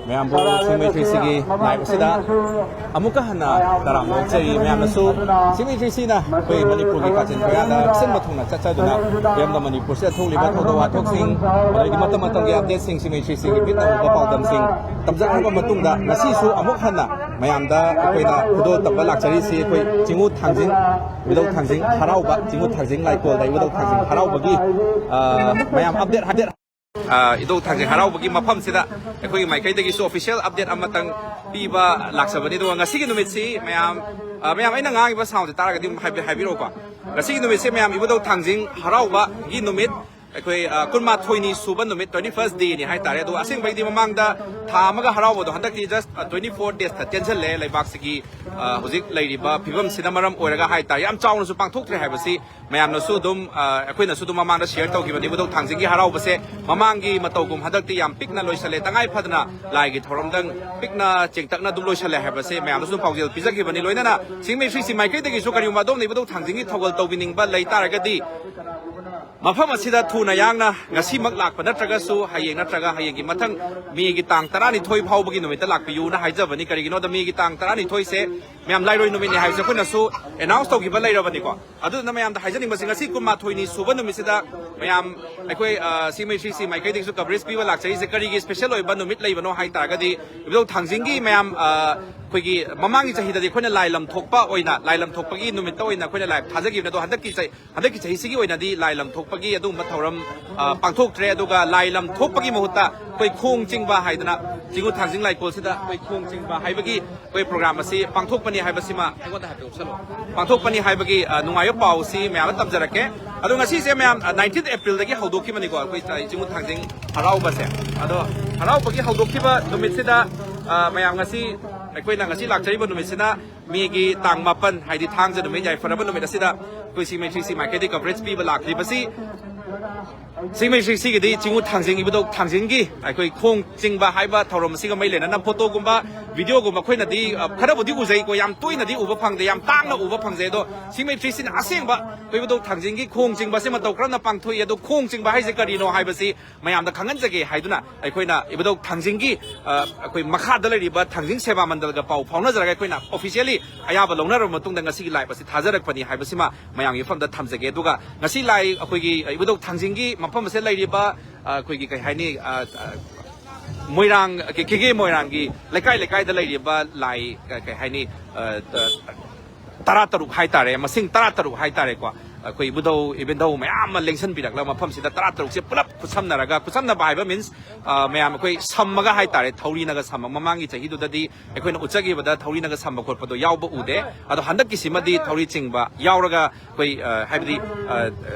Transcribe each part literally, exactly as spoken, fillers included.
ꯃꯌꯥꯝꯕꯨ ꯁꯤꯡꯃꯩ ꯊ꯭ꯔꯤ ꯁꯤꯒꯤ live ꯑꯁꯤꯗ ꯑꯃꯨꯛꯀ ꯍꯟꯅ ꯇꯔꯥꯝꯅ ꯑꯣꯛꯆꯔꯤ꯫ ꯃꯌꯥꯝꯅꯁꯨ ꯁꯤꯡꯃꯩ ꯊ꯭ꯔꯤ ꯁꯤꯅ ꯑꯩꯈꯣꯏ ꯃꯅꯤꯄꯨꯔꯒꯤ ꯀꯥꯆꯤꯟ ꯀꯣꯌꯥꯗ ꯑꯁꯤꯟꯕ ꯊꯨꯡꯅ ꯆꯠꯆꯗꯨꯅ ꯏꯔꯝꯗꯝ ꯃꯅꯤꯄꯨꯔꯁꯤꯗ ꯊꯣꯛꯂꯤꯕ ꯊꯧꯗꯣꯛ ꯋꯥꯊꯣꯛꯁꯤꯡ, ꯑꯗꯒꯤ ꯃꯇꯝ ꯃꯇꯝꯒꯤ updateꯁꯤꯡ, ꯁꯤꯡꯃꯩ ꯊ꯭ꯔꯤ ꯁꯤꯒꯤ ꯃꯤꯠꯅ ꯎꯕ ꯄꯥꯎꯗꯝꯁꯤꯡ ꯇꯝꯖꯈ꯭ꯔꯕ ꯃꯇꯨꯡꯗ, ꯉꯁꯤꯁꯨ ꯑꯃꯨꯛ ꯍꯟꯅ ꯃꯌꯥꯝꯗ ꯑꯩꯈꯣꯏꯅ ꯈꯨꯗꯣꯜ ꯇꯝꯕ ꯂꯥꯛꯆꯔꯤꯁꯤ ꯑꯩꯈꯣꯏ ꯆꯤꯡꯉꯨ ꯊꯥꯡꯖꯤꯡ, ꯏꯕꯨꯙꯧ ꯊꯥꯡꯖꯤꯡ ꯍꯔꯥꯎꯕ, ꯆꯤꯡꯉꯨ ꯊꯥꯡꯖꯤꯡ ꯂꯥꯏꯀꯣꯜꯗ ꯏꯕꯨꯙꯧ ꯊꯥꯡꯖꯤꯡ ꯍꯔꯥꯎꯕꯒꯤ, ꯑ, ꯃꯌꯥꯝ update, update ꯑ, ꯏꯙꯧ ꯊꯥꯡꯖꯤꯡ ꯍꯔꯥꯎꯕꯒꯤ ꯃꯐꯝꯁꯤꯗ ꯑꯩꯈꯣꯏꯒꯤ ꯃꯥꯏꯀꯩꯗꯒꯤꯁꯨ official update ꯑꯃꯇꯪ ꯄꯤꯕ ꯂꯥꯛꯆꯕꯅꯤ꯫ ꯑꯗꯨꯒ ꯉꯁꯤꯒꯤ ꯅꯨꯃꯤꯠꯁꯤ ꯃꯌꯥꯝ, ꯑ, ꯃꯌꯥꯝ ꯑꯩꯅ ꯉꯥꯡꯉꯤꯕ soundꯁꯦ ꯇꯥꯔꯒꯗꯤ ꯑꯗꯨꯝ ꯍꯥꯏꯕꯤ-, ꯍꯥꯏꯕꯤꯔꯛꯎꯀꯣ꯫ ꯉꯁꯤꯒꯤ ꯅꯨꯃꯤꯠꯁꯦ ꯃꯌꯥꯝ ꯏꯕꯨꯙꯧ ꯊꯥꯡꯖꯤꯡ ꯍꯔꯥꯎꯕꯒꯤ ꯅꯨꯃꯤꯠ, ꯑꯩꯈꯣꯏ, ꯑ, ꯀꯨꯟꯃꯥꯊꯣꯏꯅꯤ ꯁꯨꯕ ꯅꯨꯃꯤꯠ, twenty first dayꯅꯤ ꯍꯥꯏꯇꯥꯔꯦ꯫ ꯑꯗꯣ ꯑꯁꯦꯡꯕꯩꯗꯤ ꯃꯃꯥꯡꯗ ꯊꯥ ꯑꯃꯒ ꯍꯔꯥꯎꯕꯗꯣ ꯍꯟꯗꯛꯇꯤ just, ꯑ, twenty four days ꯈꯛ ꯇꯦꯟꯁꯤꯜꯂꯦ꯫ ꯂꯩꯕꯥꯛꯁꯤꯒꯤ, ꯑ, ꯍꯧꯖꯤꯛ ꯂꯩꯔꯤꯕ ꯐꯤꯕꯝꯁꯤꯅ ꯃꯔꯝ ꯑꯣꯏꯔꯒ ꯍꯥꯏꯇꯥꯔꯦ, ꯌꯥꯝ ꯆꯥꯎꯅꯁꯨ ꯄꯥꯡꯊꯣꯛꯇ꯭ꯔꯦ ꯍꯥꯏꯕꯁꯤ ꯃꯌꯥꯝꯅꯁꯨ ꯑꯗꯨꯝ, ꯑ, ꯑꯩꯈꯣꯏꯅꯁꯨ ꯑꯗꯨꯝ ꯃꯃꯥꯡꯗ share ꯇꯧꯈꯤꯕꯅꯤ꯫ ꯏꯕꯨꯙꯧ ꯊꯥꯡꯖꯤꯡꯒꯤ ꯍꯔꯥꯎꯕꯁꯦ ꯃꯃꯥꯡꯒꯤ ꯃꯇꯧꯒꯨꯝ ꯍꯟꯗꯛꯇꯤ ꯌꯥꯝ ꯄꯤꯛꯅ ꯂꯣꯏꯁꯜꯂꯦ꯫ ꯇꯉꯥꯏ ꯐꯗꯅ ꯂꯥꯏꯒꯤ ꯊꯧꯔꯝꯗꯪ ꯄꯤꯛꯅ ꯆꯦꯡꯇꯛꯅ ꯑꯗꯨꯝ ꯂꯣꯏꯁꯜꯂꯦ ꯍꯥꯏꯕꯁꯦ ꯃꯌꯥꯝꯗꯁꯨ ꯑꯗꯨꯝ ꯄꯥꯎꯖꯦꯜ ꯄꯤꯖꯈꯤꯕꯅꯤ꯫ ꯂꯣꯏꯅꯅ ꯁꯤꯡꯃꯩ ꯊ꯭ꯔꯤ ꯁꯤ ꯃꯥꯏꯀꯩꯗꯒꯤꯁꯨ ꯀꯔꯤꯒꯨꯝꯕ ꯑꯗꯣꯝꯅ ꯏꯕꯨꯙꯧ ꯊꯥꯡꯖꯤꯡꯒꯤ ꯊꯧꯒꯜ ꯇꯧꯕꯤꯅꯤꯡꯕ ꯂꯩ ꯇꯥꯔꯒꯗꯤ, ꯃꯐꯝ ꯑꯁꯤꯗ ꯊꯨꯅ ꯌꯥꯡꯅ ꯉꯁꯤꯃꯛ ꯂꯥꯛꯄ ꯅꯠꯇ꯭ꯔꯒꯁꯨ ꯍꯌꯦꯡ ꯅꯠꯇ꯭ꯔꯒ ꯍꯌꯦꯡꯒꯤ ꯃꯊꯪ ꯃꯦꯒꯤ ꯇꯥꯡ ꯇꯔꯥꯅꯤꯊꯣꯏ ꯐꯥꯎꯕꯒꯤ ꯅꯨꯃꯤꯠꯇ ꯂꯥꯛꯄꯤꯌꯨꯅ ꯍꯥꯏꯖꯕꯅꯤ꯫ ꯀꯔꯤꯒꯤꯅꯣꯗ ꯃꯦꯒꯤ ꯇꯥꯡ ꯇꯔꯥꯅꯤꯊꯣꯏꯁꯦ ꯃꯌꯥꯝ ꯂꯥꯏꯔꯣꯏ ꯅꯨꯃꯤꯠꯅꯤ ꯍꯥꯏꯕꯁꯦ ꯑꯩꯈꯣꯏꯅꯁꯨ announce ꯇꯧꯈꯤꯕ ꯂꯩꯔꯕꯅꯤꯀꯣ꯫ ꯑꯗꯨꯗꯨꯅ ꯃꯌꯥꯝꯗ ꯍꯥꯏꯖꯅꯤꯡꯕꯁꯦ, ꯉꯁꯤ ꯀꯨꯟꯃꯥꯊꯣꯏꯅꯤ ꯁꯨꯕ ꯅꯨꯃꯤꯠꯁꯤꯗ ꯃꯌꯥꯝ ꯑꯩꯈꯣꯏ, ꯑ, ꯁꯤꯡꯃꯩ ꯊ꯭ꯔꯤ ꯁꯤ ꯃꯥꯏꯀꯩꯗꯒꯤꯁꯨ coverage ꯄꯤꯕ ꯂꯥꯛꯆꯔꯤꯁꯦ ꯀꯔꯤꯒꯤ special ꯑꯣꯏꯕ ꯅꯨꯃꯤꯠ ꯂꯩꯕꯅꯣ ꯍꯥꯏ ꯇꯥꯔꯒꯗꯤ, ꯏꯕꯨꯙꯧ ꯊꯥꯡꯖꯤꯡꯒꯤ ꯃꯌꯥꯝ, ꯑ, ꯑꯩꯈꯣꯏꯒꯤ ꯃꯃꯥꯡꯒꯤ ꯆꯍꯤꯗꯗꯤ ꯑꯩꯈꯣꯏꯅ ꯂꯥꯏ ꯂꯝ ꯊꯣꯛꯄ ꯑꯣꯏꯅ, ꯂꯥꯏ ꯂꯝ ꯊꯣꯛꯄꯒꯤ ꯅꯨꯃꯤꯠꯇ ꯑꯣꯏꯅ ꯑꯩꯈꯣꯏꯅ live ꯊꯥꯖꯈꯤꯕꯅꯦ꯫ ꯑꯗꯣ ꯍꯟꯗꯛꯀꯤ ꯆꯍꯤ, ꯍꯟꯗꯛꯀꯤ ꯆꯍꯤꯁꯤꯒꯤ ꯑꯣꯏꯅꯗꯤ ꯂꯥꯏ ꯂꯝ ꯊꯣꯛꯄꯒꯤ ꯑꯗꯨꯒꯨꯝꯕ ꯊꯧꯔꯝ, ꯑ, ꯄꯥꯡꯊꯣꯛꯇ꯭ꯔꯦ꯫ ꯑꯗꯨꯒ ꯂꯥꯏ ꯂꯝ ꯊꯣꯛꯄꯒꯤ ꯃꯍꯨꯠꯇ ꯑꯩꯈꯣꯏ ꯈꯣꯡ ꯆꯤꯡꯕ ꯍꯥꯏꯗꯅ ꯆꯤꯡꯉꯨ ꯊꯥꯡꯖꯤꯡ ꯂꯥꯏꯀꯣꯜꯁꯤꯗ ꯑꯩꯈꯣꯏ ꯈꯣꯡ ꯆꯤꯡꯕ ꯍꯥꯏꯕꯒꯤ ꯑꯩꯈꯣꯏ program ꯑꯁꯤ ꯄꯥꯡꯊꯣꯛꯄꯅꯤ ꯍꯥꯏꯕꯁꯤꯃ ꯑꯩꯉꯣꯟꯗ ꯍꯥꯏꯐꯦꯠ ꯎꯠꯁꯜꯂꯣ꯫ ꯄꯥꯡꯊꯣꯛꯄꯅꯤ ꯍꯥꯏꯕꯒꯤ, ꯑ, ꯅꯨꯡꯉꯥꯏꯕ ꯄꯥꯎ ꯑꯁꯤ ꯃꯌꯥꯝꯗ ꯇꯝꯖꯔꯛꯀꯦ꯫ ꯑꯗꯣ ꯉꯁꯤꯁꯦ ꯃꯌꯥꯝ, ꯑ, nineteenth Aprilꯗꯒꯤ ꯍꯧꯗꯣꯛꯈꯤꯕꯅꯤꯀꯣ, ꯑꯩꯈꯣꯏ, ꯑ, ꯆꯤꯡꯉꯨ ꯊꯥꯡꯖꯤꯡ ꯍꯔꯥꯎꯕꯁꯦ꯫ ꯑꯗꯣ ꯍꯔꯥꯎꯕꯒꯤ ꯍꯧꯗꯣꯛꯈꯤꯕ ꯅꯨꯃꯤꯠꯁꯤꯗ, ꯑ, ꯃꯌꯥꯝ ꯉꯁꯤ, ꯑꯩꯈꯣꯏꯅ ꯉꯁꯤ ꯂꯥꯛꯆꯔꯤꯕ ꯅꯨꯃꯤꯠꯁꯤꯅ ꯃꯦꯒꯤ ꯇꯥꯡ ꯃꯥꯄꯟ, ꯍꯥꯏꯗꯤ ꯊꯥꯡꯖ ꯅꯨꯃꯤꯠ, ꯌꯥꯏꯐꯔꯕ ꯅꯨꯃꯤꯠ ꯑꯁꯤꯗ ꯑꯩꯈꯣꯏ ꯁꯤꯡꯃꯩ ꯊ꯭ꯔꯤ ꯁꯤ ꯃꯥꯏꯀꯩꯗꯒꯤ coverage ꯄꯤꯕ ꯂꯥꯛꯂꯤꯕꯁꯤ ꯁꯤꯡꯃꯩ ꯁꯤꯒꯤꯗꯤ ꯆꯤꯡꯉꯨ ꯊꯥꯡꯖꯤꯡ, ꯏꯕꯨꯙꯧ ꯊꯥꯡꯖꯤꯡꯒꯤ ꯑꯩꯈꯣꯏ ꯈꯣꯡ ꯆꯤꯡꯕ ꯍꯥꯏꯕ ꯊꯧꯔꯝ ꯑꯁꯤꯒ ꯃꯔꯤ ꯂꯩꯅꯅ ꯐꯣꯇꯣꯒꯨꯝꯕ, ꯚꯤꯗꯤꯑꯣꯒꯨꯝꯕ ꯑꯩꯈꯣꯏꯅꯗꯤ, ꯑ, ꯈꯔꯕꯨꯗꯤ ꯎꯖꯩꯀꯣ, ꯌꯥꯝ ꯇꯣꯏꯅꯗꯤ ꯎꯕ ꯐꯪꯗꯦ, ꯌꯥꯝ ꯇꯥꯡꯅ ꯎꯕ ꯐꯪꯖꯩ꯫ ꯑꯗꯣ ꯁꯤꯡꯃꯩ ꯁꯤꯒꯤꯅ ꯑꯁꯦꯡꯕ ꯑꯩꯈꯣꯏ ꯏꯕꯨꯙꯧ ꯊꯥꯡꯖꯤꯡꯒꯤ ꯈꯣꯡ ꯆꯤꯡꯕ ꯑꯁꯤ ꯃꯇꯧ ꯀꯔꯝꯅ ꯄꯥꯡꯊꯣꯛꯏ, ꯑꯗꯣ ꯈꯣꯡ ꯆꯤꯡꯕ ꯍꯥꯏꯁꯦ ꯀꯔꯤꯅꯣ ꯍꯥꯏꯕꯁꯤ ꯃꯌꯥꯝꯗ ꯈꯪꯍꯟꯖꯒꯦ ꯍꯥꯏꯗꯨꯅ ꯑꯩꯈꯣꯏꯅ ꯏꯕꯨꯙꯧ ꯊꯥꯡꯖꯤꯡꯒꯤ, ꯑ, ꯑꯩꯈꯣꯏ ꯃꯈꯥꯗ ꯂꯩꯔꯤꯕ ꯊꯥꯡꯖꯤꯡ ꯁꯦꯕꯥ ꯃꯟꯗꯜꯒ ꯄꯥꯎ ꯐꯥꯎꯅꯖꯔꯒ ꯑꯩꯈꯣꯏꯅ officially ꯑꯌꯥꯕ ꯂꯧꯅꯔꯕ ꯃꯇꯨꯡꯗ ꯉꯁꯤꯒꯤ live ꯑꯁꯤ ꯊꯥꯖꯔꯛꯄꯅꯤ ꯍꯥꯏꯕꯁꯤꯃ ꯃꯌꯥꯝꯒꯤ ꯃꯐꯝꯗ ꯊꯝꯖꯒꯦ꯫ ꯑꯗꯨꯒ ꯉꯁꯤ ꯂꯥꯏ ꯑꯩꯈꯣꯏꯒꯤ ꯏꯕꯨꯙꯧ ꯊꯥꯡꯖꯤꯡꯒꯤ ꯃꯐꯝ ꯑꯁꯤꯗ ꯂꯩꯔꯤꯕ, ꯑ, ꯑꯩꯈꯣꯏꯒꯤ ꯀꯩ ꯍꯥꯏꯅꯤ, ꯑ, ꯑ, ꯃꯣꯏꯔꯥꯡ, ꯀꯦ-, ꯀꯦꯒꯦ ꯃꯣꯏꯔꯥꯡꯒꯤ ꯂꯩꯀꯥꯏ ꯂꯩꯀꯥꯏꯗ ꯂꯩꯔꯤꯕ ꯂꯥꯏ, ꯑ, ꯀꯩ ꯍꯥꯏꯅꯤ, ꯑ, ꯑ, ꯇꯔꯥ ꯇꯔꯨꯛ ꯍꯥꯏꯇꯥꯔꯦ, ꯃꯁꯤꯡ ꯇꯔꯥ ꯇꯔꯨꯛ ꯍꯥꯏꯇꯥꯔꯦꯀꯣ, ꯑꯩꯈꯣꯏ ꯏꯕꯨꯙꯧ ꯏꯕꯦꯟꯙꯧ ꯃꯌꯥꯝ ꯑꯃ ꯂꯦꯡꯁꯟꯕꯤꯔꯛꯂꯒ ꯃꯐꯝꯁꯤꯗ ꯇꯔꯥ ꯇꯔꯨꯛꯁꯦ ꯄꯨꯂꯞ ꯈꯨꯠꯁꯝꯅꯔꯒ, ꯈꯨꯠꯁꯝꯅꯕ ꯍꯥꯏꯕ means, ꯑ, ꯃꯌꯥꯝ ꯑꯩꯈꯣꯏ ꯁꯝꯃꯒ ꯍꯥꯏꯇꯥꯔꯦ, ꯊꯧꯔꯤꯅꯒ ꯁꯝꯕ꯫ ꯃꯃꯥꯡꯒꯤ ꯆꯍꯤꯗꯨꯗꯗꯤ ꯑꯩꯈꯣꯏꯅ ꯎꯠꯆꯈꯤꯕꯗ ꯊꯧꯔꯤꯅꯒ ꯁꯝꯕ ꯈꯣꯠꯄꯗꯣ ꯌꯥꯎꯕ ꯎꯗꯦ꯫ ꯑꯗꯣ ꯍꯟꯗꯛꯀꯤꯁꯤꯃꯗꯤ ꯊꯧꯔꯤ ꯆꯤꯡꯕ ꯌꯥꯎꯔꯒ ꯑꯩꯈꯣꯏ, ꯑ, ꯍꯥꯏꯕꯗꯤ, ꯑ,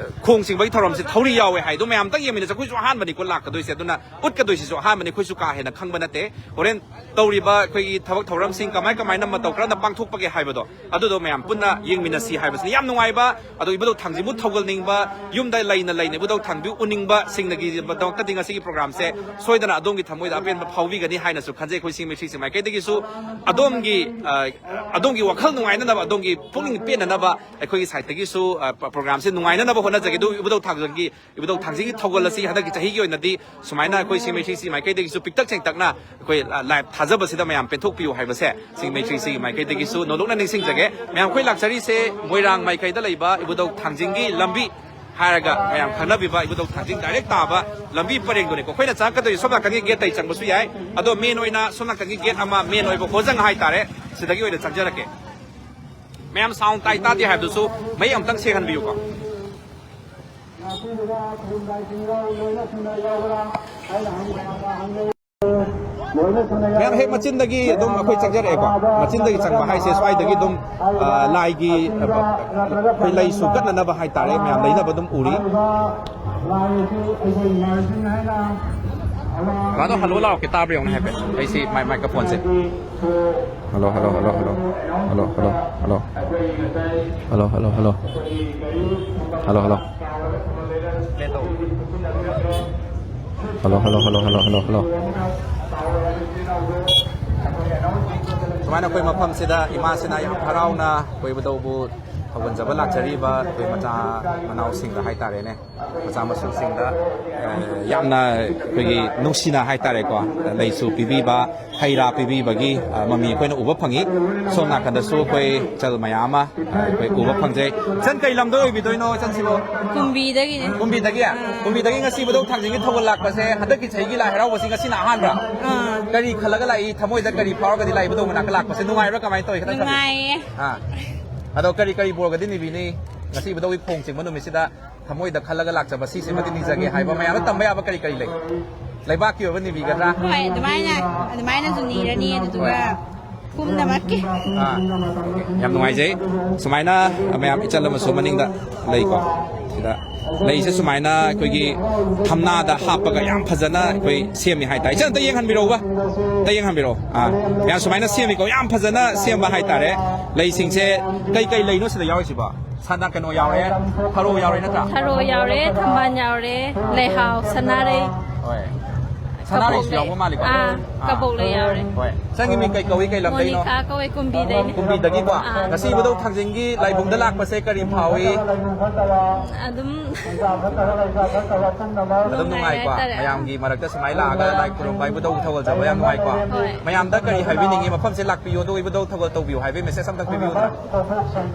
ꯈꯣꯡ ꯆꯤꯡꯕꯒꯤ ꯊꯧꯔꯝꯁꯦ ꯊꯧꯔꯤ ꯌꯥꯎꯋꯦ ꯍꯥꯏꯗꯣ ꯃꯌꯥꯝꯇꯪ ꯌꯦꯡꯃꯤꯟꯅꯁꯦ꯫ ꯑꯩꯈꯣꯏꯁꯨ ꯑꯍꯥꯟꯕꯅꯤꯀꯣ ꯂꯥꯛꯀꯗꯣꯏꯁꯦ, ꯑꯗꯨꯅ ꯎꯠꯀꯗꯣꯏꯁꯤꯁꯨ ꯑꯍꯥꯟꯕꯅꯤ꯫ ꯑꯩꯈꯣꯏꯁꯨ ꯀꯥ ꯍꯦꯟꯅ ꯈꯪꯕ ꯅꯠꯇꯦ꯫ ꯍꯣꯔꯦꯟ ꯇꯧꯔꯤꯕ ꯑꯩꯈꯣꯏꯒꯤ ꯊꯕꯛ ꯊꯧꯔꯝꯁꯤꯡ ꯀꯃꯥꯏ ꯀꯃꯥꯏꯅ ꯃꯇꯧ ꯀꯔꯝꯅ ꯄꯥꯡꯊꯣꯛꯄꯒꯦ ꯍꯥꯏꯕꯗꯣ, ꯑꯗꯨꯗꯣ ꯃꯌꯥꯝ ꯄꯨꯟꯅ ꯌꯦꯡꯃꯤꯟꯅꯁꯤ ꯍꯥꯏꯕꯁꯤꯅꯤ꯫ ꯌꯥꯝ ꯅꯨꯡꯉꯥꯏꯕ, ꯑꯗꯣ ꯏꯕꯨꯙꯧ ꯊꯥꯡꯖꯤꯡꯕꯨ ꯊꯧꯒꯜꯅꯤꯡꯕ, ꯌꯨꯝꯗ ꯂꯩꯅ ꯂꯩꯅ ꯏꯕꯨꯙꯧ ꯊꯥꯡꯖꯤꯡꯕꯨ ꯎꯅꯤꯡꯕꯁꯤꯡꯅꯒꯤꯗꯃꯛꯇꯗꯤ ꯉꯁꯤꯒꯤ programꯁꯦ ꯁꯣꯏꯗꯅ ꯑꯗꯣꯝꯒꯤ ꯊꯃꯣꯏꯗ ꯑꯄꯦꯟꯕ ꯐꯥꯎꯕꯤꯒꯅꯤ ꯍꯥꯏꯅꯁꯨ ꯈꯟꯖꯩ꯫ ꯑꯩꯈꯣꯏ ꯁꯤꯡꯃꯩ ꯁꯤꯒꯤ ꯃꯥꯏꯀꯩꯗꯒꯤꯁꯨ ꯑꯗꯣꯝꯒꯤ, ꯑ, ꯑꯗꯣꯝꯒꯤ ꯋꯥꯈꯜ ꯅꯨꯡꯉꯥꯏꯅꯅꯕ, ꯑꯗꯣꯝꯒꯤ ꯄꯨꯛꯅꯤꯡ ꯄꯦꯟꯅꯅꯕ ꯑꯩꯈꯣꯏꯒꯤ sideꯇꯒꯤꯁꯨ, ꯑ, programꯁꯦ ꯅꯨꯡꯉꯥꯏꯅꯅꯕ ꯍꯣꯠꯅꯖꯒꯦ꯫ ꯑꯗꯨ ꯏꯕꯨꯙꯧ ꯊꯥꯡꯖꯤꯡꯒꯤ, ꯏꯕꯨꯙꯧ ꯊꯥꯡꯖꯤꯡꯒꯤ ꯊꯧꯒꯜ ꯑꯁꯤ ꯍꯟꯗꯛꯀꯤ ꯆꯍꯤꯒꯤ ꯑꯣꯏꯅꯗꯤ ꯁꯨꯃꯥꯏꯅ ꯑꯩꯈꯣꯏ ꯁꯤꯡꯃꯩ ꯁꯤꯒꯤ ꯃꯥꯏꯀꯩꯗꯒꯤꯁꯨ ꯄꯤꯛꯇꯛ ꯆꯦꯡꯇꯛꯅ ꯑꯩꯈꯣꯏ, ꯑ, live ꯊꯥꯖꯕꯁꯤꯗ ꯃꯌꯥꯝ ꯄꯦꯟꯊꯣꯛꯄꯤꯌꯨ ꯍꯥꯏꯕꯁꯦ ꯁꯤꯡꯃꯩ ꯁꯤꯒꯤ ꯃꯥꯏꯀꯩꯗꯒꯤꯁꯨ ꯅꯣꯂꯨꯛꯅ ꯅꯤꯡꯁꯤꯡꯖꯒꯦ꯫ ꯃꯌꯥꯝ ꯑꯩꯈꯣꯏ ꯂꯥꯛꯆꯔꯤꯁꯦ ꯃꯣꯏꯔꯥꯡ ꯃꯥꯏꯀꯩꯗ ꯂꯩꯕ ꯏꯕꯨꯙꯧ ꯊꯥꯡꯖꯤꯡꯒꯤ ꯂꯝꯕꯤ ꯍꯥꯏꯔꯒ ꯃꯌꯥꯝ ꯈꯪꯅꯕꯤꯕ ꯏꯕꯨꯙꯧ ꯊꯥꯡꯖꯤꯡ direct ꯇꯥꯕ ꯂꯝꯕꯤ ꯄꯔꯦꯡꯗꯨꯅꯤꯀꯣ꯫ ꯑꯩꯈꯣꯏꯅ ꯆꯪꯉꯛꯀꯗꯣꯏꯁꯦ ꯁꯣꯝ ꯅꯥꯀꯟꯒꯤ gateꯇꯒꯤ ꯆꯪꯕꯁꯨ ꯌꯥꯏ, ꯑꯗꯣ main ꯑꯣꯏꯅ ꯁꯣꯝ ꯅꯥꯀꯟꯒꯤ gate ꯑꯃ main ꯑꯣꯏꯕ ꯍꯣꯖꯪ ꯍꯥꯏꯇꯥꯔꯦ, ꯁꯤꯗꯒꯤ ꯑꯣꯏꯅ ꯆꯪꯖꯔꯛꯀꯦ꯫ ꯃꯌꯥꯝ sound ꯇꯥꯏ ꯇꯥꯗꯦ ꯍꯥꯏꯕꯗꯨꯁꯨ ꯃꯌꯦꯛ ꯑꯃꯨꯛꯇꯪ ꯁꯦꯡꯍꯟꯕꯤꯌꯨꯀꯣ꯫ ꯃꯌꯥꯝ ꯍꯦꯛ ꯃꯆꯤꯟꯗꯒꯤ ꯑꯗꯨꯝ ꯑꯩꯈꯣꯏ ꯆꯪꯖꯔꯛꯑꯦꯀꯣ꯫ ꯃꯆꯤꯟꯗꯒꯤ ꯆꯪꯕ ꯍꯥꯏꯁꯦ ꯁ꯭ꯋꯥꯏꯗꯒꯤ ꯑꯗꯨꯝ, ꯑ, ꯂꯥꯏꯒꯤ, ꯑ, ꯑꯩꯈꯣꯏ ꯂꯩꯁꯨ ꯀꯠꯅꯅꯕ ꯍꯥꯏꯇꯥꯔꯦ, ꯃꯌꯥꯝ ꯂꯩꯅꯕ ꯑꯗꯨꯝ ꯎꯔꯤ꯫ ꯕ꯭ꯔꯥꯗꯣ ꯍꯜꯂꯣ ꯂꯥꯎꯔꯛꯀꯦ, ꯇꯥꯕ꯭ꯔꯥ ꯌꯦꯡꯉꯨꯅꯦ ꯍꯥꯏꯐꯦꯠ꯫ ꯑꯩꯁꯤ ꯃꯥꯏ-, microphoneꯁꯦ꯫ Hello, hello, hello, hello. Hello, hello, hello. Hello, hello, hello. Hello, hello. Hello, hello, hello, hello, hello, hello. ꯁꯨꯃꯥꯏꯅ ꯑꯩꯈꯣꯏ ꯃꯐꯝꯁꯤꯗ ꯏꯃꯥꯁꯤꯅ ꯌꯥꯝ ꯍꯔꯥꯎꯅ ꯑꯩꯈꯣꯏ ꯏꯕꯨꯙꯧꯕꯨ ꯊꯧꯒꯟꯖꯕ ꯂꯥꯛꯆꯔꯤꯕ ꯑꯩꯈꯣꯏ ꯃꯆꯥ ꯃꯅꯥꯎꯁꯤꯡꯗ ꯍꯥꯏꯇꯥꯔꯦꯅꯦ, ꯃꯆꯥ ꯃꯁꯨꯁꯤꯡꯗ, ꯑ, ꯌꯥꯝꯅ ꯑꯩꯈꯣꯏꯒꯤ ꯅꯨꯡꯁꯤꯅ ꯍꯥꯏꯇꯥꯔꯦꯀꯣ, ꯂꯩꯁꯨ ꯄꯤꯕꯤꯕ, ꯍꯩ ꯔꯥ ꯄꯤꯕꯤꯕꯒꯤ, ꯑ, ꯃꯃꯤ ꯑꯩꯈꯣꯏꯅ ꯎꯕ ꯐꯪꯉꯤ꯫ ꯁꯣꯝ ꯅꯥꯀꯟꯗꯁꯨ ꯑꯩꯈꯣꯏ ꯏꯆꯜ ꯃꯌꯥꯝ ꯑꯃ, ꯑ, ꯑꯩꯈꯣꯏ ꯎꯕ ꯐꯪꯖꯩ꯫ ꯏꯆꯟ, ꯀꯩ ꯂꯝꯗ ꯑꯣꯏꯕꯤꯗꯣꯏꯅꯣ ꯏꯆꯟꯁꯤꯕꯣ? ꯀꯨꯝꯕꯤꯗꯒꯤꯅꯦ꯫ ꯀꯨꯝꯕꯤꯗꯒꯤ? ꯑꯥ꯫ ꯀꯨꯝꯕꯤꯗꯒꯤ ꯉꯁꯤ ꯏꯕꯨꯙꯧ ꯊꯥꯡꯖꯤꯡꯒꯤ ꯊꯧꯒꯜ ꯂꯥꯛꯄꯁꯦ ꯍꯟꯗꯛꯀꯤ ꯆꯍꯤꯒꯤ ꯂꯥꯏ ꯍꯔꯥꯎꯕꯁꯤ ꯉꯁꯤꯅ ꯑꯍꯥꯟꯕ꯭ꯔꯥ? ꯑꯥ꯫ ꯀꯔꯤ ꯈꯜꯂꯒ ꯂꯥꯛꯏ? ꯊꯃꯣꯏꯗ ꯀꯔꯤ ꯐꯥꯎꯔꯒꯗꯤ ꯂꯥꯛꯏ ꯏꯕꯨꯙꯧ ꯃꯅꯥꯛꯇ ꯂꯥꯛꯄꯁꯦ? ꯅꯨꯡꯉꯥꯏꯕ꯭ꯔꯥ? ꯀꯃꯥꯏꯅ ꯇꯧꯏ? ꯈꯤꯇꯪ ꯊꯝꯕꯤꯌꯨ꯫ ꯅꯨꯡꯉꯥꯏꯌꯦ꯫ ꯑꯥ꯫ ꯑꯗꯣ ꯀꯔꯤ ꯀꯔꯤ ꯕꯣꯔꯒꯗꯤ ꯅꯤꯕꯤꯅꯤ? ꯉꯁꯤ ꯏꯕꯨꯙꯧꯒꯤ ꯈꯣꯡ ꯆꯤꯡꯕ ꯅꯨꯃꯤꯠꯁꯤꯗ ꯊꯃꯣꯏꯗ ꯈꯜꯂꯒ ꯂꯥꯛꯆꯕ ꯁꯤꯁꯤꯃꯗꯤ ꯅꯤꯖꯒꯦ ꯍꯥꯏꯕ ꯃꯌꯥꯝꯅ ꯇꯝꯕ ꯌꯥꯕ ꯀꯔꯤ ꯀꯔꯤ ꯂꯩ? ꯂꯩꯕꯥꯛꯀꯤ ꯑꯣꯏꯕ ꯅꯤꯕꯤꯒꯗ꯭ꯔꯥ? ꯍꯣꯏ, ꯑꯗꯨꯃꯥꯏꯅ, ꯑꯗꯨꯃꯥꯏꯅꯁꯨ ꯅꯤꯔꯅꯤ, ꯑꯗꯨꯗꯨꯒ ꯍꯣꯏ꯫ ꯄꯨꯝꯅꯃꯛꯀꯤ꯫ ꯑꯥ, ꯌꯥꯝ ꯅꯨꯡꯉꯥꯏꯖꯩ꯫ ꯁꯨꯃꯥꯏꯅ ꯃꯌꯥꯝ ꯏꯆꯜ ꯑꯃꯁꯨ ꯃꯅꯤꯡꯗ ꯂꯩꯀꯣ꯫ ꯁꯤꯗ ꯂꯩꯁꯦ ꯁꯨꯃꯥꯏꯅ ꯑꯩꯈꯣꯏꯒꯤ ꯊꯝꯅꯥꯗ ꯍꯥꯞꯄꯒ ꯌꯥꯝ ꯐꯖꯅ ꯑꯩꯈꯣꯏ ꯁꯦꯝꯃꯤ ꯍꯥꯏꯇꯥꯔꯦ꯫ ꯏꯆꯟ, ꯑꯝꯇ ꯌꯦꯡꯍꯟꯕꯤꯔꯛꯎꯕ꯫ ꯑꯝꯇ ꯌꯦꯡꯍꯟꯕꯤꯔꯛꯑꯣ꯫ ꯑꯥ, ꯃꯌꯥꯝ ꯁꯨꯃꯥꯏꯅ ꯁꯦꯝꯃꯤꯀꯣ꯫ ꯌꯥꯝ ꯐꯖꯅ ꯁꯦꯝꯕ ꯍꯥꯏꯇꯥꯔꯦ꯫ ꯂꯩꯁꯤꯡꯁꯦ ꯀꯩ ꯀꯩ ꯂꯩꯅꯣ ꯁꯤꯗ ꯌꯥꯎꯔꯤꯁꯤꯕꯣ? ꯁꯅꯥ ꯀꯩꯅꯣ ꯌꯥꯎꯔꯦ, ꯊꯔꯣ ꯌꯥꯎꯔꯦ ꯅꯠꯇ꯭ꯔꯥ? ꯊꯔꯣ ꯌꯥꯎꯔꯦ, ꯊꯝꯕꯥꯜ ꯌꯥꯎꯔꯦ, ꯂꯩꯍꯥꯎ, ꯁꯅꯥꯔꯩ, ꯍꯣꯏ꯫ ꯁꯅꯥꯔꯩꯁꯨ ꯀꯕꯣꯛ ꯂꯩ꯫ ꯌꯥꯎꯕ ꯃꯥꯜꯂꯤꯀꯣ? ꯑꯥ, ꯑꯥ꯫ ꯀꯕꯣꯛ ꯂꯩ ꯌꯥꯎꯔꯦ꯫ ꯍꯣꯏ꯫ ꯏꯆꯟꯒꯤ ꯃꯤꯡ ꯀꯩ ꯀꯧꯏ, ꯀꯩ ꯂꯝꯗꯩꯅꯣ? ꯃꯣꯅꯤꯀꯥ ꯀꯧꯋꯦ, ꯀꯨꯝꯕꯤꯗꯩꯅꯦ꯫ ꯀꯨꯝꯕꯤꯗꯒꯤꯀꯣ? ꯑꯥ꯫ ꯉꯁꯤ ꯏꯕꯨꯙꯧ ꯊꯥꯡꯖꯤꯡꯒꯤ ꯂꯥꯏꯕꯨꯡꯗ ꯂꯥꯛꯄꯁꯦ ꯀꯔꯤ ꯐꯥꯎꯏ? ꯑꯗꯨꯝ ꯑꯗꯨꯝ ꯅꯨꯡꯉꯥꯏ ꯅꯨꯡꯉꯥꯏꯀꯣ? ꯍꯥꯏꯇꯥꯔꯦ꯫ ꯃꯌꯥꯝꯒꯤ ꯃꯔꯛꯇ ꯁꯨꯃꯥꯏꯅ ꯂꯥꯛꯑꯒ ꯂꯥꯏ ꯈꯨꯔꯨꯝꯕ, ꯏꯕꯨꯙꯧ ꯊꯧꯒꯜ ꯇꯧꯕ ꯌꯥꯝ ꯅꯨꯡꯉꯥꯏꯀꯣ? ꯍꯣꯏ꯫ ꯃꯌꯥꯝꯗ ꯀꯔꯤ ꯍꯥꯏꯕꯤꯅꯤꯡꯉꯤ? ꯃꯐꯝꯁꯦ ꯂꯥꯛꯄꯤꯌꯨ, ꯑꯗꯨꯒ ꯏꯕꯨꯙꯧ ꯊꯧꯒꯜ ꯇꯧꯕꯤꯌꯨ ꯍꯥꯏꯕꯒꯤ ꯃꯦꯁꯦꯖ ꯑꯝꯇꯪ ꯄꯤꯕꯤꯌꯨꯗꯅ꯫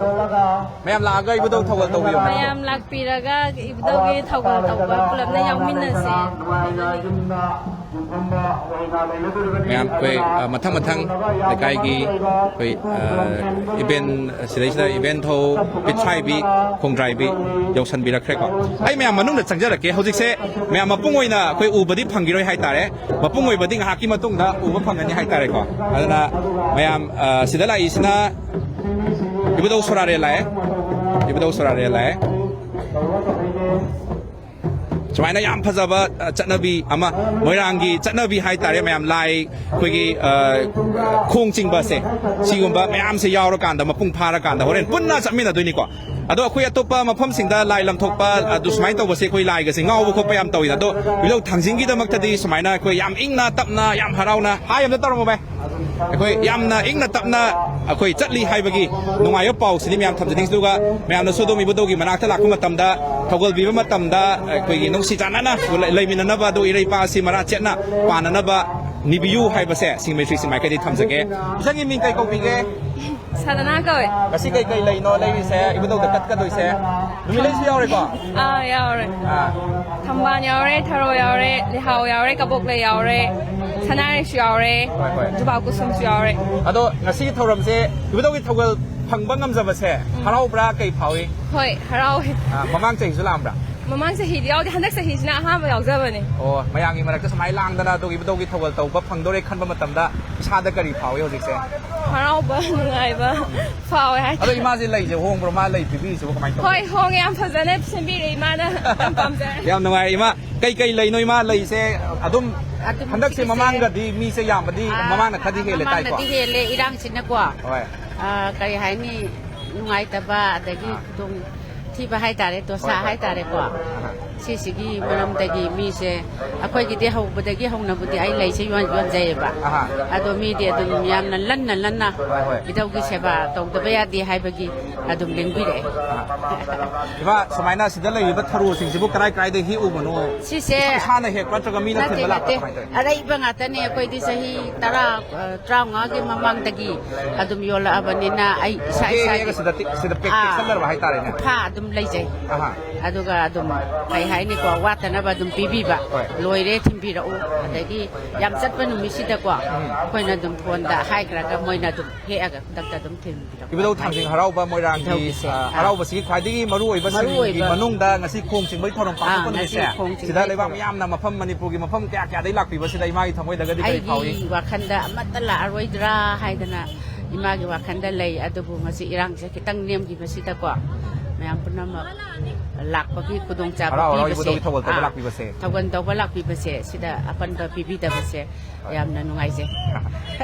ꯃꯌꯥꯝ ꯂꯥꯛꯑꯒ ꯏꯕꯨꯙꯧ ꯊꯧꯒꯜ ꯇꯧꯕꯤꯌꯨ ꯍꯥꯏꯕꯗꯣ꯫ ꯃꯌꯥꯝ ꯂꯥꯛꯄꯤꯔꯒ ꯏꯕꯨꯙꯧꯒꯤ ꯊꯧꯒꯜ ꯇꯧꯕ ꯄꯨꯂꯞꯅ ꯌꯥꯎꯃꯤꯟꯅꯁꯦ꯫ ꯃꯌꯥꯝ ꯑꯩꯈꯣꯏ, ꯑ, ꯃꯊꯪ ꯃꯊꯪ ꯂꯩꯀꯥꯏꯒꯤ ꯑꯩꯈꯣꯏ, ꯑ, ꯏꯚꯦꯟ, ꯁꯤꯗꯩꯁꯤꯗ ꯏꯚꯦꯟ ꯊꯧ, ꯄꯤꯊ꯭ꯔꯥꯏꯕꯤ, ꯈꯣꯡꯗ꯭ꯔꯥꯏꯕꯤ ꯌꯧꯁꯟꯕꯤꯔꯛꯈ꯭ꯔꯦꯀꯣ꯫ ꯑꯩ ꯃꯌꯥꯝ ꯃꯅꯨꯡꯗ ꯆꯪꯖꯔꯛꯀꯦ꯫ ꯍꯧꯖꯤꯛꯁꯦ ꯃꯌꯥꯝ ꯃꯄꯨꯡ ꯑꯣꯏꯅ ꯑꯩꯈꯣꯏ ꯎꯕꯗꯤ ꯐꯪꯈꯤꯔꯣꯏ ꯍꯥꯏꯇꯥꯔꯦ꯫ ꯃꯄꯨꯡ ꯑꯣꯏꯕꯗꯤ ꯉꯥꯏꯍꯥꯛꯀꯤ ꯃꯇꯨꯡꯗ ꯎꯕ ꯐꯪꯒꯅꯤ ꯍꯥꯏꯇꯥꯔꯦꯀꯣ꯫ ꯑꯗꯨꯅ ꯃꯌꯥꯝ, ꯑ, ꯁꯤꯗ ꯂꯥꯛꯏꯁꯤꯅ ꯏꯕꯨꯙꯧ ꯁꯣꯔꯥꯔꯦꯜ ꯂꯥꯛꯑꯦ꯫ ꯏꯕꯨꯙꯧ ꯁꯣꯔꯥꯔꯦꯜ ꯂꯥꯛꯑꯦ꯫ ꯁꯨꯃꯥꯏꯅ ꯌꯥꯝ ꯐꯖꯕ, ꯑ, ꯆꯠꯅꯕꯤ ꯑꯃ, ꯃꯣꯏꯔꯥꯡꯒꯤ ꯆꯠꯅꯕꯤ ꯍꯥꯏꯇꯥꯔꯦ, ꯃꯌꯥꯝ ꯂꯥꯏ, ꯑꯩꯈꯣꯏꯒꯤ, ꯑ, ꯈꯣꯡ ꯆꯤꯡꯕꯁꯦ, ꯁꯤꯒꯨꯝꯕ ꯃꯌꯥꯝꯁꯦ ꯌꯥꯎꯔꯀꯥꯟꯗ, ꯃꯄꯨꯡ ꯐꯥꯔꯀꯥꯟꯗ ꯍꯣꯔꯦꯟ ꯄꯨꯟꯅ ꯆꯠꯃꯤꯟꯅꯗꯣꯏꯅꯤꯀꯣ꯫ ꯑꯗꯣ ꯑꯩꯈꯣꯏ ꯑꯇꯣꯞꯄ ꯃꯐꯝꯁꯤꯡꯗ ꯂꯥꯏ ꯂꯝꯊꯣꯛꯄ, ꯑꯗꯨ ꯁꯨꯃꯥꯏꯅ ꯇꯧꯕꯁꯦ ꯑꯩꯈꯣꯏ ꯂꯥꯏꯒꯁꯦ ꯉꯥꯎꯕ ꯈꯣꯠꯄ ꯌꯥꯝ ꯇꯧꯋꯤꯗ꯫ ꯑꯗꯣ ꯏꯕꯨꯙꯧ ꯊꯥꯡꯖꯤꯡꯒꯤꯗꯃꯛꯇꯗꯤ ꯁꯨꯃꯥꯏꯅ ꯑꯩꯈꯣꯏ ꯌꯥꯝ ꯏꯪꯅ ꯇꯞꯅ, ꯌꯥꯝ ꯍꯔꯥꯎꯅ, ꯍꯥꯏ ꯑꯝꯇ ꯇꯧꯔꯝꯃꯣ ꯚꯥꯏ꯫ ꯑꯩꯈꯣꯏ ꯌꯥꯝꯅ ꯏꯪꯅ ꯇꯞꯅ ꯑꯩꯈꯣꯏ ꯆꯠꯂꯤ ꯍꯥꯏꯕꯒꯤ ꯅꯨꯡꯉꯥꯏꯕ ꯄꯥꯎꯁꯤꯅꯤ ꯃꯌꯥꯝ ꯊꯝꯖꯅꯤꯡꯉꯤ꯫ ꯑꯗꯨꯒ ꯃꯌꯥꯝꯅꯁꯨ ꯑꯗꯨꯝ ꯏꯕꯨꯙꯧꯒꯤ ꯃꯅꯥꯛꯇ ꯂꯥꯛꯄ ꯃꯇꯝꯗ, ꯊꯧꯒꯜ ꯄꯤꯕ ꯃꯇꯝꯗ, ꯑꯩꯈꯣꯏꯒꯤ ꯅꯨꯡꯁꯤ ꯆꯥꯟꯅꯅ ꯂꯩꯃꯤꯟꯅꯅꯕ, ꯑꯗꯨ ꯏꯔꯩ ꯏꯄꯥꯛ ꯑꯁꯤ ꯃꯔꯥ ꯆꯦꯠꯅ ꯄꯥꯟꯅꯅꯕ ꯅꯤꯕꯤꯌꯨ ꯍꯥꯏꯕꯁꯦ ꯁꯤꯡꯃꯩ ꯁ꯭ꯔꯤꯁꯤ ꯃꯥꯏꯀꯩꯗꯒꯤ ꯊꯝꯖꯒꯦ꯫ ꯏꯆꯟꯒꯤ ꯃꯤꯡ ꯀꯩ ꯀꯧꯕꯤꯒꯦ? ꯁꯗꯅꯥ ꯀꯧꯋꯦ꯫ ꯉꯁꯤ ꯀꯩ ꯀꯩ ꯂꯩꯅꯣ ꯂꯩꯔꯤꯁꯦ? ꯏꯕꯨꯙꯧꯗ ꯀꯠꯀꯗꯣꯏꯁꯦ? ꯅꯨꯃꯤꯠ ꯂꯩꯁꯨ ꯌꯥꯎꯔꯦꯀꯣ? ꯑꯥ, ꯌꯥꯎꯔꯦ꯫ ꯑꯥ꯫ ꯊꯝꯕꯥꯜ ꯌꯥꯎꯔꯦ, ꯊꯔꯣ ꯌꯥꯎꯔꯦ, ꯂꯩꯍꯥꯎ ꯌꯥꯎꯔꯦ, ꯀꯕꯣꯛꯂꯩ ꯌꯥꯎꯔꯦ, ꯁꯅꯥꯔꯩꯁꯨ ꯌꯥꯎꯔꯦ, ꯍꯣꯏ, ꯍꯣꯏ꯫ ꯖꯨꯕꯥ ꯀꯨꯁꯨꯝꯁꯨ ꯌꯥꯎꯔꯦ꯫ ꯑꯗꯣ ꯉꯁꯤꯒꯤ ꯊꯧꯔꯝꯁꯦ ꯏꯕꯨꯙꯧꯒꯤ ꯊꯧꯒꯜ ꯐꯪꯕ ꯉꯝꯖꯕꯁꯦ ꯎꯝ꯫ ꯍꯔꯥꯎꯕ꯭ꯔꯥ, ꯀꯩ ꯐꯥꯎꯏ? ꯍꯣꯏ, ꯍꯔꯥꯎꯋꯦ꯫ ꯑꯥ, ꯃꯃꯥꯡ ꯆꯍꯤꯁꯨ ꯂꯥꯛꯑꯝꯕ꯭ꯔꯥ? ꯃꯃꯥꯡ ꯆꯍꯤꯗꯤ ꯌꯥꯎꯗꯦ, ꯍꯟꯗꯛ ꯆꯍꯤꯁꯤꯅ ꯑꯍꯥꯟꯕ ꯌꯥꯎꯖꯕꯅꯦ꯫ ꯑꯣ, ꯃꯌꯥꯝꯒꯤ ꯃꯔꯛꯇ ꯁꯨꯃꯥꯏꯅ ꯂꯥꯡꯗꯅ ꯑꯗꯨꯒ ꯏꯕꯨꯙꯧꯒꯤ ꯊꯧꯒꯜ ꯇꯧꯕ ꯐꯪꯗꯣꯔꯦ ꯈꯟꯕ ꯃꯇꯝꯗ ꯏꯁꯥꯗ ꯀꯔꯤ ꯐꯥꯎꯏ ꯍꯧꯖꯤꯛꯁꯦ? ꯍꯔꯥꯎꯕ, ꯅꯨꯡꯉꯥꯏꯕ ꯐꯥꯎꯋꯦ ꯍꯥꯏꯇꯥꯔꯦ꯫ ꯑꯗꯣ ꯏꯃꯥꯁꯦ ꯂꯩꯁꯦ ꯍꯣꯡꯕ꯭ꯔꯣ? ꯃꯥ ꯂꯩ ꯄꯤꯕꯤꯔꯤꯁꯤꯕꯨ ꯀꯃꯥꯏꯅ ꯇꯧꯒꯦ? ꯍꯣꯏ, ꯍꯣꯡꯉꯦ, ꯌꯥꯝ ꯐꯖꯅ ꯁꯦꯝꯕꯤꯔꯦ ꯏꯃꯥꯅ꯫ ꯌꯥꯝ ꯄꯥꯝꯖꯔꯦ꯫ ꯌꯥꯝ ꯅꯨꯡꯉꯥꯏ ꯏꯃꯥ꯫ ꯀꯩ ꯀꯩ ꯂꯩꯅꯣ ꯏꯃꯥ ꯂꯩꯁꯦ? ꯑꯗꯨꯝ ꯑꯗꯨꯝ ꯍꯟꯗꯛꯁꯦ ꯁꯤꯁꯦ ꯃꯃꯥꯡꯒꯗꯤ ꯃꯤꯁꯦ ꯌꯥꯝꯕꯗꯤ ꯑꯥ, ꯃꯃꯥꯡꯅ ꯈꯔꯗꯤ ꯍꯦꯜꯂꯦ ꯇꯥꯏꯀꯣ? ꯃꯃꯥꯡꯗꯗꯤ ꯍꯦꯜꯂꯦ, ꯏꯔꯥꯡꯁꯤꯅꯀꯣ꯫ ꯍꯣꯏ꯫ ꯑꯥ, ꯀꯔꯤ ꯍꯥꯏꯅꯤ, ꯅꯨꯡꯉꯥꯏꯇꯕ ꯑꯗꯒꯤ ꯑꯥ꯫ ꯈꯨꯗꯣꯡ ꯊꯤꯕ ꯍꯥꯏꯇꯥꯔꯦ, ꯗꯣꯁꯥ ꯍꯣꯏ, ꯍꯣꯏ꯫ ꯍꯥꯏꯇꯥꯔꯦꯀꯣ꯫ ꯑꯍꯥ꯫ ꯁꯤꯁꯤꯒꯤ ꯃꯔꯝꯗꯒꯤ ꯃꯤꯁꯦ, ꯑꯩꯈꯣꯏꯒꯤꯗꯤ ꯍꯧꯕꯗꯒꯤ ꯍꯧꯅꯕꯨꯗꯤ ꯑꯩ ꯂꯩꯁꯦ ꯌꯣꯟ-, ꯌꯣꯟꯖꯩꯌꯦꯕ꯫ ꯑꯍꯥ꯫ ꯑꯗꯣ ꯃꯤꯗꯤ ꯑꯗꯨꯝ ꯌꯥꯝꯅ ꯂꯟꯅ ꯂꯟꯅ ꯍꯣꯏ, ꯍꯣꯏ꯫ ꯏꯙꯧꯒꯤ ꯁꯦꯕꯥ ꯇꯧꯗꯕ ꯌꯥꯗꯦ ꯍꯥꯏꯕꯒꯤ ꯑꯗꯨꯝ ꯂꯦꯡꯕꯤꯔꯛꯑꯦ꯫ ꯑꯍꯥ꯫ ꯏꯃꯥ, ꯁꯨꯃꯥꯏꯅ ꯁꯤꯗ ꯂꯩꯔꯤꯕ ꯊꯔꯣꯁꯤꯡꯁꯤꯕꯨ ꯀꯗꯥꯏ ꯀꯗꯥꯏꯗꯒꯤ ꯍꯦꯛꯎꯕꯅꯣ? ꯁꯤꯁꯦ ꯏꯁꯥꯅ ꯍꯦꯛꯄ ꯅꯠꯇ꯭ꯔꯒ ꯃꯤꯅ ꯅꯠꯇꯦ, ꯊꯤꯟꯕ ꯂꯥꯛꯄ ꯅꯠꯇꯦ꯫ ꯀꯃꯥꯏꯅ ꯇꯧꯋꯤ? ꯑꯔꯩꯕ ꯉꯥꯛꯇꯅꯦ꯫ ꯑꯩꯈꯣꯏꯗꯤ ꯆꯍꯤ ꯇꯔꯥ, ꯑ, ꯇꯔꯥꯃꯉꯥꯒꯤ ꯃꯃꯥꯡꯗꯒꯤ ꯑꯗꯨꯝ ꯌꯣꯜꯂꯛꯑꯕꯅꯤꯅ ꯑꯩ ꯏꯁꯥ ꯍꯦꯛ ꯏꯁꯥꯒꯤ ꯍꯦꯛꯑꯒ ꯁꯤꯗ ꯇꯤ-, ꯁꯤꯗ ꯄꯦꯛ-, ꯑꯥ, ꯄꯦꯛꯁꯜꯂꯔꯕ ꯍꯥꯏꯇꯥꯔꯦꯅꯦ꯫ ꯏꯐꯥ ꯑꯗꯨꯝ ꯂꯩꯖꯩ꯫ ꯑꯍꯥ꯫ ꯑꯗꯨꯒ ꯑꯗꯨꯝ ꯀꯩ ꯍꯥꯏꯅꯤꯀꯣ, ꯋꯥꯠꯇꯅꯕ ꯑꯗꯨꯝ ꯄꯤꯕꯤꯕ꯫ ꯍꯣꯏ꯫ ꯂꯣꯏꯔꯦ, ꯊꯤꯟꯕꯤꯔꯛꯎ꯫ ꯑꯗꯒꯤ ꯌꯥꯝ ꯆꯠꯄ ꯅꯨꯃꯤꯠꯁꯤꯗꯀꯣ, ꯎꯝ꯫ ꯑꯩꯈꯣꯏꯅ ꯑꯗꯨꯝ ꯐꯣꯟꯗ ꯍꯥꯏꯈ꯭ꯔꯒ ꯃꯣꯏꯅ ꯑꯗꯨꯝ ꯍꯦꯛꯑꯒ ꯈꯨꯗꯛꯇ ꯑꯗꯨꯝ ꯊꯤꯟꯕꯤꯔꯛꯄ꯫ ꯏꯕꯨꯙꯧ ꯊꯥꯡꯖꯤꯡ ꯍꯔꯥꯎꯕ ꯃꯣꯏꯔꯥꯡꯒꯤ, ꯏꯙꯧꯒꯤꯁꯦ, ꯑ, ꯑꯥ꯫ ꯍꯔꯥꯎꯕꯁꯤꯒꯤ ꯈ꯭ꯋꯥꯏꯗꯒꯤ ꯃꯔꯨ ꯑꯣꯏꯕꯁꯤꯡꯒꯤ ꯃꯔꯨ ꯑꯣꯏꯕ꯫ ꯃꯅꯨꯡꯗ ꯉꯁꯤ ꯈꯣꯡ ꯆꯤꯡꯕꯒꯤ ꯊꯧꯔꯝ ꯑꯥ, ꯄꯥꯡꯊꯣꯛꯄ ꯉꯁꯤ ꯅꯨꯃꯤꯠꯁꯦ, ꯈꯣꯡ ꯆꯤꯡꯕꯒꯤ ꯁꯤꯗ ꯂꯩꯕꯥꯛ ꯊꯧꯔꯝ꯫ ꯃꯤꯌꯥꯝꯅ ꯃꯐꯝ, ꯃꯅꯤꯄꯨꯔꯒꯤ ꯃꯐꯝ ꯀꯌꯥ ꯀꯌꯥꯗꯒꯤ ꯂꯥꯛꯄꯤꯕꯁꯤꯗ ꯏꯃꯥꯒꯤ ꯊꯃꯣꯏꯗꯒꯗꯤ ꯀꯔꯤ ꯐꯥꯎꯏ? ꯑꯩꯒꯤ ꯋꯥꯈꯜꯗ ꯑꯃꯠꯇ ꯂꯥꯛꯑꯔꯣꯏꯗ꯭ꯔꯥ ꯍꯥꯏꯗꯅ ꯏꯃꯥꯒꯤ ꯋꯥꯈꯜꯗ ꯂꯩ꯫ ꯑꯗꯨꯕꯨ ꯉꯁꯤ ꯏꯔꯥꯡꯁꯦ ꯈꯤꯇꯪ ꯅꯦꯝꯈꯤꯕꯁꯤꯗꯀꯣ, ꯃꯌꯥꯝ ꯄꯨꯝꯅꯃꯛ ꯂꯥꯛꯄꯒꯤ ꯈꯨꯗꯣꯡꯆꯥꯕ ꯍꯔꯥꯎ ꯍꯔꯥꯎ ꯄꯤꯕꯁꯦ, ꯏꯕꯨꯙꯧꯒꯤ ꯊꯧꯒꯜ ꯇꯧꯕ ꯑꯥ, ꯂꯥꯛꯄꯤꯕꯁꯦ꯫ ꯊꯧꯒꯜ ꯇꯧꯕ ꯂꯥꯛꯄꯤꯕꯁꯦ, ꯁꯤꯗ ꯑꯄꯟꯕ ꯄꯤꯕꯤꯗꯕꯁꯦ ꯌꯥꯝꯅ ꯅꯨꯡꯉꯥꯏꯖꯩ꯫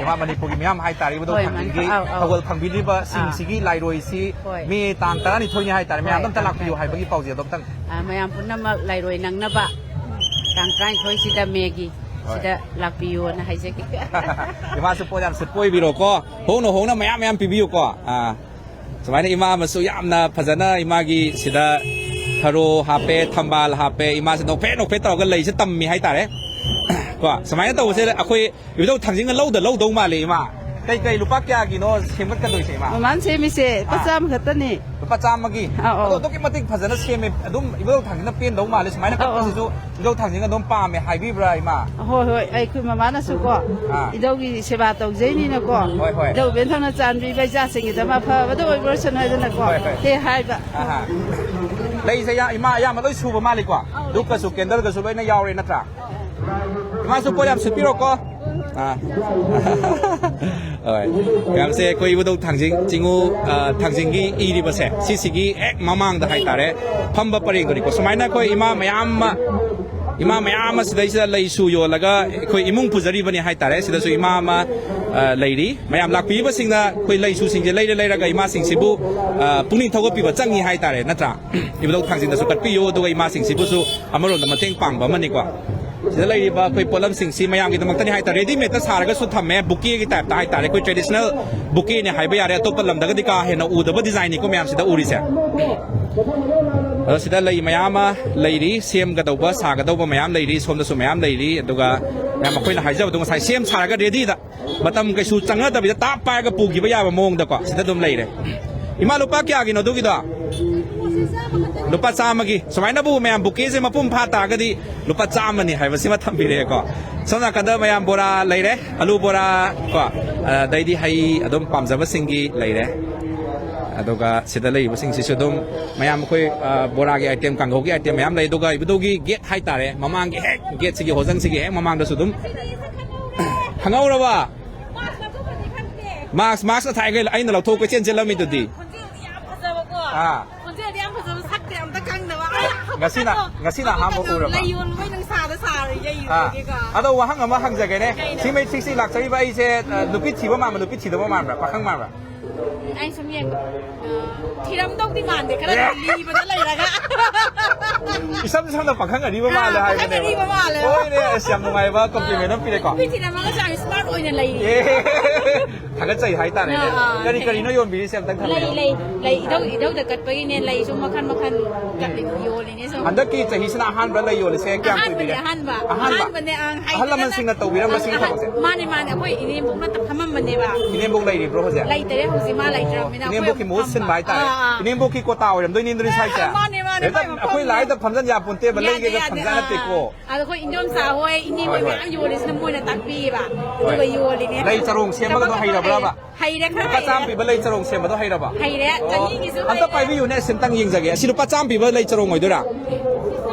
ꯏꯃꯥ, ꯃꯅꯤꯄꯨꯔꯒꯤ ꯃꯤꯌꯥꯝ ꯍꯥꯏꯇꯥꯔꯦ, ꯏꯕꯨꯙꯧ ꯍꯣꯏ, ꯊꯥꯡꯖꯤꯡꯒꯤ ꯃꯅꯤꯄꯨꯔ, ꯑꯥꯎ, ꯑꯥꯎ꯫ ꯊꯧꯒꯜ ꯐꯪꯕꯤꯔꯤꯕ ꯑꯥ꯫ ꯁꯤꯡꯁꯤꯒꯤ ꯂꯥꯏꯔꯣꯏꯁꯤ ꯍꯣꯏ꯫ ꯃꯦ ꯇꯥꯡ ꯇꯔꯥꯅꯤꯊꯣꯏꯅꯤ ꯍꯥꯏꯇꯥꯔꯦ, ꯍꯣꯏ, ꯃꯌꯥꯝꯗ ꯑꯝꯇ ꯇꯥꯡ ꯂꯥꯛꯄꯤꯌꯨ ꯇꯔꯥꯅꯤꯊꯣꯏ꯫ ꯍꯥꯏꯕꯒꯤ ꯄꯥꯎꯖꯦꯜꯗꯣ ꯑꯝꯇꯪ꯫ ꯑꯥ, ꯃꯌꯥꯝ ꯄꯨꯝꯅꯃꯛ ꯂꯥꯏꯔꯣꯏ ꯅꯪꯅꯕ ꯇꯥꯡ ꯇꯔꯥꯅꯤꯊꯣꯏꯁꯤꯗ ꯃꯦꯒꯤ ꯍꯣꯏ꯫ ꯁꯤꯗ ꯂꯥꯛꯄꯤꯌꯨꯅ ꯍꯥꯏꯖꯒꯦ꯫ ꯏꯃꯥꯁꯨ ꯄꯣꯠ ꯌꯥꯝ ꯁꯤꯠꯄ ꯑꯣꯏꯕꯤꯔꯣꯀꯣ, ꯍꯣꯡꯅ ꯍꯣꯡꯅ ꯃꯌꯥꯝ ꯃꯌꯥꯝ ꯄꯤꯕꯤꯌꯨꯀꯣ꯫ ꯑꯥ, ꯁꯨꯃꯥꯏꯅ ꯏꯃꯥ ꯑꯃꯁꯨ ꯌꯥꯝꯅ ꯐꯖꯅ ꯏꯃꯥꯒꯤ ꯁꯤꯗ ꯊꯔꯣ ꯍꯥꯞꯄꯦ, ꯊꯝꯕꯥꯜ ꯍꯥꯞꯄꯦ, ꯏꯃꯥꯁꯦ ꯅꯣꯛꯐꯦꯠ ꯅꯣꯛꯐꯦꯠ ꯇꯧꯔꯒ ꯂꯩꯁꯦ ꯇꯝꯃꯤ ꯍꯥꯏꯇꯥꯔꯦ꯫ ꯀꯣ, ꯁꯨꯃꯥꯏꯅ ꯇꯧꯕꯁꯦ ꯑꯩꯈꯣꯏ ꯏꯕꯨꯙꯧ ꯊꯥꯡꯖꯤꯡꯅ ꯂꯧꯗ ꯂꯧꯗꯧ ꯃꯥꯜꯂꯦ ꯏꯃꯥ꯫ ꯀꯩ ꯀꯩ ꯂꯨꯄꯥ ꯀꯌꯥꯒꯤꯅꯣ ꯁꯦꯝꯒꯠꯀꯗꯣꯏꯁꯦ ꯏꯃꯥ? ꯃꯃꯥꯟ ꯁꯦꯝꯃꯤꯁꯦ ꯂꯨꯄꯥ ꯑꯥ꯫ ꯆꯥꯝꯃ ꯈꯛꯇꯅꯤ꯫ ꯂꯨꯄꯥ ꯆꯥꯝꯃꯒꯤ? ꯑꯥ, ꯑꯧ꯫ ꯑꯗꯣ ꯑꯗꯨꯛꯀꯤ ꯃꯇꯤꯛ ꯐꯖꯅ ꯁꯦꯝꯃꯦ꯫ ꯑꯗꯨꯝ ꯏꯕꯨꯙꯧ ꯊꯥꯡꯖꯤꯡꯅ ꯄꯦꯟꯗꯧ ꯃꯥꯜꯂꯦ꯫ ꯁꯨꯃꯥꯏꯅ ꯑꯧ, ꯑꯧ꯫ ꯀꯠꯄꯁꯤꯁꯨ ꯏꯕꯨꯙꯧ ꯊꯥꯡꯖꯤꯡ ꯑꯗꯨꯝ ꯄꯥꯝꯃꯦ ꯍꯥꯏꯕꯤꯕ꯭ꯔꯥ ꯏꯃꯥ? ꯍꯣꯏ, ꯍꯣꯏ, ꯑꯩꯈꯣꯏ ꯃꯃꯥꯅꯁꯨ ꯀꯣ, ꯑꯥ꯫ ꯏꯙꯧꯒꯤ ꯁꯦꯕꯥ ꯇꯧꯖꯩꯅꯤꯅꯀꯣ, ꯍꯣꯏ, ꯍꯣꯏ꯫ ꯏꯙꯧ ꯕꯦꯟꯊꯧꯅ ꯆꯥꯟꯕꯤꯕ ꯏꯆꯥꯁꯤꯡꯒꯤꯗꯃꯛ ꯑꯐꯕꯗ ꯑꯣꯏꯕ ꯑꯣꯏꯁꯅꯨ ꯍꯥꯏꯗꯅꯀꯣ, ꯍꯣꯏ, ꯍꯣꯏ꯫ ꯍꯦꯛ ꯍꯥꯏꯕ꯫ ꯑꯍꯥ꯫ ꯂꯩꯁꯦ ꯌꯥ-, ꯏꯃꯥ ꯑꯌꯥꯝꯕ ꯂꯣꯏ ꯁꯨꯕ ꯃꯥꯜꯂꯤꯀꯣ? ꯑꯧ, ꯂꯩ꯫ ꯙꯨꯞꯀꯁꯨ, ꯀꯦꯟꯗꯜꯒꯁꯨ ꯂꯣꯏꯅ ꯌꯥꯎꯔꯦ ꯅꯠꯇ꯭ꯔꯥ? ꯏꯃꯥꯁꯨ ꯄꯣꯠ ꯌꯥꯝ ꯁꯤꯠꯄꯤꯔꯣꯀꯣ꯫ ꯑꯥ꯫ ꯍꯣꯏ꯫ ꯃꯌꯥꯝꯁꯦ ꯑꯩꯈꯣꯏ ꯏꯕꯨꯙꯧ ꯊꯥꯡꯖꯤꯡ ꯆꯤꯡꯉꯨ, ꯑ, ꯊꯥꯡꯖꯤꯡꯒꯤ ꯏꯔꯤꯕꯁꯦ, ꯁꯤꯁꯤꯒꯤ ꯍꯦꯛ ꯃꯃꯥꯡꯗ ꯍꯥꯏꯇꯥꯔꯦ, ꯐꯝꯕ ꯄꯔꯦꯡꯗꯨꯅꯤꯀꯣ꯫ ꯁꯨꯃꯥꯏꯅ ꯑꯩꯈꯣꯏ ꯏꯃꯥ ꯃꯌꯥꯝ ꯑꯃ, ꯏꯃꯥ ꯃꯌꯥꯝ ꯑꯃ ꯁꯤꯗꯩꯁꯤꯗ ꯂꯩꯁꯨ ꯌꯣꯜꯂꯒ ꯑꯩꯈꯣꯏ ꯏꯃꯨꯡ ꯄꯨꯖꯔꯤꯕꯅꯤ ꯍꯥꯏꯇꯥꯔꯦ꯫ ꯁꯤꯗꯁꯨ ꯏꯃꯥ ꯑꯃ, ꯑ, ꯂꯩꯔꯤ꯫ ꯃꯌꯥꯝ ꯂꯥꯛꯄꯤꯔꯤꯕꯁꯤꯡꯅ ꯑꯩꯈꯣꯏ ꯂꯩꯁꯨꯁꯤꯡꯁꯦ ꯂꯩꯔ ꯂꯩꯔꯒ ꯏꯃꯥꯁꯤꯡꯁꯤꯕꯨ, ꯑ, ꯄꯨꯛꯅꯤꯡ ꯊꯧꯒꯠꯄꯤꯕ ꯆꯪꯉꯤ ꯍꯥꯏꯇꯥꯔꯦ, ꯅꯠꯇ꯭ꯔꯥ? ꯏꯕꯨꯙꯧ ꯊꯥꯡꯖꯤꯡꯗꯁꯨ ꯀꯠꯄꯤꯌꯨ, ꯑꯗꯨꯒ ꯏꯃꯥꯁꯤꯡꯁꯤꯕꯨꯁꯨ ꯑꯃꯔꯣꯝꯗ ꯃꯇꯦꯡ ꯄꯥꯡꯕ ꯑꯃꯅꯤꯀꯣ꯫ ꯁꯤꯗ ꯂꯩꯔꯤꯕ ꯑꯩꯈꯣꯏ ꯄꯣꯠꯂꯝꯁꯤꯡꯁꯤ ꯃꯌꯥꯝꯒꯤꯗꯃꯛꯇꯅꯤ ꯍꯥꯏꯇꯥꯔꯦ, readymade ꯁꯥꯔꯒꯁꯨ ꯊꯝꯃꯦ, bouquet ꯒꯤ type ꯇ ꯍꯥꯏꯇꯥꯔꯦ, ꯑꯩꯈꯣꯏ traditional bouquet ꯅꯦ ꯍꯥꯏꯕ ꯌꯥꯔꯦ, ꯑꯇꯣꯞꯄ ꯂꯝꯗꯒꯗꯤ ꯀꯥ ꯍꯦꯟꯅ ꯎꯗꯕ design ꯅꯤꯀꯣ ꯃꯌꯥꯝ ꯁꯤꯗ ꯎꯔꯤꯁꯦ꯫ ꯑꯗꯣ ꯁꯤꯗ ꯂꯩ ꯃꯌꯥꯝ ꯑꯃ ꯂꯩꯔꯤ, ꯁꯦꯝꯒꯗꯧꯕ, ꯁꯥꯒꯗꯧꯕ ꯃꯌꯥꯝ ꯂꯩꯔꯤ, ꯁꯣꯝꯗꯁꯨ ꯃꯌꯥꯝ ꯂꯩꯔꯤ, ꯑꯗꯨꯒ ꯃꯌꯥꯝ ꯑꯩꯈꯣꯏꯅ ꯍꯥꯏꯖꯕꯗꯣ ꯉꯁꯥꯏ ꯁꯦꯝ ꯁꯥꯔꯒ ready ꯗ ꯃꯇꯝ ꯀꯩꯁꯨ ꯆꯪꯅꯗꯕꯤꯗ ꯇꯥꯞ ꯄꯥꯏꯔꯒ ꯄꯨꯈꯤꯕ ꯌꯥꯕ ꯃꯑꯣꯡꯗꯀꯣ ꯁꯤꯗ ꯑꯗꯨꯝ ꯂꯩꯔꯦ꯫ ꯏꯃꯥ, ꯂꯨꯄꯥ ꯀꯌꯥꯒꯤꯅꯣ ꯑꯗꯨꯒꯤꯗꯣ? ꯂꯨꯄꯥ ꯆꯥꯝꯃꯒꯤ꯫ ꯁꯨꯃꯥꯏꯅꯕꯨ ꯃꯌꯥꯝ bouquet ꯁꯦ ꯃꯄꯨꯡ ꯐꯥ ꯇꯥꯔꯒꯗꯤ ꯂꯨꯄꯥ ꯆꯥꯝꯃꯅꯤ ꯍꯥꯏꯕꯁꯤꯃ ꯊꯝꯕꯤꯔꯛꯑꯦꯀꯣ꯫ ꯁꯣꯝ ꯅꯥꯀꯟꯗ ꯃꯌꯥꯝ ꯕꯣꯔꯥ ꯂꯩꯔꯦ, ꯑꯂꯨ ꯕꯣꯔꯥ ꯀꯣ, ꯑꯗꯩꯗꯤ ꯍꯩ ꯑꯗꯨꯝ ꯄꯥꯝꯖꯕꯁꯤꯡꯒꯤ ꯂꯩꯔꯦ꯫ ꯑꯗꯨꯒ ꯁꯤꯗ ꯂꯩꯔꯤꯕꯁꯤꯡꯁꯤꯁꯨ ꯑꯗꯨꯝ ꯃꯌꯥꯝ ꯑꯩꯈꯣꯏ, ꯑ, ꯕꯣꯔꯥꯒꯤ item, ꯀꯥꯡꯍꯧꯒꯤ item ꯃꯌꯥꯝ ꯂꯩ꯫ ꯑꯗꯨꯒ ꯏꯕꯨꯙꯧꯒꯤ gate ꯍꯥꯏꯇꯥꯔꯦ, ꯃꯃꯥꯡꯒꯤ ꯍꯦꯛ gate ꯁꯤꯒꯤ, ꯍꯣꯖꯪꯁꯤꯒꯤ ꯍꯦꯛ ꯃꯃꯥꯡꯗꯁꯨ ꯑꯗꯨꯝ ꯈꯪꯍꯧꯔꯕ? Mask, mask ꯑꯊꯥꯏꯈꯩ ꯑꯩꯅ ꯂꯧꯊꯣꯛ ꯀꯣꯏꯆꯦꯟ ꯆꯦꯜꯂꯝꯃꯤꯗꯨꯗꯤ꯫ ꯈꯣꯟꯖꯦꯜꯗꯤ ꯌꯥꯝ ꯐꯖꯕꯀꯣ꯫ ꯑꯥ꯫ ꯈꯣꯟꯖꯦꯜ ꯉꯁꯤꯅ ꯑꯗꯣ, ꯉꯁꯤꯅ ꯑꯃꯨꯛꯀ ꯑꯍꯥꯟꯕ ꯇꯧ-, ꯎꯔꯕ? ꯂꯩ ꯌꯣꯟꯕꯩ ꯅꯨꯡꯁꯥꯗ ꯁꯥꯔꯨꯏ, ꯑꯥ, ꯌꯩꯔꯨꯕꯒꯤꯀꯣ꯫ ꯑꯗꯣ ꯋꯥꯍꯪ ꯑꯃ ꯍꯪꯖꯒꯦꯅꯦ꯫ ꯀꯩꯅꯣ? ꯁꯤ ꯃꯩ ꯊ꯭ꯔꯤ ꯁꯤꯛꯁꯇꯤ ꯂꯥꯛꯆꯔꯤꯕ ꯑꯩꯁꯦ, ꯑ, ꯅꯨꯄꯤ ꯊꯤꯕ ꯃꯥꯟꯕ, ꯅꯨꯄꯤ ꯊꯤꯗꯕ ꯃꯥꯟꯕ꯭ꯔꯥ, ꯄꯥꯈꯪ ꯃꯥꯟꯕ꯭ꯔꯥ? ꯑꯩ ꯁꯨꯝ ꯌꯦꯡꯕ, ꯑ, ꯊꯤꯔꯝꯗꯧꯗꯤ ꯃꯥꯟꯗꯦ, ꯈꯔ ꯂꯤꯕꯗ ꯂꯩꯔꯒ꯫ ꯏꯁꯝ ꯁꯝꯅ ꯄꯥꯈꯪ ꯑꯔꯤꯕ ꯃꯥꯜꯂꯦ ꯑꯥ, ꯄꯥꯈꯪ ꯍꯥꯏꯕꯅꯦꯕ꯫ ꯑꯔꯤꯕ ꯃꯥꯜꯂꯦꯕ꯫ ꯍꯣꯏꯅꯦ, ꯑꯁ, ꯌꯥꯝ ꯅꯨꯡꯉꯥꯏꯕ compliment ꯑꯃ ꯄꯤꯔꯦꯀꯣ꯫ ꯅꯨꯄꯤ ꯊꯤꯔꯝꯃꯒꯁꯨ ꯌꯥꯝ smart ꯑꯣꯏꯅ ꯂꯩꯔꯤ꯫ ꯑꯦ, ꯊꯥꯒꯠꯆꯩ ꯍꯥꯏꯇꯥꯔꯦꯅꯦ꯫ ꯑꯥ, ꯑꯥ, ꯀꯔꯤ ꯀꯔꯤꯅꯣ ꯌꯣꯟꯕꯤꯔꯤꯁꯦ ꯑꯝꯇꯪ ꯊꯝꯕꯤꯌꯨ꯫ ꯂꯩ, ꯂꯩ, ꯂꯩ ꯏꯙꯧ, ꯏꯙꯧꯗ ꯀꯠꯄꯒꯤꯅꯦ, ꯂꯩꯁꯨ ꯃꯈꯟ ꯃꯈꯟ ꯀꯠꯂꯤ, ꯌꯣꯜꯂꯤꯅꯦ ꯁꯨꯝ꯫ ꯍꯟꯗꯛꯀꯤ ꯆꯍꯤꯁꯤꯅ ꯑꯍꯥꯟꯕ ꯂꯩ ꯌꯣꯜꯂꯤꯁꯦ ꯀꯌꯥꯝ ꯑꯍꯥꯟꯕꯅꯦ, ꯀꯨꯏꯕꯤꯔꯦ? ꯑꯍꯥꯟꯕ꯫ ꯑꯍꯥꯟꯕ? ꯑꯍꯥꯟꯕꯅꯦ, ꯑꯪ, ꯑꯍꯜ ꯍꯩꯇꯗꯅ ꯂꯃꯟꯁꯤꯡꯅ ꯇꯧꯕꯤꯔꯝꯕꯁꯤꯡ ꯑꯍꯜ, ꯊꯕꯛꯁꯦ? ꯃꯥꯅꯦ, ꯃꯥꯅꯦ, ꯑꯩꯈꯣꯏ ꯏꯅꯦꯝꯕꯣꯛꯅ ꯐꯝꯃꯝꯕꯅꯦꯕ꯫ ꯏꯅꯦꯝꯕꯣꯛ ꯂꯩꯔꯤꯕ꯭ꯔꯣ ꯍꯧꯖꯤꯛ? ꯂꯩꯇꯔꯦ ꯍꯧꯖꯤꯛ, ꯃꯥ ꯂꯩꯇ꯭ꯔꯕꯅꯤꯅ ꯑꯣ, ꯑꯩꯈꯣꯏ ꯏꯅꯦꯝꯕꯣꯛꯀꯤ ꯑꯃꯨꯛ ꯃꯍꯨꯠ ꯐꯝꯕ꯫ ꯁꯤꯟꯕ ꯍꯥꯏꯇꯥꯔꯦ꯫ ꯑꯥ, ꯑꯥ꯫ ꯏꯅꯦꯝꯕꯣꯛꯀꯤ ꯀꯣꯇꯥ ꯑꯣꯏꯔꯝꯗꯣꯏꯅꯤ ꯑꯗꯨꯗꯤ ꯁ꯭ꯋꯥꯏꯁꯦ꯫ ꯑꯥ, ꯃꯥꯅꯦ, ꯃꯥꯅꯦ, ꯍꯦꯛꯇ ꯃꯥꯏ ꯃꯐꯝ ꯑꯩꯈꯣꯏ ꯂꯥꯏꯗ ꯐꯝꯖꯟ ꯌꯥꯄꯣꯟꯇꯦꯕ, ꯌꯥꯗꯦ, ꯂꯩꯒꯦꯒ ꯌꯥꯗꯦ, ꯐꯝꯖꯟ ꯑꯥ꯫ ꯅꯠꯇꯦꯀꯣ꯫ ꯑꯗꯣ ꯑꯩꯈꯣꯏ ꯏꯟꯗꯣꯝꯆꯥ ꯍꯣꯏ, ꯏꯅꯦ ꯍꯣꯏ, ꯍꯣꯏ, ꯍꯣꯏ꯫ ꯃꯌꯥꯝ ꯌꯣꯜꯂꯤꯁꯤꯅ ꯃꯣꯏꯅ ꯇꯥꯛꯄꯤꯌꯦꯕ꯫ ꯍꯣꯏ꯫ ꯑꯗꯨꯒ ꯌꯣꯜꯂꯤꯅꯦ꯫ ꯂꯩ ꯆꯔꯣꯡ ꯁꯦꯝꯕꯒꯗꯣ ꯍꯩꯔꯕ꯭ꯔꯕ? ꯍꯩꯔꯦ, ꯈꯔ ꯂꯨꯄꯥ ꯍꯩꯔꯦ꯫ ꯆꯥꯝꯃ ꯄꯤꯕ ꯂꯩ ꯆꯔꯣꯡ ꯁꯦꯝꯕꯗꯣ ꯍꯩꯔꯕ? ꯍꯩꯔꯦ, ꯑꯣ, ꯆꯅꯤꯒꯤꯁꯨ ꯑꯝꯇ ꯍꯩꯔꯦ꯫ ꯄꯥꯏꯕꯤꯌꯨꯅꯦ, ꯑꯁꯤꯝꯇꯪ ꯌꯦꯡꯖꯒꯦ꯫ ꯑꯁꯤ ꯂꯨꯄꯥ ꯆꯥꯝꯃ ꯄꯤꯕ ꯂꯩ ꯆꯔꯣꯡ ꯑꯣꯏꯗꯣꯏꯔꯥ?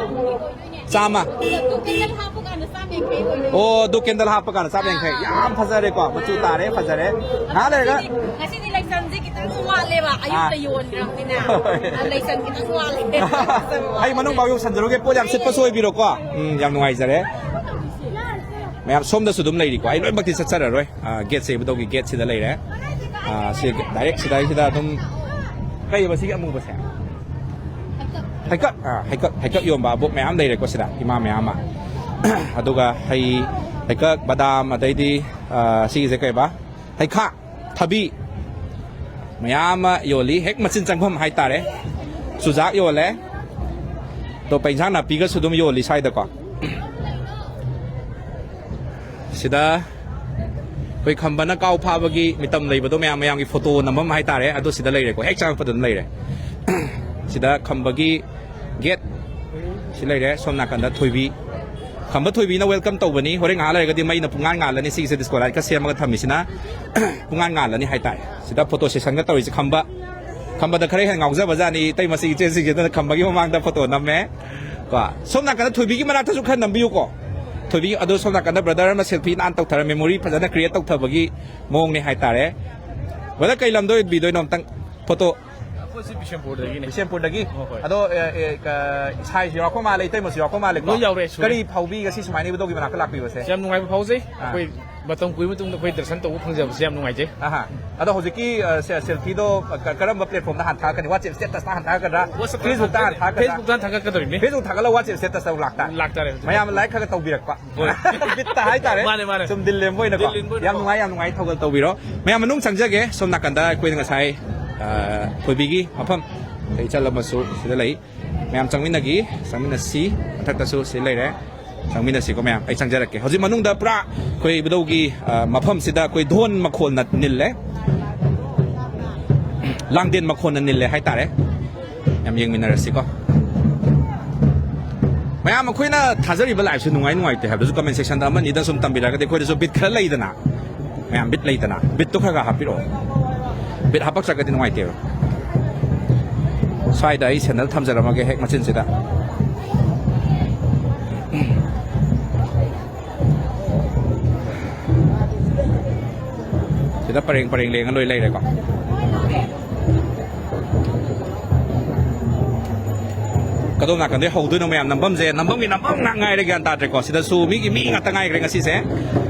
ꯆꯥꯝꯃ꯫ ꯑꯗꯣ ꯀꯦꯟꯗꯜ ꯍꯥꯞꯄ ꯀꯥꯟꯗ ꯆꯥꯝ ꯌꯥꯡꯈꯩ ꯑꯣꯏꯗꯣꯏꯅꯦ꯫ ꯑꯣ, ꯑꯗꯨ ꯀꯦꯟꯗꯜ ꯍꯥꯞꯄ ꯀꯥꯟꯗ ꯆꯥꯝ ꯌꯥꯡꯈꯩ꯫ ꯑꯥ꯫ ꯌꯥꯝ ꯐꯖꯔꯦꯀꯣ, ꯃꯆꯨ ꯇꯥꯔꯦ, ꯐꯖꯔꯦ꯫ ꯉꯥꯏꯍꯥꯛ ꯂꯩꯔꯒ ꯉꯁꯤꯗꯤ, ꯉꯁꯤꯗꯤ ꯂꯩꯆꯟꯁꯦ ꯈꯤꯇꯪ ꯋꯥꯠꯂꯦꯕ, ꯑꯌꯨꯛꯇ ꯑꯥ꯫ ꯌꯣꯟꯈ꯭ꯔꯕꯅꯤꯅ꯫ ꯍꯣꯏ꯫ ꯑꯗ ꯂꯩꯆꯟ ꯈꯤꯇꯪ ꯋꯥꯠꯂꯦ꯫ ꯑꯩ ꯃꯅꯨꯡ ꯐꯥꯎ ꯌꯧꯁꯟꯖꯔꯨꯒꯦ, ꯄꯣꯠ ꯌꯥꯝ ꯁꯤꯠꯄꯁꯨ ꯑꯣꯏꯕꯤꯔꯣꯀꯣ꯫ ꯎꯝ, ꯌꯥꯝ ꯅꯨꯡꯉꯥꯏꯖꯔꯦ꯫ ꯃꯌꯥꯝ ꯁꯣꯝꯗꯁꯨ ꯑꯗꯨꯝ ꯂꯩꯔꯤꯀꯣ, ꯑꯩ ꯂꯣꯏꯅꯃꯛꯇꯤ ꯆꯠꯆꯔꯔꯣꯏ꯫ ꯑꯥ, ꯒꯦꯠꯁꯦ ꯏꯕꯨꯙꯧꯒꯤ ꯒꯦꯠꯁꯤꯗ ꯂꯩꯔꯦ꯫ ꯑꯥ, ꯁꯤ ꯗꯥꯏꯔꯦꯛ ꯁꯤꯗꯩꯁꯤꯗ ꯑꯗꯨꯝ, ꯀꯩꯕ ꯁꯤꯒꯤ ꯑꯃꯨꯕꯁꯦ? ꯍꯩꯀꯛ, ꯑꯥ, ꯍꯩꯀꯛ, ꯍꯩꯀꯛ ꯌꯣꯟꯕ ꯑꯕꯣꯛ ꯃꯌꯥꯝ ꯂꯩꯔꯦꯀꯣ ꯁꯤꯗ, ꯏꯃꯥ ꯃꯌꯥꯝ ꯑꯃ꯫ ꯑꯗꯨꯒ ꯍꯩ, ꯍꯩꯀꯛ, ꯕꯗꯥꯝ, ꯑꯗꯩꯗꯤ, ꯑꯥ, ꯁꯤꯒꯤꯁꯦ ꯀꯩꯕ? ꯍꯩꯈꯥ, ꯊꯕꯤ, ꯃꯌꯥꯝ ꯑꯃ ꯌꯣꯜꯂꯤ, ꯍꯦꯛ ꯃꯆꯤꯟ ꯆꯪꯐꯝ ꯍꯥꯏꯇꯥꯔꯦ꯫ ꯆꯨꯖꯥꯛ ꯌꯣꯜꯂꯦ꯫ ꯑꯇꯣꯞꯄ ꯏꯟꯁꯥꯡ ꯅꯥꯄꯤꯒꯁꯨ ꯑꯗꯨꯝ ꯌꯣꯜꯂꯤ ꯁ꯭ꯋꯥꯏꯗꯀꯣ꯫ ꯁꯤꯗ ꯑꯩꯈꯣꯏ ꯈꯝꯕꯅ ꯀꯥꯎ ꯐꯥꯕꯒꯤ ꯃꯤꯇꯝ ꯂꯩꯕꯗꯣ, ꯃꯌꯥꯝ ꯃꯌꯥꯝꯒꯤ ꯐꯣꯇꯣ ꯅꯝꯐꯝ ꯍꯥꯏꯇꯥꯔꯦ, ꯑꯗꯨ ꯁꯤꯗ ꯂꯩꯔꯦꯀꯣ, ꯍꯦꯛ ꯆꯪꯉꯛꯄꯗ ꯑꯗꯨꯝ ꯂꯩꯔꯦ꯫ ꯁꯤꯗ ꯈꯝꯕꯒꯤ ꯒꯦꯠ ꯁꯤ ꯂꯩꯔꯦ, ꯁꯣꯝ ꯅꯥꯀꯟꯗ ꯊꯣꯏꯕꯤ, ꯈꯝꯕ ꯊꯣꯏꯕꯤꯅ welcome ꯇꯧꯕꯅꯤ꯫ ꯍꯣꯔꯦꯟ ꯉꯥꯏꯍꯥꯛ ꯂꯩꯔꯒꯗꯤ ꯃꯩꯅ ꯄꯨꯡꯉꯥꯟ ꯉꯥꯜꯂꯅꯤ꯫ ꯁꯤꯒꯤꯁꯦ disco light ꯀ ꯁꯦꯝꯃꯒ ꯊꯝꯃꯤꯁꯤꯅ ꯄꯨꯡꯉꯥꯟ ꯉꯥꯜꯂꯅꯤ ꯍꯥꯏꯇꯥꯔꯦ꯫ ꯁꯤꯗ photo session ꯒ ꯇꯧꯔꯤꯁꯦ ꯈꯝꯕ, ꯈꯝꯕꯗ ꯈꯔ ꯍꯦꯟꯅ ꯉꯥꯎꯖꯕ ꯖꯥꯠꯅꯤ꯫ ꯏꯇꯩ ꯃꯁꯤ ꯏꯆꯦꯁꯤꯡꯁꯤꯗꯅ ꯈꯝꯕꯒꯤ ꯃꯃꯥꯡꯗ photo ꯅꯝꯃꯦ꯫ ꯀꯣ, ꯁꯣꯝ ꯅꯥꯀꯟꯗ ꯊꯣꯏꯕꯤꯒꯤ ꯃꯅꯥꯛꯇꯁꯨ ꯈꯔ ꯅꯝꯕꯤꯌꯨꯀꯣ꯫ ꯊꯣꯏꯕꯤ, ꯑꯗꯣ ꯁꯣꯝ ꯅꯥꯀꯟꯗ brother ꯑꯃ selfie ꯅꯥꯟ ꯇꯧꯊꯔ memory ꯐꯖꯅ create ꯇꯧꯊꯕꯒꯤ ꯃꯑꯣꯡꯅꯦ ꯍꯥꯏꯇꯥꯔꯦ꯫ Brother, ꯀꯩ ꯂꯝꯗ ꯑꯣꯏꯕꯤꯗꯣꯏꯅꯣ? ꯑꯝꯇꯪ photo꯫ ꯁꯤ ꯕꯤꯁꯦꯝꯄꯨꯔꯗꯒꯤꯅꯦ꯫ ꯕꯤꯁꯦꯝꯄꯨꯔꯗꯒꯤ꯫ ꯍꯣꯏ, ꯍꯣꯏ꯫ ꯑꯗꯣ ꯏꯁꯥꯏꯁꯨ ꯌꯥꯎꯔꯛꯄ ꯃꯥꯜꯂꯦ, ꯏꯇꯩꯃꯁꯨ ꯌꯥꯎꯔꯛꯄ ꯃꯥꯜꯂꯦꯀꯣ? ꯂꯣꯏ ꯌꯥꯎꯔꯦ, ꯁꯨꯔꯦ꯫ ꯀꯔꯤ ꯐꯥꯎꯕꯤ ꯉꯁꯤ ꯁꯨꯃꯥꯏꯅ ꯏꯕꯨꯙꯧꯒꯤ ꯃꯅꯥꯛꯇ ꯂꯥꯛꯄꯤꯕꯁꯦ? ꯌꯥꯝ ꯅꯨꯡꯉꯥꯏꯕ ꯐꯥꯎꯖꯩ꯫ ꯑꯥ꯫ ꯑꯩꯈꯣꯏ ꯃꯇꯝ ꯀꯨꯏꯕ ꯃꯇꯨꯡꯗ ꯑꯩꯈꯣꯏ ꯗꯔꯁꯟ ꯇꯧꯕ ꯐꯪꯖꯕꯁꯦ ꯌꯥꯝ ꯅꯨꯡꯉꯥꯏꯖꯩ꯫ ꯑꯍꯥ꯫ ꯑꯗꯣ ꯍꯧꯖꯤꯛꯀꯤ ꯁꯦꯜꯐꯤꯗꯣ ꯀꯔꯝꯕ ꯄ꯭ꯂꯦꯠꯐꯣꯝꯗ ꯍꯥꯟꯅ ꯊꯥꯒꯠꯀꯅꯤ? ꯋꯥꯆꯦꯞ ꯁ꯭ꯇꯦꯇꯁꯇ ꯍꯥꯟꯅ ꯊꯥꯒꯠꯀꯗ꯭ꯔꯥ? WhatsApp-ꯇ ꯐꯦꯁꯕꯨꯛꯇ ꯍꯥꯟꯅ ꯊꯥꯒꯠꯀꯗ꯭ꯔꯥ? Facebook-ꯇ ꯍꯥꯟꯅ ꯊꯥꯒꯠꯀꯗꯧꯔꯤꯕꯅꯤ꯫ Facebook ꯊꯥꯒꯠꯂꯒ WhatsApp ꯁ꯭ꯇꯦꯇꯁꯇ ꯂꯥꯛꯇꯥ꯫ ꯂꯥꯛꯇꯥꯔꯦ꯫ ꯃꯌꯥꯝ ꯂꯥꯏꯛ ꯈꯔ ꯇꯧꯕꯤꯔꯛꯄ꯫ ꯍꯣꯏ꯫ ꯕꯤꯠꯇ ꯍꯥꯏꯇꯥꯔꯦ꯫ ꯃꯥꯅꯦ, ꯃꯥꯅꯦ꯫ ꯁꯨꯝ ꯗꯤꯜ ꯂꯦꯟꯕ ꯑꯣꯏꯅꯀꯣ꯫ ꯗꯤꯜ ꯂꯦꯟꯕ ꯑꯣꯏꯅꯀꯣ꯫ ꯌꯥꯝ ꯅꯨꯡꯉꯥꯏ, ꯌꯥꯝ ꯅꯨꯡꯉꯥꯏ꯫ ꯊꯧꯒꯜ ꯇꯧꯕꯤꯔꯣ꯫ ꯃꯌꯥꯝ ꯃꯅꯨꯡ ꯆꯪꯖꯒꯦ꯫ ꯁꯣꯝ ꯅꯥꯀꯟꯗ ꯑꯩꯈꯣꯏꯅ ꯉꯁꯥꯏ ꯑ, ꯊꯣꯏꯕꯤꯒꯤ ꯃꯐꯝ ꯑꯩ ꯆꯠꯂꯝꯃꯁꯨ ꯁꯤꯗ ꯂꯩ꯫ ꯃꯌꯥꯝ ꯆꯪꯃꯤꯟꯅꯒꯤ, ꯆꯪꯃꯤꯟꯅꯁꯤ꯫ ꯃꯊꯛꯇꯁꯨ ꯁꯤ ꯂꯩꯔꯦ꯫ ꯆꯪꯃꯤꯟꯅꯁꯤꯀꯣ ꯃꯌꯥꯝ꯫ ꯑꯩ ꯆꯪꯖꯔꯛꯀꯦ꯫ ꯍꯧꯖꯤꯛ ꯃꯅꯨꯡꯗ ꯄꯨꯔꯥ ꯑꯩꯈꯣꯏ ꯏꯕꯨꯙꯧꯒꯤ, ꯑ, ꯃꯐꯝꯁꯤꯗ ꯑꯩꯈꯣꯏ ꯙꯣꯟ ꯃꯈꯣꯜꯅ ꯅꯤꯜꯂꯦ꯫ ꯂꯥꯡꯗꯦꯟ ꯃꯈꯣꯜꯅ ꯅꯤꯜꯂꯦ ꯍꯥꯏꯇꯥꯔꯦ꯫ ꯌꯥꯝ ꯌꯦꯡꯃꯤꯟꯅꯔꯁꯤꯀꯣ꯫ ꯃꯌꯥꯝ ꯑꯩꯈꯣꯏꯅ ꯊꯥꯖꯔꯤꯕ ꯂꯥꯏꯐꯁꯦ ꯅꯨꯡꯉꯥꯏ ꯅꯨꯡꯉꯥꯏꯇꯦ ꯍꯥꯏꯕꯗꯨꯁꯨ ꯀꯃꯦꯟ ꯁꯦꯛꯁꯟꯗ ꯑꯃꯅꯤꯗ ꯁꯨꯝ ꯇꯝꯕꯤꯔꯒꯗꯤ ꯑꯩꯈꯣꯏꯗꯁꯨ ꯕꯤꯠ ꯈꯔ ꯂꯩꯗꯅ꯫ ꯃꯌꯥꯝ ꯕꯤꯠ ꯂꯩꯗꯅ꯫ ꯕꯤꯠꯇꯨ ꯈꯔ ꯈꯔ ꯍꯥꯞꯄꯤꯔꯛꯑꯣ꯫ ꯕꯤꯠ ꯍꯥꯞꯄꯛꯇ꯭ꯔꯒꯗꯤ ꯅꯨꯡꯉꯥꯏꯇꯦꯕ꯫ ꯁ꯭ꯋꯥꯏꯗ ꯑꯩ ꯁꯦꯟꯗꯜ ꯊꯝꯖꯔꯝꯃꯒꯦ ꯍꯦꯛ ꯃꯆꯤꯟꯁꯤꯗ꯫ ꯁꯤꯗ ꯄꯔꯦꯡ ꯄꯔꯦꯡ ꯂꯦꯡꯉ ꯂꯣꯏ ꯂꯩꯔꯦꯀꯣ꯫ ꯀꯗꯣꯝ ꯅꯥꯀꯟꯗꯩ ꯍꯧꯗꯣꯏꯅꯣ ꯃꯌꯥꯝ? ꯅꯝꯐꯝꯁꯦ, ꯅꯝꯐꯝꯒꯤ ꯅꯝꯐꯝ ꯉꯥꯛ ꯉꯥꯏꯔꯦ, ꯒ꯭ꯌꯥꯟ ꯇꯥꯗ꯭ꯔꯦꯀꯣ꯫ ꯁꯤꯗꯁꯨ ꯃꯤꯒꯤ ꯃꯤ ꯉꯥꯛꯇ ꯉꯥꯏꯈ꯭ꯔꯦ ꯉꯁꯤꯁꯦ꯫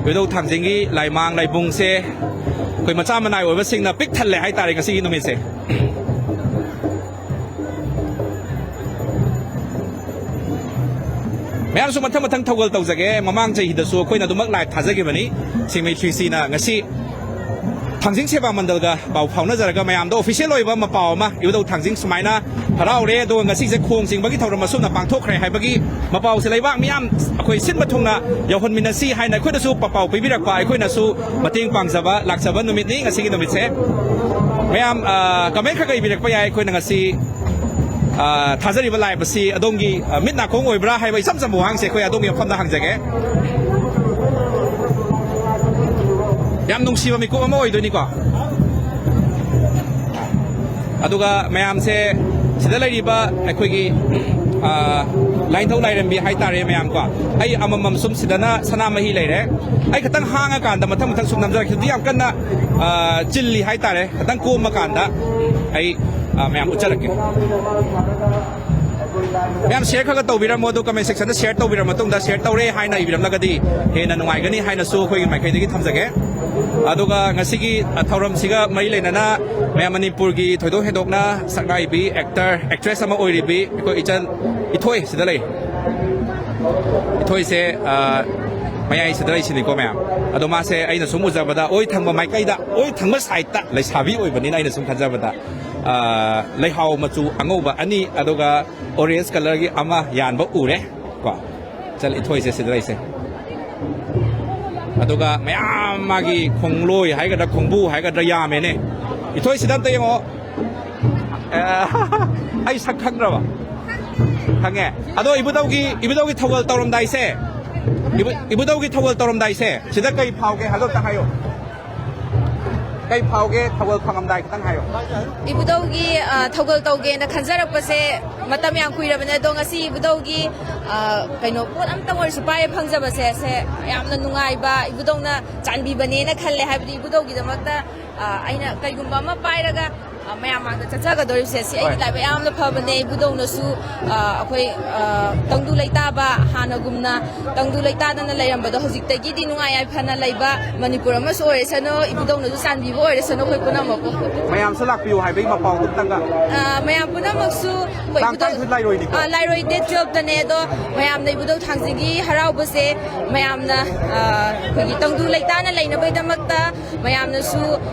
ꯏꯕꯨꯙꯧ ꯊꯥꯡꯖꯤꯡꯒꯤ ꯂꯥꯏꯃꯥꯡ ꯂꯥꯏꯕꯨꯡꯁꯦ ꯑꯩꯈꯣꯏ ꯃꯆꯥ ꯃꯅꯥꯏ ꯑꯣꯏꯕꯁꯤꯡꯅ ꯄꯤꯛ ꯊꯜꯂꯦ ꯍꯥꯏꯇꯥꯔꯦ ꯉꯁꯤꯒꯤ ꯅꯨꯃꯤꯠꯁꯦ꯫ ꯃꯌꯥꯝꯁꯨ ꯃꯊꯪ ꯃꯊꯪ ꯊꯧꯒꯜ ꯇꯧꯖꯒꯦ꯫ ꯃꯃꯥꯡ ꯆꯍꯤꯗꯁꯨ ꯑꯩꯈꯣꯏꯅ ꯑꯗꯨꯃꯛ ꯂꯥꯏꯚ ꯊꯥꯖꯈꯤꯕꯅꯤ꯫ ꯁꯤꯡꯃꯩ ꯊ꯭ꯔꯤ ꯁꯤꯅ ꯉꯁꯤ ꯊꯥꯡꯖꯤꯡ ꯁꯦꯕꯥ ꯃꯟꯗꯜꯒ ꯄꯥꯎ ꯐꯥꯎꯅꯖꯔꯒ ꯃꯌꯥꯝꯗ ꯑꯣꯐꯤꯁꯤꯌꯦꯜ ꯑꯣꯏꯕ ꯃꯄꯥꯎ ꯑꯃ, ꯏꯕꯨꯙꯧ ꯊꯥꯡꯖꯤꯡ ꯁꯨꯃꯥꯏꯅ ꯍꯔꯥꯎꯔꯦ, ꯑꯗꯨꯒ ꯉꯁꯤꯁꯦ ꯈꯣꯡ ꯆꯤꯡꯕꯒꯤ ꯊꯧꯔꯝ ꯑꯁꯨꯝꯅ ꯄꯥꯡꯊꯣꯛꯈ꯭ꯔꯦ ꯍꯥꯏꯕꯒꯤ ꯃꯄꯥꯎꯁꯦ ꯂꯩꯕꯥꯛ ꯃꯤꯌꯥꯝ ꯑꯩꯈꯣꯏ ꯁꯤꯟꯕ ꯊꯨꯡꯅ ꯌꯧꯍꯟꯃꯤꯟꯅꯁꯤ ꯍꯥꯏꯅ ꯑꯩꯈꯣꯏꯅꯁꯨ ꯄꯥꯎ ꯄꯤꯕꯤꯔꯛꯄ, ꯑꯩꯈꯣꯏꯅꯁꯨ ꯃꯇꯦꯡ ꯄꯥꯡꯖꯕ ꯂꯥꯛꯆꯕ ꯅꯨꯃꯤꯠꯅꯤ ꯉꯁꯤꯒꯤ ꯅꯨꯃꯤꯠꯁꯦ꯫ ꯃꯌꯥꯝ, ꯑ, ꯀꯃꯦꯟ ꯈꯔ ꯈꯔ ꯏꯕꯤꯔꯛꯄ ꯌꯥꯏ꯫ ꯑꯩꯈꯣꯏꯅ ꯉꯁꯤ, ꯑ, ꯊꯥꯖꯔꯤꯕ ꯂꯥꯏꯐ ꯑꯁꯤ ꯑꯗꯣꯝꯒꯤ, ꯑ, ꯃꯤꯠ ꯅꯥꯀꯣꯡ ꯑꯣꯏꯕ꯭ꯔꯥ ꯍꯥꯏꯕ ꯏꯆꯝ ꯆꯝꯕ ꯋꯥꯍꯪꯁꯦ ꯑꯩꯈꯣꯏ ꯑꯗꯣꯝꯒꯤ ꯃꯐꯝꯗ ꯍꯪꯖꯒꯦ꯫ ꯌꯥꯝ ꯅꯨꯡꯁꯤꯕ ꯃꯤꯀꯨꯞ ꯑꯃ ꯑꯣꯏꯗꯣꯏꯅꯤꯀꯣ꯫ ꯑꯗꯨꯒ ꯃꯌꯥꯝꯁꯦ, ꯁꯤꯗ ꯂꯩꯔꯤꯕ ꯑꯩꯈꯣꯏꯒꯤ, ꯑ, ꯂꯥꯏꯅꯤꯡꯊꯧ ꯂꯥꯏꯔꯦꯝꯕꯤ ꯍꯥꯏꯇꯥꯔꯦ ꯃꯌꯥꯝ ꯀꯣ꯫ ꯑꯩ ꯑꯃꯃꯝ ꯁꯨꯝ ꯁꯤꯗꯅ ꯁꯅꯥꯃꯍꯤ ꯂꯩꯔꯦ꯫ ꯑꯩ ꯈꯤꯇꯪ ꯍꯥꯡꯉꯀꯥꯟꯗ ꯃꯊꯪ ꯃꯊꯪ ꯁꯨꯝ ꯅꯝꯖꯔꯛꯈꯤꯕꯗꯤ ꯌꯥꯝ ꯀꯟꯅ, ꯑ, ꯆꯤꯜꯂꯤ ꯍꯥꯏꯇꯥꯔꯦ꯫ ꯈꯤꯇꯪ ꯀꯣꯝꯃꯀꯥꯟꯗ ꯑꯩ ꯑ, ꯃꯌꯥꯝ ꯎꯠꯆꯔꯛꯀꯦ꯫ ꯃꯌꯥꯝ ꯁꯤꯌꯔ ꯈꯔ ꯈꯔ ꯇꯧꯕꯤꯔꯝꯃꯣ, ꯑꯗꯨ ꯀꯃꯦꯟ ꯁꯦꯛꯁꯟꯗ ꯁꯤꯌꯔ ꯇꯧꯕꯤꯔꯕ ꯃꯇꯨꯡꯗ, ꯁꯤꯌꯥꯔ ꯇꯧꯔꯦ ꯍꯥꯏꯅ ꯏꯕꯤꯔꯝꯂꯒꯗꯤ ꯍꯦꯟꯅ ꯅꯨꯡꯉꯥꯏꯒꯅꯤ ꯍꯥꯏꯅꯁꯨ ꯑꯩꯈꯣꯏꯒꯤ ꯃꯥꯏꯀꯩꯗꯒꯤ ꯊꯝꯖꯒꯦ꯫ ꯑꯗꯨꯒ ꯉꯁꯤꯒꯤ, ꯑ, ꯊꯧꯔꯝꯁꯤꯒ ꯃꯔꯤ ꯂꯩꯅꯅ ꯃꯌꯥꯝ ꯃꯅꯤꯄꯨꯔꯒꯤ ꯊꯣꯏꯗꯣꯛ ꯍꯦꯟꯗꯣꯛꯅ ꯁꯛꯅꯥꯏꯕꯤ, ꯑꯦꯛꯇꯔ, ꯑꯦꯛꯇ꯭ꯔꯦꯁ ꯑꯃ ꯑꯣꯏꯔꯤꯕꯤ ꯑꯩꯈꯣꯏ ꯏꯆꯟ ꯏꯊꯣꯏ ꯁꯤꯗ ꯂꯩ꯫ ꯏꯊꯣꯏꯁꯦ, ꯑ, ꯃꯌꯥꯏꯁꯤꯗ ꯂꯩꯁꯤꯅꯤꯀꯣ ꯃꯌꯥꯝ꯫ ꯑꯗꯣ ꯃꯥꯁꯦ ꯑꯩꯅ ꯁꯨꯝ ꯎꯖꯕꯗ ꯑꯣꯏ ꯊꯪꯕ ꯃꯥꯏꯀꯩꯗ, ꯑꯣꯏ ꯊꯪꯕ ꯁꯥꯏꯠꯇ ꯂꯩꯁꯥꯕꯤ ꯑꯣꯏꯕꯅꯤꯅ ꯑꯩꯅ ꯁꯨꯝ ꯈꯟꯖꯕꯗ, ꯑ, ꯂꯩꯍꯥꯎ ꯃꯆꯨ ꯑꯉꯧꯕ ꯑꯅꯤ, ꯑꯗꯨꯒ ꯑꯣꯔꯦꯟꯖ ꯀꯂꯔꯒꯤ ꯑꯃ ꯌꯥꯟꯕ ꯎꯔꯦ ꯀꯣ꯫ ꯆꯜ ꯏꯊꯣꯏꯁꯦ ꯁꯤꯗ ꯂꯩꯁꯦ꯫ ꯑꯗꯨꯒ ꯃꯌꯥꯝ ꯃꯥꯒꯤ ꯈꯣꯡꯂꯣꯏ ꯍꯥꯏꯒꯗ꯭ꯔꯥ, ꯈꯣꯡꯕꯨ ꯍꯥꯏꯒꯗ꯭ꯔꯥ, ꯌꯥꯝꯃꯦꯅꯦ꯫ ꯏꯊꯣꯏꯁꯤꯗ ꯑꯝꯇ ꯌꯦꯡꯉꯣ꯫ ꯑꯦ, ꯑꯩ ꯁꯛ ꯈꯪꯗ꯭ꯔꯕ? ꯈꯪꯉꯦ꯫ ꯑꯗꯣ ꯏꯕꯨꯙꯧꯒꯤ, ꯏꯕꯨꯙꯧꯒꯤ ꯊꯧꯒꯜ ꯇꯧꯔꯝꯗꯥꯏꯁꯦ, ꯏꯕꯨ-, ꯏꯕꯨꯙꯧꯒꯤ ꯊꯧꯒꯜ ꯇꯧꯔꯝꯗꯥꯏꯁꯦ, ꯁꯤꯗ ꯀꯩ ꯐꯥꯎꯒꯦ ꯍꯥꯏꯕꯗꯣ ꯑꯝꯇ ꯍꯥꯏꯌꯣ꯫ ꯀꯩ ꯐꯥꯎꯒꯦ ꯊꯧꯒꯜ ꯐꯪꯉꯝꯗꯥꯏ? ꯈꯤꯇꯪ ꯍꯥꯏꯌꯣ꯫ ꯏꯕꯨꯙꯧꯒꯤ, ꯑ, ꯊꯧꯒꯜ ꯇꯧꯒꯦꯅ ꯈꯟꯖꯔꯛꯄꯁꯦ ꯃꯇꯝ ꯌꯥꯝ ꯀꯨꯏꯔꯕꯅꯦ, ꯑꯗꯣ ꯉꯁꯤ ꯏꯕꯨꯙꯧꯒꯤ, ꯑ, ꯀꯩꯅꯣ, ꯄꯣꯠ ꯑꯝꯇꯪ ꯑꯣꯏꯔꯁꯨ ꯄꯥꯏꯔꯦ ꯐꯪꯖꯕꯁꯦ, ꯁꯦ ꯌꯥꯝꯅ ꯅꯨꯡꯉꯥꯏꯕ, ꯏꯕꯨꯙꯧꯅ ꯆꯥꯟꯕꯤꯕꯅꯦꯅ ꯈꯜꯂꯦ꯫ ꯍꯥꯏꯕꯗꯤ ꯏꯕꯨꯙꯧꯒꯤꯗꯃꯛꯇ, ꯑ, ꯑꯩꯅ ꯀꯩꯒꯨꯝꯕ ꯑꯃ ꯄꯥꯏꯔꯒ, ꯑ, ꯃꯌꯥꯝ ꯃꯥꯡꯗ ꯆꯠꯆꯒꯗꯧꯔꯤꯕꯁꯦ, ꯁꯤ ꯑꯩꯒꯤ ꯍꯣꯏ꯫ ꯂꯥꯏꯕꯛ ꯌꯥꯝꯅ ꯐꯕꯅꯦ꯫ ꯏꯕꯨꯙꯧꯅꯁꯨ, ꯑ, ꯑꯩꯈꯣꯏ, ꯑ, ꯇꯪꯗꯨ ꯂꯩꯇꯥꯕ ꯍꯥꯟꯅꯒꯨꯝꯅ ꯇꯪꯗꯨ ꯂꯩꯇꯥꯗꯅ ꯂꯩꯔꯝꯕꯗꯣ ꯍꯧꯖꯤꯛꯇꯒꯤꯗꯤ ꯅꯨꯡꯉꯥꯏ ꯌꯥꯏꯐꯅ ꯂꯩꯕ ꯃꯅꯤꯄꯨꯔ ꯑꯃꯁꯨ ꯑꯣꯏꯔꯁꯅꯨ, ꯏꯕꯨꯙꯧꯅꯁꯨ ꯆꯥꯟꯕꯤꯕ ꯑꯣꯏꯔꯁꯅꯨ ꯑꯩꯈꯣꯏ ꯄꯨꯝꯅꯃꯛꯄꯨ꯫ ꯃꯌꯥꯝꯁꯨ ꯂꯥꯛꯄꯤꯌꯨ ꯍꯥꯏꯕꯒꯤ ꯃꯄꯥꯎꯗꯨ ꯑꯝꯇꯪꯒ꯫ ꯑ, ꯃꯌꯥꯝ ꯄꯨꯝꯅꯃꯛꯁꯨ ꯑꯩꯈꯣꯏ ꯇꯥꯡ ꯏꯕꯨꯙꯧ-, ꯇꯔꯥꯅꯤꯊꯣꯏ ꯂꯥꯏꯔꯣꯏꯅꯤꯀꯣ? ꯑ, ꯂꯥꯏꯔꯣꯏ date twelve-ꯇꯅꯦ꯫ ꯑꯗꯣ ꯃꯌꯥꯝꯅ ꯏꯕꯨꯙꯧ ꯊꯥꯡꯖꯒꯤ ꯍꯔꯥꯎꯕꯁꯦ ꯃꯌꯥꯝꯅ, ꯑ, ꯑꯩꯈꯣꯏꯒꯤ ꯇꯪꯗꯨ ꯂꯩꯇꯥꯅ ꯂꯩꯅꯕꯒꯤꯗꯃꯛꯇ ꯃꯌꯥꯝꯅꯁꯨ,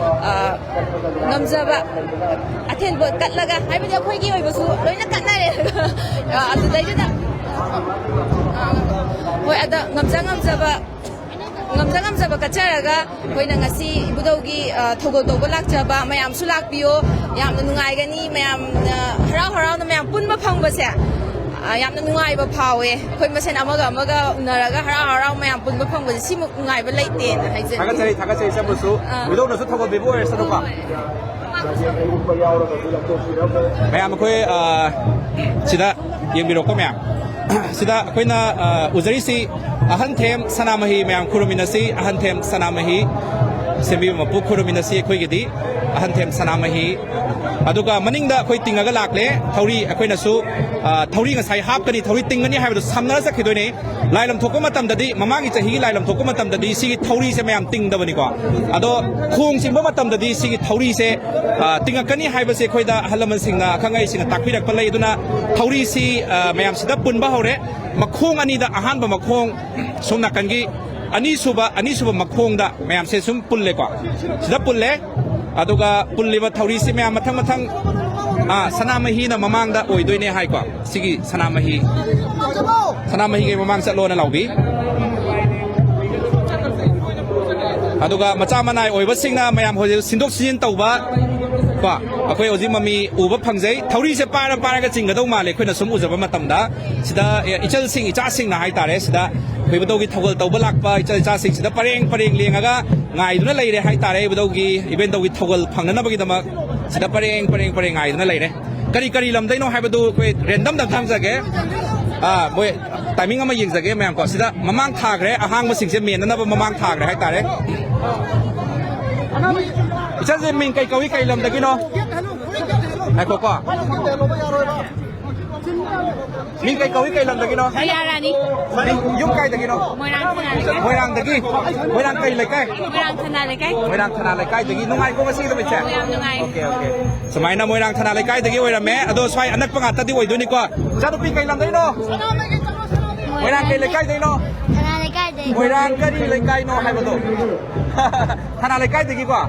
ꯑ, ꯉꯝꯖꯕ ꯑꯊꯦꯟꯕ ꯀꯠꯂꯒ, ꯍꯥꯏꯕꯗꯤ ꯑꯩꯈꯣꯏꯒꯤ ꯑꯣꯏꯕꯁꯨ ꯂꯣꯏꯅ ꯀꯠꯅꯔꯦ꯫ ꯑ, ꯑꯗꯨꯗꯩꯗꯨꯗ, ꯑ, ꯍꯣꯏ, ꯑꯗ ꯉꯝꯖ ꯉꯝꯖꯕ, ꯉꯝꯖ ꯉꯝꯖꯕ ꯀꯠꯆꯔꯒ ꯑꯩꯈꯣꯏꯅ ꯉꯁꯤ ꯏꯕꯨꯙꯧꯒꯤ, ꯑ, ꯊꯧꯒꯜ ꯇꯧꯕ ꯂꯥꯛꯆꯕ ꯃꯌꯥꯝꯁꯨ ꯂꯥꯛꯄꯤꯌꯣ꯫ ꯌꯥꯝꯅ ꯅꯨꯡꯉꯥꯏꯒꯅꯤ꯫ ꯃꯌꯥꯝꯅ ꯍꯔꯥꯎ ꯍꯔꯥꯎꯅ ꯃꯌꯥꯝ ꯄꯨꯟꯕ ꯐꯪꯕꯁꯦ, ꯑ, ꯌꯥꯝꯅ ꯅꯨꯡꯉꯥꯏꯕ ꯐꯥꯎꯋꯦ꯫ ꯑꯩꯈꯣꯏ ꯃꯁꯦꯟ ꯑꯃꯒ ꯑꯃꯒ ꯎꯅꯔꯒ ꯍꯔꯥꯎ ꯍꯔꯥꯎ ꯃꯌꯥꯝ ꯄꯨꯟꯕ ꯐꯪꯕꯁꯦ ꯁꯤꯃꯨꯛ ꯅꯨꯡꯉꯥꯏꯕ ꯂꯩꯇꯦꯅ ꯍꯥꯏꯖꯅꯤꯡꯉꯤ꯫ ꯊꯥꯒꯠꯆꯔꯤ, ꯊꯥꯒꯠꯆꯔꯤ ꯏꯆꯟꯕꯨꯁꯨ꯫ ꯑꯥ꯫ ꯏꯕꯨꯙꯧꯅꯁꯨ ꯊꯧꯒꯜ ꯄꯤꯕ ꯑꯣꯏꯔꯁꯅꯨꯀꯣ꯫ ꯍꯣꯏ꯫ ꯃꯌꯥꯝ ꯑꯩꯈꯣꯏ, ꯑ, ꯁꯤꯗ ꯌꯦꯡꯕꯤꯔꯣꯀꯣ ꯃꯌꯥꯝ꯫ ꯁꯤꯗ ꯑꯩꯈꯣꯏꯅ, ꯑ, ꯎꯖꯔꯤꯁꯤ ꯑꯍꯟꯊꯦꯝ ꯁꯅꯥꯃꯍꯤ꯫ ꯃꯌꯥꯝ ꯈꯨꯔꯨꯝꯃꯤꯟꯅꯁꯤ, ꯑꯍꯟꯊꯦꯝ ꯁꯅꯥꯃꯍꯤ ꯁꯦꯝꯕꯤꯕ ꯃꯄꯨ ꯈꯨꯔꯨꯝꯃꯤꯟꯅꯁꯤ ꯑꯩꯈꯣꯏꯒꯤꯗꯤ꯫ ꯑꯍꯟꯊꯦꯝ ꯁꯅꯥꯃꯍꯤ, ꯑꯗꯨꯒ ꯃꯅꯤꯡꯗ ꯑꯩꯈꯣꯏ ꯇꯤꯡꯉꯒ ꯂꯥꯛꯂꯦ꯫ ꯊꯧꯔꯤ ꯑꯩꯈꯣꯏꯅꯁꯨ, ꯑ, ꯊꯧꯔꯤ ꯉꯁꯥꯏ ꯍꯥꯞꯀꯅꯤ, ꯊꯧꯔꯤ ꯇꯤꯡꯒꯅꯤ ꯍꯥꯏꯕꯗꯨ ꯁꯝꯅꯔ ꯆꯠꯈꯤꯗꯣꯏꯅꯦ꯫ ꯂꯥꯏ ꯂꯝ ꯊꯣꯛꯄ ꯃꯇꯝꯗꯗꯤ, ꯃꯃꯥꯡꯒꯤ ꯆꯍꯤꯒꯤ ꯂꯥꯏ ꯂꯝ ꯊꯣꯛꯄ ꯃꯇꯝꯗꯗꯤ ꯁꯤꯒꯤ ꯊꯧꯔꯤꯁꯦ ꯃꯌꯥꯝ ꯇꯤꯡꯗꯕꯅꯤꯀꯣ꯫ ꯑꯗꯣ ꯈꯣꯡ ꯆꯤꯡꯕ ꯃꯇꯝꯗꯗꯤ ꯁꯤꯒꯤ ꯊꯧꯔꯤꯁꯦ, ꯑ, ꯇꯤꯡꯉꯛꯀꯅꯤ ꯍꯥꯏꯕꯁꯦ ꯑꯩꯈꯣꯏꯗ ꯑꯍꯜ ꯂꯃꯟꯁꯤꯡꯅ, ꯑꯈꯪ ꯑꯍꯩꯁꯤꯡꯅ ꯇꯥꯛꯄꯤꯔꯛꯄ ꯂꯩ꯫ ꯑꯗꯨꯅ ꯊꯧꯔꯤꯁꯤ, ꯑ, ꯃꯌꯥꯝꯁꯤꯗ ꯄꯨꯟꯕ ꯍꯧꯔꯦ꯫ ꯃꯈꯣꯡ ꯑꯅꯤꯗ, ꯑꯍꯥꯟꯕ ꯃꯈꯣꯡ ꯁꯣꯝ ꯅꯥꯀꯟꯒꯤ ꯑꯅꯤꯁꯨꯕ, ꯑꯅꯤꯁꯨꯕ ꯃꯈꯣꯡꯗ ꯃꯌꯥꯝꯁꯦ ꯁꯨꯝ ꯄꯨꯜꯂꯦꯀꯣ꯫ ꯁꯤꯗ ꯄꯨꯜꯂꯦ꯫ ꯑꯗꯨꯒ ꯄꯨꯜꯂꯤꯕ ꯊꯧꯔꯤꯁꯤ ꯃꯌꯥꯝ ꯃꯊꯪ ꯃꯊꯪ, ꯑꯥ, ꯁꯅꯥꯃꯍꯤꯅ ꯃꯃꯥꯡꯗ ꯑꯣꯏꯗꯣꯏꯅꯦ ꯍꯥꯏꯀꯣ꯫ ꯁꯤꯒꯤ ꯁꯅꯥꯃꯍꯤ, ꯁꯅꯥꯃꯍꯤꯒꯤ ꯃꯃꯥꯡ ꯆꯠꯂꯣꯅ ꯂꯥꯎꯕꯤ꯫ ꯑꯗꯨꯒ ꯃꯆꯥ ꯃꯅꯥꯏ ꯑꯣꯏꯕꯁꯤꯡꯅ ꯃꯌꯥꯝ ꯍꯧꯖꯤꯛ ꯁꯤꯟꯗꯣꯛ ꯁꯤꯖꯤꯟ ꯇꯧꯕ ꯀꯣ, ꯑꯩꯈꯣꯏ ꯍꯧꯖꯤꯛ ꯃꯃꯤ ꯎꯕ ꯐꯪꯖꯩ꯫ ꯊꯧꯔꯤꯁꯦ ꯄꯥꯏꯔ ꯄꯥꯏꯔꯒ ꯆꯤꯡꯒꯗꯧ ꯃꯥꯜꯂꯦ, ꯑꯩꯈꯣꯏꯅ ꯁꯨꯝ ꯎꯖꯕ ꯃꯇꯝꯗ꯫ ꯁꯤꯗ, ꯑꯦ, ꯏꯆꯜꯁꯤꯡ, ꯏꯆꯥꯁꯤꯡꯅ ꯍꯥꯏꯇꯥꯔꯦ, ꯁꯤꯗ ꯑꯩꯈꯣꯏ ꯏꯕꯨꯙꯧꯒꯤ ꯊꯧꯒꯜ ꯇꯧꯕ ꯂꯥꯛꯄ ꯏꯆꯜ ꯏꯆꯥꯁꯤꯡꯁꯤꯗ ꯄꯔꯦꯡ ꯄꯔꯦꯡ ꯂꯦꯡꯉꯒ ꯉꯥꯏꯗꯨꯅ ꯂꯩꯔꯦ ꯍꯥꯏꯇꯥꯔꯦ꯫ ꯏꯕꯨꯙꯧꯒꯤ, ꯏꯕꯦꯟꯗꯧꯒꯤ ꯊꯧꯒꯜ ꯐꯪꯅꯅꯕꯒꯤꯗꯃꯛ ꯁꯤꯗ ꯄꯔꯦꯡ ꯄꯔꯦꯡ ꯄꯔꯦꯡ ꯉꯥꯏꯗꯨꯅ ꯂꯩꯔꯦ꯫ ꯀꯔꯤ ꯀꯔꯤ ꯂꯝꯗꯩꯅꯣ ꯍꯥꯏꯕꯗꯨ ꯑꯩꯈꯣꯏ random-ꯗ ꯊꯝꯖꯒꯦ꯫ ꯑꯥ, ꯃꯣꯏ timing ꯑꯃ ꯌꯦꯡꯖꯒꯦ ꯃꯌꯥꯝ ꯀꯣ꯫ ꯁꯤꯗ ꯃꯃꯥꯡ ꯊꯥꯈ꯭ꯔꯦ, ꯑꯍꯥꯡꯕꯁꯤꯡꯁꯦ ꯃꯦꯟꯅꯅꯕ ꯃꯃꯥꯡ ꯊꯥꯈ꯭ꯔꯦ ꯍꯥꯏꯇꯥꯔꯦ꯫ ꯏꯆꯟꯁꯦ ꯃꯤꯡ ꯀꯩ ꯀꯧꯏ, ꯀꯩ ꯂꯝꯗꯒꯤꯅꯣ? ꯉꯥꯏꯈꯣꯀꯣ꯫ ꯃꯤꯡ ꯀꯩ ꯀꯧꯏ, ꯀꯩ ꯂꯝꯗꯒꯤꯅꯣ? ꯄ꯭ꯔꯤꯌꯥ ꯔꯥꯅꯤ꯫ ꯃꯤꯡ, ꯌꯨꯝ ꯀꯥꯏꯗꯒꯤꯅꯣ? ꯃꯣꯏꯔꯥꯡ ꯊꯅꯥ ꯂꯩꯀꯥꯏ꯫ ꯃꯣꯏꯔꯥꯡꯗꯒꯤ? ꯃꯣꯏꯔꯥꯡ ꯀꯩ ꯂꯩꯀꯥꯏ? ꯃꯣꯏꯔꯥꯡ ꯊꯅꯥ ꯂꯩꯀꯥꯏ꯫ ꯃꯣꯏꯔꯥꯡ ꯊꯅꯥ ꯂꯩꯀꯥꯏꯗꯒꯤ꯫ ꯅꯨꯡꯉꯥꯏꯀꯣ ꯉꯁꯤꯒꯤ ꯅꯨꯃꯤꯠꯁꯦ? ꯌꯥꯝ ꯅꯨꯡꯉꯥꯏ꯫ Okay, okay. ꯁꯨꯃꯥꯏꯅ ꯃꯣꯏꯔꯥꯡ ꯊꯅꯥ ꯂꯩꯀꯥꯏꯗꯒꯤ ꯑꯣꯏꯔꯝꯃꯦ꯫ ꯑꯗꯣ ꯁ꯭ꯋꯥꯏ ꯑꯅꯛꯄ ꯉꯥꯛꯇꯗꯤ ꯑꯣꯏꯗꯣꯏꯅꯤꯀꯣ꯫ ꯏꯆꯥꯅꯨꯄꯤ ꯀꯩ ꯂꯝꯗꯩꯅꯣ? ꯃꯣꯏꯔꯥꯡ ꯀꯩ ꯂꯩꯀꯥꯏꯗꯩꯅꯣ? ꯊꯅꯥ ꯂꯩꯀꯥꯏꯗꯩ꯫ ꯃꯣꯏꯔꯥꯡ ꯀꯔꯤ ꯂꯩꯀꯥꯏꯅꯣ ꯍꯥꯏꯕꯗꯣ? ꯊꯅꯥ ꯂꯩꯀꯥꯏꯗꯒꯤꯀꯣ?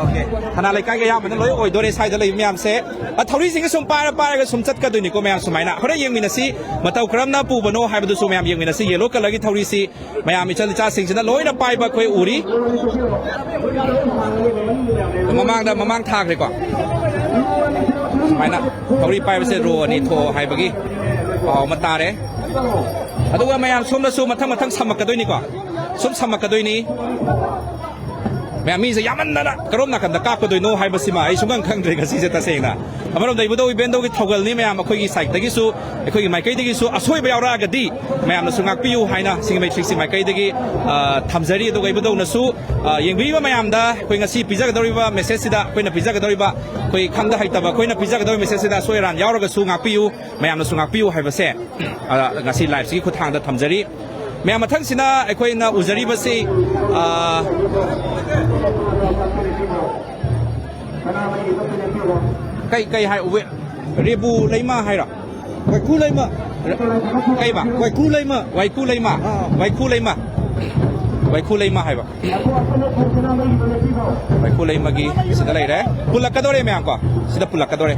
Okay. ꯊꯅꯥ ꯂꯩꯀꯥꯏꯒ ꯑꯌꯥꯝꯕꯅ ꯂꯣꯏ ꯑꯣꯏꯗꯣꯔꯦ ꯁ꯭ꯋꯥꯏꯗ ꯂꯩꯕ ꯃꯌꯥꯝꯁꯦ꯫ ꯑ, ꯊꯧꯔꯤꯁꯤꯡꯁꯦ ꯁꯨꯝ ꯄꯥꯏꯔ ꯄꯥꯏꯔꯒ ꯁꯨꯝ ꯆꯠꯀꯗꯣꯏꯅꯤꯀꯣ ꯃꯌꯥꯝ ꯁꯨꯃꯥꯏꯅ꯫ ꯍꯣꯔꯦꯟ ꯌꯦꯡꯃꯤꯟꯅꯁꯤ, ꯃꯇꯧ ꯀꯔꯝꯅ ꯄꯨꯕꯅꯣ ꯍꯥꯏꯕꯗꯨꯁꯨ ꯃꯌꯥꯝ ꯌꯦꯡꯃꯤꯟꯅꯁꯤ꯫ Yellow colour-ꯒꯤ ꯊꯧꯔꯤꯁꯤ ꯃꯌꯥꯝ ꯏꯆꯜ ꯏꯆꯥꯁꯤꯡꯁꯤꯅ ꯂꯣꯏꯅ ꯄꯥꯏꯕ ꯑꯩꯈꯣꯏ ꯎꯔꯤ꯫ ꯃꯃꯥꯡꯗ, ꯃꯃꯥꯡ ꯊꯥꯈ꯭ꯔꯦꯀꯣ꯫ ꯁꯨꯃꯥꯏꯅ ꯊꯧꯔꯤ ꯄꯥꯏꯕꯁꯦ ꯔꯣ ꯑꯅꯤ ꯊꯣꯛꯑꯣ ꯍꯥꯏꯕꯒꯤ ꯄꯥꯎ ꯑꯃ ꯇꯥꯔꯦ꯫ ꯑꯗꯨꯒ ꯃꯌꯥꯝ ꯁꯣꯝꯗꯁꯨ ꯃꯊꯪ ꯃꯊꯪ ꯁꯝꯃꯛꯀꯗꯣꯏꯅꯤꯀꯣ꯫ ꯁꯨꯝ ꯁꯝꯃꯛꯀꯗꯣꯏꯅꯤ꯫ ꯃꯌꯥꯝ ꯃꯤꯁꯦ ꯌꯥꯝꯃꯟꯗꯅ ꯀꯔꯣꯝ ꯅꯥꯀꯟꯗ ꯀꯥꯞꯀꯗꯣꯏꯅꯣ ꯍꯥꯏꯕꯁꯤꯃ ꯑꯩ ꯁꯨꯡꯈꯪ ꯈꯪꯗ꯭ꯔꯦ ꯉꯁꯤꯁꯦ ꯇꯁꯦꯡꯅ꯫ ꯑꯃꯔꯣꯝꯗ ꯏꯕꯨꯙꯧ ꯏꯕꯦꯟꯗꯧꯒꯤ ꯊꯧꯒꯜꯅꯤ, ꯃꯌꯥꯝ ꯑꯩꯈꯣꯏꯒꯤ ꯁꯥꯏꯠꯇꯒꯤꯁꯨ, ꯑꯩꯈꯣꯏꯒꯤ ꯃꯥꯏꯀꯩꯗꯒꯤꯁꯨ ꯑꯁꯣꯏꯕ ꯌꯥꯎꯔꯛꯑꯒꯗꯤ ꯃꯌꯥꯝꯅꯁꯨ ꯉꯥꯛꯄꯤꯌꯨ ꯍꯥꯏꯅ ꯁꯤꯡꯃꯩ ꯊ꯭ꯔꯤ ꯁꯤ ꯃꯥꯏꯀꯩꯗꯒꯤ, ꯑ, ꯊꯝꯖꯔꯤ꯫ ꯑꯗꯨꯒ ꯏꯕꯨꯙꯧꯅꯁꯨ, ꯑ, ꯌꯦꯡꯕꯤꯔꯤꯕ ꯃꯌꯥꯝꯗ ꯑꯩꯈꯣꯏ ꯉꯁꯤ ꯄꯤꯖꯒꯗꯧꯔꯤꯕ ꯃꯦꯁꯦꯖꯁꯤꯗ, ꯑꯩꯈꯣꯏꯅ ꯄꯤꯖꯒꯗꯧꯔꯤꯕ, ꯑꯩꯈꯣꯏ ꯈꯪꯗ ꯍꯩꯇꯕ ꯑꯩꯈꯣꯏꯅ ꯄꯤꯖꯒꯗꯧꯔꯤꯕ ꯃꯦꯁꯦꯖꯁꯤꯗ ꯑꯁꯣꯏ ꯑꯔꯥꯟ ꯌꯥꯎꯔꯒꯁꯨ ꯉꯥꯛꯄꯤꯌꯨ, ꯃꯌꯥꯝꯅꯁꯨ ꯉꯥꯛꯄꯤꯌꯨ ꯍꯥꯏꯕꯁꯦ, ꯑ, ꯉꯁꯤ ꯂꯥꯏꯚꯁꯤꯒꯤ ꯈꯨꯠꯊꯥꯡꯗ ꯊꯝꯖꯔꯤ꯫ ꯃꯌꯥꯝ, ꯃꯊꯪꯁꯤꯅ ꯑꯩꯈꯣꯏꯅ ꯎꯖꯔꯤꯕꯁꯤ, ꯑ, ꯀꯩ, ꯀꯩ ꯍꯥꯏ, ꯋꯦ-, ꯔꯦꯕꯨ ꯂꯩꯃ ꯍꯥꯏꯔꯣ? ꯋꯥꯏꯈꯨ ꯂꯩꯃ꯫ ꯀꯩꯕ? ꯋꯥꯏꯈꯨ ꯂꯩꯃ꯫ ꯋꯥꯏꯈꯨ ꯂꯩꯃ꯫ ꯑꯥ꯫ ꯋꯥꯏꯈꯨ ꯂꯩꯃ꯫ ꯋꯥꯏꯈꯨ ꯂꯩꯃ ꯍꯥꯏꯕ꯫ ꯋꯥꯏꯈꯨ ꯂꯩꯃꯒꯤ ꯁꯤꯗ ꯂꯩꯔꯦ꯫ ꯄꯨꯜꯂꯛꯀꯗꯧꯔꯦ ꯃꯌꯥꯝ ꯀꯣ꯫ ꯁꯤꯗ ꯄꯨꯜꯂꯛꯀꯗꯧꯔꯦ꯫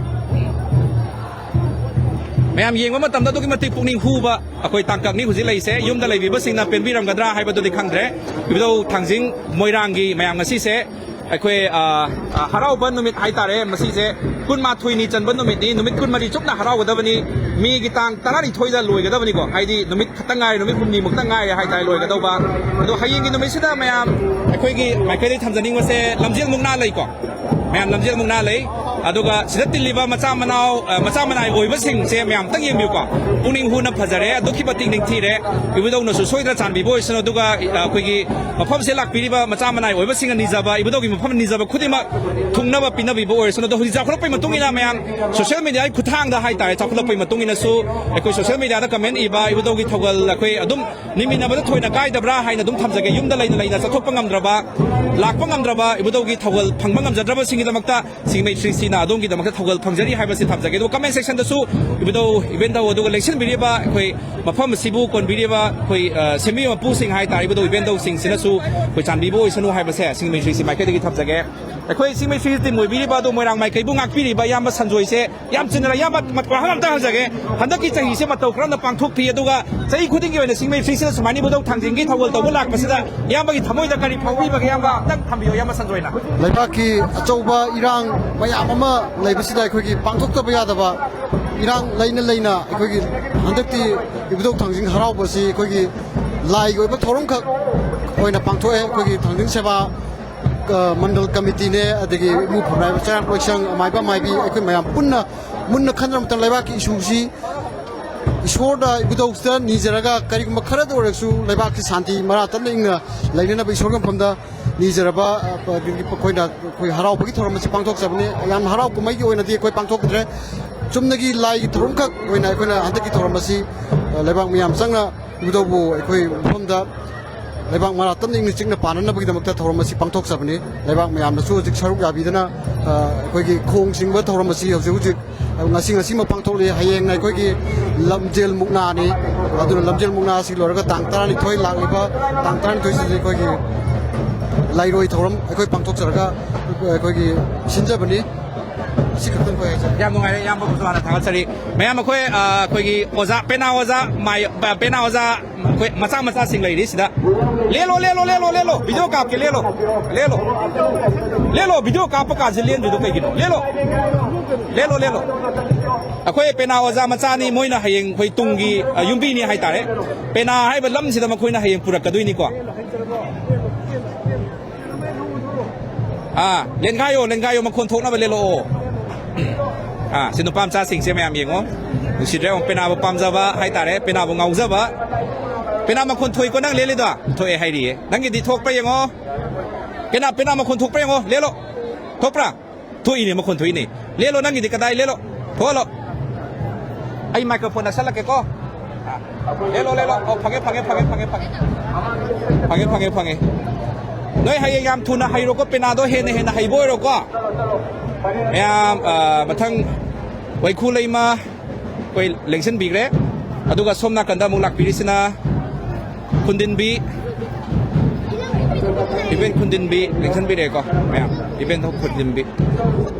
ꯃꯌꯥꯝ ꯌꯦꯡꯕ ꯃꯇꯝꯗ ꯑꯗꯨꯛꯀꯤ ꯃꯇꯤꯛ ꯄꯨꯛꯅꯤꯡ ꯍꯨꯕ ꯑꯩꯈꯣꯏ ꯇꯥꯡꯀꯛꯅꯤ ꯍꯧꯖꯤꯛ ꯂꯩꯁꯦ꯫ ꯌꯨꯝꯗ ꯂꯩꯕꯤꯕꯁꯤꯡꯅ ꯄꯦꯟꯕꯤꯔꯝꯒꯗ꯭ꯔꯥ ꯍꯥꯏꯕꯗꯨꯗꯤ ꯈꯪꯗ꯭ꯔꯦ꯫ ꯏꯕꯨꯙꯧ ꯊꯥꯡꯖꯤꯡ ꯃꯣꯏꯔꯥꯡꯒꯤ ꯃꯌꯥꯝ ꯉꯁꯤꯁꯦ ꯑꯩꯈꯣꯏ, ꯑ, ꯑ, ꯍꯔꯥꯎꯕ ꯅꯨꯃꯤꯠ ꯍꯥꯏꯇꯥꯔꯦ꯫ ꯃꯁꯤꯁꯦ ꯀꯨꯟꯃꯥꯊꯣꯏꯅꯤ ꯆꯟꯕ ꯅꯨꯃꯤꯠꯅꯤ, ꯅꯨꯃꯤꯠ ꯀꯨꯟꯃꯔꯤ ꯆꯨꯞꯅ ꯍꯔꯥꯎꯒꯗꯕꯅꯤ꯫ ꯃꯦꯒꯤ ꯇꯥꯡ ꯇꯔꯥꯅꯤꯊꯣꯏꯗ ꯂꯣꯏꯒꯗꯕꯅꯤꯀꯣ, ꯍꯥꯏꯗꯤ ꯅꯨꯃꯤꯠ ꯈꯛꯇ ꯉꯥꯏꯔꯦ, ꯅꯨꯃꯤꯠ ꯍꯨꯝꯅꯤꯃꯨꯛꯇ ꯉꯥꯏꯔꯦ ꯍꯥꯏꯇꯥꯔꯦ ꯂꯣꯏꯒꯗꯧꯕ꯫ ꯑꯗꯣ ꯍꯌꯦꯡꯒꯤ ꯅꯨꯃꯤꯠꯁꯤꯗ ꯃꯌꯥꯝ ꯑꯩꯈꯣꯏꯒꯤ ꯃꯥꯏꯀꯩꯗꯒꯤ ꯊꯝꯖꯅꯤꯡꯕꯁꯦ ꯂꯝꯖꯦꯜ ꯃꯨꯛꯅꯥ ꯂꯩꯀꯣ, ꯃꯌꯥꯝ ꯂꯝꯖꯦꯜ ꯃꯨꯛꯅꯥ ꯂꯩ꯫ ꯑꯗꯨꯒ ꯁꯤꯗ ꯇꯤꯜꯂꯤꯕ ꯃꯆꯥ ꯃꯅꯥꯎ, ꯑ, ꯃꯆꯥ ꯃꯅꯥꯏ ꯑꯣꯏꯕꯁꯤꯡꯁꯦ ꯃꯌꯥꯝꯇꯪ ꯌꯦꯡꯕꯤꯌꯨꯀꯣ꯫ ꯄꯨꯛꯅꯤꯡ ꯍꯨꯅ ꯐꯖꯔꯦ, ꯑꯗꯨꯛꯀꯤ ꯃꯇꯤꯛ ꯅꯤꯡꯊꯤꯔꯦ꯫ ꯏꯕꯨꯙꯧꯅꯁꯨ ꯁꯣꯏꯗꯅ ꯆꯥꯟꯕꯤꯕ ꯑꯣꯏꯁꯅꯨ꯫ ꯑꯗꯨꯒ, ꯑ, ꯑꯩꯈꯣꯏꯒꯤ ꯃꯐꯝꯁꯤꯗ ꯂꯥꯛꯄꯤꯔꯤꯕ ꯃꯆꯥ ꯃꯅꯥꯏ ꯑꯣꯏꯕꯁꯤꯡꯅ ꯅꯤꯖꯕ, ꯏꯕꯨꯙꯧꯒꯤ ꯃꯐꯝ ꯅꯤꯖꯕ ꯈꯨꯗꯤꯡꯃꯛ ꯊꯨꯡꯅꯕ ꯄꯤꯅꯕꯤꯕ ꯑꯣꯏꯔꯁꯅꯨ꯫ ꯑꯗꯣ ꯍꯧꯖꯤꯛ ꯆꯥꯎꯈꯠꯂꯛꯄꯒꯤ ꯃꯇꯨꯡ ꯏꯟꯅ ꯃꯌꯥꯝ ꯁꯣꯁꯤꯌꯦꯜ ꯃꯦꯗꯤꯌꯥꯒꯤ ꯈꯨꯠꯊꯥꯡꯗ ꯍꯥꯏꯇꯥꯔꯦ, ꯆꯥꯎꯈꯠꯂꯛꯄꯒꯤ ꯃꯇꯨꯡ ꯏꯟꯅꯁꯨ ꯑꯩꯈꯣꯏ ꯁꯣꯁꯤꯌꯦꯜ ꯃꯦꯗꯤꯌꯥꯗ ꯀꯃꯦꯟ ꯏꯕ, ꯏꯕꯨꯙꯧꯒꯤ ꯊꯧꯒꯜ ꯑꯩꯈꯣꯏ ꯑꯗꯨꯝ ꯅꯤꯡꯃꯤꯟꯅꯕꯗ ꯊꯣꯏꯅ ꯀꯥꯏꯗꯕ꯭ꯔꯥ ꯍꯥꯏꯅ ꯑꯗꯨꯝ ꯊꯝꯖꯒꯦ꯫ ꯌꯨꯝꯗ ꯂꯩꯅ ꯂꯩꯅ ꯆꯠꯊꯣꯛꯄ ꯉꯝꯗ꯭ꯔꯕ, ꯂꯥꯛꯄ ꯉꯝꯗ꯭ꯔꯕ, ꯏꯕꯨꯙꯧꯒꯤ ꯊꯧꯒꯜ ꯐꯪꯕ ꯉꯝꯖꯗ꯭ꯔꯕꯁꯤꯡꯒꯤꯗꯃꯛꯇ ꯁꯤꯡꯃꯩ ꯊ꯭ꯔꯤ ꯁꯤꯅ ꯑꯗꯣꯝꯒꯤꯗꯃꯛꯇ ꯊꯧꯒꯜ ꯐꯪꯖꯔꯤ ꯍꯥꯏꯕꯁꯤ ꯊꯝꯖꯒꯦ꯫ ꯑꯗꯨꯒ ꯀꯃꯦꯟ ꯁꯦꯛꯁꯟꯗꯁꯨ ꯏꯕꯨꯙꯧ ꯏꯕꯦꯟꯙꯧ ꯑꯗꯨꯒ ꯂꯦꯡꯁꯤꯟꯕꯤꯔꯤꯕ ꯑꯩꯈꯣꯏ ꯃꯐꯝ ꯑꯁꯤꯕꯨ ꯀꯣꯟꯕꯤꯔꯤꯕ ꯑꯩꯈꯣꯏ, ꯑ, ꯁꯦꯝꯕꯤ ꯃꯄꯨꯁꯤꯡ ꯍꯥꯏꯇꯥꯔꯦ, ꯏꯕꯨꯙꯧ ꯏꯕꯦꯟꯙꯧꯁꯤꯡꯁꯤꯅꯁꯨ ꯑꯩꯈꯣꯏ ꯆꯥꯟꯕꯤꯕ ꯑꯣꯏꯁꯅꯨ ꯍꯥꯏꯕꯁꯦ ꯁꯤꯡꯃꯩ ꯊ꯭ꯔꯤ ꯁꯤ ꯃꯥꯏꯀꯩꯗꯒꯤ ꯊꯝꯖꯒꯦ꯫ ꯑꯩꯈꯣꯏ ꯁꯤꯡꯃꯩ ꯊ꯭ꯔꯤ ꯁꯤ ꯇꯤꯝ ꯑꯣꯏꯕꯤꯔꯤꯕ ꯑꯗꯨ ꯃꯣꯏꯔꯥꯡ ꯃꯥꯏꯀꯩꯕꯨ ꯉꯥꯛꯄꯤꯔꯤꯕ ꯏꯌꯥꯝꯕ ꯁꯟꯖꯣꯏꯁꯦ ꯌꯥꯝ ꯆꯤꯟꯅ, ꯏꯌꯥꯝꯕ, ꯃ-, ꯋꯥꯍꯪ ꯑꯝꯇ ꯍꯪꯖꯒꯦ꯫ ꯍꯟꯗꯛꯀꯤ ꯆꯍꯤꯁꯦ ꯃꯇꯧ ꯀꯔꯝꯅ ꯄꯥꯡꯊꯣꯛꯈꯤ? ꯑꯗꯨꯒ ꯆꯍꯤ ꯈꯨꯗꯤꯡꯒꯤ ꯑꯣꯏꯅ ꯁꯤꯡꯃꯩ ꯊ꯭ꯔꯤ ꯁꯤꯅ ꯁꯨꯃꯥꯏꯅ ꯏꯕꯨꯙꯧ ꯊꯥꯡꯖꯤꯡꯒꯤ ꯊꯧꯒꯜ ꯇꯧꯕ ꯂꯥꯛꯄꯁꯤꯗ ꯏꯌꯥꯝꯕꯒꯤ ꯊꯃꯣꯏꯗ ꯀꯔꯤ ꯐꯥꯎꯕꯤꯕꯒꯦ? ꯏꯌꯥꯝꯕ ꯑꯝꯇꯪ ꯊꯝꯕꯤꯌꯨ, ꯏꯌꯥꯝꯕ ꯁꯟꯖꯣꯏꯅ꯫ ꯂꯩꯕꯥꯛꯀꯤ ꯑꯆꯧꯕ ꯏꯔꯥꯡ ꯃꯌꯥꯝ ꯑꯃ ꯂꯩꯕꯁꯤꯗ ꯑꯩꯈꯣꯏꯒꯤ ꯄꯥꯡꯊꯣꯛꯇꯕ ꯌꯥꯗꯕ ꯏꯔꯥꯡ ꯂꯩꯅ ꯂꯩꯅ ꯑꯩꯈꯣꯏꯒꯤ ꯍꯟꯗꯛꯇꯤ ꯏꯕꯨꯙꯧ ꯊꯥꯡꯖꯤꯡ ꯍꯔꯥꯎꯕꯁꯤ ꯑꯩꯈꯣꯏꯒꯤ ꯂꯥꯏꯒꯤ ꯑꯣꯏꯕ ꯊꯧꯔꯝꯈꯛ ꯑꯣꯏꯅ ꯄꯥꯡꯊꯣꯛꯑꯦ꯫ ꯑꯩꯈꯣꯏꯒꯤ ꯊꯥꯡꯖꯤꯡ ꯁꯦꯕꯥ ꯑ, ꯃꯟꯗꯜ ꯀꯃꯤꯇꯤꯅꯦ, ꯑꯗꯒꯤ ꯏꯃꯨ ꯐꯝꯅꯥꯏꯕ ꯆꯩꯔꯥꯛ ꯂꯣꯏꯁꯪ, ꯑꯃꯥꯏꯕ ꯑꯃꯥꯏꯕꯤ, ꯑꯩꯈꯣꯏ ꯃꯌꯥꯝ ꯄꯨꯟꯅ, ꯃꯨꯟꯅ ꯈꯟꯅꯔꯕ ꯃꯇꯝꯗ ꯂꯩꯕꯥꯛꯀꯤ ꯏꯁꯨꯁꯤ ꯏꯁꯣꯔꯗ, ꯏꯕꯨꯙꯧꯁꯤꯗ ꯅꯤꯖꯔꯒ, ꯀꯔꯤꯒꯨꯝꯕ ꯈꯔꯗ ꯑꯣꯏꯔꯁꯨ ꯂꯩꯕꯥꯛꯀꯤ ꯁꯥꯟꯇꯤ ꯃꯔꯥ ꯇꯞꯅ ꯏꯪꯅ ꯂꯩꯅꯅꯕ ꯏꯁꯣꯔꯒꯤ ꯃꯐꯝꯗ ꯅꯤꯖꯔꯕ, ꯑ, ꯑꯩꯈꯣꯏꯅ, ꯑꯩꯈꯣꯏ ꯍꯔꯥꯎꯕꯒꯤ ꯊꯧꯔꯝ ꯑꯁꯤ ꯄꯥꯡꯊꯣꯛꯆꯕꯅꯤ꯫ ꯌꯥꯝ ꯍꯔꯥꯎ ꯀꯨꯝꯍꯩꯒꯤ ꯑꯣꯏꯅꯗꯤ ꯑꯩꯈꯣꯏ ꯄꯥꯡꯊꯣꯛꯇ꯭ꯔꯦ꯫ ꯆꯨꯝꯅꯒꯤ ꯂꯥꯏꯒꯤ ꯊꯧꯔꯝꯈꯛ ꯑꯣꯏꯅ ꯑꯩꯈꯣꯏꯅ ꯍꯟꯗꯛꯀꯤ ꯊꯧꯔꯝ ꯑꯁꯤ, ꯑ, ꯂꯩꯕꯥꯛ ꯃꯤꯌꯥꯝ ꯆꯪꯅ ꯏꯕꯨꯙꯧꯕꯨ ꯑꯩꯈꯣꯏ ꯃꯐꯝꯗ ꯂꯩꯕꯥꯛ ꯃꯔꯥ ꯇꯞꯅ ꯏꯪꯅ ꯆꯤꯛꯅ ꯄꯥꯟꯅꯅꯕꯒꯤꯗꯃꯛꯇ ꯊꯧꯔꯝ ꯑꯁꯤ ꯄꯥꯡꯊꯣꯛꯆꯕꯅꯤ꯫ ꯂꯩꯕꯥꯛ ꯃꯌꯥꯝꯅꯁꯨ ꯍꯧꯖꯤꯛ ꯁꯔꯨꯛ ꯌꯥꯕꯤꯗꯨꯅ, ꯑ, ꯑꯩꯈꯣꯏꯒꯤ ꯈꯣꯡ ꯆꯤꯡꯕ ꯊꯧꯔꯝ ꯑꯁꯤ ꯍꯧꯖꯤꯛ ꯍꯧꯖꯤꯛ, ꯑ, ꯉꯁꯤ, ꯉꯁꯤꯃꯛ ꯄꯥꯡꯊꯣꯛꯂꯤ꯫ ꯍꯌꯦꯡꯅ ꯑꯩꯈꯣꯏꯒꯤ ꯂꯝꯖꯦꯜ ꯃꯨꯛꯅꯥꯅꯤ꯫ ꯑꯗꯨꯅ ꯂꯝꯖꯦꯜ ꯃꯨꯛꯅꯥ ꯑꯁꯤ ꯂꯣꯏꯔꯒ ꯇꯥꯡ ꯇꯔꯥꯅꯤꯊꯣꯏ ꯂꯥꯛꯂꯤꯕ, ꯇꯥꯡ ꯇꯔꯥꯅꯤꯊꯣꯏꯁꯤꯗ ꯑꯩꯈꯣꯏꯒꯤ ꯂꯥꯏꯔꯣꯏ ꯊꯧꯔꯝ ꯑꯩꯈꯣꯏ ꯄꯥꯡꯊꯣꯛꯆꯔꯒ ꯑꯩꯈꯣꯏꯒꯤ ꯁꯤꯟꯖꯕꯅꯤ꯫ ꯑꯁꯤ ꯈꯛꯇꯪ ꯑꯩꯈꯣꯏ ꯍꯥꯏꯖꯒꯦ꯫ ꯌꯥꯝ ꯅꯨꯡꯉꯥꯏꯔꯦ, ꯏꯌꯥꯝꯕꯕꯨꯁꯨ ꯍꯥꯟꯅ ꯊꯥꯒꯠꯆꯔꯤ꯫ ꯃꯌꯥꯝ ꯑꯩꯈꯣꯏ, ꯑ, ꯑꯩꯈꯣꯏꯒꯤ ꯑꯣꯖꯥ, ꯄꯦꯅꯥ ꯑꯣꯖꯥ, ꯃꯥꯏ-, ꯄꯦꯅꯥ ꯑꯣꯖꯥ, ꯑꯩꯈꯣꯏ ꯃꯆꯥ ꯃꯆꯥꯁꯤꯡ ꯂꯩꯔꯤ ꯁꯤꯗ꯫ ꯂꯦꯜꯂꯣ, ꯂꯦꯜꯂꯣ, ꯂꯦꯜꯂꯣ, ꯂꯦꯜꯂꯣ, ꯚꯤꯗꯤꯑꯣ ꯀꯥꯞꯀꯦ, ꯂꯦꯜꯂꯣ, ꯂꯦꯜꯂꯣ, ꯂꯦꯜꯂꯣ, ꯚꯤꯗꯤꯑꯣ ꯀꯥꯞꯄ ꯀꯥꯟꯁꯤ ꯂꯦꯟꯗ꯭ꯔꯤꯗꯣ ꯀꯩꯒꯤꯅꯣ? ꯂꯦꯜꯂꯣ, ꯂꯦꯜꯂꯣ, ꯂꯦꯜꯂꯣ꯫ ꯑꯩꯈꯣꯏ ꯄꯦꯅꯥ ꯑꯣꯖꯥ ꯃꯆꯥꯅꯤ, ꯃꯣꯏꯅ ꯍꯌꯦꯡ ꯑꯩꯈꯣꯏ ꯇꯨꯡꯒꯤ, ꯑ, ꯌꯨꯝꯕꯤꯅꯤ ꯍꯥꯏꯇꯥꯔꯦ꯫ ꯄꯦꯅꯥ ꯍꯥꯏꯕ ꯂꯝꯁꯤꯗ ꯃꯈꯣꯏꯅ ꯍꯌꯦꯡ ꯄꯨꯔꯛꯀꯗꯣꯏꯅꯤꯀꯣ꯫ ꯑꯥ, ꯂꯦꯟꯒꯥꯏꯌꯣ, ꯂꯦꯟꯒꯥꯏꯌꯣ, ꯃꯈꯣꯟ ꯊꯣꯛꯅꯕ ꯂꯦꯜꯂꯛꯑꯣ꯫ ꯑꯥ, ꯁꯤ ꯅꯨꯄꯥ ꯃꯆꯥꯁꯤꯡꯁꯦ ꯃꯌꯥꯝ ꯌꯦꯡꯉꯣ꯫ ꯅꯨꯡꯁꯤꯗ꯭ꯔꯥ ꯌꯦꯡꯉꯣ, ꯄꯦꯅꯥꯕꯨ ꯄꯥꯝꯖꯕ ꯍꯥꯏꯇꯥꯔꯦ, ꯄꯦꯅꯥꯕꯨ ꯉꯥꯎꯖꯕ꯫ ꯄꯦꯅꯥ ꯃꯈꯣꯟ ꯊꯣꯛꯏꯀꯣ, ꯅꯪ ꯂꯦꯜꯂꯤꯗꯣ? ꯊꯣꯛꯑꯦ ꯍꯥꯏꯔꯤꯌꯦ꯫ ꯅꯪꯒꯤꯗꯤ ꯊꯣꯛꯄ꯭ꯔꯥ ꯌꯦꯡꯉꯣ꯫ ꯄꯦꯅꯥ, ꯄꯦꯅꯥ ꯃꯈꯣꯟ ꯊꯣꯛꯄ꯭ꯔꯥ ꯌꯦꯡꯉꯣ, ꯂꯦꯜꯂꯣ꯫ ꯊꯣꯛꯄ꯭ꯔꯥ? ꯊꯣꯛꯏꯅꯦ, ꯃꯈꯣꯟ ꯊꯣꯛꯏꯅꯦ꯫ ꯂꯦꯜꯂꯣ, ꯅꯪꯒꯤꯗꯤ ꯀꯗꯥꯏ? ꯂꯦꯜꯂꯣ, ꯊꯣꯛꯍꯜꯂꯣ꯫ ꯑꯩ ꯃꯥꯏꯀ꯭ꯔꯣꯐꯣꯟ ꯅꯛꯁꯜꯂꯛꯀꯦꯀꯣ꯫ ꯂꯦꯜꯂꯣ, ꯂꯦꯜꯂꯣ꯫ ꯑꯣ, ꯐꯪꯉꯦ, ꯐꯪꯉꯦ, ꯐꯪꯉꯦ, ꯐꯪꯉꯦ, ꯐꯪꯉꯦ꯫ ꯐꯪꯉꯦ, ꯐꯪꯉꯦ, ꯐꯪꯉꯦ꯫ ꯅꯣꯏ ꯍꯌꯦꯡ ꯌꯥꯝ ꯊꯨꯅ ꯍꯩꯔꯣꯀꯣ, ꯄꯦꯅꯥꯗꯣ ꯍꯦꯟꯅ ꯍꯦꯟꯅ ꯍꯩꯕ ꯑꯣꯏꯔꯣꯀꯣ꯫ ꯃꯌꯥꯝ, ꯑ, ꯃꯊꯪ ꯋꯥꯏꯈꯨ ꯂꯩꯃ ꯑꯩꯈꯣꯏ ꯂꯦꯡꯁꯤꯟꯕꯤꯈ꯭ꯔꯦ꯫ ꯑꯗꯨꯒ ꯁꯣꯝ ꯅꯥꯀꯟꯗ ꯑꯃꯨꯛ ꯂꯥꯛꯄꯤꯔꯤꯁꯤꯅ ꯈꯨꯟꯗꯤꯟꯕꯤ, ꯏꯕꯦꯟ ꯈꯨꯟꯗꯤꯟꯕꯤ ꯂꯦꯡꯁꯤꯟꯕꯤꯔꯦꯀꯣ ꯃꯌꯥꯝ꯫ ꯏꯕꯦꯟ ꯈꯨꯟꯗꯤꯟꯕꯤ꯫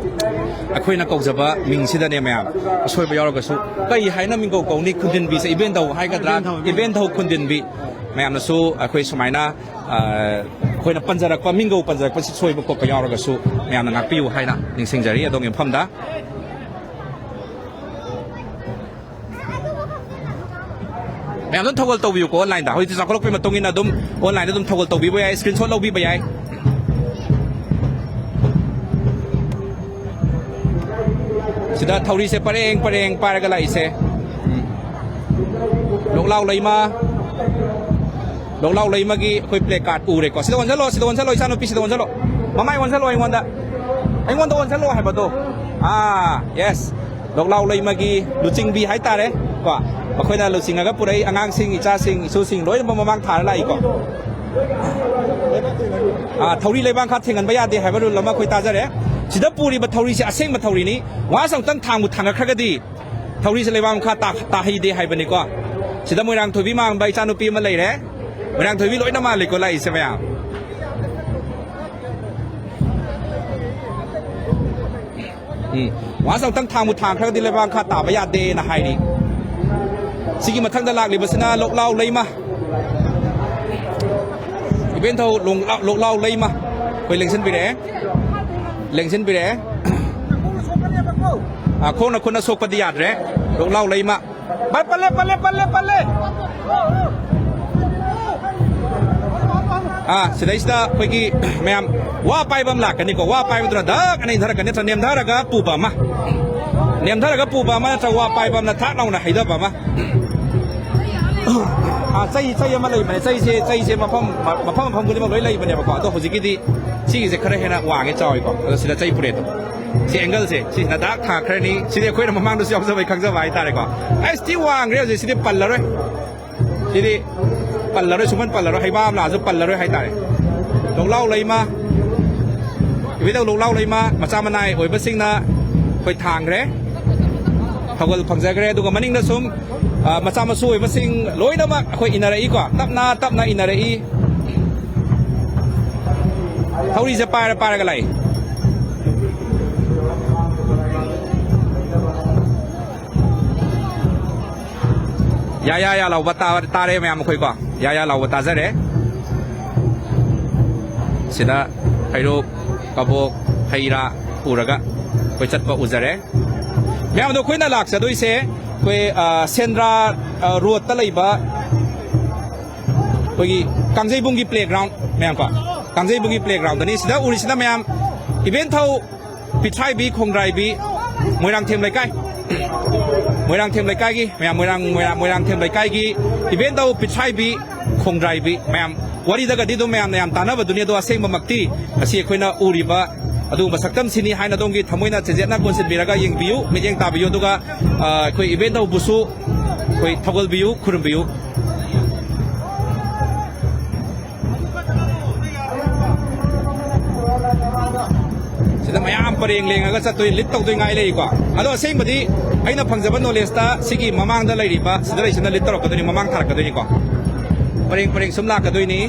ꯑꯩꯈꯣꯏꯅ ꯀꯧꯖꯕ ꯃꯤꯡꯁꯤꯗꯅꯦ ꯃꯌꯥꯝ, ꯑꯁꯣꯏꯕ ꯌꯥꯎꯔꯒꯁꯨ ꯀꯩ ꯍꯥꯏꯅ ꯃꯤꯡꯒꯧ ꯀꯧꯅꯤ? ꯈꯨꯟꯗꯤꯟꯕꯤꯁꯦ ꯏꯕꯦꯟꯙꯧ ꯍꯥꯏꯒꯗ꯭ꯔꯥ? ꯏꯕꯦꯟꯙꯧ ꯈꯨꯟꯗꯤꯟꯕꯤ꯫ ꯃꯌꯥꯝꯅꯁꯨ ꯑꯩꯈꯣꯏ ꯁꯨꯃꯥꯏꯅ, ꯑ, ꯑꯩꯈꯣꯏꯅ ꯄꯟꯖꯔꯛꯄ, ꯃꯤꯡꯒꯧ ꯄꯟꯖꯔꯛꯄꯁꯤ ꯁꯣꯏꯕ ꯈꯣꯠꯄ ꯌꯥꯎꯔꯒꯁꯨ ꯃꯌꯥꯝꯅ ꯉꯥꯛꯄꯤꯌꯨ ꯍꯥꯏꯅ ꯅꯤꯡꯁꯤꯡꯖꯔꯤ ꯑꯗꯣꯝꯒꯤ ꯃꯐꯝꯗ꯫ ꯃꯌꯥꯝ ꯑꯗꯨꯝ ꯊꯧꯒꯜ ꯇꯧꯕꯤꯌꯨꯀꯣ ꯑꯣꯟꯂꯥꯏꯟꯗ꯫ ꯍꯧꯖꯤꯛꯇꯤ ꯆꯥꯎꯈꯠꯂꯛꯄꯒꯤ ꯃꯇꯨꯡ ꯏꯟꯅ ꯑꯗꯨꯝ ꯑꯣꯟꯂꯥꯏꯟꯗ ꯑꯗꯨꯝ ꯊꯧꯒꯜ ꯇꯧꯕꯤꯕ ꯌꯥꯏ, ꯁ꯭ꯀ꯭ꯔꯤꯟꯁꯣꯠ ꯂꯧꯕꯤꯕ ꯌꯥꯏ꯫ ꯁꯤꯗ ꯊꯧꯔꯤꯁꯦ ꯄꯔꯦꯡ ꯄꯔꯦꯡ ꯄꯥꯏꯔꯒ ꯂꯥꯛꯏꯁꯦ꯫ ꯎꯝ꯫ ꯂꯣꯛꯂꯥꯎ ꯂꯩꯃ, ꯂꯣꯛꯂꯥꯎ ꯂꯩꯃꯒꯤ ꯑꯩꯈꯣꯏ ꯄ꯭ꯂꯦ ꯀꯥꯔꯠ ꯎꯔꯦꯀꯣ꯫ ꯁꯤꯗ ꯑꯣꯟꯁꯤꯜꯂꯣ, ꯁꯤꯗ ꯑꯣꯟꯁꯤꯜꯂꯣ, ꯏꯆꯥꯅꯨꯄꯤ, ꯁꯤꯗ ꯑꯣꯟꯁꯤꯜꯂꯣ꯫ ꯃꯃꯥꯏ ꯑꯣꯟꯁꯤꯜꯂꯣ ꯑꯩꯉꯣꯟꯗ, ꯑꯩꯉꯣꯟꯗ ꯑꯣꯟꯁꯤꯜꯂꯣ ꯍꯥꯏꯕꯗꯣ꯫ ꯑꯥ, ꯌꯦꯁ꯫ ꯂꯣꯛꯂꯥꯎ ꯂꯩꯃꯒꯤ ꯂꯨꯆꯤꯡꯕꯤ ꯍꯥꯏꯇꯥꯔꯦ ꯀꯣ, ꯃꯈꯣꯏꯅ ꯂꯨꯆꯤꯡꯉꯒ ꯄꯨꯔꯛꯏ ꯑꯉꯥꯡꯁꯤꯡ, ꯏꯆꯥꯁꯤꯡ, ꯏꯁꯨꯁꯤꯡ ꯂꯣꯏꯅꯃꯛ ꯃꯃꯥꯡ ꯊꯥꯔ ꯂꯥꯛꯏꯀꯣ꯫ ꯑꯥ, ꯊꯧꯔꯤ ꯂꯩꯕꯥꯛ ꯃꯈꯥ ꯊꯦꯡꯍꯟꯕ ꯌꯥꯗꯦ ꯍꯥꯏꯕ ꯔꯨꯜ ꯑꯃ ꯑꯩꯈꯣꯏ ꯇꯥꯖꯔꯦ꯫ ꯁꯤꯗ ꯄꯨꯔꯤꯕ ꯊꯧꯔꯤꯁꯦ ꯑꯁꯦꯡꯕ ꯊꯧꯔꯤꯅꯤ꯫ ꯋꯥꯟꯁ ꯑꯃꯨꯛꯇꯪ ꯊꯥꯡꯕꯨ ꯊꯥꯡꯒꯠꯈ꯭ꯔꯒꯗꯤ ꯊꯧꯔꯤꯁꯦ ꯂꯩꯕꯥꯛ ꯃꯈꯥ ꯇꯥ-, ꯇꯥꯍꯩꯗꯦ ꯍꯥꯏꯕꯅꯤꯀꯣ꯫ ꯁꯤꯗ ꯃꯣꯏꯔꯥꯡꯊꯣꯏꯕꯤ ꯃꯥꯟꯕ ꯏꯆꯥꯅꯨꯄꯤ ꯑꯃ ꯂꯩꯔꯦ꯫ ꯃꯣꯏꯔꯥꯡꯊꯣꯏꯕꯤ ꯂꯣꯏꯅ ꯃꯥꯜꯂꯤꯀꯣ ꯂꯥꯛꯏꯁꯦ ꯃꯌꯥꯝ꯫ ꯎꯝ꯫ ꯋꯥꯟꯁ ꯑꯃꯨꯛꯇꯪ ꯊꯥꯡꯕꯨ ꯊꯥꯡꯈ꯭ꯔꯒꯗꯤ ꯂꯩꯕꯥꯛ ꯃꯈꯥ ꯇꯥꯕ ꯌꯥꯗꯦꯅ ꯍꯥꯏꯔꯤ꯫ ꯁꯤꯒꯤ ꯃꯊꯪꯗ ꯂꯥꯛꯂꯤꯕꯁꯤꯅ ꯂꯣꯛꯂꯥꯎ ꯂꯩꯃ꯫ ꯏꯕꯦꯟꯊꯧ ꯂꯣꯡ-, ꯂꯣꯛꯂꯥꯎ ꯂꯩꯃ꯫ ꯑꯩꯈꯣꯏ ꯂꯦꯡꯁꯤꯟꯕꯤꯔꯛꯑꯦ꯫ ꯂꯦꯡꯁꯤꯟꯕꯤꯔꯛꯑꯦ꯫ ꯑꯥ, ꯈꯣꯡꯅ ꯈꯨꯠꯅ ꯁꯣꯛꯄꯗꯤ ꯌꯥꯗ꯭ꯔꯦ꯫ ꯂꯣꯛꯂꯥꯎ ꯂꯩꯃ꯫ ꯚꯥꯏ, ꯄꯜꯂꯦ, ꯄꯜꯂꯦ, ꯄꯜꯂꯦ, ꯄꯜꯂꯦ꯫ ꯑꯥ, ꯁꯤꯗꯩꯁꯤꯗ ꯑꯩꯈꯣꯏꯒꯤ ꯃꯌꯥꯝ ꯋꯥ ꯄꯥꯏꯕ ꯑꯃ ꯂꯥꯛꯀꯅꯤꯀꯣ꯫ ꯋꯥ ꯄꯥꯏꯕꯗꯨꯅ ꯗꯛ ꯑꯅ ꯏꯟꯊꯔꯛꯀꯅꯤ, ꯅꯠꯇ꯭ꯔ ꯅꯦꯝꯊꯔꯒ ꯄꯨꯕ ꯑꯃ꯫ ꯅꯦꯝꯊꯔꯒ ꯄꯨꯕ ꯑꯃ ꯅꯠꯇ꯭ꯔꯒ ꯋꯥ ꯄꯥꯏꯕ ꯑꯃꯅ ꯊꯥꯛ ꯂꯥꯎꯅ ꯍꯩꯊꯕ ꯑꯃ꯫ ꯑꯥ, ꯆꯩ, ꯆꯩ ꯑꯃ ꯂꯩꯕꯅꯦ꯫ ꯆꯩꯁꯦ, ꯆꯩꯁꯦ ꯃꯐꯝ, ꯃꯐꯝ, ꯃꯐꯝ ꯈꯨꯗꯤꯡꯃꯛ ꯂꯣꯏ ꯂꯩꯕꯅꯦꯕꯀꯣ꯫ ꯑꯗꯣ ꯍꯧꯖꯤꯛꯀꯤꯗꯤ ꯁꯤꯒꯤꯁꯦ ꯈꯔ ꯍꯦꯟꯅ ꯋꯥꯡꯉꯦ, ꯆꯥꯎꯋꯤꯀꯣ꯫ ꯑꯗꯣ ꯁꯤꯗ ꯆꯩ ꯄꯨꯔꯦꯗꯣ꯫ ꯁꯤ ꯑꯦꯡꯒꯜꯁꯦ, ꯁꯤꯁꯤꯅ ꯗꯥꯛ ꯊꯥꯈ꯭ꯔꯅꯤ꯫ ꯁꯤꯗꯤ ꯑꯩꯈꯣꯏꯅ ꯃꯃꯥꯡꯗꯁꯨ ꯌꯥꯎꯖꯕꯩ ꯈꯪꯖꯕ ꯍꯥꯏꯇꯥꯔꯦꯀꯣ꯫ ꯑꯩꯁ, ꯊꯤ ꯋꯥꯡꯈ꯭ꯔꯦ ꯍꯧꯖꯤꯛ꯫ ꯁꯤꯗꯤ ꯄꯜꯂꯔꯣꯏ꯫ ꯁꯤꯗꯤ ꯄꯜꯂꯔꯣꯏ, ꯁꯨꯡꯄꯟ ꯄꯜꯂꯔꯣꯏ꯫ ꯍꯩꯕꯥ ꯑꯃ ꯂꯥꯛꯑꯁꯨ ꯄꯜꯂꯔꯣꯏ ꯍꯥꯏꯇꯥꯔꯦ꯫ ꯂꯣꯛꯂꯥꯎ ꯂꯩꯃ, ꯏꯕꯦꯟꯗꯧ ꯂꯣꯛꯂꯥꯎ ꯂꯩꯃ, ꯃꯆꯥ ꯃꯅꯥꯏ ꯑꯣꯏꯕꯁꯤꯡꯅ ꯑꯩꯈꯣꯏ ꯊꯥꯡꯈ꯭ꯔꯦ, ꯊꯧꯒꯜ ꯐꯪꯖꯈ꯭ꯔꯦ꯫ ꯑꯗꯨꯒ ꯃꯅꯤꯡꯗ ꯁꯨꯝ, ꯑ, ꯃꯆꯥ ꯃꯁꯨ ꯑꯣꯏꯕꯁꯤꯡ ꯂꯣꯏꯅꯃꯛ ꯑꯩꯈꯣꯏ ꯏꯟꯅꯔꯛꯏꯀꯣ, ꯇꯞꯅ ꯇꯞꯅ ꯏꯟꯅꯔꯛꯏ꯫ ꯊꯧꯔꯤꯁꯦ ꯄꯥꯏꯔ ꯄꯥꯏꯔꯒ ꯂꯥꯛꯏ꯫ ꯌꯥ ꯌꯥ ꯌꯥ ꯂꯥꯎꯕ ꯇꯥ-, ꯇꯥꯔꯦ ꯃꯌꯥꯝ ꯑꯩꯈꯣꯏꯀꯣ꯫ ꯌꯥ ꯌꯥ ꯂꯥꯎꯕ ꯇꯥꯖꯔꯦ꯫ ꯁꯤꯗ ꯍꯩꯔꯣꯛ, ꯀꯕꯣꯛ, ꯍꯩ ꯔꯥ ꯄꯨꯔꯒ ꯑꯩꯈꯣꯏ ꯆꯠꯄ ꯎꯖꯔꯦ꯫ ꯃꯌꯥꯝ ꯑꯗꯣ ꯑꯩꯈꯣꯏꯅ ꯂꯥꯛꯆꯗꯣꯏꯁꯦ ꯑꯩꯈꯣꯏ, ꯑ, ꯁꯦꯟꯗ꯭ꯔꯥ, ꯑ, ꯔꯣꯗꯇ ꯂꯩꯕ ꯑꯩꯈꯣꯏꯒꯤ ꯀꯥꯡꯖꯩꯕꯨꯡꯒꯤ ꯄ꯭ꯂꯦꯒ꯭ꯔꯥꯎꯟ ꯃꯌꯥꯝ ꯀꯣ, ꯀꯥꯡꯖꯩꯕꯨꯡꯒꯤ ꯄ꯭ꯂꯦꯒ꯭ꯔꯥꯎꯟꯗꯅꯤ꯫ ꯁꯤꯗ ꯎꯔꯤꯁꯤꯅ ꯃꯌꯥꯝ ꯏꯕꯦꯟꯊꯧ ꯄꯤꯊ꯭ꯔꯥꯏꯕꯤ, ꯈꯣꯡꯗ꯭ꯔꯥꯏꯕꯤ, ꯃꯣꯏꯔꯥꯡꯊꯦꯝ ꯂꯩꯀꯥꯏ, ꯃꯣꯏꯔꯥꯡꯊꯦꯝ ꯂꯩꯀꯥꯏꯒꯤ ꯃꯌꯥꯝ, ꯃꯣꯏꯔꯥꯡ, ꯃꯣꯏꯔꯥꯡ, ꯃꯣꯏꯔꯥꯡꯊꯦꯝ ꯂꯩꯀꯥꯏꯒꯤ ꯏꯕꯦꯟꯗꯧ ꯄꯤꯊ꯭ꯔꯥꯏꯕꯤ ꯈꯣꯡꯗ꯭ꯔꯥꯏꯕꯤ ꯃꯌꯥꯝ, ꯋꯥꯔꯤꯗꯒꯗꯤ ꯑꯗꯨꯝ ꯃꯌꯥꯝꯅ ꯌꯥꯝ ꯇꯥꯟꯅꯕꯗꯨꯅꯤ, ꯑꯗꯣ ꯑꯁꯦꯡꯕꯃꯛꯇꯤ ꯉꯁꯤ ꯑꯩꯈꯣꯏꯅ ꯎꯔꯤꯕ ꯑꯗꯨꯒꯨꯝꯕ ꯁꯛꯇꯝꯁꯤꯅꯤ ꯍꯥꯏꯅ ꯑꯗꯣꯝꯒꯤ ꯊꯃꯣꯏꯅ ꯆꯦꯖꯦꯠꯅ ꯀꯣꯟꯁꯤꯟꯕꯤꯔꯒ ꯌꯦꯡꯕꯤꯌꯨ, ꯃꯤꯠꯌꯦꯡ ꯇꯥꯕꯤꯌꯨ, ꯑꯗꯨꯒ, ꯑ, ꯑꯩꯈꯣꯏ ꯏꯕꯦꯟꯗꯧꯕꯨꯁꯨ ꯑꯩꯈꯣꯏ ꯊꯧꯒꯜꯕꯤꯌꯨ, ꯈꯨꯔꯨꯝꯕꯤꯌꯨ꯫ ꯁꯤꯗ ꯃꯌꯥꯝ ꯄꯔꯦꯡ ꯂꯦꯡꯉꯒ ꯆꯠꯇꯣꯏ, ꯂꯤꯠ ꯇꯧꯗꯣꯏ ꯉꯥꯏ ꯂꯩꯔꯤꯀꯣ꯫ ꯑꯗꯣ ꯑꯁꯦꯡꯕꯗꯤ ꯑꯩꯅ ꯐꯪꯖꯕ ꯅꯣꯂꯦꯖꯇ ꯁꯤꯒꯤ ꯃꯃꯥꯡꯗ ꯂꯩꯔꯤꯕ ꯁꯤꯗ ꯂꯩꯁꯤꯅ ꯂꯤꯠ ꯇꯧꯔꯛꯀꯗꯣꯏꯅꯤ, ꯃꯃꯥꯡ ꯊꯥꯔꯛꯀꯗꯣꯏꯅꯤꯀꯣ꯫ ꯄꯔꯦꯡ ꯄꯔꯦꯡ ꯁꯨꯝ ꯂꯥꯛꯀꯗꯣꯏꯅꯤ꯫